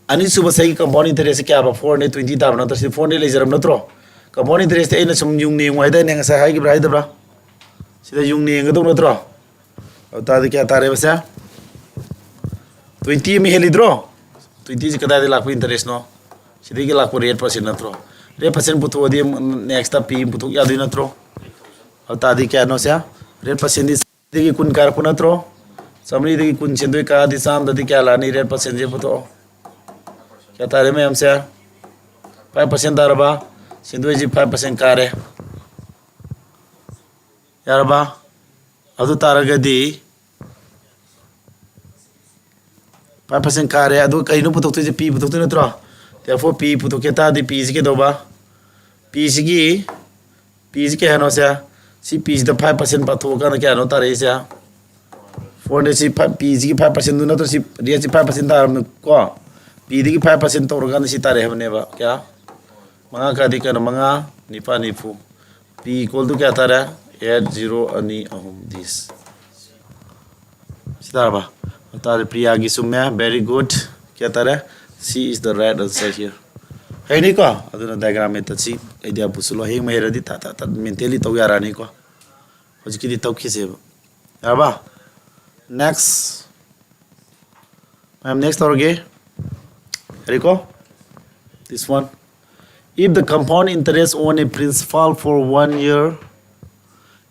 ꯑꯅꯤꯁꯨꯕ ꯆꯍꯤꯒꯤ compound interest ꯁꯤ ꯀꯌꯥꯕ? Four hundred twenty ꯇꯥꯕ ꯅꯠꯇ꯭ꯔꯣ? ꯁꯤꯗꯤ four hundred ꯂꯩꯖꯔꯕ ꯅꯠꯇ꯭ꯔꯣ? Compound interest ꯇꯤ ꯑꯩꯅ ꯁꯨꯝ ꯌꯨꯡꯅ ꯌꯦꯡꯉꯨ ꯍꯥꯏꯗꯥꯏꯅꯦ ꯉꯁꯥꯏ? ꯍꯥꯏꯈꯤꯕ꯭ꯔꯥ, ꯍꯥꯏꯗꯕ꯭ꯔꯥ? ꯁꯤꯗ ꯌꯨꯡꯅ ꯌꯦꯡꯒꯗꯧ ꯅꯠꯇ꯭ꯔꯣ? ꯑꯗꯨ ꯇꯥꯔꯗꯤ ꯀꯌꯥ ꯇꯥꯔꯦꯕ ꯁꯦ? Twenty ꯑꯃ ꯍꯦꯜꯂꯤꯗ꯭ꯔꯣ? Twenty ꯁꯤ ꯀꯗꯥꯏꯗ ꯂꯥꯛꯄ interest ꯅꯣ? ꯁꯤꯗꯒꯤ ꯂꯥꯛꯄ rate percent ꯅꯠꯇ꯭ꯔꯣ? Rate percent ꯄꯨꯊꯣꯛꯑꯗꯤ next ꯇ P ꯑꯃ ꯄꯨꯊꯣꯛ ꯌꯥꯗꯣꯏ ꯅꯠꯇ꯭ꯔꯣ? ꯑꯗꯨ ꯇꯥꯔꯗꯤ ꯀꯌꯥꯅꯣ ꯁꯦ? Rate percent ꯗꯤ ꯗꯒꯤ ꯀꯨꯟ ꯀꯥꯔꯛꯄ ꯅꯠꯇ꯭ꯔꯣ? ꯆꯥꯃꯔꯤꯗꯒꯤ ꯀꯨꯟ ꯁꯦꯟꯗꯣꯏ ꯀꯥꯔꯗꯤ ꯆꯥꯝꯗꯗꯤ ꯀꯌꯥ ꯂꯥꯛꯑꯅꯤ? Rate percent ꯁꯦ ꯄꯨꯊꯣꯛꯑꯣ꯫ ꯀꯌꯥ ꯇꯥꯔꯦ ꯃꯌꯥꯝꯁꯦ? Five percent ꯇꯥꯔꯕ? ꯁꯦꯟꯗꯣꯏꯁꯤ five percent ꯀꯥꯔꯦ꯫ ꯌꯥꯔꯕ? ꯑꯗꯨ ꯇꯥꯔꯒꯗꯤ five percent ꯀꯥꯔꯦ꯫ ꯑꯗꯨ ꯀꯩꯅꯣ ꯄꯨꯊꯣꯛꯇꯣꯏꯁꯦ? P ꯄꯨꯊꯣꯛꯇꯣꯏ ꯅꯠꯇ꯭ꯔꯣ? Therefore P ꯄꯨꯊꯣꯛꯀꯦ ꯇꯥꯔꯗꯤ P ꯁꯤ ꯀꯩꯗꯧꯕ? P ꯁꯤꯒꯤ, P ꯁꯤ ꯀꯩ ꯍꯥꯏꯅꯣ ꯁꯦ? ꯁꯤ P ꯁꯤꯗ five percent ꯄꯥꯊꯣꯛꯑꯀꯥꯟꯗ ꯀꯌꯥꯅꯣ ꯇꯥꯔꯛꯏꯁꯦ? Four hundred ꯁꯤ ꯐꯥꯏꯚ, P ꯁꯤꯒꯤ five percent ꯗꯨ ꯅꯠꯇ꯭ꯔꯣ? ꯁꯤ rate ꯁꯤ five percent ꯇꯥꯔꯝꯅꯤꯀꯣ? P ꯗꯒꯤ five percent ꯇꯧꯔꯀꯥꯟꯗ ꯁꯤ ꯇꯥꯔꯛꯑꯦ ꯍꯥꯏꯕꯅꯦꯕ꯫ ꯀꯌꯥ? ꯃꯉꯥ ꯀꯥꯗꯤ ꯀꯩꯅꯣ? ꯃꯉꯥ ꯅꯤꯄꯥꯜ ꯅꯤꯐꯨ꯫ P equal to ꯀꯌꯥ ꯇꯥꯔꯦ? Eight zero ꯑꯅꯤ ꯑꯍꯨꯝ꯫ This ꯁꯤ ꯇꯥꯔꯕ? ꯑꯗꯨ ꯇꯥꯔꯗꯤ ꯄ꯭ꯔꯤꯌꯥꯒꯤ ꯆꯨꯝꯃꯦ꯫ Very good꯫ ꯀꯌꯥ ꯇꯥꯔꯦ? C is the right answer here꯫ ꯍꯩꯅꯤꯀꯣ? ꯑꯗꯨꯅ diagram method ꯁꯤ idea ꯄꯨꯁꯤꯜꯂꯣ꯫ ꯍꯌꯦꯡ ꯃꯍꯩꯔꯗꯤ ꯊꯥ ꯊꯥ ꯊꯥ mentally ꯇꯧ ꯌꯥꯔꯛꯑꯅꯤꯀꯣ꯫ ꯍꯧꯖꯤꯛꯀꯤꯗꯤ ꯇꯧꯈꯤꯁꯦꯕ꯫ ꯌꯥꯔꯕ? Next꯫ ꯃꯌꯥꯝ next ꯇꯧꯔꯒꯦ꯫ ꯌꯥꯔꯦꯀꯣ? This one. If the compound interest on a principal for one year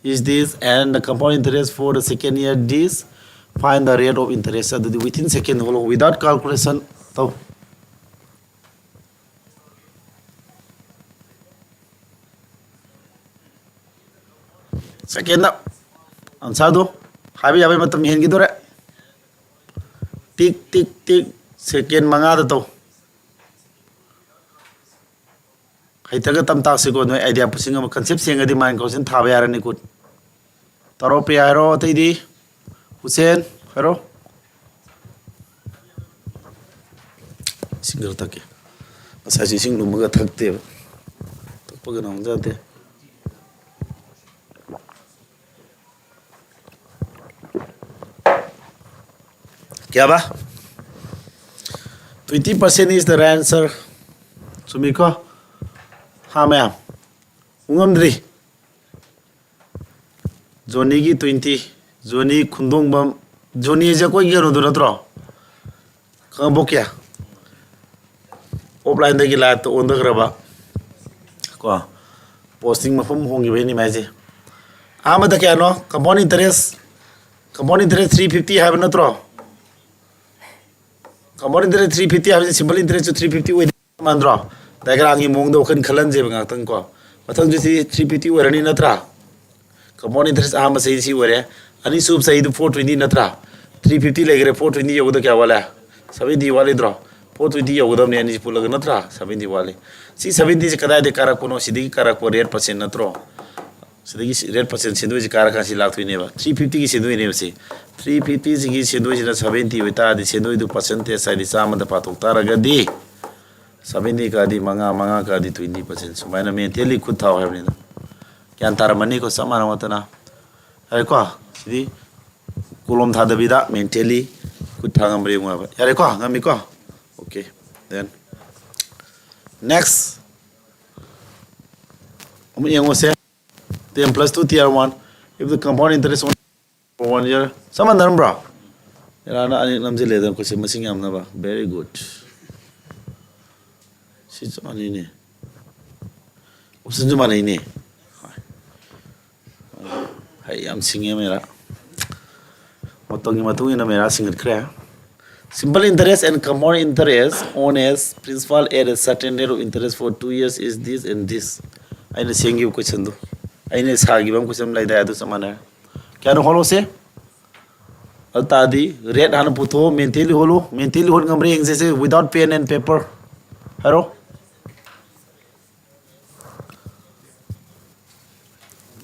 is this and the compound interest for the second year this, find the rate of interest. ꯑꯗꯨꯗꯤ within second ꯍꯣꯠꯂꯣ, without calculation ꯇꯧ꯫ Second ꯗ answer ꯗꯨ ꯍꯥꯏꯕ ꯌꯥꯕꯒꯤ ꯃꯇꯝ ꯍꯦꯟꯈꯤꯗꯣꯔꯦ꯫ ꯇꯤꯛ ꯇꯤꯛ ꯇꯤꯛ꯫ Second ꯃꯉꯥꯗ ꯇꯧ꯫ ꯍꯩꯇ꯭ꯔꯒ ꯇꯝ ꯇꯥꯛꯁꯤꯀꯣ꯫ ꯅꯣꯏ idea ꯄꯨꯁꯤꯡ ꯑꯃ concept ꯁꯦꯡꯉꯗꯤ mind question ꯊꯥꯕ ꯌꯥꯔꯅꯤ꯫ Good꯫ ꯇꯧꯔꯣ ꯄ꯭ꯔꯤꯌꯥ, ꯍꯥꯏꯔꯣ꯫ ꯑꯇꯩꯗꯤ? ꯍꯨꯁꯦꯟ, ꯍꯥꯏꯔꯣ꯫ ꯏꯁꯤꯡ ꯈꯔ ꯊꯛꯀꯦ꯫ ꯉꯁꯥꯏꯁꯨ ꯏꯁꯤꯡ ꯂꯨꯝꯃꯒ ꯊꯛꯇꯦꯕ꯫ ꯊꯛꯄꯒ ꯅꯪꯍꯧꯗꯦ꯫ ꯀꯌꯥꯕ? Twenty percent is the right answer. ꯆꯨꯝꯃꯤꯀꯣ? ꯍꯥ, ꯃꯌꯥꯝ? ꯎꯉꯝꯗ꯭ꯔꯤ? ꯖꯣꯅꯤꯒꯤ twenty. ꯖꯣꯅꯤ ꯈꯨꯟꯗꯣꯡꯕꯝ, ꯖꯣꯅꯤꯁꯦ ꯑꯩꯈꯣꯏꯒꯤ ꯀꯩꯅꯣꯗꯨ ꯅꯠꯇ꯭ꯔꯣ? ꯈꯪꯉꯕꯣ ꯀꯌꯥ? ꯑꯣꯐꯂꯥꯏꯟꯗꯒꯤ ꯂꯥꯏꯐꯇ ꯑꯣꯟꯊꯈ꯭ꯔꯕ ꯀꯣ, ꯄꯣꯁꯇꯤꯡ ꯃꯐꯝ ꯍꯣꯡꯈꯤꯕꯩꯅꯤ ꯃꯥꯏꯁꯦ꯫ ꯑꯍꯥꯟꯕꯗ ꯀꯌꯥꯅꯣ? Compound interest, compound interest three fifty ꯍꯥꯏꯕ ꯅꯠꯇ꯭ꯔꯣ? Compound interest three fifty ꯍꯥꯏꯕꯁꯤ simple interest three fifty ꯑꯣꯏꯗꯦ ꯃꯥꯟꯗ꯭ꯔꯣ? ꯗꯥꯏꯒ꯭ꯔꯥꯝꯒꯤ ꯃꯑꯣꯡꯗ ꯋꯥꯈꯜ ꯈꯜꯍꯟꯁꯦꯕ ꯉꯥꯛꯇꯪ ꯀꯣ꯫ ꯃꯊꯪꯁꯨ ꯁꯤ three fifty ꯑꯣꯏꯔꯅꯤ ꯅꯠꯇ꯭ꯔꯥ? Compound interest ꯑꯍꯥꯟꯕ ꯆꯍꯤ ꯁꯤ ꯑꯣꯏꯔꯦ꯫ ꯑꯅꯤꯁꯨꯕ ꯆꯍꯤꯗꯨ four twenty ꯅꯠꯇ꯭ꯔꯥ? Three fifty ꯂꯩꯈ꯭ꯔꯦ, four twenty ꯌꯧꯒꯗꯕ ꯀꯌꯥ ꯋꯥꯠꯂꯦ? Seventy ꯋꯥꯠꯂꯤꯗ꯭ꯔꯣ? Four twenty ꯌꯧꯒꯗꯕꯅꯦ ꯑꯅꯤꯁꯤ ꯄꯨꯜꯂꯒ ꯅꯠꯇ꯭ꯔꯥ? Seventy ꯋꯥꯠꯂꯤ꯫ ꯁꯤ seventy ꯁꯤ ꯀꯗꯥꯏꯗꯒꯤ ꯀꯥꯔꯛꯄꯅꯣ? ꯁꯤꯗꯒꯤ ꯀꯥꯔꯛꯄ red percent ꯅꯠꯇ꯭ꯔꯣ? ꯁꯤꯗꯒꯤ ꯁꯤ red percent ꯁꯦꯟꯗꯣꯏꯁꯤ ꯀꯥꯔꯀꯥꯟ ꯁꯤ ꯂꯥꯛꯇꯣꯏꯅꯦꯕ꯫ Three fifty ꯒꯤ ꯁꯦꯟꯗꯣꯏꯅꯦꯕ ꯁꯤ꯫ Three fifty ꯁꯤꯒꯤ ꯁꯦꯟꯗꯣꯏꯁꯤꯅ seventy ꯑꯣꯏꯇꯥꯔꯗꯤ ꯁꯦꯟꯗꯣꯏꯗꯨ percentage ꯍꯥꯏꯗꯤ ꯆꯥꯝꯃꯗ ꯄꯥꯊꯣꯛ ꯇꯥꯔꯒꯗꯤ seventy ꯀꯥꯗꯤ ꯃꯉꯥ, ꯃꯉꯥ ꯀꯥꯗꯤ twenty percent ꯁꯨꯃꯥꯏꯅ mentally ꯈꯨꯠ ꯊꯥꯎ ꯍꯥꯏꯕꯅꯤꯗ꯫ ꯒ꯭ꯌꯥꯟ ꯇꯥꯔꯝꯃꯅꯤꯀꯣ? ꯆꯞ ꯃꯥꯟꯅꯕ ꯉꯥꯛꯇꯅ꯫ ꯌꯥꯔꯦꯀꯣ? ꯁꯤꯗꯤ ꯀꯣꯂꯣꯝ ꯊꯥꯗꯕꯤꯗ mentally ꯈꯨꯠ ꯊꯥ ꯉꯝꯕ꯭ꯔꯥ ꯌꯦꯡꯉꯨ ꯍꯥꯏꯕ꯫ ꯌꯥꯔꯦꯀꯣ? ꯉꯝꯃꯤꯀꯣ? Okay, then next ꯑꯃꯨꯛ ꯌꯦꯡꯉꯨꯁꯦ꯫ Ten plus two, tier one. If the compound interest on for one year, ꯆꯞ ꯃꯥꯟꯅꯔꯝꯕ꯭ꯔꯣ? ꯃꯦꯔꯥꯅ ꯑꯅꯤ ꯅꯝꯁꯤꯜꯂꯦꯗꯅ question ꯃꯁꯤꯡ ꯌꯥꯝꯅꯕ꯫ Very good. ꯁꯤ ꯆꯞ ꯃꯥꯟꯅꯩꯅꯦ꯫ Option ꯁꯨ ꯃꯥꯟꯅꯩꯅꯦ꯫ ꯍꯩ ꯌꯥꯝ ꯁꯤꯡꯉꯦ ꯃꯦꯔꯥ꯫ ꯃꯇꯝꯒꯤ ꯃꯇꯨꯡ ꯏꯟꯅ ꯃꯦꯔꯥ ꯁꯤꯡꯒꯠꯈ꯭ꯔꯦ꯫ Simple interest and compound interest on as principal at a certain rate of interest for two years is this and this. ꯑꯩꯅ ꯁꯦꯝꯈꯤꯕ question ꯗꯨ, ꯑꯩꯅ ꯁꯥꯈꯤꯕ ꯑꯃ question ꯑꯃ ꯂꯩꯗꯥꯏ, ꯑꯗꯨ ꯆꯞ ꯃꯥꯟꯅꯔꯦ꯫ ꯀꯌꯥꯅꯣ ꯍꯣꯠꯂꯣꯁꯦ? ꯑꯗꯨ ꯇꯥꯔꯗꯤ red ꯍꯥꯟꯅ ꯄꯨꯊꯣꯛꯑꯣ, mentally ꯍꯣꯠꯂꯨ꯫ Mentally ꯍꯣꯠ ꯉꯝꯕ꯭ꯔꯥ ꯌꯦꯡꯁꯦ ꯁꯦ, without pen and paper꯫ ꯍꯥꯏꯔꯣ꯫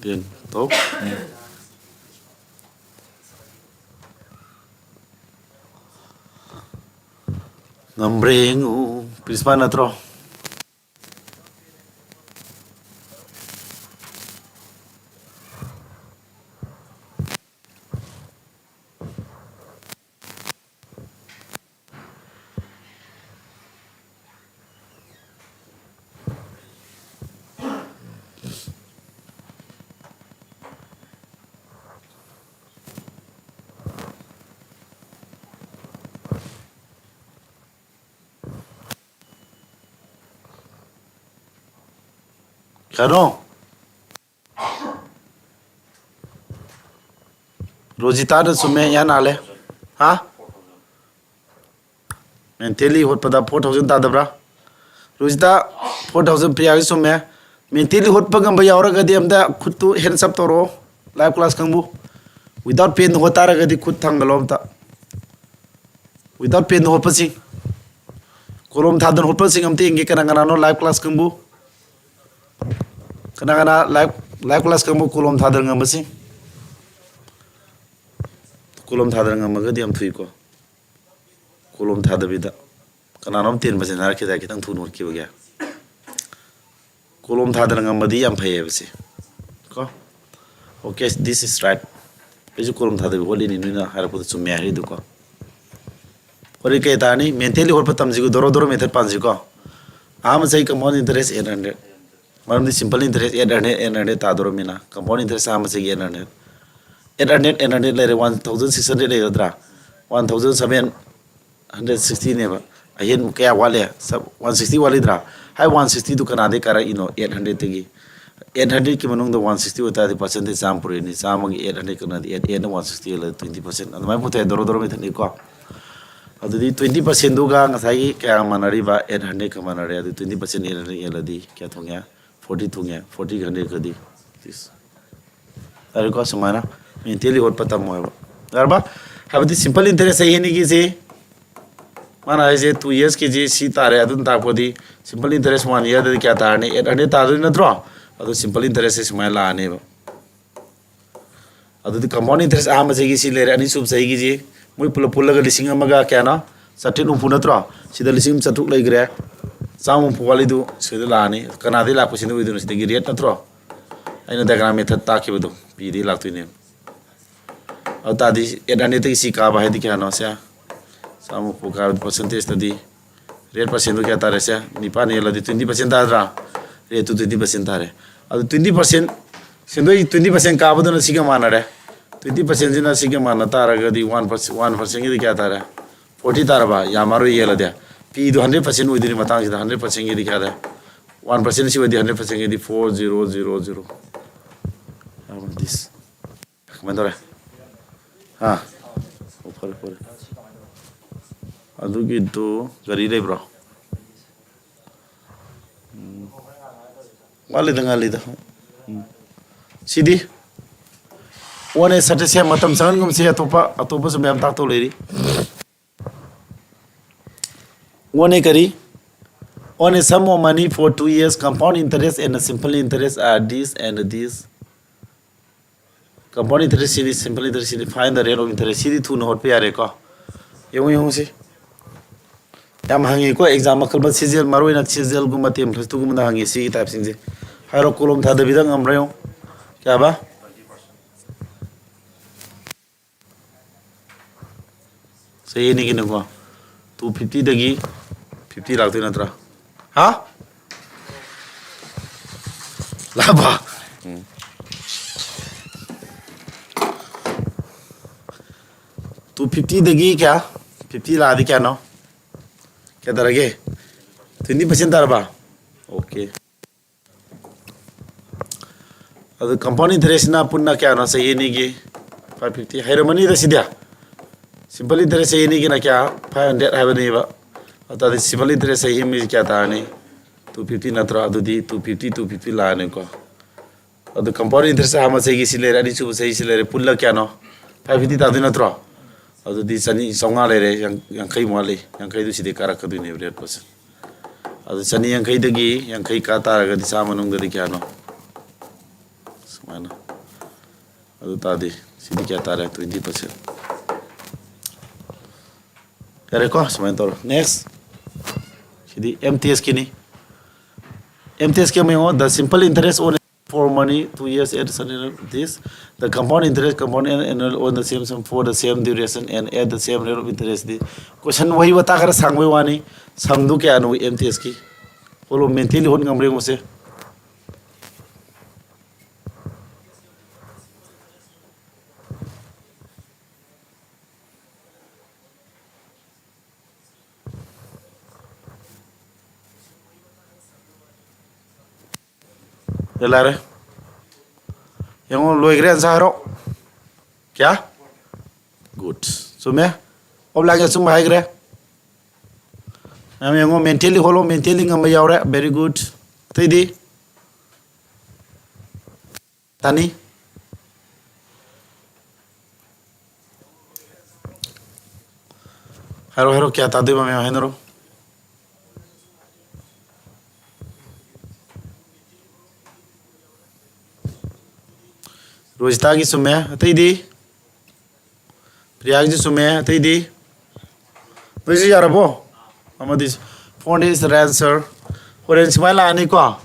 Then ꯇꯧ꯫ ꯉꯝꯕ꯭ꯔꯥ ꯌꯦꯡꯉꯨ꯫ Principal ꯅꯠꯇ꯭ꯔꯣ? ꯀꯩꯅꯣ? ꯔꯣꯖꯤꯇꯥꯅ ꯆꯨꯝꯃꯦ, ꯏꯍꯥꯟ ꯍꯥꯜꯂꯦ꯫ ꯍꯥ? ꯃꯦꯟꯇꯦꯜꯂꯤ ꯍꯣꯠꯄꯗ ꯐꯣꯔ ꯊꯥꯎꯖꯟ ꯇꯥꯗꯕ꯭ꯔꯥ? ꯔꯣꯖꯤꯇꯥ, ꯐꯣꯔ ꯊꯥꯎꯖꯟ ꯄ꯭ꯔꯤꯌꯥꯒꯤ ꯆꯨꯝꯃꯦ꯫ ꯃꯦꯟꯇꯦꯜꯂꯤ ꯍꯣꯠꯄ ꯉꯝꯕ ꯌꯥꯎꯔꯒꯗꯤ ꯑꯝꯇ ꯈꯨꯠꯇꯨ ꯍꯦꯟꯁ ꯑꯞ ꯇꯧꯔꯛꯑꯣ꯫ ꯂꯥꯏꯐ ꯀ꯭ꯂꯥꯁ ꯀꯥꯡꯕꯨ꯫ ꯋꯤꯗꯥꯎꯠ ꯄꯦꯟꯗ ꯍꯣꯠ ꯇꯥꯔꯒꯗꯤ ꯈꯨꯠ ꯊꯥꯡꯒꯠꯂꯣ ꯑꯝꯇ꯫ ꯋꯤꯗꯥꯎꯠ ꯄꯦꯟꯗ ꯍꯣꯠꯄꯁꯤꯡ꯫ ꯀꯣꯂꯣꯝ ꯊꯥꯗꯅ ꯍꯣꯠꯄꯁꯤꯡ ꯑꯝꯇ ꯌꯦꯡꯒꯦ, ꯀꯅꯥ ꯀꯅꯥꯅꯣ ꯂꯥꯏꯐ ꯀ꯭ꯂꯥꯁ ꯀꯥꯡꯕꯨ? ꯀꯅꯥ ꯀꯅꯥ ꯂꯥꯏꯐ, ꯂꯥꯏꯐ ꯀ꯭ꯂꯥꯁ ꯀꯥꯡꯕꯨ ꯀꯣꯂꯣꯝ ꯊꯥꯗꯅ ꯉꯝꯕꯁꯤꯡ? ꯀꯣꯂꯣꯝ ꯊꯥꯗꯅ ꯉꯝꯃꯒꯗꯤ ꯌꯥꯝ ꯊꯨꯏꯀꯣ꯫ ꯀꯣꯂꯣꯝ ꯊꯥꯗꯕꯤꯗ꯫ ꯀꯅꯥꯅꯣꯝ ꯇꯦꯟ ꯄꯥꯔꯁꯦꯟ ꯍꯥꯏꯔꯛꯈꯤꯗꯥꯏ, ꯈꯤꯇꯪ ꯊꯨꯅ ꯍꯣꯠꯈꯤꯕꯒꯤ? ꯀꯣꯂꯣꯝ ꯊꯥꯗꯅ ꯉꯝꯕꯗꯤ ꯌꯥꯝ ꯐꯩꯌꯦꯕ ꯁꯤ꯫ ꯀꯣ? Okay, this is right. ꯑꯩꯁꯨ ꯀꯣꯂꯣꯝ ꯊꯥꯗꯕꯤ ꯍꯣꯠꯂꯤꯅꯤ, ꯅꯣꯏꯅ ꯍꯥꯏꯔꯛꯄꯗꯣ ꯆꯨꯝꯃꯦ ꯍꯥꯏꯔꯤꯗꯨꯀꯣ꯫ ꯍꯣꯔꯦꯟ ꯀꯩ ꯇꯥꯔꯅꯤ? ꯃꯦꯟꯇꯦꯜꯂꯤ ꯍꯣꯠꯄ ꯇꯝꯁꯤꯀꯣ, ꯗꯣꯔꯣ ꯗꯣꯔꯣ ꯃꯦꯊꯠ ꯄꯥꯟꯁꯤꯀꯣ꯫ ꯑꯍꯥꯟꯕ ꯆꯍꯤ compound interest eight hundred꯫ ꯃꯔꯝꯗꯤ simple interest eight hundred, eight hundred ꯇꯥꯗꯣꯔꯃꯤꯅ꯫ Compound interest ꯑꯍꯥꯟꯕ ꯆꯍꯤꯒꯤ eight hundred꯫ Eight hundred, eight hundred ꯂꯩꯔꯦ, one thousand six hundred ꯂꯩꯒꯗ꯭ꯔꯥ? One thousand seven hundred sixty ꯅꯦꯕ꯫ ꯑꯍꯦꯟꯕ ꯀꯌꯥ ꯋꯥꯠꯂꯦ? Sub-, one sixty ꯋꯥꯠꯂꯤꯗ꯭ꯔꯥ? ꯍꯥꯏ, one sixty ꯗꯨ ꯀꯅꯥꯗꯩ ꯀꯥꯔꯛꯏꯅꯣ? Eight hundred ꯇꯒꯤ꯫ Eight hundred ꯀꯤ ꯃꯅꯨꯡꯗ one sixty ꯑꯣꯏꯇꯥꯔꯗꯤ percentage ꯆꯥꯝꯃ ꯄꯨꯔꯛꯏꯅꯤ꯫ ꯆꯥꯝꯃꯒꯤ eight hundred ꯀꯛꯅꯗꯤ eight, eight ꯅ one sixty ꯍꯦꯜꯂꯗꯤ twenty percent꯫ ꯑꯗꯨꯃꯥꯏꯅ ꯄꯨꯊꯣꯛꯑꯦ, ꯗꯣꯔꯣ ꯗꯣꯔꯣ ꯃꯦꯊꯠꯅꯤꯀꯣ꯫ ꯑꯗꯨꯗꯤ twenty percent ꯗꯨꯒ ꯉꯁꯥꯏꯒꯤ ꯀꯌꯥ ꯃꯥꯟꯅꯔꯤꯕ? Eight hundred ꯀ ꯃꯥꯟꯅꯔꯦ꯫ ꯑꯗꯨ twenty percent eight hundred ꯍꯦꯜꯂꯗꯤ ꯀꯌꯥ ꯊꯣꯡꯉꯦ? Forty ꯊꯣꯡꯉꯦ꯫ Forty ꯒ hundred ꯀꯗꯤ? ꯌꯥꯔꯦꯀꯣ, ꯁꯨꯃꯥꯏꯅ ꯃꯦꯟꯇꯦꯜꯂꯤ ꯍꯣꯠꯄ ꯇꯝꯃꯣ ꯍꯥꯏꯕ꯫ ꯌꯥꯔꯕ? ꯍꯥꯏꯕꯗꯤ simple interest ꯆꯍꯤ ꯑꯅꯤꯒꯤꯁꯤ, ꯃꯥꯅ ꯍꯥꯏꯁꯦ two years ꯀꯤꯁꯤ ꯁꯤ ꯇꯥꯔꯦ, ꯑꯗꯨꯅ ꯇꯥꯛꯄꯗꯤ simple interest one year ꯗꯗꯤ ꯀꯌꯥ ꯇꯥꯔꯅꯤ? Eight hundred ꯇꯥꯗꯣꯏ ꯅꯠꯇ꯭ꯔꯣ? ꯑꯗꯨ simple interest ꯁꯦ ꯁꯨꯃꯥꯏꯅ ꯂꯥꯛꯑꯅꯦꯕ꯫ ꯑꯗꯨꯗꯤ compound interest ꯑꯍꯥꯟꯕ ꯆꯍꯤꯒꯤ ꯁꯤ ꯂꯩꯔꯦ, ꯑꯅꯤꯁꯨꯕ ꯆꯍꯤꯒꯤꯁꯤ ꯃꯣꯏ ꯄꯨꯂꯞ ꯄꯨꯜꯂꯒ ꯂꯤꯁꯤꯡ ꯑꯃꯒ ꯀꯌꯥꯅꯣ? ꯆꯥꯇ꯭ꯔꯦꯠ ꯍꯨꯝꯐꯨ ꯅꯠꯇ꯭ꯔꯣ? ꯁꯤꯗ ꯂꯤꯁꯤꯡ ꯑꯃ ꯆꯥꯇ꯭ꯔꯨꯛ ꯂꯩꯈ꯭ꯔꯦ, ꯆꯥꯝꯃ ꯍꯨꯝꯐꯨ ꯋꯥꯠꯂꯤꯗꯨ ꯁꯤꯗ ꯂꯥꯛꯑꯅꯤ꯫ ꯀꯅꯥꯗꯩ ꯂꯥꯛꯄ ꯁꯦꯟꯗꯣꯏ ꯑꯣꯏꯗꯣꯏꯅꯣ? ꯁꯤꯗꯒꯤ rate ꯅꯠꯇ꯭ꯔꯣ? ꯑꯩꯅ diagram method ꯇꯥꯛꯈꯤꯕꯗꯣ, P ꯗꯒꯤ ꯂꯥꯛꯇꯣꯏꯅꯦꯕ꯫ ꯑꯗꯨ ꯇꯥꯔꯗꯤ eight hundred ꯇꯒꯤ ꯁꯤ ꯀꯥꯕ ꯍꯥꯏꯗꯤ ꯀꯌꯥꯅꯣ? ꯁꯦ, ꯆꯥꯝꯃ ꯍꯨꯝꯐꯨ ꯀꯥꯕꯗꯤ percentage ꯇꯗꯤ rate percent ꯗꯨ ꯀꯌꯥ ꯇꯥꯔꯦ? ꯁꯦ, ꯅꯤꯄꯥꯟ ꯍꯦꯜꯂꯗꯤ twenty percent ꯇꯥꯗ꯭ꯔꯥ? Rate two twenty percent ꯇꯥꯔꯦ꯫ ꯑꯗꯨ twenty percent, ꯁꯦꯟꯗꯣꯏ twenty percent ꯀꯥꯕꯗꯨꯅ ꯁꯤꯒ ꯃꯥꯟꯅꯔꯦ꯫ Twenty percent ꯁꯤꯅ ꯁꯤꯒ ꯃꯥꯟꯅ ꯇꯥꯔꯒꯗꯤ one percent, one percent ꯒꯤꯗꯤ ꯀꯌꯥ ꯇꯥꯔꯦ? Forty ꯇꯥꯔꯕ? ꯌꯥꯝꯃꯔꯣꯏ ꯌꯦꯜꯂꯗꯤ꯫ P ꯗꯨ hundred percent ꯑꯣꯏꯗꯣꯏꯅꯤ ꯃꯇꯥꯡꯁꯤꯗ, hundred percent ꯒꯤꯗꯤ ꯀꯌꯥ ꯇꯥꯔꯦ? One percent ꯁꯤ ꯑꯣꯏꯗꯤ hundred percent ꯒꯤꯗꯤ four zero zero zero꯫ This꯫ ꯀꯃꯥꯏꯅ ꯇꯧꯔꯦ? ꯍꯥ? ꯑꯣ, ꯐꯔꯦ, ꯐꯔꯦ꯫ ꯑꯗꯨꯒꯤꯗꯨ ꯒꯥꯔꯤ ꯂꯩꯕ꯭ꯔꯣ? ꯎꯝ꯫ ꯋꯥꯠꯂꯤꯗ, ꯉꯜꯂꯤꯗ꯫ ꯎꯝ꯫ ꯁꯤꯗꯤ? One A ꯁꯠꯇ꯭ꯔꯁꯦ ꯃꯇꯝ ꯆꯪꯍꯟꯒꯨꯝꯁꯤ, ꯑꯇꯣꯞꯄ, ꯑꯇꯣꯞꯄꯁꯨ ꯃꯌꯥꯝ ꯇꯥꯛꯇꯧ ꯂꯩꯔꯤ꯫ One A ꯀꯔꯤ? One A sum of money for two years, compound interest and simple interest are this and this. Compound interest CD, simple interest CD, find the rate of interest ꯁꯤꯗꯤ ꯊꯨꯅ ꯍꯣꯠꯄ ꯌꯥꯔꯦꯀꯣ꯫ ꯌꯦꯡꯉꯨ, ꯌꯦꯡꯉꯨ ꯁꯤ꯫ ꯌꯥꯝ ꯍꯪꯉꯤꯀꯣ exam ꯃꯈꯜ ꯑꯃ, ꯁꯤꯖꯦꯜ, ꯃꯔꯨꯑꯣꯏꯅ ꯁꯤꯖꯦꯜꯒꯨꯝꯕ, ten plus two ꯒꯨꯝꯕꯗ ꯍꯪꯉꯤ ꯁꯤꯒꯤ type ꯁꯤꯡꯁꯦ꯫ ꯍꯥꯏꯔꯣ, ꯀꯣꯂꯣꯝ ꯊꯥꯗꯕꯤꯗ ꯉꯝꯕ꯭ꯔꯥ ꯌꯦꯡꯉꯨ꯫ ꯀꯌꯥꯕ? ꯆꯍꯤ ꯑꯅꯤꯒꯤꯅꯀꯣ, two fifty ꯗꯒꯤ fifty ꯂꯥꯛꯇꯣꯏ ꯅꯠꯇ꯭ꯔꯥ? ꯍꯥ? ꯂꯥꯛꯄ? ꯎꯝ꯫ Two fifty ꯗꯒꯤ ꯀꯌꯥ? Fifty ꯂꯥꯛꯑꯗꯤ ꯀꯌꯥꯅꯣ? ꯀꯌꯥ ꯇꯥꯔꯒꯦ? Twenty percent ꯇꯥꯔꯕ? Okay꯫ ꯑꯗꯨ compound interest ꯁꯤꯅ ꯄꯨꯟꯅ ꯀꯌꯥꯅꯣ? ꯆꯍꯤ ꯑꯅꯤꯒꯤ five fifty ꯍꯩꯔꯝꯃꯅꯤꯗ ꯁꯤꯗꯤ꯫ Simple interest ꯆꯍꯤ ꯑꯅꯤꯒꯤꯅ ꯀꯌꯥ? Five hundred ꯍꯥꯏꯕꯅꯦꯕ꯫ ꯑꯗꯨ ꯇꯥꯔꯗꯤ simple interest ꯆꯍꯤ ꯑꯃꯒꯤ ꯀꯌꯥ ꯇꯥꯔꯅꯤ? Two fifty ꯅꯠꯇ꯭ꯔꯣ? ꯑꯗꯨꯗꯤ two fifty, two fifty ꯂꯥꯛꯑꯅꯤꯀꯣ꯫ ꯑꯗꯨ compound interest ꯑꯍꯥꯟꯕ ꯆꯍꯤꯒꯤ ꯁꯤ ꯂꯩꯔꯦ, ꯑꯅꯤꯁꯨꯕ ꯆꯍꯤ ꯁꯤ ꯂꯩꯔꯦ, ꯄꯨꯜꯂ ꯀꯌꯥꯅꯣ? Five fifty ꯇꯥꯗꯣꯏ ꯅꯠꯇ꯭ꯔꯣ? ꯑꯗꯨꯗꯤ ꯆꯅꯤ, ꯆꯥꯝꯃꯉꯥ ꯂꯩꯔꯦ, ꯌꯥꯡ-, ꯌꯥꯡꯈꯩꯃꯨꯛ ꯋꯥꯠꯂꯤ꯫ ꯌꯥꯡꯈꯩꯗꯨ ꯁꯤꯗꯤ ꯀꯥꯔꯛꯀꯗꯣꯏꯅꯦꯕ rate percent꯫ ꯑꯗꯨ ꯆꯅꯤ ꯌꯥꯡꯈꯩꯗꯒꯤ ꯌꯥꯡꯈꯩ ꯀꯥ ꯇꯥꯔꯒꯗꯤ ꯆꯥꯝꯃ ꯃꯅꯨꯡꯗꯗꯤ ꯀꯌꯥꯅꯣ? ꯁꯨꯃꯥꯏꯅ꯫ ꯑꯗꯨ ꯇꯥꯔꯗꯤ ꯁꯤꯗꯤ ꯀꯌꯥ ꯇꯥꯔꯦ? Twenty percent꯫ ꯌꯥꯔꯦꯀꯣ? ꯁꯨꯃꯥꯏꯅ ꯇꯧꯔꯣ꯫ Next꯫ ꯁꯤꯗꯤ M T S ꯀꯤꯅꯤ꯫ M T S ꯀꯤ ꯑꯃ ꯌꯦꯡꯉꯣ, the simple interest on for money, two years at this, the compound interest compound and annual on the same sum for the same duration and at the same rate of interest D. Question ꯋꯥꯍꯩ ꯋꯥꯇꯥ ꯈꯔ ꯁꯥꯡꯕꯩ ꯋꯥꯅꯤ, sum ꯗꯨ ꯀꯌꯥꯅꯣ M T S ꯀꯤ? ꯀꯣꯂꯣꯝ mentally ꯍꯣꯠ ꯉꯝꯕ꯭ꯔꯥ ꯌꯦꯡꯉꯨꯁꯦ꯫ ꯌꯥꯔꯦ꯫ ꯌꯦꯡꯉꯣ, ꯂꯣꯏꯈ꯭ꯔꯦ, ꯑꯟꯁꯥꯔ ꯍꯥꯏꯔꯣ꯫ ꯀꯌꯥ? ꯒꯨꯗ꯫ ꯆꯨꯝꯃꯦ꯫ ꯑꯣꯞꯂꯥꯏꯟꯒꯤ ꯑꯆꯨꯝꯕ ꯍꯥꯏꯈ꯭ꯔꯦ꯫ ꯃꯌꯥꯝ ꯌꯦꯡꯉꯣ, ꯃꯦꯟꯇꯦꯜꯂꯤ ꯍꯣꯠꯂꯣ, ꯃꯦꯟꯇꯦꯜꯂꯤ ꯉꯝꯕ ꯌꯥꯎꯔꯦ, ꯕꯦꯔꯤ ꯒꯨꯗ꯫ ꯑꯇꯩꯗꯤ? ꯇꯥꯅꯤ? ꯍꯥꯏꯔꯣ, ꯍꯥꯏꯔꯣ, ꯀꯌꯥ ꯇꯥꯗꯣꯏꯕ ꯃꯌꯥꯝ ꯍꯥꯏꯅꯔꯣ꯫ ꯔꯣꯖꯤꯇꯥꯒꯤ ꯆꯨꯝꯃꯦ, ꯑꯇꯩꯗꯤ? ꯄ꯭ꯔꯤꯌꯥꯒꯤꯁꯨ ꯆꯨꯝꯃꯦ, ꯑꯇꯩꯗꯤ? ꯅꯣꯏꯁꯨ ꯌꯥꯔꯕꯣ? ꯑꯃꯗꯤ four hundred is the right answer. ꯍꯣꯔꯦꯟ ꯁꯨꯃꯥꯏꯅ ꯂꯥꯛꯑꯅꯤꯀꯣ꯫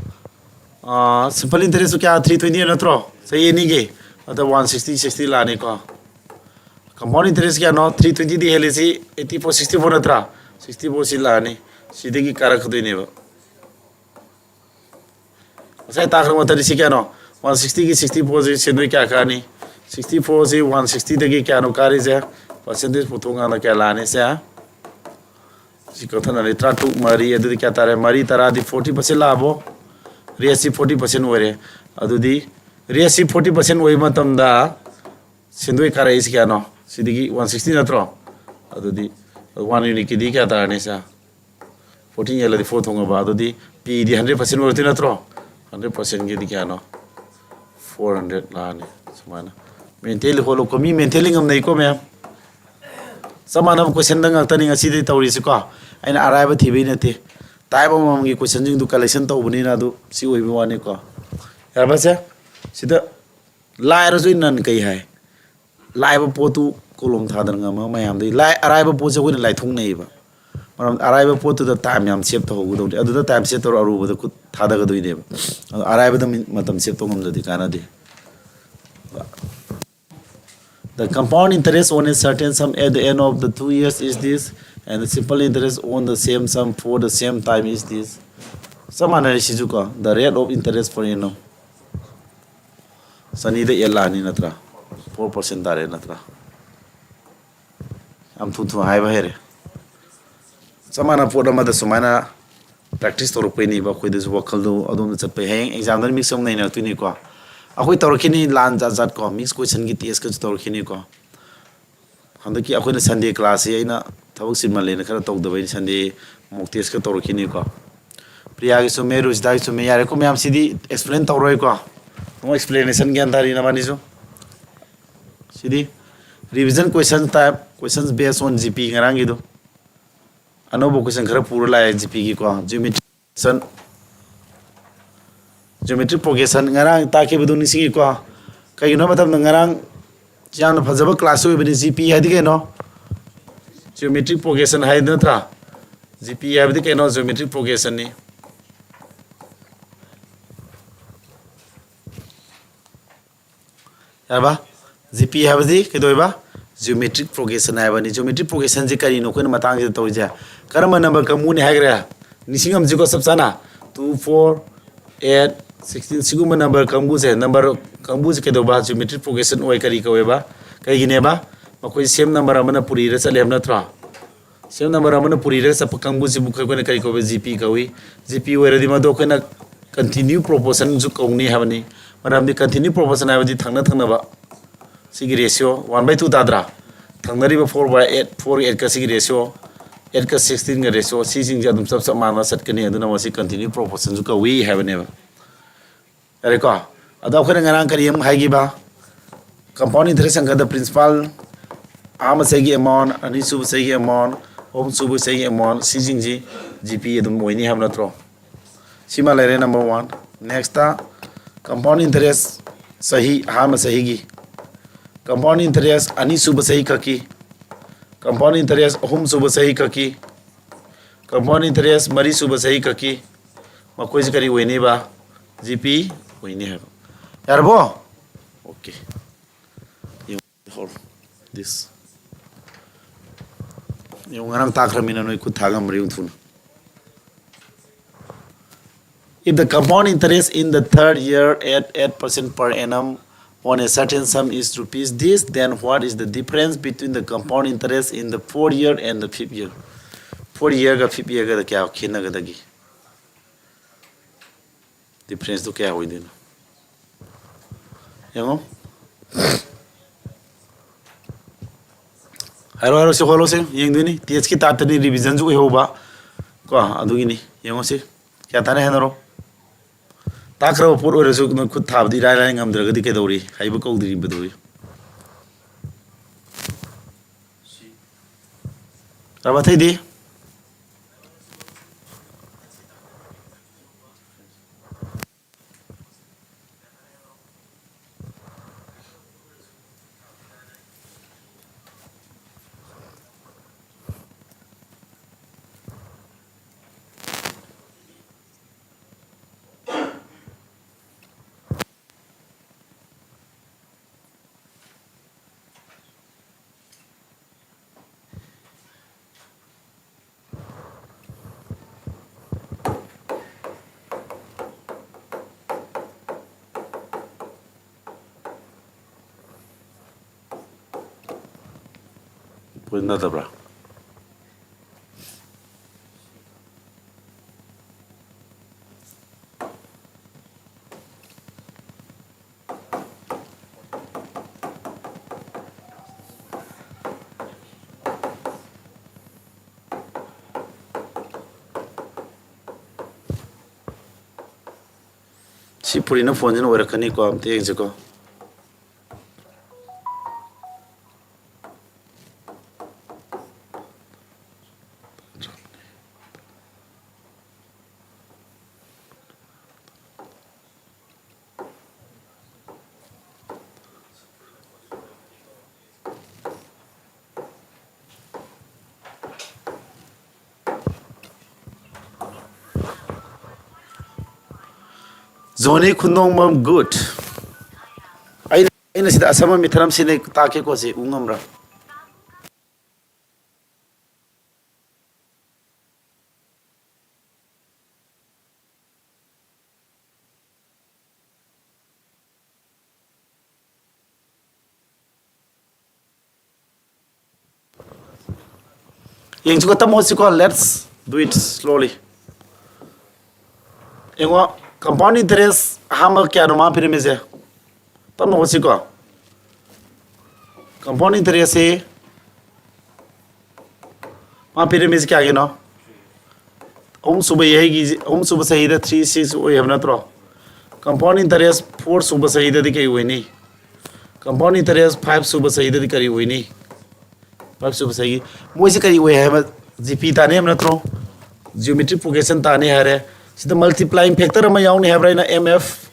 ꯁꯤꯝꯄꯜ ꯏꯟꯇꯔꯦꯁꯁꯨ ꯀꯌꯥ? Three twenty ꯅꯠꯇ꯭ꯔꯣ? ꯆꯍꯤ ꯑꯅꯤꯒꯤ꯫ ꯑꯗ one sixty, sixty ꯂꯥꯛꯑꯅꯤꯀꯣ꯫ ꯀꯝꯄꯥꯎꯟ ꯏꯟꯇꯔꯦꯁ ꯀꯌꯥꯅꯣ? Three twenty ꯗꯤ ꯍꯦꯜꯂꯤꯁꯤ, eighty four, sixty four ꯅꯠꯇ꯭ꯔꯥ? Sixty four ꯁꯤ ꯂꯥꯛꯑꯅꯤ꯫ ꯁꯤꯗꯒꯤ ꯀꯥꯔꯛꯀꯗꯣꯏꯅꯦꯕ꯫ ꯉꯁꯥꯏ ꯇꯥꯈ꯭ꯔ ꯃꯇꯝꯗ ꯁꯤ ꯀꯌꯥꯅꯣ? One sixty ꯒꯤ sixty four ꯁꯤ ꯁꯦꯟꯗꯣꯏ ꯀꯌꯥ ꯀꯥꯅꯤ? Sixty four ꯁꯤ one sixty ꯗꯒꯤ ꯀꯌꯥꯅꯣ ꯀꯥꯔꯤꯁꯦ? Percentage ꯄꯨꯊꯣꯛꯀꯥꯟꯗ ꯀꯌꯥ ꯂꯥꯛꯑꯅꯤ ꯁꯦ? ꯁꯤ ꯀꯛꯊꯠꯅꯔꯦ, ꯇꯔꯥꯇꯔꯨꯛ, ꯃꯔꯤ, ꯑꯗꯨꯗꯤ ꯀꯌꯥ ꯇꯥꯔꯦ? ꯃꯔꯤ ꯇꯔꯥꯗꯤ forty percent ꯂꯥꯛꯑꯕꯣ? Rate ꯁꯤ forty percent ꯑꯣꯏꯔꯦ꯫ ꯑꯗꯨꯗꯤ rate ꯁꯤ forty percent ꯑꯣꯏꯕ ꯃꯇꯝꯗ ꯁꯦꯟꯗꯣꯏ ꯀꯥꯔꯛꯏꯁꯤ ꯀꯌꯥꯅꯣ? ꯁꯤꯗꯒꯤ one sixty ꯅꯠꯇ꯭ꯔꯣ? ꯑꯗꯨꯗꯤ one unit ꯀꯤꯗꯤ ꯀꯌꯥ ꯇꯥꯔꯅꯤ ꯁꯦ? Fourteen ꯌꯦꯜꯂꯗꯤ four ꯊꯣꯡꯉꯕ, ꯑꯗꯨꯗꯤ P ꯗꯤ hundred percent ꯑꯣꯏꯔꯛꯇꯣꯏ ꯅꯠꯇ꯭ꯔꯣ? Hundred percent ꯒꯤꯗꯤ ꯀꯌꯥꯅꯣ? Four hundred ꯂꯥꯛꯑꯅꯤ꯫ ꯁꯨꯃꯥꯏꯅ ꯃꯦꯟꯇꯦꯜꯂꯤ ꯍꯣꯠꯂꯨꯀꯣ, ꯃꯤ ꯃꯦꯟꯇꯦꯜꯂꯤ ꯉꯝꯅꯩꯀꯣ ꯃꯌꯥꯝ꯫ ꯆꯞ ꯃꯥꯟꯅꯕ question ꯗ ꯉꯥꯛꯇꯅꯤ ꯉꯁꯤꯗꯤ ꯇꯧꯔꯤꯁꯤꯀꯣ꯫ ꯑꯩꯅ ꯑꯔꯥꯏꯕ ꯊꯤꯕꯩ ꯅꯠꯇꯦ, type ꯑꯃꯃꯝꯒꯤ question ꯁꯤꯡꯗꯨ collection ꯇꯧꯕꯅꯤꯅ꯫ ꯑꯗꯨ ꯁꯤ ꯑꯣꯏꯕ ꯋꯥꯅꯤꯀꯣ꯫ ꯌꯥꯔꯕꯁꯦ? ꯁꯤꯗ ꯂꯥꯏꯔꯁꯨ ꯅꯟ ꯀꯩ ꯍꯥꯏ? ꯂꯥꯏꯕ ꯄꯣꯠꯇꯨ ꯀꯣꯂꯣꯝ ꯊꯥꯗꯅ ꯉꯝꯃꯒ ꯃꯌꯥꯝꯗꯒꯤ ꯂꯥꯏ-, ꯑꯔꯥꯏꯕ ꯄꯣꯠꯁꯦ ꯑꯩꯈꯣꯏꯅ ꯂꯥꯏꯊꯣꯛꯅꯩꯌꯦꯕ꯫ ꯃꯔꯝꯗꯤ ꯑꯔꯥꯏꯕ ꯄꯣꯠꯇꯨꯗ time ꯌꯥꯝ save ꯇꯧꯍꯧꯒꯗꯧꯅꯤ꯫ ꯑꯗꯨꯗ time save ꯇꯧꯔ ꯑꯔꯨꯕꯗ ꯈꯨꯠ ꯊꯥꯗꯒꯗꯣꯏꯅꯦꯕ꯫ ꯑꯗꯣ ꯑꯔꯥꯏꯕꯗ ꯃꯤ-, ꯃꯇꯝ save ꯇꯧ ꯉꯝꯗ꯭ꯔꯗꯤ ꯀꯥꯟꯅꯗꯦ꯫ The compound interest on a certain sum at the end of the two years is this, and the simple interest on the same sum for the same time is this. ꯆꯞ ꯃꯥꯟꯅꯔꯦ ꯁꯤꯁꯨ ꯀꯣ, the rate of interest per annum꯫ ꯆꯅꯤꯗ eight ꯂꯥꯛꯑꯅꯤ ꯅꯠꯇ꯭ꯔꯥ? Four percent ꯇꯥꯔꯦ ꯅꯠꯇ꯭ꯔꯥ? ꯌꯥꯝ ꯊꯨ ꯊꯨ ꯍꯥꯏꯕ ꯍꯩꯔꯦ꯫ ꯆꯞ ꯃꯥꯟꯅꯕ ꯄꯣꯠ ꯑꯃꯗ ꯁꯨꯃꯥꯏꯅ ꯄ꯭ꯔꯦꯛꯇꯤꯁ ꯇꯧꯔꯛꯄꯩꯅꯦꯕ꯫ ꯑꯩꯈꯣꯏꯗꯁꯨ ꯋꯥꯈꯜꯗꯣ ꯑꯗꯣꯝꯗ ꯆꯠꯄꯩ꯫ ꯍꯌꯦꯡ ꯑꯦꯛꯖꯥꯝꯗ ꯃꯤꯛꯁ ꯑꯃ ꯅꯩꯅꯔꯛꯇꯣꯏꯅꯤꯀꯣ꯫ ꯑꯩꯈꯣꯏ ꯇꯧꯔꯛꯈꯤꯅꯤ ꯂꯥꯟ ꯖꯥꯠ ꯖꯥꯠ ꯀꯣ, ꯃꯤꯛꯁ ꯀꯣꯏꯁꯟꯒꯤ ꯇꯦꯁꯀꯁꯨ ꯇꯧꯔꯛꯈꯤꯅꯤꯀꯣ꯫ ꯍꯟꯗꯛꯀꯤ ꯑꯩꯈꯣꯏꯅ ꯁꯟꯗꯦ ꯀ꯭ꯂꯥꯁꯁꯤ ꯑꯩꯅ ꯊꯕꯛ ꯆꯤꯟꯃꯜꯂꯦꯅ ꯈꯔ ꯇꯧꯗꯕꯩꯅꯤ꯫ ꯁꯟꯗꯦ ꯃꯣꯛ ꯇꯦꯁꯀ ꯇꯧꯔꯛꯈꯤꯅꯤꯀꯣ꯫ ꯄ꯭ꯔꯤꯌꯥꯒꯤ ꯆꯨꯝꯃꯦ, ꯔꯨꯖꯤꯇꯥꯒꯤ ꯆꯨꯝꯃꯦ꯫ ꯌꯥꯔꯦꯀꯣ ꯃꯌꯥꯝ, ꯁꯤꯗꯤ ꯑꯦꯛꯁꯄ꯭ꯂꯦꯟ ꯇꯧꯔꯣꯏꯀꯣ꯫ ꯅꯣ ꯑꯦꯛꯁꯄ꯭ꯂꯦꯅꯦꯁꯟ꯫ ꯒ꯭ꯌꯥꯟ ꯇꯥꯔꯤ ꯅꯕꯥꯅꯤꯁꯨ? ꯁꯤꯗꯤ revision question type, questions based on G P ꯉꯔꯥꯡꯒꯤꯗꯣ꯫ ꯑꯅꯧꯕ ꯀꯣꯏꯁꯟ ꯈꯔ ꯄꯨꯔ ꯂꯥꯛꯑꯦ ꯖꯤ ꯄꯤꯒꯤꯀꯣ꯫ ꯖꯤꯑꯣꯃꯦꯇ꯭ꯔꯤ ꯄ꯭ꯔꯣꯒ꯭ꯔꯦꯁꯟ, ꯖꯤꯑꯣꯃꯦꯇ꯭ꯔꯤꯛ ꯄ꯭ꯔꯣꯒ꯭ꯔꯦꯁꯟ ꯉꯔꯥꯡ ꯇꯥꯛꯈꯤꯕꯗꯨ ꯅꯤꯡꯁꯤꯡꯉꯤꯀꯣ? ꯀꯩꯒꯤꯅꯣ ꯍꯥꯏꯕ ꯃꯇꯝꯗ ꯉꯔꯥꯡ ꯌꯥꯝꯅ ꯐꯖꯕ ꯀ꯭ꯂꯥꯁ ꯑꯣꯏꯕꯅꯤ꯫ ꯖꯤ ꯄꯤ ꯍꯥꯏꯗꯤ ꯀꯩꯅꯣ? ꯖꯤꯑꯣꯃꯦꯇ꯭ꯔꯤꯛ ꯄ꯭ꯔꯣꯒ꯭ꯔꯦꯁꯟ ꯍꯥꯏ ꯅꯠꯇ꯭ꯔꯥ? ꯖꯤ ꯄꯤ ꯍꯥꯏꯕꯗꯤ ꯀꯩꯅꯣ? ꯖꯤꯑꯣꯃꯦꯇ꯭ꯔꯤꯛ ꯄ꯭ꯔꯣꯒ꯭ꯔꯦꯁꯟꯅꯤ꯫ ꯌꯥꯔꯕ? ꯖꯤ ꯄꯤ ꯍꯥꯏꯕꯗꯤ ꯀꯩꯗꯧꯋꯦꯕ? ꯖꯤꯑꯣꯃꯦꯇ꯭ꯔꯤꯛ ꯄ꯭ꯔꯣꯒ꯭ꯔꯦꯁꯟ ꯍꯥꯏꯕꯅꯤ꯫ ꯖꯤꯑꯣꯃꯦꯇ꯭ꯔꯤꯛ ꯄ꯭ꯔꯣꯒ꯭ꯔꯦꯁꯟꯁꯦ ꯀꯔꯤꯅꯣ ꯑꯩꯈꯣꯏꯅ ꯃꯇꯥꯡꯁꯤꯗ ꯇꯧꯔꯤꯁꯦ? ꯀꯔꯝꯕ ꯅꯝꯕꯔ ꯀꯥꯡꯕꯨꯅꯤ ꯍꯥꯏꯈ꯭ꯔꯦ? ꯅꯤꯡꯁꯤꯡꯉꯝꯁꯤꯀꯣ ꯆꯞ ꯆꯥꯅ꯫ Two, four, eight, sixteen, ꯁꯤꯒꯨꯝꯕ ꯅꯝꯕꯔ ꯀꯥꯡꯕꯨꯁꯦ, ꯅꯝꯕꯔ ꯀꯥꯡꯕꯨꯁꯦ ꯀꯩꯗꯧꯕ? ꯖꯤꯑꯣꯃꯦꯇ꯭ꯔꯤꯛ ꯄ꯭ꯔꯣꯒ꯭ꯔꯦꯁꯟ ꯑꯣꯏ꯫ ꯀꯔꯤ ꯀꯧꯋꯦꯕ? ꯀꯩꯒꯤꯅꯦꯕ? ꯃꯈꯣꯏ ꯁꯦꯝ ꯅꯝꯕꯔ ꯑꯃꯅ ꯄꯨꯔꯤꯔ ꯆꯠꯂꯦ ꯍꯥꯏꯕ ꯅꯠꯇ꯭ꯔꯣ? ꯁꯦꯝ ꯅꯝꯕꯔ ꯑꯃꯅ ꯄꯨꯔꯤꯔꯒ ꯆꯠꯄ ꯀꯥꯡꯕꯨꯁꯤꯕꯨ ꯑꯩꯈꯣꯏꯅ ꯀꯔꯤ ꯀꯧꯋꯦ? ꯖꯤ ꯄꯤ ꯀꯧꯏ꯫ ꯖꯤ ꯄꯤ ꯑꯣꯏꯔꯗꯤ ꯃꯗꯨ ꯑꯩꯈꯣꯏꯅ ꯀꯟꯇꯤꯅ꯭ꯌꯨ ꯄ꯭ꯔꯣꯄꯣꯔꯁꯟꯁꯨ ꯀꯧꯅꯤ ꯍꯥꯏꯕꯅꯤ꯫ ꯃꯔꯝꯗꯤ ꯀꯟꯇꯤꯅ꯭ꯌꯨ ꯄ꯭ꯔꯣꯄꯣꯔꯁꯟ ꯍꯥꯏꯕꯗꯤ ꯊꯪꯅ ꯊꯪꯅꯕ ꯁꯤꯒꯤ ratio one by two ꯇꯥꯗ꯭ꯔꯥ? ꯊꯪꯅꯔꯤꯕ four by eight, four eightꯀ ꯁꯤꯒꯤ ꯔꯦꯁꯤꯌꯣ, eightꯀ sixteenꯒ ꯔꯦꯁꯤꯌꯣ, ꯁꯤꯁꯤꯡꯁꯦ ꯑꯗꯨꯝ ꯆꯞ ꯆꯞ ꯃꯥꯟꯅ ꯆꯠꯀꯅꯤ꯫ ꯑꯗꯨꯅ ꯃꯁꯤ ꯀꯟꯇꯤꯅ꯭ꯌꯨ ꯄ꯭ꯔꯣꯄꯣꯔꯁꯟꯁꯨ ꯀꯧꯏ ꯍꯥꯏꯕꯅꯦꯕ꯫ ꯌꯥꯔꯦꯀꯣ? ꯑꯗꯣ ꯑꯩꯈꯣꯏꯅ ꯉꯔꯥꯡ ꯀꯔꯤ ꯑꯃꯨꯛ ꯍꯥꯏꯈꯤꯕ? Compound interest ꯍꯪꯀꯥꯟꯗ principal, ꯑꯍꯥꯟꯕ ꯆꯍꯤꯒꯤ amount, ꯑꯅꯤꯁꯨꯕ ꯆꯍꯤꯒꯤ amount, ꯑꯍꯨꯝꯁꯨꯕ ꯆꯍꯤꯒꯤ amount, ꯁꯤꯁꯤꯡꯁꯤ ꯖꯤ ꯄꯤ ꯑꯗꯨꯝ ꯑꯣꯏꯅꯤ ꯍꯥꯏꯕ ꯅꯠꯇ꯭ꯔꯣ? ꯁꯤꯃ ꯂꯩꯔꯦ number one꯫ Next compound interest ꯆꯍꯤ, ꯑꯍꯥꯟꯕ ꯆꯍꯤꯒꯤ꯫ Compound interest ꯑꯅꯤꯁꯨꯕ ꯆꯍꯤ ꯈꯛꯀꯤ꯫ Compound interest ꯑꯍꯨꯝꯁꯨꯕ ꯆꯍꯤ ꯈꯛꯀꯤ꯫ Compound interest ꯃꯔꯤꯁꯨꯕ ꯆꯍꯤ ꯈꯛꯀꯤ꯫ ꯃꯈꯣꯏꯁꯤ ꯀꯔꯤ ꯑꯣꯏꯅꯤꯕ? ꯖꯤ ꯄꯤ ꯑꯣꯏꯅꯤ ꯍꯥꯏꯕ꯫ ꯌꯥꯔꯕꯣ? Okay. ꯌꯦꯡꯉꯣ, ꯍꯧꯔꯣ꯫ This. ꯌꯦꯡꯉꯣ, ꯉꯔꯥꯡ ꯇꯥꯛꯈ꯭ꯔꯃꯤꯅ ꯅꯣꯏ ꯈꯨꯠ ꯊꯥ ꯉꯝꯕ꯭ꯔꯥ ꯌꯦꯡꯉꯨ ꯊꯨꯅ꯫ If the compound interest in the third year at eight percent per annum on a certain sum is rupees this, then what is the difference between the compound interest in the fourth year and the fifth year? Fourth yearꯒ fifth yearꯒꯗ ꯀꯌꯥ ꯈꯦꯠꯅꯒꯗꯒꯦ? ꯗꯤꯐ꯭ꯔꯦꯟꯁꯇꯨ ꯀꯌꯥ ꯑꯣꯏꯗꯣꯏꯅꯣ? ꯌꯦꯡꯉꯣ꯫ ꯍꯥꯏꯔꯣ, ꯍꯥꯏꯔꯣ, ꯁꯤ ꯍꯣꯠꯂꯣ, ꯁꯤ ꯌꯦꯡꯗꯣꯏꯅꯤ꯫ ꯇꯦꯁꯀꯤ ꯇꯥꯏꯞꯇꯅꯤ, ꯔꯤꯚꯤꯖꯟꯁꯨ ꯑꯣꯏꯍꯧꯕ꯫ ꯀꯣ, ꯑꯗꯨꯒꯤꯅꯤ꯫ ꯌꯦꯡꯉꯣ ꯁꯤ꯫ ꯀꯌꯥ ꯇꯥꯔꯦ ꯍꯥꯏꯅꯔꯣ꯫ ꯇꯥꯛꯈ꯭ꯔꯕ ꯄꯣꯠ ꯑꯣꯏꯔꯁꯨ ꯅꯣꯏ ꯈꯨꯠ ꯊꯥꯕꯗꯤ ꯏꯔꯥꯏ ꯂꯥꯏ ꯉꯝꯗ꯭ꯔꯒꯗꯤ ꯀꯩꯗꯧꯔꯤ? ꯍꯩꯕ ꯀꯧꯗ꯭ꯔꯤꯕꯗꯨ꯫ ꯔꯕꯥꯊꯩꯗꯤ? ꯄꯣꯏꯟ ꯅꯠꯇꯕ꯭ꯔꯥ? ꯁꯤ ꯄꯨꯔꯤꯅ ꯐꯣꯟꯁꯤꯅ ꯑꯣꯏꯔꯛꯀꯅꯤꯀꯣ, ꯑꯝꯇ ꯌꯦꯡꯁꯤꯀꯣ꯫ ꯖꯣꯅꯤ ꯈꯨꯟꯗꯣꯡꯕꯝ, good꯫ ꯑꯩꯅ, ꯑꯩꯅ ꯁꯤꯗ ꯑꯁꯝꯕ ꯃꯤꯊꯔꯝ ꯁꯤꯅ ꯇꯥꯛꯀꯦꯀꯣ, ꯁꯤ ꯎ ꯉꯝꯕ꯭ꯔꯥ? ꯌꯦꯡꯁꯤꯀꯣ, ꯇꯝꯃꯣꯁꯤꯀꯣ, let's do it slowly꯫ ꯌꯦꯡꯉꯣ, Compound interest ꯑꯍꯥꯟꯕ ꯀꯌꯥꯅꯣ ꯃꯥ ꯄꯤꯔꯝꯃꯤꯁꯦ? ꯇꯞꯅ ꯍꯣꯠꯁꯤꯀꯣ꯫ Compound interest ꯁꯤ ꯃꯥ ꯄꯤꯔꯝꯃꯤꯁꯤ ꯀꯌꯥꯒꯤꯅꯣ? ꯑꯍꯨꯝꯁꯨꯕ ꯏꯌꯥꯔꯒꯤ, ꯑꯍꯨꯝꯁꯨꯕ ꯆꯍꯤꯗ three six ꯑꯣꯏ ꯍꯥꯏꯕ ꯅꯠꯇ꯭ꯔꯣ? Compound interest four ꯁꯨꯕ ꯆꯍꯤꯗꯗꯤ ꯀꯔꯤ ꯑꯣꯏꯅꯤ? Compound interest five ꯁꯨꯕ ꯆꯍꯤꯗꯗꯤ ꯀꯔꯤ ꯑꯣꯏꯅꯤ? Five ꯁꯨꯕ ꯆꯍꯤꯒꯤ ꯃꯣꯏꯁꯤ ꯀꯔꯤ ꯑꯣꯏ ꯍꯥꯏꯕ? G P ꯇꯥꯅꯤ ꯍꯥꯏꯕ ꯅꯠꯇ꯭ꯔꯣ? Geometric progression ꯇꯥꯅꯤ ꯍꯥꯏꯔꯦ꯫ ꯁꯤꯗ multiplying factor ꯑꯃ ꯌꯥꯎꯅꯤ ꯍꯥꯏꯕ꯭ꯔꯥ? ꯑꯩꯅ M F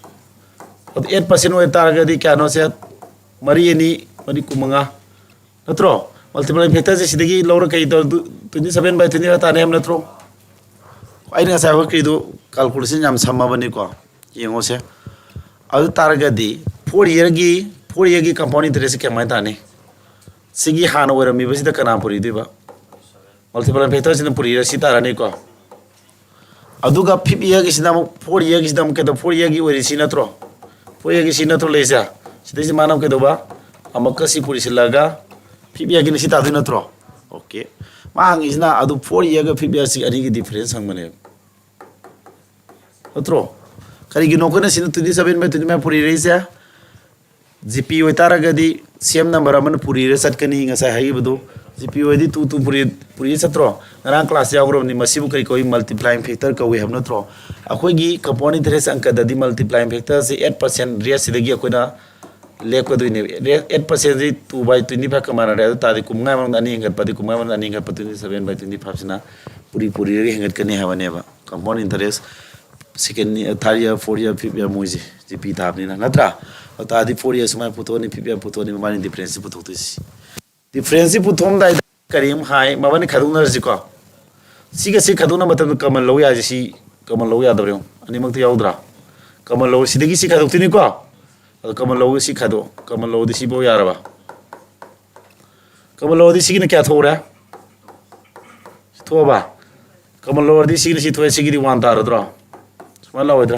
ꯑꯗꯨ eight percent ꯑꯣꯏ ꯇꯥꯔꯒꯗꯤ ꯀꯌꯥꯅꯣ ꯁꯦ? ꯃꯔꯤ ꯑꯅꯤ ꯃꯔꯤ ꯀꯨꯟꯃꯉꯥ ꯅꯠꯇ꯭ꯔꯣ? Multiplying factor ꯁꯦ ꯁꯤꯗꯒꯤ ꯂꯧꯔ ꯀꯩ ꯇꯧ? Twenty seven by twenty five ꯇꯥꯅꯤ ꯍꯥꯏꯕ ꯅꯠꯇ꯭ꯔꯣ? ꯑꯩꯅ ꯉꯁꯥꯏ ꯍꯧꯒꯠꯈ꯭ꯔꯤꯗꯨ calculation ꯌꯥꯝ ꯁꯝꯃꯕꯅꯤꯀꯣ꯫ ꯌꯦꯡꯉꯣꯁꯦ꯫ ꯑꯗꯨ ꯇꯥꯔꯒꯗꯤ four year ꯒꯤ, four year ꯒꯤ compound interest ꯁꯤ ꯀꯃꯥꯏꯅ ꯇꯥꯅꯤ? ꯁꯤꯒꯤ ꯍꯥꯟꯅ ꯑꯣꯏꯔꯝꯃꯤꯕꯁꯤꯗ ꯀꯅꯥ ꯄꯨꯔꯤꯗꯣꯏꯕ? Multiplying factor ꯁꯤꯅ ꯄꯨꯔꯤꯔ ꯁꯤ ꯇꯥꯔꯅꯤꯀꯣ꯫ ꯑꯗꯨꯒ fifth year ꯒꯤꯁꯤꯅ ꯑꯃꯨꯛ, four year ꯒꯤꯁꯤꯅ ꯑꯃꯨꯛ ꯀꯩꯗꯧ? Four year ꯒꯤ ꯑꯣꯏꯔꯤ ꯁꯤ ꯅꯠꯇ꯭ꯔꯣ? Four year ꯒꯤ ꯁꯤ ꯅꯠꯇ꯭ꯔꯣ ꯂꯩꯔꯤꯁꯦ? ꯁꯤꯗꯩꯁꯤ ꯃꯥꯅ ꯑꯃꯨꯛ ꯀꯩꯗꯧꯕ? ꯑꯃꯨꯛꯀ ꯁꯤ ꯄꯨꯔꯤꯁꯤꯜꯂꯒ fifth year ꯒꯤꯅ ꯁꯤ ꯇꯥꯗꯣꯏ ꯅꯠꯇ꯭ꯔꯣ? Okay꯫ ꯃꯥ ꯍꯪꯉꯤꯁꯤꯅ ꯑꯗꯨ four year ꯒ fifth year ꯁꯤ ꯑꯅꯤꯒꯤ difference ꯍꯪꯕꯅꯦꯕ꯫ ꯅꯠꯇ꯭ꯔꯣ? ꯀꯔꯤꯒꯤꯅꯣ ꯑꯩꯈꯣꯏꯅ ꯁꯤꯗ twenty seven by twenty five ꯄꯨꯔꯤꯔꯛꯏꯁꯦ? G P ꯑꯣꯏꯇꯥꯔꯒꯗꯤ same number ꯑꯃꯅ ꯄꯨꯔꯤꯔ ꯆꯠꯀꯅꯤ, ꯉꯁꯥꯏ ꯍꯥꯏꯈꯤꯕꯗꯣ꯫ G P ꯑꯣꯏꯗꯤ two two ꯄꯨꯔꯤ, ꯄꯨꯔꯤꯔ ꯆꯠꯇ꯭ꯔꯣ? ꯉꯔꯥꯡ class ꯌꯥꯎꯈ꯭ꯔꯕꯅꯤ꯫ ꯃꯁꯤꯕꯨ ꯀꯔꯤ ꯀꯧꯏ? Multiplying factor ꯀꯧꯏ ꯍꯥꯏꯕ ꯅꯠꯇ꯭ꯔꯣ? ꯑꯩꯈꯣꯏꯒꯤ compound interest ꯑꯪꯀꯗꯗꯤ multiplying factor ꯁꯦ eight percent rate ꯁꯤꯗꯒꯤ ꯑꯩꯈꯣꯏꯅ ꯂꯦꯞꯀꯗꯣꯏꯅꯦꯕ꯫ Eight percent ꯁꯤ two by twenty five ꯀ ꯃꯥꯟꯅꯔꯦ꯫ ꯑꯗꯨ ꯇꯥꯔꯗꯤ ꯀꯨꯟꯃꯉꯥ ꯃꯅꯨꯡꯗ ꯑꯅꯤ ꯍꯦꯟꯒꯠꯄꯗꯤ, ꯀꯨꯟꯃꯉꯥ ꯃꯅꯨꯡꯗ ꯑꯅꯤ ꯍꯦꯟꯒꯠꯄ twenty seven by twenty five ꯁꯤꯅ ꯄꯨꯔꯤ ꯄꯨꯔꯤꯔꯒ ꯍꯦꯟꯒꯠꯀꯅꯤ ꯍꯥꯏꯕꯅꯦꯕ꯫ Compound interest second year, third year, fourth year, fifth year ꯃꯣꯏꯁꯦ G P ꯇꯥꯕꯅꯤꯅ, ꯅꯠꯇ꯭ꯔꯥ? ꯑꯗꯨ ꯇꯥꯔꯗꯤ fourth year ꯁꯨꯃꯥꯏꯅ ꯄꯨꯊꯣꯛꯑꯅꯤ, fifth year ꯄꯨꯊꯣꯛꯑꯅꯤ, ꯃꯕꯥꯅꯤ difference ꯁꯤ ꯄꯨꯊꯣꯛꯇꯣꯏꯁꯤ꯫ Difference ꯁꯤ ꯄꯨꯊꯣꯛꯑꯝꯗꯥꯏꯗ ꯀꯔꯤ ꯑꯃ ꯍꯥꯏ? ꯃꯕꯥꯅꯤ ꯈꯥꯏꯗꯣꯛꯅꯔꯁꯤꯀꯣ꯫ ꯁꯤꯒ ꯁꯤ ꯈꯥꯏꯗꯣꯛꯅꯕ ꯃꯇꯝꯗ common ꯂꯧ ꯌꯥꯏꯁꯦ꯫ ꯁꯤ common ꯂꯧ ꯌꯥꯗꯕ꯭ꯔꯥ ꯌꯦꯡꯉꯨ꯫ ꯑꯅꯤꯃꯛꯇ ꯌꯥꯎꯗ꯭ꯔꯥ? Common ꯂꯧ, ꯁꯤꯗꯒꯤ ꯁꯤ ꯈꯥꯏꯗꯣꯛꯇꯣꯏꯅꯤꯀꯣ꯫ ꯑꯗꯣ common ꯂꯧ ꯁꯤ ꯈꯥꯏꯗꯣꯛ, common ꯂꯧꯗꯤ ꯁꯤꯐꯥꯎ ꯌꯥꯔꯕ? Common ꯂꯧꯗꯤ ꯁꯤꯒꯤꯅ ꯀꯌꯥ ꯊꯣꯛꯎꯔꯦ? ꯊꯣꯛꯑꯕ? Common ꯂꯧꯔꯗꯤ ꯁꯤꯒꯤꯅ ꯁꯤ ꯊꯣꯛꯑꯦ, ꯁꯤꯒꯤꯗꯤ one ꯇꯥꯔꯗ꯭ꯔꯣ? ꯁꯨꯃꯥꯏꯅ ꯂꯧꯔꯣꯏꯗ꯭ꯔꯥ?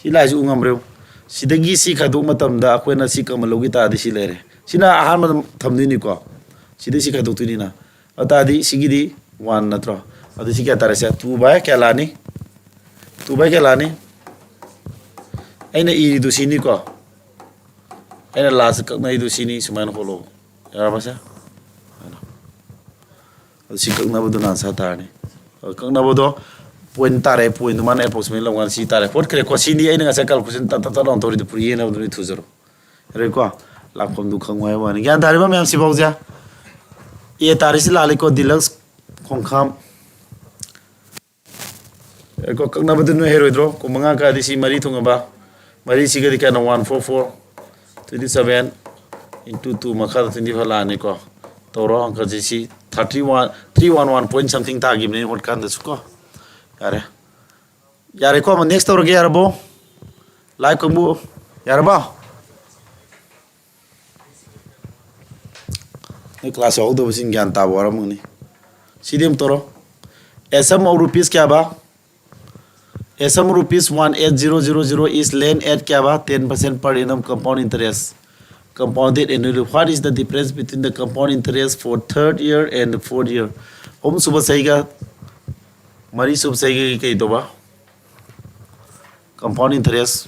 ꯁꯤ ꯂꯥꯏꯁꯤ ꯎ ꯉꯝꯕ꯭ꯔꯣ? ꯁꯤꯗꯒꯤ ꯁꯤ ꯈꯥꯏꯗꯣꯛ ꯃꯇꯝꯗ ꯑꯩꯈꯣꯏꯅ ꯁꯤ common ꯂꯧꯈꯤ ꯇꯥꯔꯗꯤ ꯁꯤ ꯂꯩꯔꯦ꯫ ꯁꯤꯅ ꯑꯍꯥꯟꯕꯗ ꯊꯝꯗꯣꯏꯅꯤꯀꯣ꯫ ꯁꯤꯗꯩ ꯁꯤ ꯈꯥꯏꯗꯣꯛꯇꯣꯏꯅꯤꯅ꯫ ꯑꯗꯨ ꯇꯥꯔꯗꯤ ꯁꯤꯒꯤꯗꯤ one ꯅꯠꯇ꯭ꯔꯣ? ꯑꯗꯨ ꯁꯤ ꯀꯌꯥ ꯇꯥꯔꯦ? ꯁꯦ two by ꯀꯌꯥ ꯂꯥꯛꯑꯅꯤ? Two by ꯀꯌꯥ ꯂꯥꯛꯑꯅꯤ? ꯑꯩꯅ ꯏꯔꯤꯗꯨ ꯁꯤꯅꯤꯀꯣ, ꯑꯩꯅ ꯂꯥꯁꯇ ꯀꯛꯅꯩꯗꯨ ꯁꯤꯅꯤ, ꯁꯨꯃꯥꯏꯅ ꯍꯣꯠꯂꯣ꯫ ꯌꯥꯔꯕ ꯁꯦ? ꯑꯗꯨ ꯁꯤ ꯀꯛꯅꯕꯗꯨꯅ ꯑꯟꯁꯥꯔ ꯇꯥꯔꯅꯤ꯫ ꯑꯗꯨ ꯀꯛꯅꯕꯗꯣ ꯄꯣꯏꯟ ꯇꯥꯔꯦ, ꯄꯣꯏꯟꯗꯨ ꯃꯥꯅ ꯑꯦꯄ꯭ꯔꯣꯛꯁꯤꯃꯦꯠ ꯂꯧꯀꯥꯟꯗ ꯁꯤ ꯇꯥꯔꯦ꯫ ꯍꯣꯠꯈ꯭ꯔꯦꯀꯣ꯫ ꯁꯤꯗꯤ ꯑꯩꯅ ꯉꯁꯥꯏ ꯀꯥꯜꯀꯨꯂꯦꯁꯟ ꯇꯠ ꯇꯠ ꯇꯠ ꯂꯥꯎꯅ ꯇꯧꯔꯤꯗꯨ ꯄꯨꯔꯤ ꯌꯦꯡꯅꯕꯗꯨ ꯅꯣꯏ ꯊꯨꯖꯔꯣ꯫ ꯌꯥꯔꯦꯀꯣ? ꯂꯥꯛꯐꯝꯗꯨ ꯈꯪꯉꯨ ꯍꯥꯏꯕ ꯋꯥꯅꯤ꯫ ꯒ꯭ꯌꯥꯟ ꯇꯥꯔꯤꯕ ꯃꯌꯥꯝ ꯁꯤꯐꯥꯎꯁꯦ? ꯑꯦ ꯇꯥꯔꯤꯁꯤ ꯂꯥꯜꯂꯤꯀꯣ, ꯗꯤꯂꯛꯁ ꯈꯣꯡꯈꯥꯝ꯫ ꯌꯥꯔꯦꯀꯣ? ꯀꯛꯅꯕꯗꯨ ꯅꯣꯏ ꯍꯩꯔꯣꯏꯗ꯭ꯔꯣ? ꯀꯨꯟ ꯃꯉꯥ ꯀꯥꯗꯤ ꯁꯤ ꯃꯔꯤ ꯊꯨꯡꯉꯕ, ꯃꯔꯤꯁꯤꯒꯗꯤ ꯀꯌꯥꯅꯣ? One four four, twenty seven into two, ꯃꯈꯥꯗ twenty five ꯂꯥꯛꯑꯅꯤꯀꯣ꯫ ꯇꯧꯔꯣ ꯑꯪꯀꯁꯤ꯫ ꯁꯤ thirty one, three one one point something ꯇꯥꯈꯤꯕꯅꯤ ꯍꯣꯠꯀꯥꯟꯗꯁꯨ ꯀꯣ꯫ ꯌꯥꯔꯦ꯫ ꯌꯥꯔꯦꯀꯣ, ꯑꯃ next ꯇꯧꯔꯒꯦ, ꯌꯥꯔꯕꯣ? ꯂꯥꯏꯛ ꯀꯥꯡꯕꯨ, ꯌꯥꯔꯕꯣ? ꯅꯣꯏ ꯀ꯭ꯂꯥꯁ ꯌꯥꯎꯍꯧꯗꯕꯁꯤꯡ ꯒ꯭ꯌꯥꯟ ꯇꯥꯕ ꯋꯥꯔꯝꯒꯅꯤ꯫ ꯁꯤꯗꯤ ꯑꯃ ꯇꯧꯔꯣ꯫ A sum of rupees ꯀꯌꯥꯕ? A sum of rupees one eight zero zero zero is lent at ꯀꯌꯥꯕ? Ten percent per annum compound interest, compounded annually. What is the difference between the compound interest for third year and fourth year? ꯑꯍꯨꯝꯁꯨꯕ ꯆꯍꯤꯒ ꯃꯔꯤꯁꯨꯕ ꯆꯍꯤꯒꯤ ꯀꯩ ꯇꯧꯕ? Compound interest꯫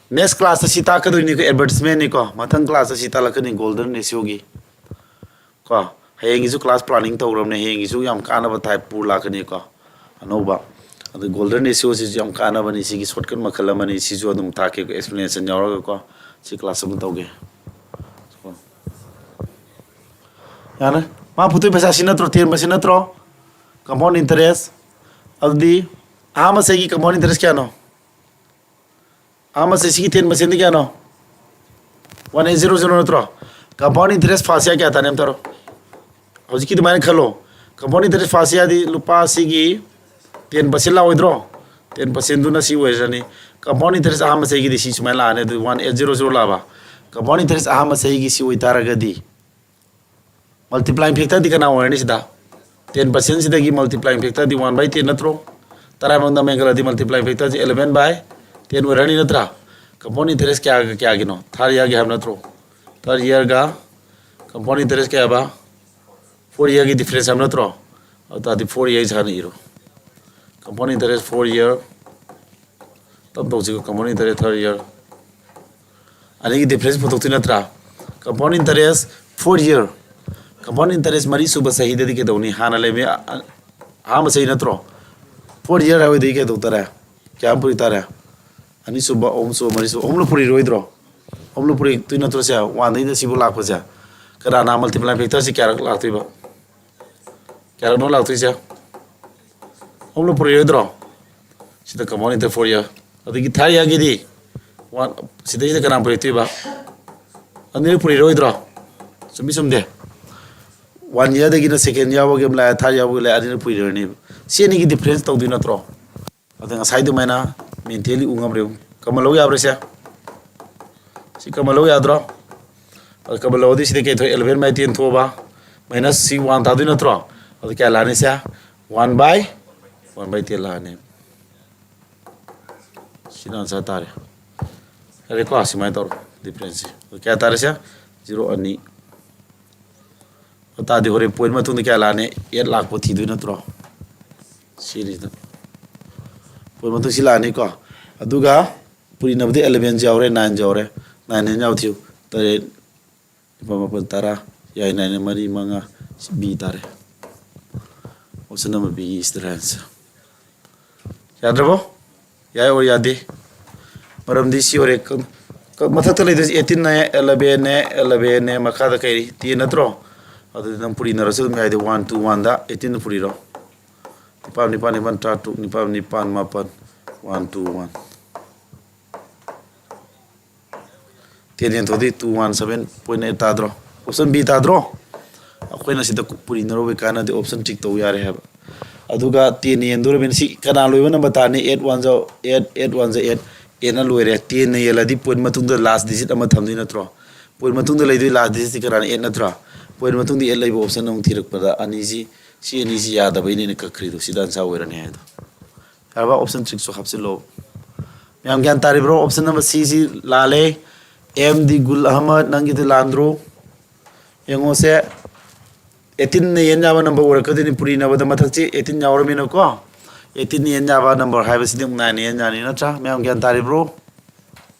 Next class ꯇ ꯁꯤ ꯇꯥꯛꯀꯗꯣꯏꯅꯤꯀꯣ, advertisement ꯅꯤꯀꯣ꯫ ꯃꯊꯪ class ꯇ ꯁꯤ ꯇꯥꯛꯂꯛꯀꯅꯤ, golden ratio ꯒꯤ꯫ ꯀꯣ, ꯍꯌꯦꯡꯒꯤꯁꯨ class planning ꯇꯧꯈ꯭ꯔꯕꯅꯦ, ꯍꯌꯦꯡꯒꯤꯁꯨ ꯌꯥꯝ ꯀꯥꯟꯅꯕ type ꯄꯨꯔ ꯂꯥꯛꯀꯅꯤꯀꯣ, ꯑꯅꯧꯕ꯫ ꯑꯗꯨ golden ratio ꯁꯤꯁꯨ ꯌꯥꯝ ꯀꯥꯟꯅꯕꯅꯤ, ꯁꯤꯒꯤ shortcut ꯃꯈꯜ ꯑꯃꯅꯤ, ꯁꯤꯁꯨ ꯑꯗꯨꯝ ꯇꯥꯛꯀꯦꯀꯣ, explanation ꯌꯥꯎꯔꯒꯀꯣ꯫ ꯁꯤ class ꯑꯃ ꯇꯧꯒꯦ꯫ ꯌꯥꯔꯦ? ꯃꯥ ꯄꯨꯊꯣꯛꯏ ꯄꯩꯁꯥ ꯁꯤ ꯅꯠꯇ꯭ꯔꯣ? Ten percent ꯅꯠꯇ꯭ꯔꯣ? Compound interest꯫ ꯑꯗꯨꯗꯤ ꯑꯍꯥꯟꯕ ꯆꯍꯤꯒꯤ compound interest ꯀꯌꯥꯅꯣ? ꯑꯍꯥꯟꯕ ꯆꯍꯤꯒꯤ ten percent ꯗꯤ ꯀꯌꯥꯅꯣ? One eight zero zero ꯅꯠꯇ꯭ꯔꯣ? Compound interest first year ꯀꯌꯥ ꯇꯥꯅꯤ ꯑꯝꯇ ꯍꯥꯏꯔꯣ? ꯍꯧꯖꯤꯛꯀꯤ ꯑꯗꯨꯃꯥꯏꯅ ꯈꯜꯂꯣ꯫ Compound interest first year ꯗꯤ ꯂꯨꯄꯥ ꯁꯤꯒꯤ ten percent ꯂꯥꯛꯑꯣꯏꯗ꯭ꯔꯣ? Ten percent ꯗꯨꯅ ꯁꯤ ꯑꯣꯏꯔꯅꯤ꯫ Compound interest ꯑꯍꯥꯟꯕ ꯆꯍꯤꯒꯤꯗꯤ ꯁꯤ ꯁꯨꯃꯥꯏꯅ ꯂꯥꯛꯑꯅꯤ꯫ ꯑꯗꯨ one eight zero zero ꯂꯥꯛꯑꯕ? Compound interest ꯑꯍꯥꯟꯕ ꯆꯍꯤꯒꯤ ꯁꯤ ꯑꯣꯏꯇꯥꯔꯒꯗꯤ, multiplying factor ꯗꯤ ꯀꯅꯥ ꯑꯣꯏꯔꯅꯤ ꯁꯤꯗ? Ten percent ꯁꯤꯗꯒꯤ multiplying factor D one by ten ꯅꯠꯇ꯭ꯔꯣ? ꯇꯔꯥꯃꯛ ꯅꯝꯃꯦ ꯈꯜꯂꯗꯤ multiplying factor say eleven by ten ꯑꯣꯏꯔꯅꯤ ꯅꯠꯇ꯭ꯔꯥ? Compound interest ꯀꯌꯥꯒ ꯀꯌꯥꯒꯤꯅꯣ? Third year ꯒꯤ ꯍꯥꯏꯕ ꯅꯠꯇ꯭ꯔꯣ? Third year ꯒ compound interest ꯀꯌꯥꯕ? Four year ꯒꯤ difference ꯍꯥꯏꯕ ꯅꯠꯇ꯭ꯔꯣ? ꯑꯗꯨ ꯇꯥꯔꯗꯤ four year ꯍꯥꯟꯅ ꯏꯔꯣ꯫ Compound interest four year, ꯇꯞ ꯇꯧꯁꯤꯀꯣ꯫ Compound interest third year, ꯑꯅꯤꯒꯤ difference ꯄꯨꯊꯣꯛꯇꯣꯏ ꯅꯠꯇ꯭ꯔꯥ? Compound interest four year, compound interest ꯃꯔꯤ ꯁꯨꯕ ꯆꯍꯤꯗꯗꯤ ꯀꯩꯗꯧꯅꯤ? ꯍꯥꯟꯅ ꯂꯩꯕ ꯑ-, ꯑꯍꯥꯟꯕ ꯆꯍꯤ ꯅꯠꯇ꯭ꯔꯣ? Four year ꯍꯥꯏꯕꯗꯤ ꯀꯩꯗꯧ ꯇꯥꯔꯦ? ꯀꯌꯥꯝ ꯄꯨꯔꯤ ꯇꯥꯔꯦ? ꯑꯅꯤꯁꯨꯕ, ꯑꯍꯨꯝꯁꯨꯕ, ꯃꯔꯤꯁꯨꯕ, ꯑꯍꯨꯝꯂꯛ ꯄꯨꯔꯤꯔꯣꯏꯗ꯭ꯔꯣ? ꯑꯍꯨꯝꯂꯛ ꯄꯨꯔꯤꯗꯣꯏ ꯅꯠꯇ꯭ꯔꯣ ꯁꯦ? One ꯗꯩꯅ ꯁꯤꯕꯨ ꯂꯥꯛꯄꯁꯦ꯫ ꯀꯅꯥꯅ multiplying factor ꯁꯤ ꯀꯌꯥꯔꯛ ꯂꯥꯛꯇꯣꯏꯕ? ꯀꯌꯥꯔꯛꯅꯣ ꯂꯥꯛꯇꯣꯏꯁꯦ? ꯑꯍꯨꯝꯂꯛ ꯄꯨꯔꯤꯔꯣꯏꯗ꯭ꯔꯣ? ꯁꯤꯗ compound interest four year꯫ ꯑꯗꯒꯤ third year ꯒꯤꯗꯤ one, ꯁꯤꯗꯩꯁꯤꯗ ꯀꯅꯥ ꯄꯨꯔꯛꯇꯣꯏꯕ? ꯑꯅꯤꯔꯛ ꯄꯨꯔꯤꯔꯣꯏꯗ꯭ꯔꯣ? ꯆꯨꯝꯃꯤ ꯆꯨꯝꯗꯦ? One year ꯗꯒꯤꯅ second year ꯐꯥꯎꯒꯤ ꯑꯃ ꯂꯥꯛꯑꯦ, third year ꯐꯥꯎꯒꯤ ꯂꯥꯛꯑꯦ, ꯑꯅꯤꯔꯛ ꯄꯨꯔꯤꯔꯣꯏꯅꯦꯕ꯫ ꯁꯤ ꯑꯅꯤꯒꯤ difference ꯇꯧꯗꯣꯏ ꯅꯠꯇ꯭ꯔꯣ? ꯑꯗ ꯉꯁꯥꯏ ꯑꯗꯨꯃꯥꯏꯅ mentally ꯎ ꯉꯝꯕ꯭ꯔꯥ ꯌꯦꯡꯉꯨ꯫ Common ꯂꯧ ꯌꯥꯕ꯭ꯔꯥ ꯁꯦ? ꯁꯤ common ꯂꯧ ꯌꯥꯗ꯭ꯔꯣ? ꯑꯗ common ꯂꯧꯔꯗꯤ ꯁꯤꯗ ꯀꯩ ꯊꯣꯛꯑꯦ? Eleven by ten ꯊꯣꯛꯑꯕ? Minus ꯁꯤ one ꯇꯥꯗꯣꯏ ꯅꯠꯇ꯭ꯔꯣ? ꯑꯗꯨ ꯀꯌꯥ ꯂꯥꯛꯑꯅꯤ ꯁꯦ? One by, one by ten ꯂꯥꯛꯑꯅꯤ꯫ ꯁꯤꯅ answer ꯇꯥꯔꯦ꯫ ꯌꯥꯔꯦꯀꯣ? ꯁꯨꯃꯥꯏꯅ ꯇꯧꯔꯣ difference ꯁꯦ꯫ ꯑꯗꯨ ꯀꯌꯥ ꯇꯥꯔꯦ ꯁꯦ? Zero ꯑꯅꯤ꯫ ꯑꯗꯨ ꯇꯥꯔꯗꯤ ꯍꯣꯔꯦꯟ point ꯃꯇꯨꯡꯗ ꯀꯌꯥ ꯂꯥꯛꯑꯅꯤ? Eight ꯂꯥꯛꯄ ꯊꯤꯗꯣꯏ ꯅꯠꯇ꯭ꯔꯣ? ꯁꯤꯅꯤꯁꯤꯗ꯫ Point ꯃꯇꯨꯡ ꯁꯤ ꯂꯥꯛꯑꯅꯤꯀꯣ꯫ ꯑꯗꯨꯒ ꯄꯨꯔꯤꯅꯕꯗꯤ eleven ꯁꯨ ꯌꯥꯎꯔꯦ, nine ꯁꯨ ꯌꯥꯎꯔꯦ꯫ Nine ꯍꯦꯟ ꯌꯥꯎ ꯊꯤꯌꯨ꯫ ꯇꯔꯦꯠ, ꯅꯤꯄꯥꯜ, ꯃꯥꯄꯜ, ꯇꯔꯥ꯫ ꯌꯥꯏ, nine ꯃꯔꯤ, ꯃꯉꯥ꯫ ꯁꯤ B ꯇꯥꯔꯦ꯫ Option number B is the right answer꯫ ꯌꯥꯗ꯭ꯔꯕꯣ? ꯌꯥꯏ or ꯌꯥꯗꯦ? ꯃꯔꯝꯗꯤ ꯁꯤ ꯑꯣꯏꯔꯦ꯫ ꯀ-, ꯀ-, ꯃꯊꯛꯇ ꯂꯩꯗꯣꯏꯁꯦ eighteen ꯅꯦ, eleven ꯅꯦ, eleven ꯅꯦ, ꯃꯈꯥꯗ ꯀꯩ ten ꯅꯠꯇ꯭ꯔꯣ? ꯑꯗꯨꯗꯤ ꯅꯪ ꯄꯨꯔꯤꯅꯔꯁꯨ ꯑꯗꯨꯝ ꯌꯥꯏꯗꯤ one to one the eighteen ꯗ ꯄꯨꯔꯤꯔꯣ꯫ ꯅꯤꯄꯥꯜ, ꯅꯤꯄꯥꯜ, ꯅꯤꯄꯥꯜ, ꯇꯔꯥ ꯇꯔꯨꯛ, ꯅꯤꯄꯥꯜ, ꯅꯤꯄꯥꯜ, ꯃꯥꯄꯜ, one to one꯫ Ten ꯌꯦꯟꯊꯣꯛꯑꯗꯤ two one seven point eight ꯇꯥꯗ꯭ꯔꯣ? Option B ꯇꯥꯗ꯭ꯔꯣ? ꯑꯩꯈꯣꯏꯅ ꯁꯤꯗ ꯄꯨꯔꯤꯅꯔꯨꯕꯩ ꯀꯥꯟꯅꯗꯦ, option tick ꯇꯧ ꯌꯥꯔꯦ ꯍꯥꯏꯕ꯫ ꯑꯗꯨꯒ ten ꯌꯦꯟꯗꯣꯔꯕꯅꯤꯅ ꯁꯤ ꯀꯅꯥ ꯂꯣꯏꯕ number ꯇꯥꯔꯅꯤ? Eight one ꯖ eight, eight one ꯖ eight, eight ꯅ ꯂꯣꯏꯔꯦ꯫ Ten ꯅ ꯌꯦꯜꯂꯗꯤ point ꯃꯇꯨꯡꯗ last digit ꯑꯃ ꯊꯝꯗꯣꯏ ꯅꯠꯇ꯭ꯔꯣ? Point ꯃꯇꯨꯡꯗ ꯂꯩꯗꯣꯏ last digit ꯁꯤ ꯀꯅꯥꯅ? Eight ꯅꯠꯇ꯭ꯔꯣ? Point ꯃꯇꯨꯡꯗ eight ꯂꯩꯕ option ꯑꯃꯨꯛ ꯊꯤꯔꯛꯄꯗ ꯑꯅꯤꯁꯤ, ꯁꯤ ꯑꯅꯤꯁꯤ ꯌꯥꯗꯕꯩꯅꯦ ꯑꯩꯅ ꯀꯛꯈ꯭ꯔꯤꯗꯣ꯫ ꯁꯤꯗ answer ꯑꯣꯏꯔꯅꯤ ꯍꯥꯏꯗꯣ꯫ ꯌꯥꯔꯕ? Option six ꯁꯨ ꯍꯥꯞꯆꯤꯜꯂꯣ꯫ ꯃꯌꯥꯝ ꯒ꯭ꯌꯥꯟ ꯇꯥꯔꯤꯕ꯭ꯔꯣ? Option number C ꯁꯤ ꯂꯥꯜꯂꯦ꯫ M D Gul Ahmad, ꯅꯪꯒꯤꯗꯤ ꯂꯥꯟꯗ꯭ꯔꯣ? ꯌꯦꯡꯉꯣꯁꯦ, eighteen ꯅ ꯌꯦꯟ ꯌꯥꯕ number ꯑꯣꯏꯔꯛꯀꯗꯣꯏꯅꯤ꯫ ꯄꯨꯔꯤꯅꯕꯗ ꯃꯊꯛꯁꯤ eighteen ꯌꯥꯎꯔꯃꯤꯅꯀꯣ, eighteen ꯅ ꯌꯦꯟ ꯌꯥꯕ number ꯍꯥꯏꯕꯁꯤꯗꯤ ꯑꯃꯨꯛ nine ꯅ ꯌꯦꯟ ꯌꯥꯅꯤ, ꯅꯠꯇ꯭ꯔꯥ? ꯃꯌꯥꯝ ꯒ꯭ꯌꯥꯟ ꯇꯥꯔꯤꯕ꯭ꯔꯣ?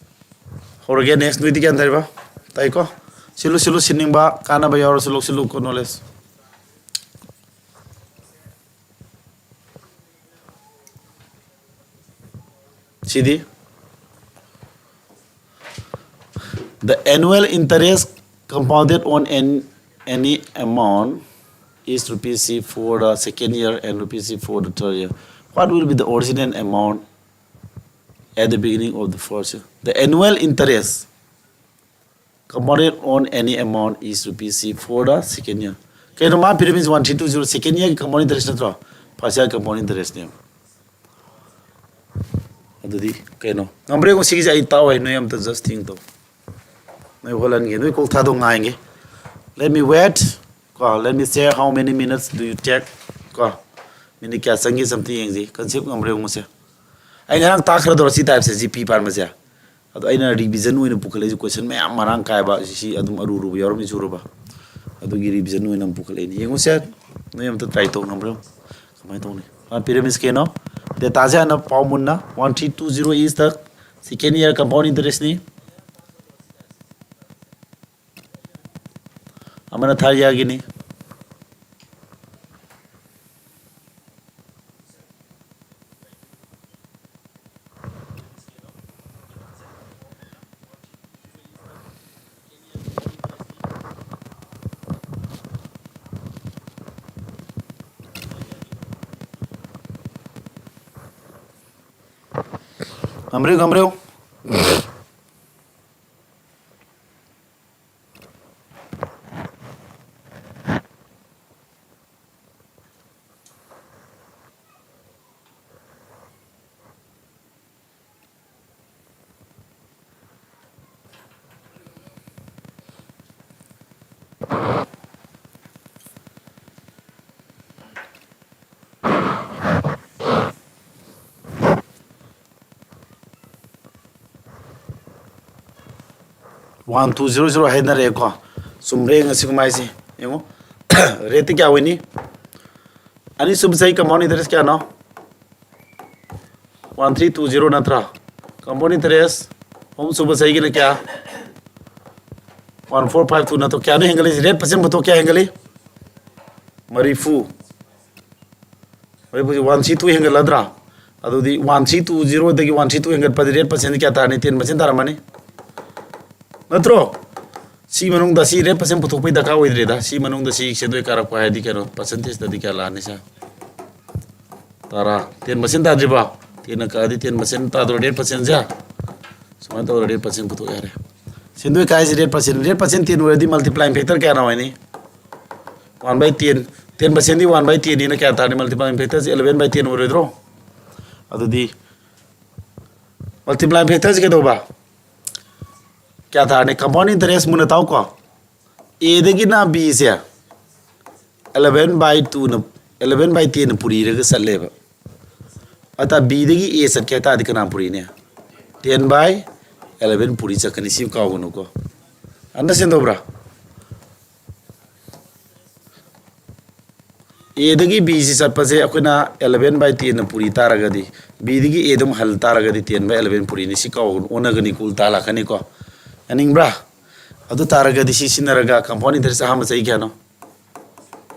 ꯍꯧꯔꯒꯦ꯫ Next, ꯅꯣꯏꯗꯤ ꯒ꯭ꯌꯥꯟ ꯇꯥꯔꯤꯕ? ꯇꯥꯏꯀꯣ? ꯁꯤꯜꯂꯨ, ꯁꯤꯜꯂꯨ, ꯁꯤꯟꯅꯤꯡꯕ ꯀꯥꯟꯅꯕ ꯌꯥꯎꯔꯁꯨ ꯂꯧꯁꯤꯜꯂꯨꯀꯣ, knowledge꯫ CD, the annual interest compounded on an, any amount is rupees C for the second year and rupees C for the third year. What will be the original amount at the beginning of the first year? The annual interest compounded on any amount is rupees C for the second year. ꯀꯩꯅꯣ ꯃꯥ ꯄꯤꯔꯝꯃꯤꯁꯦ? One three two zero, second year ꯒꯤ compound interest ꯅꯠꯇ꯭ꯔꯣ? First year compound interest ꯅꯦ꯫ ꯑꯗꯨꯗꯤ ꯀꯩꯅꯣ ꯉꯝꯕ꯭ꯔꯥ ꯌꯦꯡꯉꯣ꯫ ꯁꯤꯒꯤꯁꯦ ꯑꯩ ꯇꯥꯎ ꯍꯥꯏ, ꯅꯣꯏ ꯑꯝꯇ just think ꯇꯧ꯫ ꯅꯣꯏ ꯍꯣꯠꯍꯟꯒꯦ, ꯅꯣꯏ ꯀꯣꯛ ꯊꯥꯗꯣꯛ ꯉꯥꯏꯒꯦ꯫ Let me wait. ꯀꯣ, let me see how many minutes do you take. ꯀꯣ, ꯃꯤꯅꯤꯠ ꯀꯌꯥ ꯆꯪꯒꯦ ꯑꯝꯇ ꯌꯦꯡꯁꯤ꯫ Concept ꯉꯝꯕ꯭ꯔꯥ ꯌꯦꯡꯉꯨꯁꯦ꯫ ꯑꯩ ꯉꯔꯥꯡ ꯇꯥꯛꯈ꯭ꯔꯗꯧꯔ ꯁꯤ type ꯁꯦ, ꯖꯤ ꯄꯤ ꯄꯥꯟꯕꯁꯦ꯫ ꯑꯗꯣ ꯑꯩꯅ revision ꯑꯣꯏꯅ ꯄꯨꯈꯠꯂꯛꯏꯁꯦ, question ꯃꯌꯥꯝ ꯃꯔꯥꯡ ꯀꯥꯏꯕ, ꯁꯤ ꯑꯗꯨꯝ ꯑꯔꯨ ꯑꯔꯨꯕ ꯌꯥꯎꯔꯝꯃꯤ ꯆꯨꯔꯕ, ꯑꯗꯨꯒꯤ revision ꯑꯣꯏꯅ ꯑꯃꯨꯛ ꯄꯨꯈꯠꯂꯛꯏꯅꯦ꯫ ꯌꯦꯡꯉꯨꯁꯦ, ꯅꯣꯏ ꯑꯝꯇ try ꯇꯧ ꯉꯝꯕ꯭ꯔꯥ ꯌꯦꯡꯉꯨ꯫ ꯀꯃꯥꯏꯅ ꯇꯧꯅꯤ? ꯃꯥ ꯄꯤꯔꯝꯃꯤꯁꯦ ꯀꯩꯅꯣ? Data ꯁꯦ ꯍꯥꯟꯅ ꯄꯥꯎ ꯃꯨꯟꯅ꯫ One three two zero is the second year compound interest ꯅꯤ꯫ ꯑꯃꯅ third year ꯒꯤꯅꯤ꯫ ꯉꯝꯕ꯭ꯔꯦ, ꯉꯝꯕ꯭ꯔꯦ꯫ ꯋꯥꯟ ꯇꯨ ꯖꯤꯔꯣ ꯖꯤꯔꯣ ꯍꯥꯏꯅꯔꯦꯀꯣ꯫ ꯆꯨꯝꯕ꯭ꯔꯥ ꯌꯦꯡꯉꯁꯤ ꯀꯃꯥꯏꯁꯤ꯫ ꯌꯦꯡꯉꯣ, ꯔꯦꯠꯇꯤ ꯀꯌꯥ ꯑꯣꯏꯅꯤ? ꯑꯅꯤꯁꯨꯕ ꯆꯍꯤ compound interest ꯀꯌꯥꯅꯣ? ꯋꯥꯟ ꯊ꯭ꯔꯤ ꯇꯨ ꯖꯤꯔꯣ ꯅꯠꯇ꯭ꯔꯥ? Compound interest ꯑꯍꯨꯝꯁꯨꯕ ꯆꯍꯤꯒꯤꯅ ꯀꯌꯥ? ꯋꯥꯟ ꯐꯣꯔ ꯐꯥꯏꯚ ꯇꯨ ꯅꯠꯇ꯭ꯔꯣ? ꯀꯌꯥꯅꯣ ꯍꯦꯟꯒꯠꯂꯤꯁꯦ? ꯔꯦꯠ ꯄꯥꯔꯁꯦꯟ ꯄꯨꯊꯣꯛ ꯀꯌꯥ ꯍꯦꯟꯒꯠꯂꯤ? ꯃꯔꯤꯐꯨ꯫ ꯃꯔꯤꯐꯨꯁꯤ ꯋꯥꯟ ꯊ꯭ꯔꯤ ꯇꯨ ꯍꯦꯟꯒꯠꯂꯗ꯭ꯔꯥ? ꯑꯗꯨꯗꯤ ꯋꯥꯟ ꯊ꯭ꯔꯤ ꯇꯨ ꯖꯤꯔꯣꯗꯒꯤ ꯋꯥꯟ ꯊ꯭ꯔꯤ ꯇꯨ ꯍꯦꯟꯒꯠꯄꯗꯤ ꯔꯦꯠ ꯄꯥꯔꯁꯦꯟ ꯀꯌꯥ ꯇꯥꯔꯅꯤ? ꯇꯦꯟ ꯄꯥꯔꯁꯦꯟ ꯇꯥꯔꯝꯃꯅꯤ, ꯅꯠꯇ꯭ꯔꯣ? ꯁꯤ ꯃꯅꯨꯡꯗ ꯁꯤ ꯔꯦꯠ ꯄꯥꯔꯁꯦꯟ ꯄꯨꯊꯣꯛꯄꯩ ꯗꯔꯀꯥꯔ ꯑꯣꯏꯗ꯭ꯔꯦꯗ꯫ ꯁꯤ ꯃꯅꯨꯡꯗ ꯁꯤ ꯁꯦꯟꯗꯣꯏ ꯀꯥꯔꯛꯄ ꯍꯥꯏꯗꯤ ꯀꯩꯅꯣ, ꯄꯥꯔꯁꯦꯟꯇꯦꯖꯇꯗꯤ ꯀꯌꯥ ꯂꯥꯛꯑꯅꯤ ꯁꯦ? ꯇꯔꯥ꯫ ꯇꯦꯟ ꯄꯥꯔꯁꯦꯟ ꯇꯥꯗ꯭ꯔꯤꯕꯣ? ꯇꯦꯟꯅ ꯀꯛꯑꯗꯤ ꯇꯦꯟ ꯄꯥꯔꯁꯦꯟ ꯇꯥꯗ꯭ꯔꯣ ꯔꯦꯠ ꯄꯥꯔꯁꯦꯟꯁꯦ? ꯁꯨꯃꯥꯏꯅ ꯇꯧꯔ ꯔꯦꯠ ꯄꯥꯔꯁꯦꯟ ꯄꯨꯊꯣꯛ ꯌꯥꯔꯦ꯫ ꯁꯦꯟꯗꯣꯏ ꯀꯥꯏꯁꯦ rate percent, rate percent ten ꯑꯣꯏꯔꯗꯤ multiplying factor ꯀꯌꯥꯅ ꯑꯣꯏꯅꯤ? One by ten꯫ ꯇꯦꯟ ꯄꯥꯔꯁꯦꯟꯗꯤ one by ten ꯅꯤꯅ ꯀꯌꯥ ꯇꯥꯔꯅꯤ? Multiplying factor say eleven by ten ꯑꯣꯏꯔꯣꯏꯗ꯭ꯔꯣ? ꯑꯗꯨꯗꯤ multiplying factor ꯁꯦ ꯀꯩꯗꯧꯕ? ꯀꯌꯥ ꯇꯥꯔꯅꯤ? Compound interest ꯃꯨꯟꯅ ꯇꯥꯎꯀꯣ꯫ ꯑꯦꯗꯒꯤꯅ ꯕꯤꯁꯦ eleven by two ꯅ, eleven by ten ꯅ ꯄꯨꯔꯤꯔꯒ ꯆꯠꯂꯦꯕ꯫ ꯑꯇꯥ ꯕꯤꯗꯒꯤ ꯑꯦ ꯆꯠꯀꯦ ꯍꯥꯏ ꯇꯥꯔꯗꯤ ꯀꯅꯥ ꯄꯨꯔꯤꯅꯦ? Ten by eleven ꯄꯨꯔꯤ ꯆꯠꯀꯅꯤ꯫ ꯁꯤ ꯀꯥꯎꯒꯅꯨꯀꯣ꯫ Understand ꯇꯧꯕ꯭ꯔꯥ? ꯑꯦꯗꯒꯤ ꯕꯤꯁꯤ ꯆꯠꯄꯁꯦ ꯑꯩꯈꯣꯏꯅ eleven by ten ꯅ ꯄꯨꯔꯤ ꯇꯥꯔꯒꯗꯤ, ꯕꯤꯗꯒꯤ ꯑꯦꯗ ꯑꯃꯨꯛ ꯍꯜ ꯇꯥꯔꯒꯗꯤ ten by eleven ꯄꯨꯔꯤꯅꯤ꯫ ꯁꯤ ꯀꯥꯎꯒꯅꯨ, ꯑꯣꯟꯅꯒꯅꯤ, ꯎꯜꯇꯥ ꯂꯥꯛꯀꯅꯤꯀꯣ꯫ ꯌꯥꯅꯤꯡꯕ꯭ꯔꯥ? ꯑꯗꯨ ꯇꯥꯔꯒꯗꯤ ꯁꯤ ꯁꯤꯖꯤꯟꯅꯔꯒ compound interest ꯑꯍꯥꯟꯕ ꯆꯍꯤ ꯀꯌꯥꯅꯣ?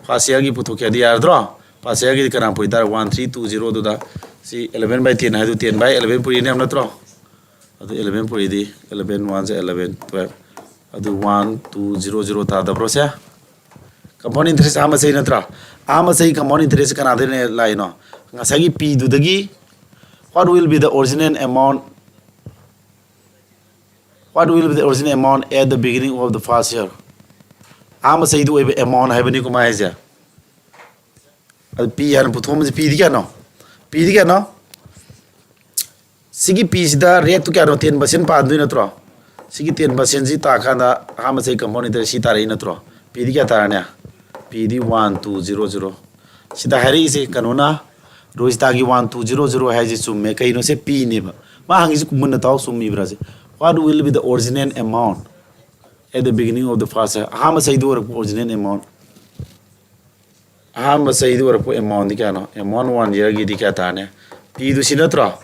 First year ꯒꯤ ꯄꯨꯊꯣꯛꯀꯦ ꯍꯥꯏꯗꯤ ꯌꯥꯔꯗ꯭ꯔꯣ? First year ꯒꯤꯗꯤ ꯀꯅꯥ ꯄꯨꯔꯤ ꯇꯥꯔꯦ? One three two zero ꯗꯨꯗ ꯁꯤ eleven by ten ꯍꯥꯏꯗꯨ ten by eleven ꯄꯨꯔꯤꯅꯦ ꯍꯥꯏꯕ ꯅꯠꯇ꯭ꯔꯣ? ꯑꯗꯨ eleven ꯄꯨꯔꯤꯗꯤ eleven ones eleven, twelve꯫ ꯑꯗꯨ one two zero zero ꯇꯥꯗꯕ꯭ꯔꯣ ꯁꯦ? Compound interest ꯑꯍꯥꯟꯕ ꯆꯍꯤ ꯅꯠꯇ꯭ꯔꯥ? ꯑꯍꯥꯟꯕ ꯆꯍꯤ compound interest ꯀꯅꯥꯗꯩꯅ ꯂꯥꯛꯏꯅꯣ? ꯉꯁꯥꯏꯒꯤ ꯄꯤꯗꯨꯗꯒꯤ, what will be the original amount, what will be the original amount at the beginning of the first year? ꯑꯍꯥꯟꯕ ꯆꯍꯤꯗ ꯑꯣꯏꯕ amount ꯍꯥꯏꯕꯅꯤꯀꯣ ꯃꯥ ꯍꯥꯏꯁꯦ꯫ ꯑꯗꯨ ꯄꯤ ꯍꯥꯏꯅ ꯄꯨꯊꯣꯛꯑꯝꯕꯁꯦ ꯄꯤꯗꯤ ꯀꯌꯥꯅꯣ? ꯄꯤꯗꯤ ꯀꯌꯥꯅꯣ? ꯁꯤꯒꯤ ꯄꯤꯁꯤꯗ ꯔꯦꯠꯇꯨ ꯀꯌꯥꯅꯣ? Ten percent ꯄꯥꯟꯗꯣꯏ ꯅꯠꯇ꯭ꯔꯣ? ꯁꯤꯒꯤ ten percent ꯁꯤ ꯇꯥꯀꯥꯟꯗ ꯑꯍꯥꯟꯕ ꯆꯍꯤ compound interest ꯁꯤ ꯇꯥꯔꯛꯏ ꯅꯠꯇ꯭ꯔꯣ? ꯄꯤꯗꯤ ꯀꯌꯥ ꯇꯥꯔꯅꯤ? ꯄꯤꯗꯤ one two zero zero꯫ ꯁꯤꯗ ꯍꯥꯏꯔꯛꯏꯁꯦ ꯀꯩꯅꯣꯅ, ꯔꯣꯖꯤꯇꯥꯒꯤ one two zero zero ꯍꯥꯏꯁꯦ ꯆꯨꯝꯃꯦ꯫ ꯀꯩꯅꯣꯁꯦ ꯄꯤꯅꯦꯕ꯫ ꯃꯥ ꯍꯪꯉꯤꯁꯦ ꯃꯨꯟꯅ ꯇꯥꯎ, ꯆꯨꯝꯃꯤꯕ꯭ꯔꯥꯁꯦ? What will be the original amount At the beginning of the first year, ꯑꯍꯥꯟꯕ ꯆꯍꯤꯗ ꯑꯣꯏꯔꯛꯄ original amount, ꯑꯍꯥꯟꯕ ꯆꯍꯤꯗ ꯑꯣꯏꯔꯛꯄ amount ꯗꯤ ꯀꯌꯥꯅꯣ? Amount one year ꯒꯤꯗꯤ ꯀꯌꯥ ꯇꯥꯔꯅꯤ? P ꯗꯨ ꯁꯤ ꯅꯠꯇ꯭ꯔꯣ?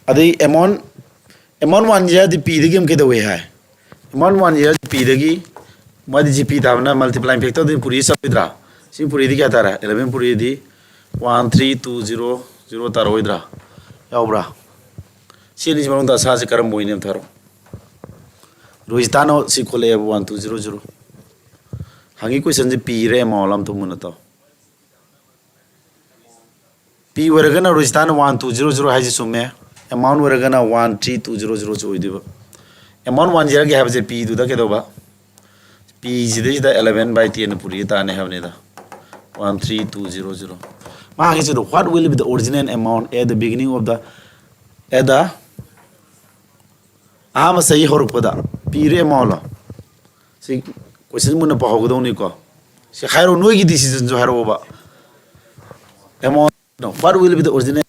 ꯑꯗꯩ amount, amount one year ꯗꯤ P ꯗꯒꯤ ꯑꯃꯨꯛ ꯀꯩꯗꯧꯋꯦ ꯍꯥꯏ? Amount one year P ꯗꯒꯤ ꯃꯥꯗꯤ G P ꯊꯥꯕꯅ multiplying factor ꯗꯤ ꯄꯨꯔꯤ ꯆꯠꯂꯣꯏꯗ꯭ꯔꯥ? ꯁꯤ ꯄꯨꯔꯤꯗꯤ ꯀꯌꯥ ꯇꯥꯔꯦ? Eleven ꯄꯨꯔꯤꯗꯤ one three two zero zero ꯇꯥꯔꯛꯑꯣꯏꯗ꯭ꯔꯥ? ꯌꯥꯎꯕ꯭ꯔꯥ? ꯁꯤ ꯑꯅꯤꯁꯤ ꯃꯅꯨꯡꯗ ꯑꯁꯥꯁꯦ ꯀꯔꯝꯕ ꯑꯣꯏꯅꯤ ꯑꯝꯇ ꯍꯥꯏꯔꯣ꯫ ꯔꯣꯍꯤꯇꯥꯅ ꯁꯤ ꯈꯣꯠꯂꯛꯑꯦꯕ, one two zero zero꯫ ꯍꯪꯉꯤ question ꯁꯦ P ꯔ amount ꯂ ꯑꯝꯇ ꯃꯨꯟꯅ ꯇꯧ꯫ P ꯑꯣꯏꯔꯒꯅ ꯔꯣꯍꯤꯇꯥꯅ one two zero zero ꯍꯥꯏꯁꯦ ꯆꯨꯝꯃꯦ꯫ Amount ꯑꯣꯏꯔꯒꯅ one three two zero zero ꯁꯤ ꯑꯣꯏꯗꯣꯏꯕ꯫ Amount one year ꯒꯤ ꯍꯥꯏꯕꯁꯦ P ꯗꯨꯗ ꯀꯩꯗꯧꯕ? P ꯁꯤꯗꯩꯁꯤꯗ eleven by ten ꯄꯨꯔꯤ ꯇꯥꯅꯤ ꯍꯥꯏꯕꯅꯤꯗ꯫ One three two zero zero꯫ ꯃꯥꯒꯤꯁꯤꯗ, "What will be the original amount at the beginning of the, at the ꯑꯍꯥꯟꯕ ꯆꯍꯤ ꯍꯧꯔꯛꯄꯗ?" P ꯔ amount ꯂ? ꯁꯤ question ꯃꯨꯟꯅ ꯄꯥꯍꯧꯒꯗꯧꯅꯤꯀꯣ꯫ ꯁꯤ ꯍꯥꯏꯔꯣ, ꯅꯣꯏꯒꯤ decision ꯁꯨ ꯍꯥꯏꯔꯛꯑꯣꯕ꯫ Amount, no, what will be the original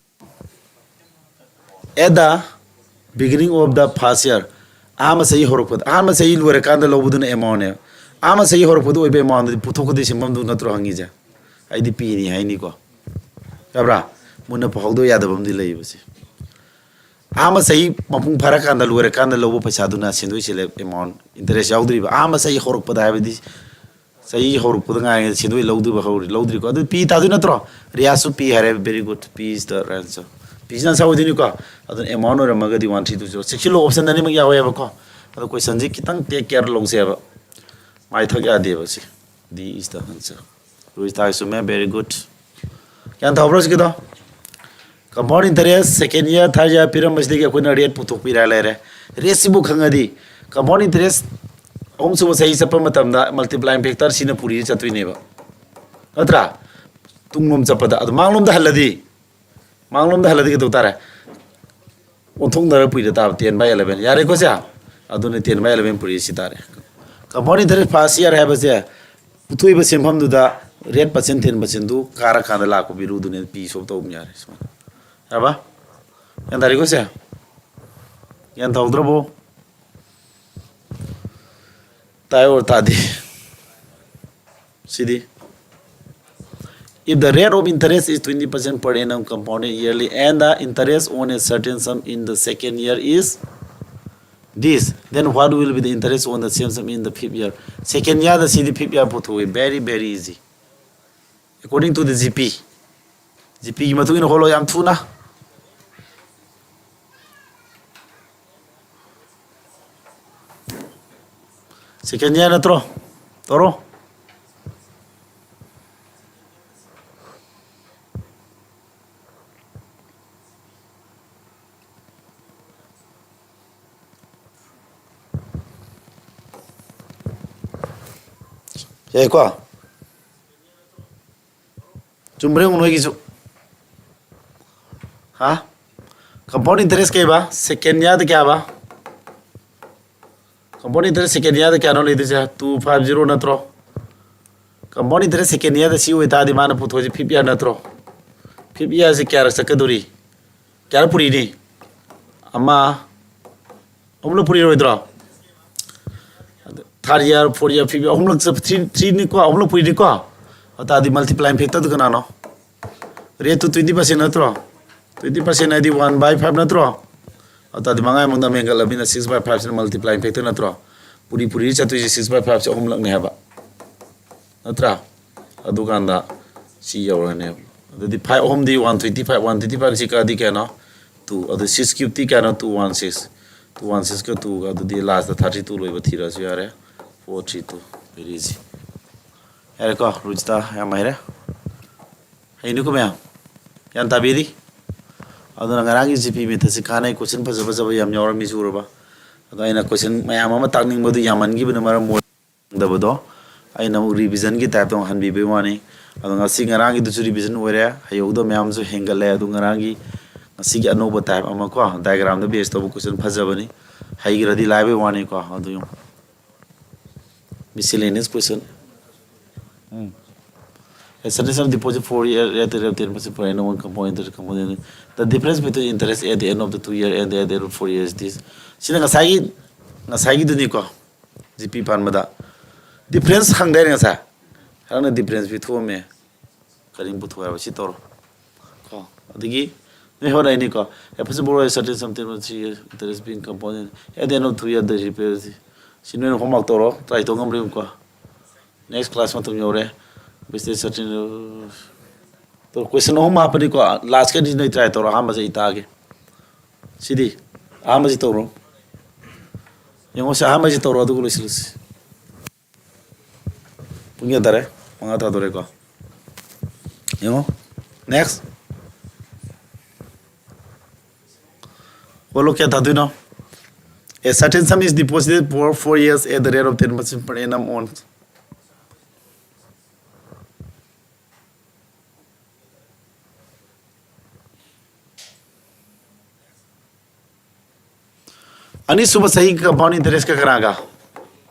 at the beginning of the first year? ꯑꯍꯥꯟꯕ ꯆꯍꯤ ꯍꯧꯔꯛꯄꯗ, ꯑꯍꯥꯟꯕ ꯆꯍꯤ ꯂꯣꯏꯔꯀꯥꯟꯗ ꯂꯧꯕꯗꯨꯅ amount ꯅꯦ꯫ ꯑꯍꯥꯟꯕ ꯆꯍꯤ ꯍꯧꯔꯛꯄꯗ ꯑꯣꯏꯕ amount ꯗꯨꯗꯤ ꯄꯨꯊꯣꯛꯀꯗꯣꯏ ꯁꯦꯟꯐꯝꯗꯨ ꯅꯠꯇ꯭ꯔꯣ ꯍꯪꯉꯤꯁꯦ? ꯑꯩꯗꯤ P ꯅꯤ ꯍꯥꯏꯅꯤꯀꯣ꯫ ꯌꯥꯕ꯭ꯔꯥ? ꯃꯨꯟꯅ ꯄꯥꯍꯧꯗꯕ ꯌꯥꯗꯕ ꯑꯃꯗꯤ ꯂꯩꯌꯦꯕ ꯁꯤ꯫ ꯑꯍꯥꯟꯕ ꯆꯍꯤ ꯃꯄꯨꯡ ꯐꯥꯔꯀꯥꯟꯗ, ꯂꯣꯏꯔꯀꯥꯟꯗ ꯂꯧꯕ ꯄꯩꯁꯥꯗꯨꯅ ꯁꯦꯟꯗꯣꯏ ꯁꯦꯜꯂꯦꯞ amount, interest ꯌꯥꯎꯗ꯭ꯔꯤꯕ꯫ ꯑꯍꯥꯟꯕ ꯆꯍꯤ ꯍꯧꯔꯛꯄꯗ ꯍꯥꯏꯕꯗꯤ ꯆꯍꯤ ꯍꯧꯔꯛꯄꯗ ꯉꯥꯏꯔꯤꯉꯩꯗ ꯁꯦꯟꯗꯣꯏ ꯂꯧꯗꯣꯏꯕ ꯍꯧꯔꯤ, ꯂꯧꯗ꯭ꯔꯤꯀꯣ? ꯑꯗꯨ P ꯇꯥꯗꯣꯏ ꯅꯠꯇ꯭ꯔꯣ? ꯔꯤꯌꯥꯁꯁꯨ P ꯍꯥꯏꯔꯦ, very good, P is the answer꯫ P ꯁꯤꯅ answer ꯑꯣꯏꯗꯣꯏꯅꯤꯀꯣ꯫ ꯑꯗꯨꯅ amount ꯑꯣꯏꯔꯝꯃꯒꯗꯤ one three two zero꯫ ꯆꯦꯛꯁꯤꯜꯂꯣ, option ꯑꯅꯤꯃꯛ ꯌꯥꯎꯋꯦꯕꯀꯣ꯫ ꯑꯗꯣ question ꯁꯤ ꯈꯤꯇꯪ take care ꯂꯧꯁꯦꯕ꯫ ꯃꯥꯏ ꯊꯛ ꯌꯥꯗꯦꯕ ꯁꯤ꯫ D is the answer꯫ ꯔꯣꯍꯤꯇꯥꯒꯤ ꯆꯨꯝꯃꯦ, very good꯫ ꯒ꯭ꯌꯥꯟ ꯇꯥꯍꯧꯕ꯭ꯔꯣ ꯍꯧꯖꯤꯛꯀꯤꯗꯣ? Compound interest second year, third year ꯄꯤꯔꯝꯕꯁꯤꯗꯒꯤ ꯑꯩꯈꯣꯏꯅ rate ꯄꯨꯊꯣꯛꯄꯤꯔ ꯂꯩꯔꯦ꯫ Rate ꯁꯤꯕꯨ ꯈꯪꯉꯗꯤ compound interest ꯑꯍꯨꯝꯁꯨꯕ ꯆꯍꯤ ꯆꯠꯄ ꯃꯇꯝꯗ multiplying factor ꯁꯤꯅ ꯄꯨꯔꯤꯗ ꯆꯠꯇꯣꯏꯅꯦꯕ, ꯅꯠꯇ꯭ꯔꯥ? ꯇꯨꯡꯂꯣꯝ ꯆꯠꯄꯗ꯫ ꯑꯗꯣ ꯃꯥꯡꯂꯣꯝꯗ ꯍꯜꯂꯗꯤ, ꯃꯥꯡꯂꯣꯝꯗ ꯍꯜꯂꯗꯤ ꯀꯩꯗꯧ ꯇꯥꯔꯦ? ꯑꯣꯟꯊꯣꯛꯅꯔ ꯄꯨꯔꯤꯗ ꯇꯥꯕ, ten by eleven꯫ ꯌꯥꯔꯦꯀꯣ ꯁꯦ? ꯑꯗꯨꯅ ten by eleven ꯄꯨꯔꯤ ꯁꯤ ꯇꯥꯔꯦ꯫ Compound interest first year ꯍꯥꯏꯕꯁꯦ ꯄꯨꯊꯣꯛꯏꯕ ꯁꯦꯟꯐꯝꯗꯨꯗ rate percent, ten percent ꯗꯨ ꯀꯥꯔꯀꯥꯟꯗ ꯂꯥꯛꯄ value ꯗꯨꯅꯦ P ꯁꯣꯞ ꯇꯧꯕ ꯌꯥꯔꯦ ꯁꯨꯃꯥꯏꯅ꯫ ꯌꯥꯔꯕ? ꯒ꯭ꯌꯥꯟ ꯇꯥꯔꯦꯀꯣ ꯁꯦ? ꯒ꯭ꯌꯥꯟ ꯇꯥꯍꯧꯗ꯭ꯔꯕꯣ? ꯇꯥꯏ ꯑꯣꯔ ꯇꯥꯗꯦ? ꯁꯤꯗꯤ, if the rate of interest is twenty percent per annum compounded yearly and the interest on a certain sum in the second year is this, then what will be the interest on the same sum in the fifth year? Second year the CD fifth year ꯄꯨꯊꯣꯛꯏ, very very easy, according to the G P. G P ꯒꯤ ꯃꯇꯨꯡ ꯏꯟꯅ ꯍꯣꯠꯂꯣ ꯌꯥꯝ ꯊꯨꯅ꯫ Second year ꯅꯠꯇ꯭ꯔꯣ? ꯇꯧꯔꯣ꯫ ꯌꯥꯏꯀꯣ? ꯆꯨꯝꯕ꯭ꯔꯥ ꯌꯦꯡꯉꯨ ꯅꯣꯏꯒꯤꯁꯨ꯫ ꯍꯥ? Compound interest ꯀꯩꯕ? Second year ꯗ ꯀꯌꯥꯕ? Compound interest second year ꯗ ꯀꯌꯥꯅꯣ ꯂꯩꯗꯣꯏꯁꯦ? Two five zero ꯅꯠꯇ꯭ꯔꯣ? Compound interest second year ꯗ ꯁꯤ ꯑꯣꯏꯇꯥꯔꯗꯤ ꯃꯥꯅ ꯄꯨꯊꯣꯛꯏꯁꯦ fifth year ꯅꯠꯇ꯭ꯔꯣ? Fifth year ꯁꯦ ꯀꯌꯥꯔꯛ ꯆꯠꯀꯗꯧꯔꯤ? ꯀꯌꯥꯔꯛ ꯄꯨꯔꯤꯅꯤ? ꯑꯃ, ꯑꯍꯨꯝꯂꯛ ꯄꯨꯔꯤꯔꯣꯏꯗ꯭ꯔꯣ? Third year, fourth year, fifth year, ꯑꯍꯨꯝꯂꯛ ꯆꯠ-, three, three ꯅꯤꯀꯣ, ꯑꯍꯨꯝꯂꯛ ꯄꯨꯔꯤꯅꯤꯀꯣ? ꯑꯗꯨ ꯇꯥꯔꯗꯤ multiplying factor ꯗꯨ ꯀꯅꯥꯅꯣ? Rate ꯇꯨ twenty percent ꯅꯠꯇ꯭ꯔꯣ? Twenty percent ꯍꯥꯏꯗꯤ one by five ꯅꯠꯇ꯭ꯔꯣ? ꯑꯗꯨ ꯇꯥꯔꯗꯤ ꯃꯉꯥ ꯃꯨꯛ ꯅꯝ ꯍꯦꯟꯒꯠꯂꯕꯅꯤꯅ six by five ꯁꯤꯅ multiplying factor ꯅꯠꯇ꯭ꯔꯣ? ꯄꯨꯔꯤ ꯄꯨꯔꯤ ꯆꯠꯇꯣꯏꯁꯦ six by five ꯁꯦ ꯑꯍꯨꯝꯂꯛꯅꯦ ꯍꯥꯏꯕ, ꯅꯠꯇ꯭ꯔꯥ? ꯑꯗꯨꯀꯥꯟꯗ ꯁꯤ ꯌꯧꯔꯅꯦꯕ꯫ ꯑꯗꯨꯗꯤ five ꯑꯍꯨꯝꯗꯤ one twenty five, one twenty five ꯁꯤ ꯀꯛꯑꯗꯤ ꯀꯌꯥꯅꯣ? Two꯫ ꯑꯗꯨ six cube ꯇꯤ ꯀꯌꯥꯅꯣ? Two one six꯫ Two one six ꯀ two ꯒ, ꯑꯗꯨꯗꯤ last ꯇ thirty two ꯂꯣꯏꯕ ꯊꯤꯔꯛꯑꯁꯨ ꯌꯥꯔꯦ꯫ Four three two꯫ Very easy꯫ ꯌꯥꯔꯦꯀꯣ, ꯔꯨꯆꯤꯇꯥ ꯌꯥꯝ ꯍꯩꯔꯦ꯫ ꯍꯩꯅꯤꯀꯣ ꯃꯌꯥꯝ? ꯒ꯭ꯌꯥꯟ ꯇꯥꯕꯤꯔꯤ? ꯑꯗꯨꯅ ꯉꯔꯥꯡꯒꯤ G P method ꯁꯤ ꯀꯥꯟꯅꯩ, question ꯐꯖ ꯐꯖꯕ ꯌꯥꯝ ꯌꯥꯎꯔꯝꯃꯤ, ꯎꯔꯕ? ꯑꯗꯣ ꯑꯩꯅ question ꯃꯌꯥꯝ ꯑꯃ ꯇꯥꯛꯅꯤꯡꯕꯗꯨ ꯌꯥꯝꯃꯟꯈꯤꯕꯅ ꯃꯔꯝ ꯑꯣꯏ-, ꯗꯕꯗꯣ ꯑꯩꯅ ꯑꯃꯨꯛ revision ꯒꯤ type ꯇ ꯑꯃꯨꯛ ꯍꯟꯕꯤꯕꯩ ꯋꯥꯅꯤ꯫ ꯑꯗꯣ ꯉꯁꯤ ꯉꯔꯥꯡꯒꯤꯗꯨꯁꯨ revision ꯑꯣꯏꯔꯦ, ꯍꯩꯍꯧꯗꯕ ꯃꯌꯥꯝꯁꯨ ꯍꯦꯟꯒꯠꯂꯦ꯫ ꯑꯗꯨ ꯉꯔꯥꯡꯒꯤ, ꯉꯁꯤꯒꯤ ꯑꯅꯧꯕ type ꯑꯃ ꯀꯣ, diagram ꯗ base ꯇꯧꯕ question ꯐꯖꯕꯅꯤ꯫ ꯍꯩꯈ꯭ꯔꯗꯤ ꯂꯥꯏꯕꯩ ꯋꯥꯅꯤꯀꯣ꯫ ꯑꯗꯨ ꯌꯦꯡꯉꯨ, miscellaneous question꯫ Um. A certain sum deposit for year at the rate of ten percent per annum on compound interest component. The difference between interest at the end of the two year and at the end of four years is this. ꯁꯤꯅ ꯉꯁꯥꯏꯒꯤ, ꯉꯁꯥꯏꯒꯤꯗꯨꯅꯤꯀꯣ꯫ G P ꯄꯥꯟꯕꯗ difference ꯍꯪꯗꯥꯏꯅꯦ ꯉꯁꯥꯏ? ꯍꯥꯏꯔꯛꯅ difference ꯄꯤꯊꯣꯛꯑꯝꯃꯦ꯫ ꯀꯔꯤꯝ ꯄꯨꯊꯣꯛꯑꯦꯕ ꯁꯤ ꯇꯧꯔꯣ꯫ ꯀꯣ ꯑꯗꯒꯤ ꯅꯣꯏ ꯍꯣꯠꯅꯩꯅꯤꯀꯣ, a person borrow a certain sum, interest being compounded at the end of two years, the repay. ꯁꯤ ꯅꯣꯏꯅ ꯍꯣꯝꯋꯥꯛ ꯇꯧꯔꯣ, ꯇ꯭ꯔꯥꯏ ꯇꯧ ꯉꯝꯕ꯭ꯔꯥ ꯌꯦꯡꯉꯨꯀꯣ꯫ ꯅꯦꯛꯁ ꯀ꯭ꯂꯥꯁ ꯃꯇꯝ ꯌꯧꯔꯦ꯫ Business certain, ꯀꯣꯏꯁꯟ ꯑꯍꯨꯝ ꯍꯥꯞꯄꯅꯤꯀꯣ꯫ ꯂꯥꯁꯀꯤꯗꯤ ꯅꯣꯏ ꯇ꯭ꯔꯥꯏ ꯇꯧꯔꯣ꯫ ꯑꯍꯥꯟꯕꯁꯦ ꯑꯩ ꯇꯥꯛꯑꯒꯦ꯫ ꯁꯤꯗꯤ ꯑꯍꯥꯟꯕꯁꯤ ꯇꯧꯔꯣ꯫ ꯌꯦꯡꯉꯣ ꯁꯤ ꯑꯍꯥꯟꯕꯁꯤ ꯇꯧꯔꯣ, ꯑꯗꯨꯒ ꯂꯣꯏꯁꯤꯜꯂꯁꯤ꯫ ꯄꯨꯡ ꯀꯌꯥ ꯇꯥꯔꯦ? ꯃꯉꯥ ꯇꯥꯗꯣꯔꯦꯀꯣ꯫ ꯌꯦꯡꯉꯣ꯫ Next꯫ ꯍꯣꯠꯂꯣ, ꯀꯌꯥ ꯇꯥꯗꯣꯏꯅꯣ? A certain sum is deposited for four years at the rate of ten percent per annum on. ꯑꯅꯤꯁꯨꯕ ꯆꯍꯤꯒꯤ compound interest ꯀ ꯀꯅꯥꯒ?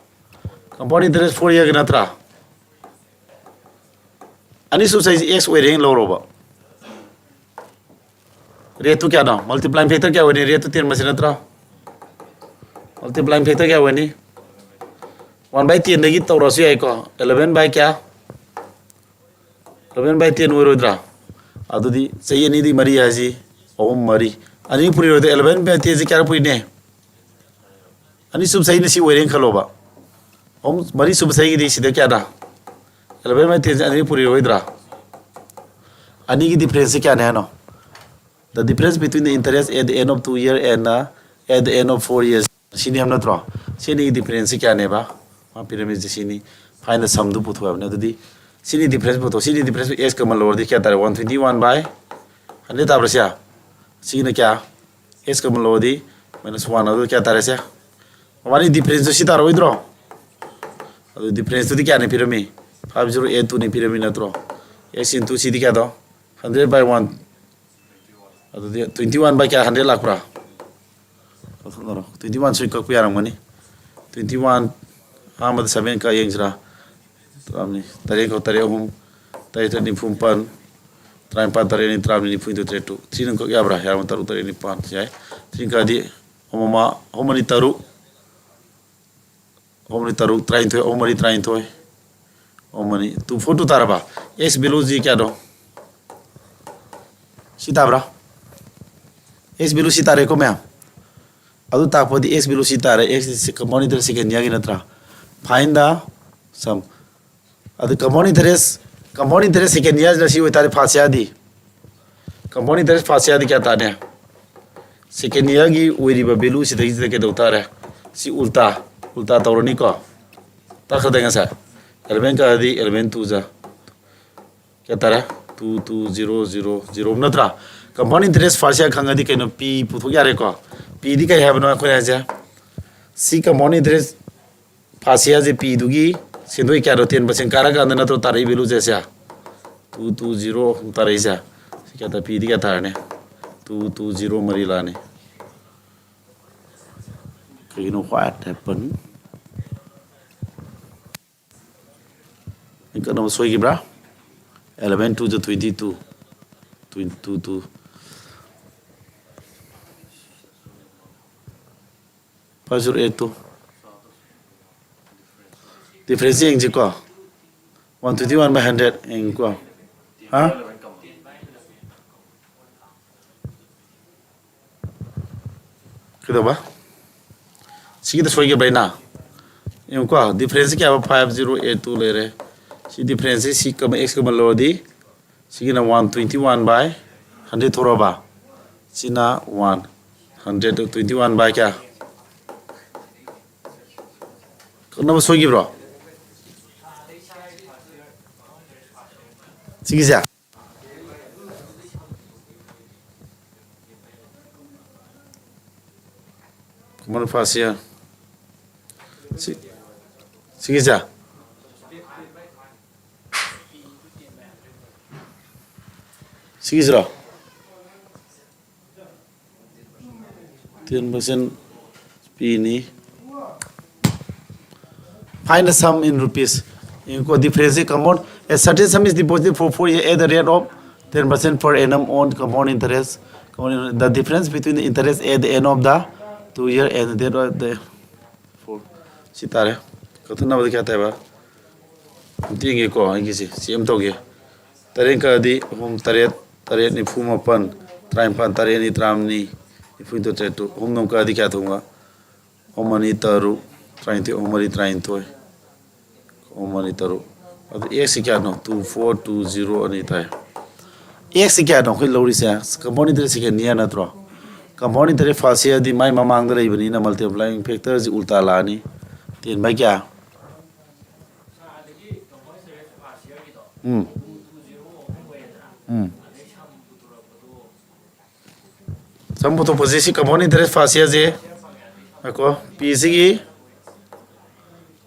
Compound interest four year ꯒꯤ ꯅꯠꯇ꯭ꯔꯥ? ꯑꯅꯤꯁꯨꯕ ꯆꯍꯤꯁꯤ x ꯑꯣꯏꯔꯦꯅ ꯂꯧꯔꯣꯕ꯫ Rate ꯇꯨ ꯀꯌꯥꯅꯣ? Multiplying factor ꯀꯌꯥ ꯑꯣꯏꯅꯤ? Rate ꯇꯨ ten ꯃꯁꯤꯡ ꯅꯠꯇ꯭ꯔꯥ? Multiplying factor ꯀꯌꯥ ꯑꯣꯏꯅꯤ? One by ten ꯗꯒꯤ ꯇꯧꯔꯁꯨ ꯌꯥꯏꯀꯣ꯫ Eleven by ꯀꯌꯥ? Eleven by ten ꯑꯣꯏꯔꯣꯏꯗ꯭ꯔꯥ? ꯑꯗꯨꯗꯤ ꯆꯍꯤ ꯑꯅꯤꯗꯤ ꯃꯔꯤ ꯍꯥꯏꯁꯤ ꯑꯍꯨꯝ, ꯃꯔꯤ꯫ ꯑꯅꯤ ꯄꯨꯔꯤꯔꯣꯏꯗ꯭ꯔꯥ? Eleven by ten ꯁꯤ ꯀꯌꯥꯔꯛ ꯄꯨꯔꯤꯅꯦ? ꯑꯅꯤꯁꯨꯕ ꯆꯍꯤꯅ ꯁꯤ ꯑꯣꯏꯔꯦꯅ ꯈꯜꯂꯣꯕ꯫ ꯑꯍꯨꯝ, ꯃꯔꯤꯁꯨꯕ ꯆꯍꯤꯒꯤꯗꯤ ꯁꯤꯗ ꯀꯌꯥꯅ? Eleven by ten ꯁꯤ ꯑꯅꯤ ꯄꯨꯔꯤꯔꯣꯏꯗ꯭ꯔꯥ? ꯑꯅꯤꯒꯤ difference ꯁꯤ ꯀꯌꯥꯅꯦ ꯍꯥꯏꯅꯣ? The difference between the interest at the end of two year and, uh, at the end of four years. ꯁꯤꯅꯤ ꯍꯥꯏꯕ ꯅꯠꯇ꯭ꯔꯣ? ꯁꯤꯅꯤꯒꯤ difference ꯁꯤ ꯀꯌꯥꯅꯦꯕ? ꯃꯥ ꯄꯤꯔꯝꯃꯤꯁꯦ ꯁꯤꯅꯤ꯫ Find the sum ꯗꯨ ꯄꯨꯊꯣꯛꯑꯕꯅꯦ꯫ ꯑꯗꯨꯗꯤ ꯁꯤꯅꯤ difference ꯄꯨꯊꯣꯛ-, ꯁꯤꯅꯤ difference x common ꯂꯧꯔꯗꯤ ꯀꯌꯥ ꯇꯥꯔꯦ? One twenty one by hundred ꯇꯥꯕ꯭ꯔꯥ ꯁꯦ? ꯁꯤꯒꯤꯅ ꯀꯌꯥ? X common ꯂꯧꯔꯗꯤ minus one, ꯑꯗꯨ ꯀꯌꯥ ꯇꯥꯔꯦ ꯁꯦ? ꯃꯕꯥꯅꯤ difference ꯇꯨ ꯁꯤ ꯇꯥꯔꯛꯑꯣꯏꯗ꯭ꯔꯣ? ꯑꯗꯨ difference ꯇꯨꯗꯤ ꯀꯌꯥꯅꯤ ꯄꯤꯔꯝꯃꯤ? Five zero eight two ꯅꯤ ꯄꯤꯔꯝꯃꯤ ꯅꯠꯇ꯭ꯔꯣ? X into CD ꯀꯌꯥꯗꯣ? Hundred by one꯫ ꯑꯗꯨꯗꯤ twenty one by ꯀꯌꯥ hundred ꯂꯥꯛꯄ꯭ꯔꯥ? ꯂꯧꯊꯣꯛꯅꯔꯣ꯫ Twenty one ꯁꯣꯏ ꯀꯛꯄ ꯌꯥꯔꯝꯒꯅꯤ꯫ Twenty one, ꯑꯍꯥꯟꯕꯗ seven ꯀꯛ ꯌꯦꯡꯁꯤꯔꯥ? ꯇꯔꯥꯃꯔꯤ, ꯇꯔꯦꯠ ꯀꯣ ꯇꯔꯦꯠ ꯑꯍꯨꯝ, ꯇꯔꯦꯠ ꯇꯔꯦꯠ ꯅꯤꯐꯨ ꯃꯥꯄꯟ, ꯇꯔꯥꯅꯤꯄꯥꯟ ꯇꯔꯦꯠ ꯑꯅꯤ ꯇꯔꯥꯃꯔꯤ, ꯅꯤꯐꯨ ꯅꯤꯊꯣꯏ ꯇꯔꯦꯠ ꯇꯨ꯫ Three ꯅ ꯀꯛ ꯌꯥꯕ꯭ꯔꯥ? ꯌꯥꯔꯝꯃ ꯇꯔꯨꯛ ꯇꯔꯦꯠ ꯅꯤꯄꯥꯟ ꯌꯥꯏ꯫ Three ꯀꯛꯑꯗꯤ ꯑꯃ ꯑꯃ, ꯑꯍꯨꯝ ꯑꯅꯤ ꯇꯔꯨꯛ꯫ ꯑꯍꯨꯝ ꯃꯔꯤ ꯇꯔꯨꯛ, ꯇꯔꯥꯅꯤꯊꯣꯏ, ꯑꯍꯨꯝ ꯃꯔꯤ ꯇꯔꯥꯅꯤꯊꯣꯏ, ꯑꯍꯨꯝ ꯃꯔꯤ, two four two ꯇꯥꯔꯕ? X value ꯁꯤ ꯀꯌꯥꯅꯣ? ꯁꯤ ꯇꯥꯕ꯭ꯔꯥ? X value ꯁꯤ ꯇꯥꯔꯦꯀꯣ ꯃꯌꯥꯝ? ꯑꯗꯨ ꯇꯥꯛꯄꯗꯤ X value ꯁꯤ ꯇꯥꯔꯦ, X compound interest second year ꯒꯤ ꯅꯠꯇ꯭ꯔꯥ? Find the sum. ꯑꯗꯨ compound interest, compound interest second year ꯁꯤꯅ ꯁꯤ ꯑꯣꯏꯇꯥꯔꯗꯤ first year ꯗꯤ, compound interest first year ꯗꯤ ꯀꯌꯥ ꯇꯥꯅꯤ? Second year ꯒꯤ ꯑꯣꯏꯔꯤꯕ value ꯁꯤꯗꯩꯁꯤꯗ ꯀꯩꯗꯧ ꯇꯥꯔꯦ? ꯁꯤ ꯎꯜꯇꯥ, ꯎꯜꯇꯥ ꯇꯧꯔꯅꯤꯀꯣ꯫ ꯇꯥꯈ꯭ꯔꯗ ꯉꯁꯥꯏ? Eleven ꯀꯛꯑꯗꯤ eleven two ꯖꯥ ꯀꯌꯥ ꯇꯥꯔꯦ? Two two zero zero zero ꯅꯠꯇ꯭ꯔꯥ? Compound interest first year ꯈꯪꯉꯗꯤ ꯀꯩꯅꯣ, P ꯄꯨꯊꯣꯛ ꯌꯥꯔꯦꯀꯣ꯫ P ꯗꯤ ꯀꯩ ꯍꯥꯏꯕꯅꯣ ꯑꯩꯈꯣꯏꯅ ꯍꯥꯏꯁꯦ? ꯁꯤ compound interest first year ꯁꯦ P ꯗꯨꯒꯤ ꯁꯦꯟꯗꯣꯏ ꯀꯌꯥꯗꯣ ten percent ꯀꯥꯔꯀꯥꯟꯗ ꯅꯠꯇ꯭ꯔꯣ ꯇꯥꯔꯛꯏ value ꯁꯦ? ꯁꯦ two two zero ꯇꯥꯔꯛꯏꯁꯦ꯫ ꯁꯤ ꯀꯌꯥ ꯇꯥ-, P ꯗꯤ ꯀꯌꯥ ꯇꯥꯔꯅꯤ? Two two zero ꯃꯔꯤ ꯂꯥꯛꯑꯅꯤ꯫ ꯀꯩꯒꯤꯅꯣ, what happened? ꯀꯩꯅꯣ ꯁꯣꯏꯈꯤꯕ꯭ꯔꯥ? Eleven two ꯖꯥ twenty two, twenty two two, five zero eight two. Difference ꯌꯦꯡꯁꯤꯀꯣ, one twenty one by hundred ꯌꯦꯡꯉꯨꯀꯣ꯫ ꯍꯥ? ꯀꯩꯗꯧꯕ? ꯁꯤꯒꯤꯗ ꯁꯣꯏꯈꯤꯕ꯭ꯔꯥ ꯑꯩꯅ? ꯌꯦꯡꯉꯨꯀꯣ, difference ꯀꯌꯥ? Five zero eight two ꯂꯩꯔꯦ꯫ ꯁꯤ difference ꯁꯤ C comma X comma ꯂꯧꯔꯗꯤ ꯁꯤꯒꯤꯅ one twenty one by hundred ꯊꯣꯛꯂꯛꯑꯕ? ꯁꯤꯅ one hundred twenty one by ꯀꯌꯥ? ꯀꯛꯅꯕ ꯁꯣꯏꯈꯤꯕ꯭ꯔꯣ? ꯁꯤꯒꯤꯁꯦ? Common first year. ꯁꯤ, ꯁꯤꯒꯤꯁꯦ? ꯁꯤꯒꯤꯁꯤꯔꯣ? Ten percent P ꯅꯤ꯫ Find the sum in rupees. ꯌꯦꯡꯉꯨꯀꯣ, difference compound, a certain sum is deposited for four years at the rate of ten percent per annum on compound interest. Compound inter-, the difference between the interest at the end of the two year and the date of the four. ꯁꯤ ꯇꯥꯔꯦ꯫ ꯀꯛꯊꯠꯅꯕꯗꯤ ꯀꯌꯥ ꯇꯥꯏꯕ? ꯑꯝꯇ ꯌꯦꯡꯒꯦꯀꯣ, ꯑꯩꯒꯤꯁꯦ ꯁꯤ ꯑꯃ ꯇꯧꯒꯦ꯫ ꯇꯔꯦꯠ ꯀꯛꯑꯗꯤ ꯑꯍꯨꯝ ꯇꯔꯦꯠ, ꯇꯔꯦꯠ ꯅꯤꯐꯨ ꯃꯥꯄꯟ, ꯇꯔꯥꯅꯤꯄꯥꯟ, ꯇꯔꯦꯠ ꯑꯅꯤ ꯇꯔꯥꯃꯔꯤ, ꯅꯤꯐꯨ ꯅꯤꯊꯣꯏ ꯇꯔꯦꯠ, ꯇꯨ ꯑꯍꯨꯝ ꯑꯃꯨꯛ ꯀꯛꯑꯗꯤ ꯀꯌꯥ ꯊꯣꯛꯄ? ꯑꯍꯨꯝ ꯑꯅꯤ ꯇꯔꯨꯛ, ꯇꯔꯥꯅꯤꯊꯣꯏ, ꯑꯍꯨꯝ ꯃꯔꯤ ꯇꯔꯥꯅꯤꯊꯣꯏ, ꯑꯍꯨꯝ ꯃꯔꯤ ꯇꯔꯨꯛ꯫ ꯑꯗꯨ ꯑꯦꯛꯁꯁꯤ ꯀꯌꯥꯅꯣ? ꯇꯨ ꯐꯣꯔ ꯇꯨ ꯖꯤꯔꯣ ꯑꯅꯤ ꯇꯥꯏ꯫ ꯑꯦꯛꯁꯁꯤ ꯀꯌꯥꯅꯣ ꯑꯩꯈꯣꯏ ꯂꯧꯔꯤꯁꯦ? ꯀꯝꯄꯥꯎꯟ ꯏꯟꯇꯔꯦꯁ ꯁꯦꯀꯦꯟ ꯏꯌꯥꯔ ꯅꯠꯇ꯭ꯔꯣ? ꯀꯝꯄꯥꯎꯟ ꯏꯟꯇꯔꯦꯁ ꯐꯥꯔꯁ ꯏꯌꯥꯔꯗꯤ ꯃꯥꯏ ꯃꯃꯥꯡꯗ ꯂꯩꯕꯅꯤꯅ ꯃꯜꯇꯤꯄ꯭ꯂꯥꯏꯌꯤꯡ ꯐꯦꯛꯇꯔꯁꯤ ꯎꯜꯇꯥ ꯂꯥꯛꯑꯅꯤ꯫ ꯇꯦꯟ ꯕꯥꯏ ꯀꯌꯥ? ꯎꯝ꯫ ꯎꯝ꯫ ꯁꯝ ꯄꯨꯊꯣꯛꯄꯁꯤ ꯁꯤ ꯀꯝꯄꯥꯎꯟ ꯏꯟꯇꯔꯦꯁ ꯐꯥꯔꯁ ꯏꯌꯥꯔꯁꯦ꯫ ꯉꯥꯏꯈꯣ, ꯄꯤꯁꯤꯒꯤ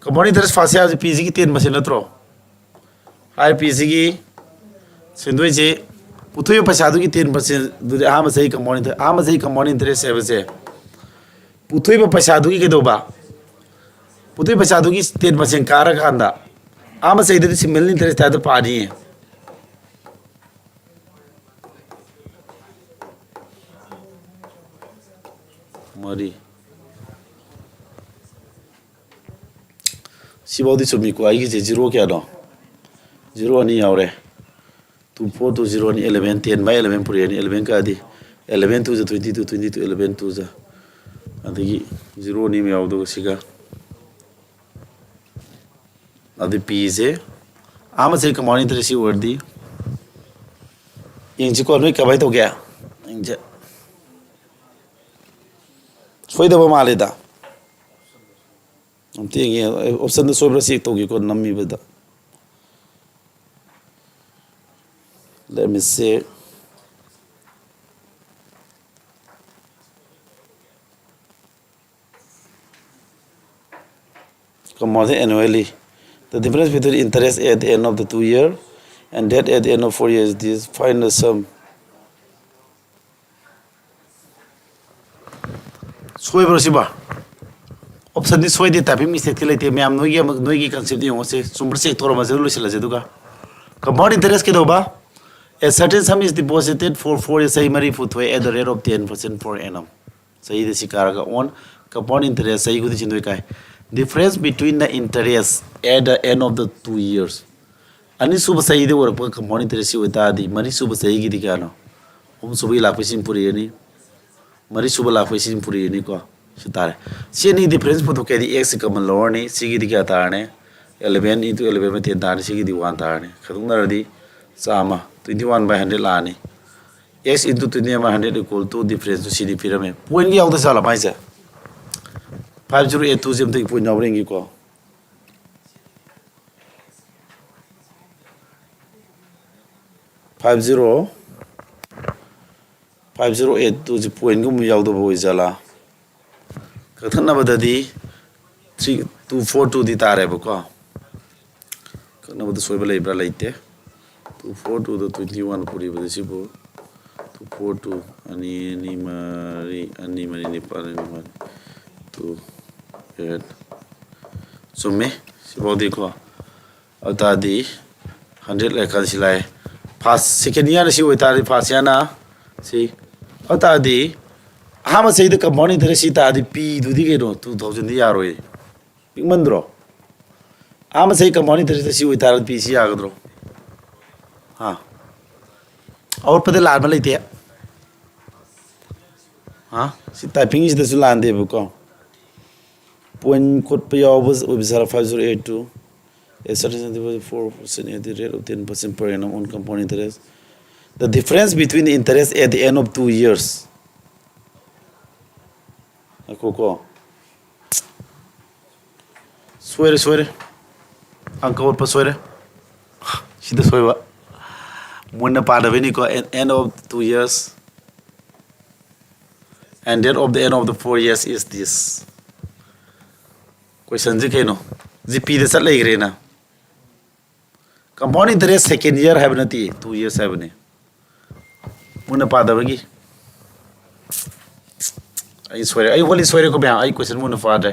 ꯀꯝꯄꯥꯎꯟ ꯏꯟꯇꯔꯦꯁ ꯐꯥꯔꯁ ꯏꯌꯥꯔꯁꯤ ꯄꯤꯁꯤꯒꯤ ꯇꯦꯟ ꯄꯥꯔꯁꯦꯟ ꯅꯠꯇ꯭ꯔꯣ? ꯍꯥꯏ ꯄꯤꯁꯤꯒꯤ ꯁꯦꯟꯗꯣꯏꯁꯤ ꯄꯨꯊꯣꯛꯏꯕ ꯄꯩꯁꯥꯗꯨꯒꯤ ꯇꯦꯟ ꯄꯥꯔꯁꯦꯟꯗꯨꯗꯤ ꯑꯍꯥꯟꯕ ꯆꯍꯤ ꯀꯝꯄꯥꯎꯟ ꯏꯟꯇꯔꯦꯁ, ꯑꯍꯥꯟꯕ ꯆꯍꯤ ꯀꯝꯄꯥꯎꯟ ꯏꯟꯇꯔꯦꯁ ꯍꯥꯏꯕꯁꯦ ꯄꯨꯊꯣꯛꯏꯕ ꯄꯩꯁꯥꯗꯨꯒꯤ ꯀꯩꯗꯧꯕ? ꯄꯨꯊꯣꯛꯏꯕ ꯄꯩꯁꯥꯗꯨꯒꯤ ꯇꯦꯟ ꯄꯥꯔꯁꯦꯟ ꯀꯥꯔꯀꯥꯟꯗ ꯑꯍꯥꯟꯕ ꯆꯍꯤꯗꯗꯤ ꯁꯤꯝꯄꯜ ꯏꯟꯇꯔꯦꯁ ꯇꯥꯏꯞꯇ ꯄꯥꯅꯤꯌꯦ꯫ ꯃꯔꯤ꯫ ꯁꯤꯐꯥꯎꯗꯤ ꯆꯨꯝꯃꯤꯀꯣ꯫ ꯑꯩꯒꯤꯁꯦ ꯖꯤꯔꯣ ꯀꯌꯥꯅꯣ? ꯖꯤꯔꯣ ꯑꯅꯤ ꯌꯥꯎꯔꯦ꯫ ꯇꯨ ꯐꯣꯔ ꯇꯨ ꯖꯤꯔꯣ ꯑꯅꯤ, ꯑꯦꯂꯚꯦꯟ, ꯇꯦꯟ ꯕꯥꯏ ꯑꯦꯂꯚꯦꯟ ꯄꯨꯔꯛꯑꯅꯤ꯫ ꯑꯦꯂꯚꯦꯟ ꯀꯛꯑꯗꯤ ꯑꯦꯂꯚꯦꯟ ꯇꯨ ꯖ twenty two, twenty two eleven two ꯖ, ꯑꯗꯒꯤ ꯖꯤꯔꯣ ꯑꯅꯤ ꯑꯃ ꯌꯥꯎꯗꯕ ꯁꯤꯒ꯫ ꯑꯗꯨ ꯄꯤꯁꯦ ꯑꯍꯥꯟꯕꯁꯦ ꯀꯃꯥꯏꯅ ꯏꯟꯇꯔꯦꯁ ꯑꯣꯏꯔꯗꯤ ꯌꯦꯡꯁꯤꯀꯣ꯫ ꯅꯣꯏ ꯀꯃꯥꯏꯅ ꯇꯧꯒꯦ? ꯌꯦꯡꯁꯦ꯫ ꯁꯣꯏꯗꯕ ꯃꯥꯜꯂꯦꯗ꯫ ꯑꯝꯇ ꯌꯦꯡꯒꯦ, ꯑꯣꯞꯁꯟꯗ ꯁꯣꯏꯕ꯭ꯔꯥ check ꯇꯧꯒꯦꯀꯣ, ꯅꯝꯃꯤꯕꯗ꯫ Let me see. Compound annually. The difference between interest at the end of the two year and debt at the end of four years is this. Find the sum. ꯁꯣꯏꯕ꯭ꯔꯣ ꯁꯤꯕꯣ? ꯑꯣꯞꯁꯟꯗꯤ ꯁꯣꯏꯗꯦ, typing ꯃꯤꯁꯇꯦꯛꯇꯤ ꯂꯩꯇꯦ꯫ ꯃꯌꯥꯝ ꯅꯣꯏꯒꯤ ꯑꯃ, ꯅꯣꯏꯒꯤ concept ꯌꯦꯡꯉꯣꯁꯦ, ꯆꯨꯝꯕ꯭ꯔꯥ check ꯇꯧꯔꯝꯃꯁꯦ, ꯑꯗꯨ ꯂꯣꯏꯁꯤꯜꯂꯁꯦ꯫ ꯑꯗꯨꯒ compound interest ꯀꯩꯗꯧꯕ? A certain sum is deposited for four years, ꯆꯍꯤ ꯃꯔꯤ ꯄꯨꯊꯣꯛꯑꯦ, at the rate of ten percent per annum. ꯆꯍꯤꯗ ꯁꯤ ꯀꯥꯔꯒ on compound interest ꯆꯍꯤ ꯈꯨꯗꯤꯡ ꯁꯤꯡꯗꯣꯏ ꯀꯥꯏ꯫ Difference between the interest at the end of the two years. ꯑꯅꯤꯁꯨꯕ ꯆꯍꯤꯗ ꯑꯣꯏꯔꯛꯄ compound interest ꯁꯤ ꯑꯣꯏꯇꯥꯔꯗꯤ, ꯃꯔꯤꯁꯨꯕ ꯆꯍꯤꯒꯤꯗꯤ ꯀꯌꯥꯅꯣ? ꯑꯍꯨꯝꯁꯨꯕꯒꯤ ꯂꯥꯛꯄꯩꯁꯤꯅ ꯄꯨꯔꯛꯑꯅꯤ, ꯃꯔꯤꯁꯨꯕ ꯂꯥꯛꯄꯩꯁꯤꯅ ꯄꯨꯔꯛꯑꯅꯤꯀꯣ꯫ ꯁꯤ ꯇꯥꯔꯦ꯫ ꯁꯤ ꯑꯅꯤ difference ꯄꯨꯊꯣꯛꯀꯦ ꯍꯥꯏꯗꯤ, x ꯁꯤ common ꯂꯧꯔꯅꯤ꯫ ꯁꯤꯒꯤꯗꯤ ꯀꯌꯥ ꯇꯥꯔꯅꯤ? Eleven into eleven by ten ꯇꯥꯔꯅꯤ꯫ ꯁꯤꯒꯤꯗꯤ one ꯇꯥꯔꯅꯤ꯫ ꯈꯥꯏꯗꯣꯛꯅꯔꯗꯤ ꯆꯥꯝꯃ, twenty one by hundred ꯂꯥꯛꯑꯅꯤ꯫ X into twenty one by hundred equal to difference two ꯁꯤꯗꯤ ꯄꯤꯔꯝꯃꯦ꯫ Point ꯀ ꯌꯥꯎꯗ ꯆꯠꯂꯕ ꯍꯥꯏꯁꯦ? Five zero eight two ꯁꯤ ꯑꯝꯇ point ꯌꯥꯎꯕ꯭ꯔꯥ ꯌꯦꯡꯒꯦꯀꯣ꯫ Five zero, five zero eight two ꯁꯤ point ꯒꯨꯝꯕ ꯌꯥꯎꯗꯕ ꯑꯣꯏꯖꯥꯠꯂꯥ? ꯀꯛꯊꯠꯅꯕꯗꯗꯤ three two four two ꯗꯤ ꯇꯥꯔꯦꯕꯀꯣ꯫ ꯀꯛꯅꯕꯗ ꯁꯣꯏꯕ ꯂꯩꯕ꯭ꯔꯥ? ꯂꯩꯇꯦ꯫ Two four two ꯗ twenty one ꯄꯨꯔꯤꯕꯗ ꯁꯤꯕꯨ two four two, ꯑꯅꯤ ꯑꯅꯤ ꯃꯔꯤ, ꯑꯅꯤ ꯃꯔꯤ ꯅꯤꯄꯥꯜ, ꯑꯅꯤ ꯃꯔꯤ two eight꯫ ꯆꯨꯝꯃꯦ꯫ ꯁꯤꯐꯥꯎꯗꯤꯀꯣ꯫ ꯑꯗꯨ ꯇꯥꯔꯗꯤ hundred ꯂꯩꯔꯀꯥꯟꯗ ꯁꯤ ꯂꯥꯛꯑꯦ꯫ First, second year ꯁꯤ ꯑꯣꯏꯇꯥꯔꯗꯤ first year ꯅ ꯁꯤ꯫ ꯑꯗꯨ ꯇꯥꯔꯗꯤ ꯑꯍꯥꯟꯕ ꯆꯍꯤꯗ compound interest ꯁꯤ ꯇꯥꯔꯗꯤ P ꯗꯨꯗꯤ ꯀꯩꯅꯣ, two thousand ꯗꯤ ꯌꯥꯔꯣꯏ꯫ ꯄꯤꯛꯃꯟꯗ꯭ꯔꯣ? ꯑꯍꯥꯟꯕ ꯆꯍꯤ compound interest ꯁꯤ ꯑꯣꯏꯇꯥꯔꯗꯤ P ꯁꯤ ꯌꯥꯒꯗ꯭ꯔꯣ? ꯍꯥ? ꯑꯋꯥꯠꯄꯗ ꯂꯥꯟꯕ ꯂꯩꯇꯦ꯫ ꯍꯥ? ꯁꯤ typing ꯁꯤꯗꯁꯨ ꯂꯥꯟꯗꯦꯕꯀꯣ꯫ Point ꯈꯣꯠꯄ ꯌꯥꯎꯕ ꯑꯣꯏꯕ ꯖꯥꯠꯂ? Five zero eight two, a certain four percent at the rate of ten percent per annum on compound interest. The difference between the interest at the end of two years. ꯉꯥꯏꯈꯣꯀꯣ꯫ ꯁꯣꯏꯔꯦ, ꯁꯣꯏꯔꯦ꯫ ꯑꯪꯀ ꯍꯣꯠꯄ ꯁꯣꯏꯔꯦ꯫ ꯁꯤꯗ ꯁꯣꯏꯕ꯫ ꯃꯨꯟꯅ ꯄꯥꯗꯕꯩꯅꯤꯀꯣ꯫ End, end of two years. And that of the end of the four years is this. Question ꯁꯤ ꯀꯩꯅꯣ? G ꯄꯤꯗ ꯆꯠ ꯂꯩꯈ꯭ꯔꯦꯅ꯫ Compound interest second year ꯍꯥꯏꯕ ꯅꯠꯇꯦ, two years ꯍꯥꯏꯕꯅꯤ꯫ ꯃꯨꯟꯅ ꯄꯥꯗꯕꯒꯤ꯫ ꯑꯩ ꯁꯣꯏꯔꯦ, ꯑꯩ ꯋꯥꯔꯤ ꯁꯣꯏꯔꯦꯀꯣ ꯃꯌꯥꯝ, ꯑꯩ question ꯃꯨꯟꯅ ꯄꯥꯗ꯭ꯔꯦ꯫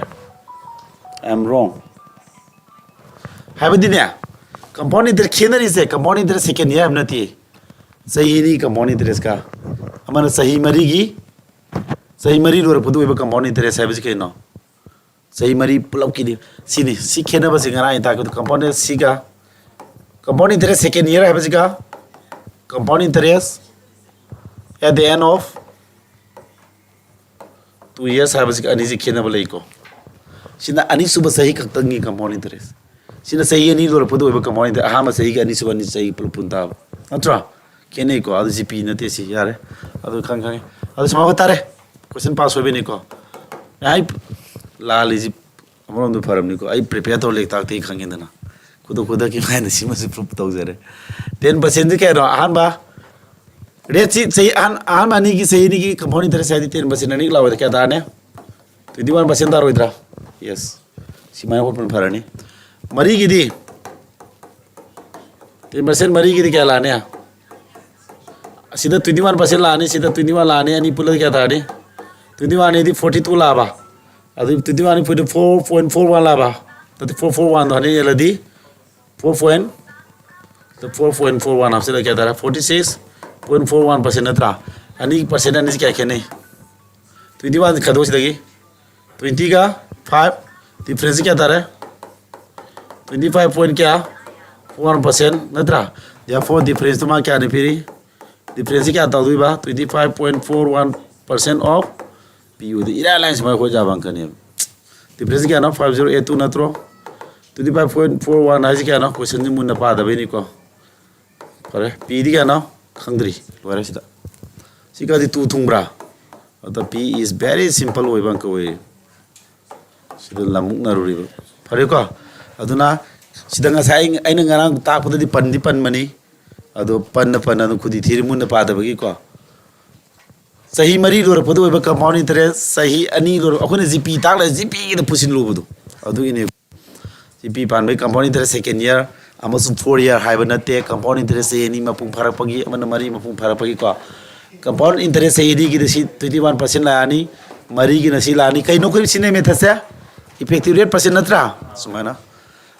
I am wrong꯫ ꯍꯥꯏꯕꯗꯤꯅꯦ, compound interest ꯈꯦꯠꯅꯔꯤꯁꯦ, compound interest second year ꯍꯥꯏꯕ ꯅꯠꯇꯦ꯫ ꯆꯍꯤ ꯑꯅꯤ compound interest ꯀ, ꯑꯃꯅ ꯆꯍꯤ ꯃꯔꯤꯒꯤ, ꯆꯍꯤ ꯃꯔꯤ ꯂꯣꯏꯔꯛꯄꯗ ꯑꯣꯏꯕ compound interest ꯍꯥꯏꯕꯁꯤ ꯀꯩꯅꯣ? ꯆꯍꯤ ꯃꯔꯤ ꯄꯨꯂꯞꯀꯤꯗꯤ꯫ ꯁꯤꯅꯤ, ꯁꯤ ꯈꯦꯠꯅꯕꯁꯦ ꯉꯔꯥꯡ ꯑꯩ ꯇꯥꯛꯄꯗ compound interest ꯁꯤꯒ compound interest second year ꯍꯥꯏꯕꯁꯤꯒ compound interest at the end of two years ꯍꯥꯏꯕꯁꯤꯒ ꯑꯅꯤꯁꯤ ꯈꯦꯠꯅꯕ ꯂꯩꯀꯣ꯫ ꯁꯤꯅ ꯑꯅꯤꯁꯨꯕ ꯆꯍꯤ ꯈꯛꯇꯪꯒꯤ compound interest꯫ ꯁꯤꯅ ꯆꯍꯤ ꯑꯅꯤ ꯂꯣꯏꯔꯛꯄꯗ ꯑꯣꯏꯕ compound interest꯫ ꯑꯍꯥꯟꯕ ꯆꯍꯤꯒ ꯑꯅꯤꯁꯨꯕ ꯑꯅꯤ ꯆꯍꯤ ꯄꯨꯂꯞ ꯄꯨꯟ ꯇꯥꯕ ꯅꯠꯇ꯭ꯔꯣ? ꯈꯦꯠꯅꯩꯀꯣ꯫ ꯑꯗꯨ ꯖꯤ ꯄꯤ ꯅꯠꯇꯦ ꯁꯤ, ꯌꯥꯔꯦ꯫ ꯑꯗꯨ ꯈꯪ ꯈꯪꯉꯦ꯫ ꯑꯗꯨ ꯁꯨꯃꯥꯏꯅ ꯇꯥꯔꯦ꯫ Question pass ꯑꯣꯏꯕꯅꯤꯀꯣ꯫ ꯑꯩ ꯂꯥꯜꯂꯤꯁꯤ ꯑꯃꯔꯣꯝꯗ ꯐꯔꯕꯅꯤꯀꯣ꯫ ꯑꯩ prepare ꯇꯧꯔ ꯂꯦꯛ ꯇꯥꯛꯇꯦ ꯈꯪꯉꯦꯗꯅ꯫ ꯈꯨꯗꯛ ꯈꯨꯗꯛꯀꯤ ꯍꯥꯏꯅ ꯁꯤꯃꯁꯨ proof ꯇꯧꯖꯔꯦ꯫ Ten percent ꯁꯤ ꯀꯌꯥꯅꯣ? ꯑꯍꯥꯟꯕ rate ꯁꯤ ꯆꯍꯤ ꯑꯍꯥꯟ-, ꯑꯍꯥꯟꯕ ꯑꯅꯤꯒꯤ ꯆꯍꯤ ꯑꯅꯤꯒꯤ compound interest ꯍꯥꯏꯗꯤ ten percent ꯑꯅꯤ ꯂꯥꯛꯑꯣꯏꯗ ꯀꯌꯥ ꯇꯥꯔꯅꯤ? Twenty one percent ꯇꯥꯔꯣꯏꯗ꯭ꯔꯥ? Yes꯫ ꯁꯤꯃꯥꯏꯅ ꯍꯣꯠꯄꯅ ꯐꯔꯅꯤ꯫ ꯃꯔꯤꯒꯤꯗꯤ ten percent ꯃꯔꯤꯒꯤꯗꯤ ꯀꯌꯥ ꯂꯥꯛꯑꯅꯤ? ꯑꯁꯤꯗ twenty one percent ꯂꯥꯛꯑꯅꯤ, ꯁꯤꯗ twenty one ꯂꯥꯛꯑꯅꯤ, ꯑꯅꯤ ꯄꯨꯜꯂꯗꯤ ꯀꯌꯥ ꯇꯥꯔꯅꯤ? Twenty one ꯑꯅꯤꯗꯤ forty two ꯂꯥꯛꯑꯕ? ꯑꯗꯨ twenty one ꯑꯅꯤ ꯄꯨꯜꯂꯗꯤ four point four one ꯂꯥꯛꯑꯕ? ꯅꯠꯇꯦ, four four one ꯗꯣ ꯍꯟꯗꯛ ꯌꯦꯜꯂꯗꯤ four point, four point four one ꯍꯥꯞꯆꯤꯜꯂꯒ ꯀꯌꯥ ꯇꯥꯔꯦ? Forty six point four one percent ꯅꯠꯇ꯭ꯔꯥ? ꯑꯅꯤ percent ꯑꯅꯤꯁꯤ ꯀꯌꯥ ꯈꯦꯠꯅꯩ? Twenty one ꯈꯟꯗꯣꯛ ꯁꯤꯗꯒꯤ꯫ Twenty ꯒ five difference ꯀꯌꯥ ꯇꯥꯔꯦ? Twenty five point ꯀꯌꯥ? Four percent ꯅꯠꯇ꯭ꯔꯥ? Therefore difference ꯇꯨ ꯃꯥ ꯀꯌꯥꯅ ꯄꯤꯔꯤ? Difference ꯁꯤ ꯀꯌꯥ ꯇꯧꯗꯣꯏꯕ? Twenty five point four one percent of P U ꯗꯤ ꯏꯔꯥꯏ ꯂꯥꯏꯅ ꯁꯨꯃꯥꯏꯅ ꯍꯣꯠ ꯌꯥꯕ ꯑꯪꯀꯅꯦꯕ꯫ Difference ꯁꯤ ꯀꯌꯥꯅꯣ? Five zero eight two ꯅꯠꯇ꯭ꯔꯣ? Twenty five point four one ꯍꯥꯏꯁꯤ ꯀꯌꯥꯅꯣ? Question ꯁꯤ ꯃꯨꯟꯅ ꯄꯥꯗꯕꯩꯅꯤꯀꯣ꯫ ꯐꯔꯦ, P ꯗꯤ ꯀꯌꯥꯅꯣ? ꯈꯪꯗ꯭ꯔꯤ꯫ ꯂꯣꯏꯔꯦ ꯁꯤꯗ꯫ ꯁꯤꯒꯗꯤ two ꯊꯨꯡꯕ꯭ꯔꯥ? ꯑꯗ P is very simple ꯑꯣꯏꯕ ꯑꯪꯀ ꯑꯣꯏꯌꯦ꯫ ꯁꯤꯗ ꯂꯝꯃꯨꯛꯅꯔꯨꯔꯤꯕ꯫ ꯐꯔꯦꯀꯣ? ꯑꯗꯨꯅ ꯁꯤꯗ ꯉꯁꯥꯏ ꯑꯩ-, ꯑꯩꯅ ꯉꯔꯥꯡ ꯇꯥꯛꯄꯗꯗꯤ ꯄꯟꯗꯤ ꯄꯟꯕꯅꯤ꯫ ꯑꯗꯣ ꯄꯟꯅ ꯄꯟꯅ ꯑꯗꯨꯝ ꯈꯨꯗꯤ ꯊꯤꯔꯤ ꯃꯨꯟꯅ ꯄꯥꯗꯕꯒꯤꯀꯣ꯫ ꯆꯍꯤ ꯃꯔꯤ ꯂꯣꯏꯔꯛꯄꯗ ꯑꯣꯏꯕ compound interest, ꯆꯍꯤ ꯑꯅꯤ ꯂꯣꯏꯔꯛ-, ꯑꯩꯈꯣꯏꯅ ꯖꯤ ꯄꯤ ꯇꯥꯛꯂꯦ, ꯖꯤ ꯄꯤꯒꯤꯗ ꯄꯨꯁꯤꯜꯂꯨꯕꯗꯣ꯫ ꯑꯗꯨꯒꯤꯅꯦ꯫ ꯖꯤ ꯄꯤ ꯄꯥꯟꯕꯒꯤ compound interest second year ꯑꯃꯁꯨꯡ four year ꯍꯥꯏꯕ ꯅꯠꯇꯦ꯫ Compound interest ꯆꯍꯤ ꯑꯅꯤ ꯃꯄꯨꯡ ꯐꯥꯔꯛꯄꯒꯤ, ꯑꯃꯅ ꯃꯔꯤ ꯃꯄꯨꯡ ꯐꯥꯔꯛꯄꯒꯤꯀꯣ꯫ Compound interest ꯆꯍꯤ ꯑꯅꯤꯒꯤꯗ ꯁꯤ twenty one percent ꯂꯥꯛꯑꯅꯤ, ꯃꯔꯤꯒꯤꯅ ꯁꯤ ꯂꯥꯛꯑꯅꯤ꯫ ꯀꯩꯅꯣ ꯑꯩꯈꯣꯏ ꯁꯤꯅ method ꯁꯦ? Effective rate percent ꯅꯠꯇ꯭ꯔꯥ? ꯁꯨꯃꯥꯏꯅ꯫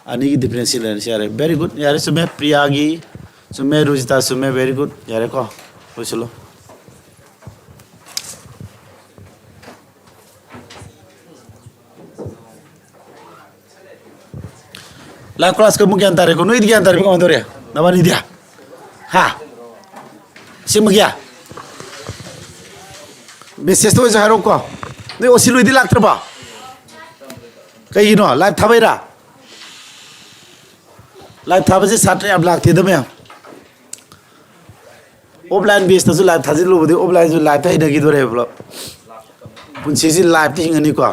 ꯑꯅꯤꯒꯤ difference ꯁꯤ ꯂꯩꯔꯅꯤ, ꯁꯤ ꯌꯥꯔꯦ꯫ Very good, ꯌꯥꯔꯦ, ꯆꯨꯝꯃꯦ꯫ ꯄ꯭ꯔꯤꯌꯥꯒꯤ ꯆꯨꯝꯃꯦ, ꯔꯨꯖꯤꯇꯥ ꯆꯨꯝꯃꯦ, very good, ꯌꯥꯔꯦꯀꯣ, ꯂꯣꯏꯁꯤꯜꯂꯣ꯫ ꯂꯥꯏꯐ ꯀ꯭ꯂꯥꯁ ꯀꯃꯨꯛ ꯒ꯭ꯌꯥꯟ ꯇꯥꯔꯦꯀꯣ? ꯅꯣꯏꯗꯤ ꯒ꯭ꯌꯥꯟ ꯇꯥꯔꯤꯕ ꯀꯃꯥꯏꯅ ꯇꯧꯔꯤ? ꯅꯕꯥꯅꯤꯗꯤ? ꯍꯥ? ꯁꯤꯃꯒꯤ ꯃꯦꯁꯦꯖꯇ ꯑꯣꯏꯁꯨ ꯍꯥꯏꯔꯛꯎꯀꯣ꯫ ꯅꯣꯏ ꯑꯣꯁꯤ ꯂꯣꯏꯗꯤ ꯂꯥꯛꯇ꯭ꯔꯕꯣ? ꯀꯩꯒꯤꯅꯣ? ꯂꯥꯏꯐ ꯊꯥꯕꯩꯔꯥ? ꯂꯥꯏꯐ ꯊꯥꯕꯁꯦ ꯁꯥꯇ꯭ꯔ ꯌꯥꯝ ꯂꯥꯛꯇꯦꯗ ꯃꯌꯥꯝ꯫ ꯑꯣꯐꯂꯥꯏꯟ ꯕꯦꯁꯇꯁꯨ ꯂꯥꯏꯐ ꯊꯥꯖꯤꯜꯂꯨꯕꯗꯤ ꯑꯣꯐꯂꯥꯏꯟꯁꯨ ꯂꯥꯏꯐꯇ ꯍꯩꯅꯈꯤꯗꯣꯔꯦꯕ ꯄꯨꯂꯞ꯫ ꯄꯨꯟꯁꯤꯁꯤ ꯂꯥꯏꯐꯇ ꯍꯤꯡꯉꯅꯤꯀꯣ꯫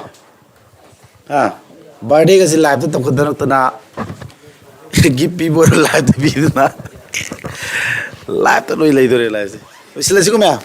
ꯍꯥ? ꯕꯥꯔꯗꯦꯒꯁꯦ ꯂꯥꯏꯐꯇ ꯇꯧꯈꯠꯅꯔꯛꯇꯅ, ꯒꯤꯐ ꯄꯤꯕ ꯑꯣꯏꯔꯣ ꯂꯥꯏꯐꯇ ꯄꯤꯗꯅ, ꯂꯥꯏꯐꯇ ꯂꯣꯏ ꯂꯩꯗꯣꯔꯦ ꯂꯥꯏꯐꯁꯦ꯫ ꯂꯣꯏꯁꯤꯜꯂꯁꯤꯀꯣ ꯃꯌꯥꯝ꯫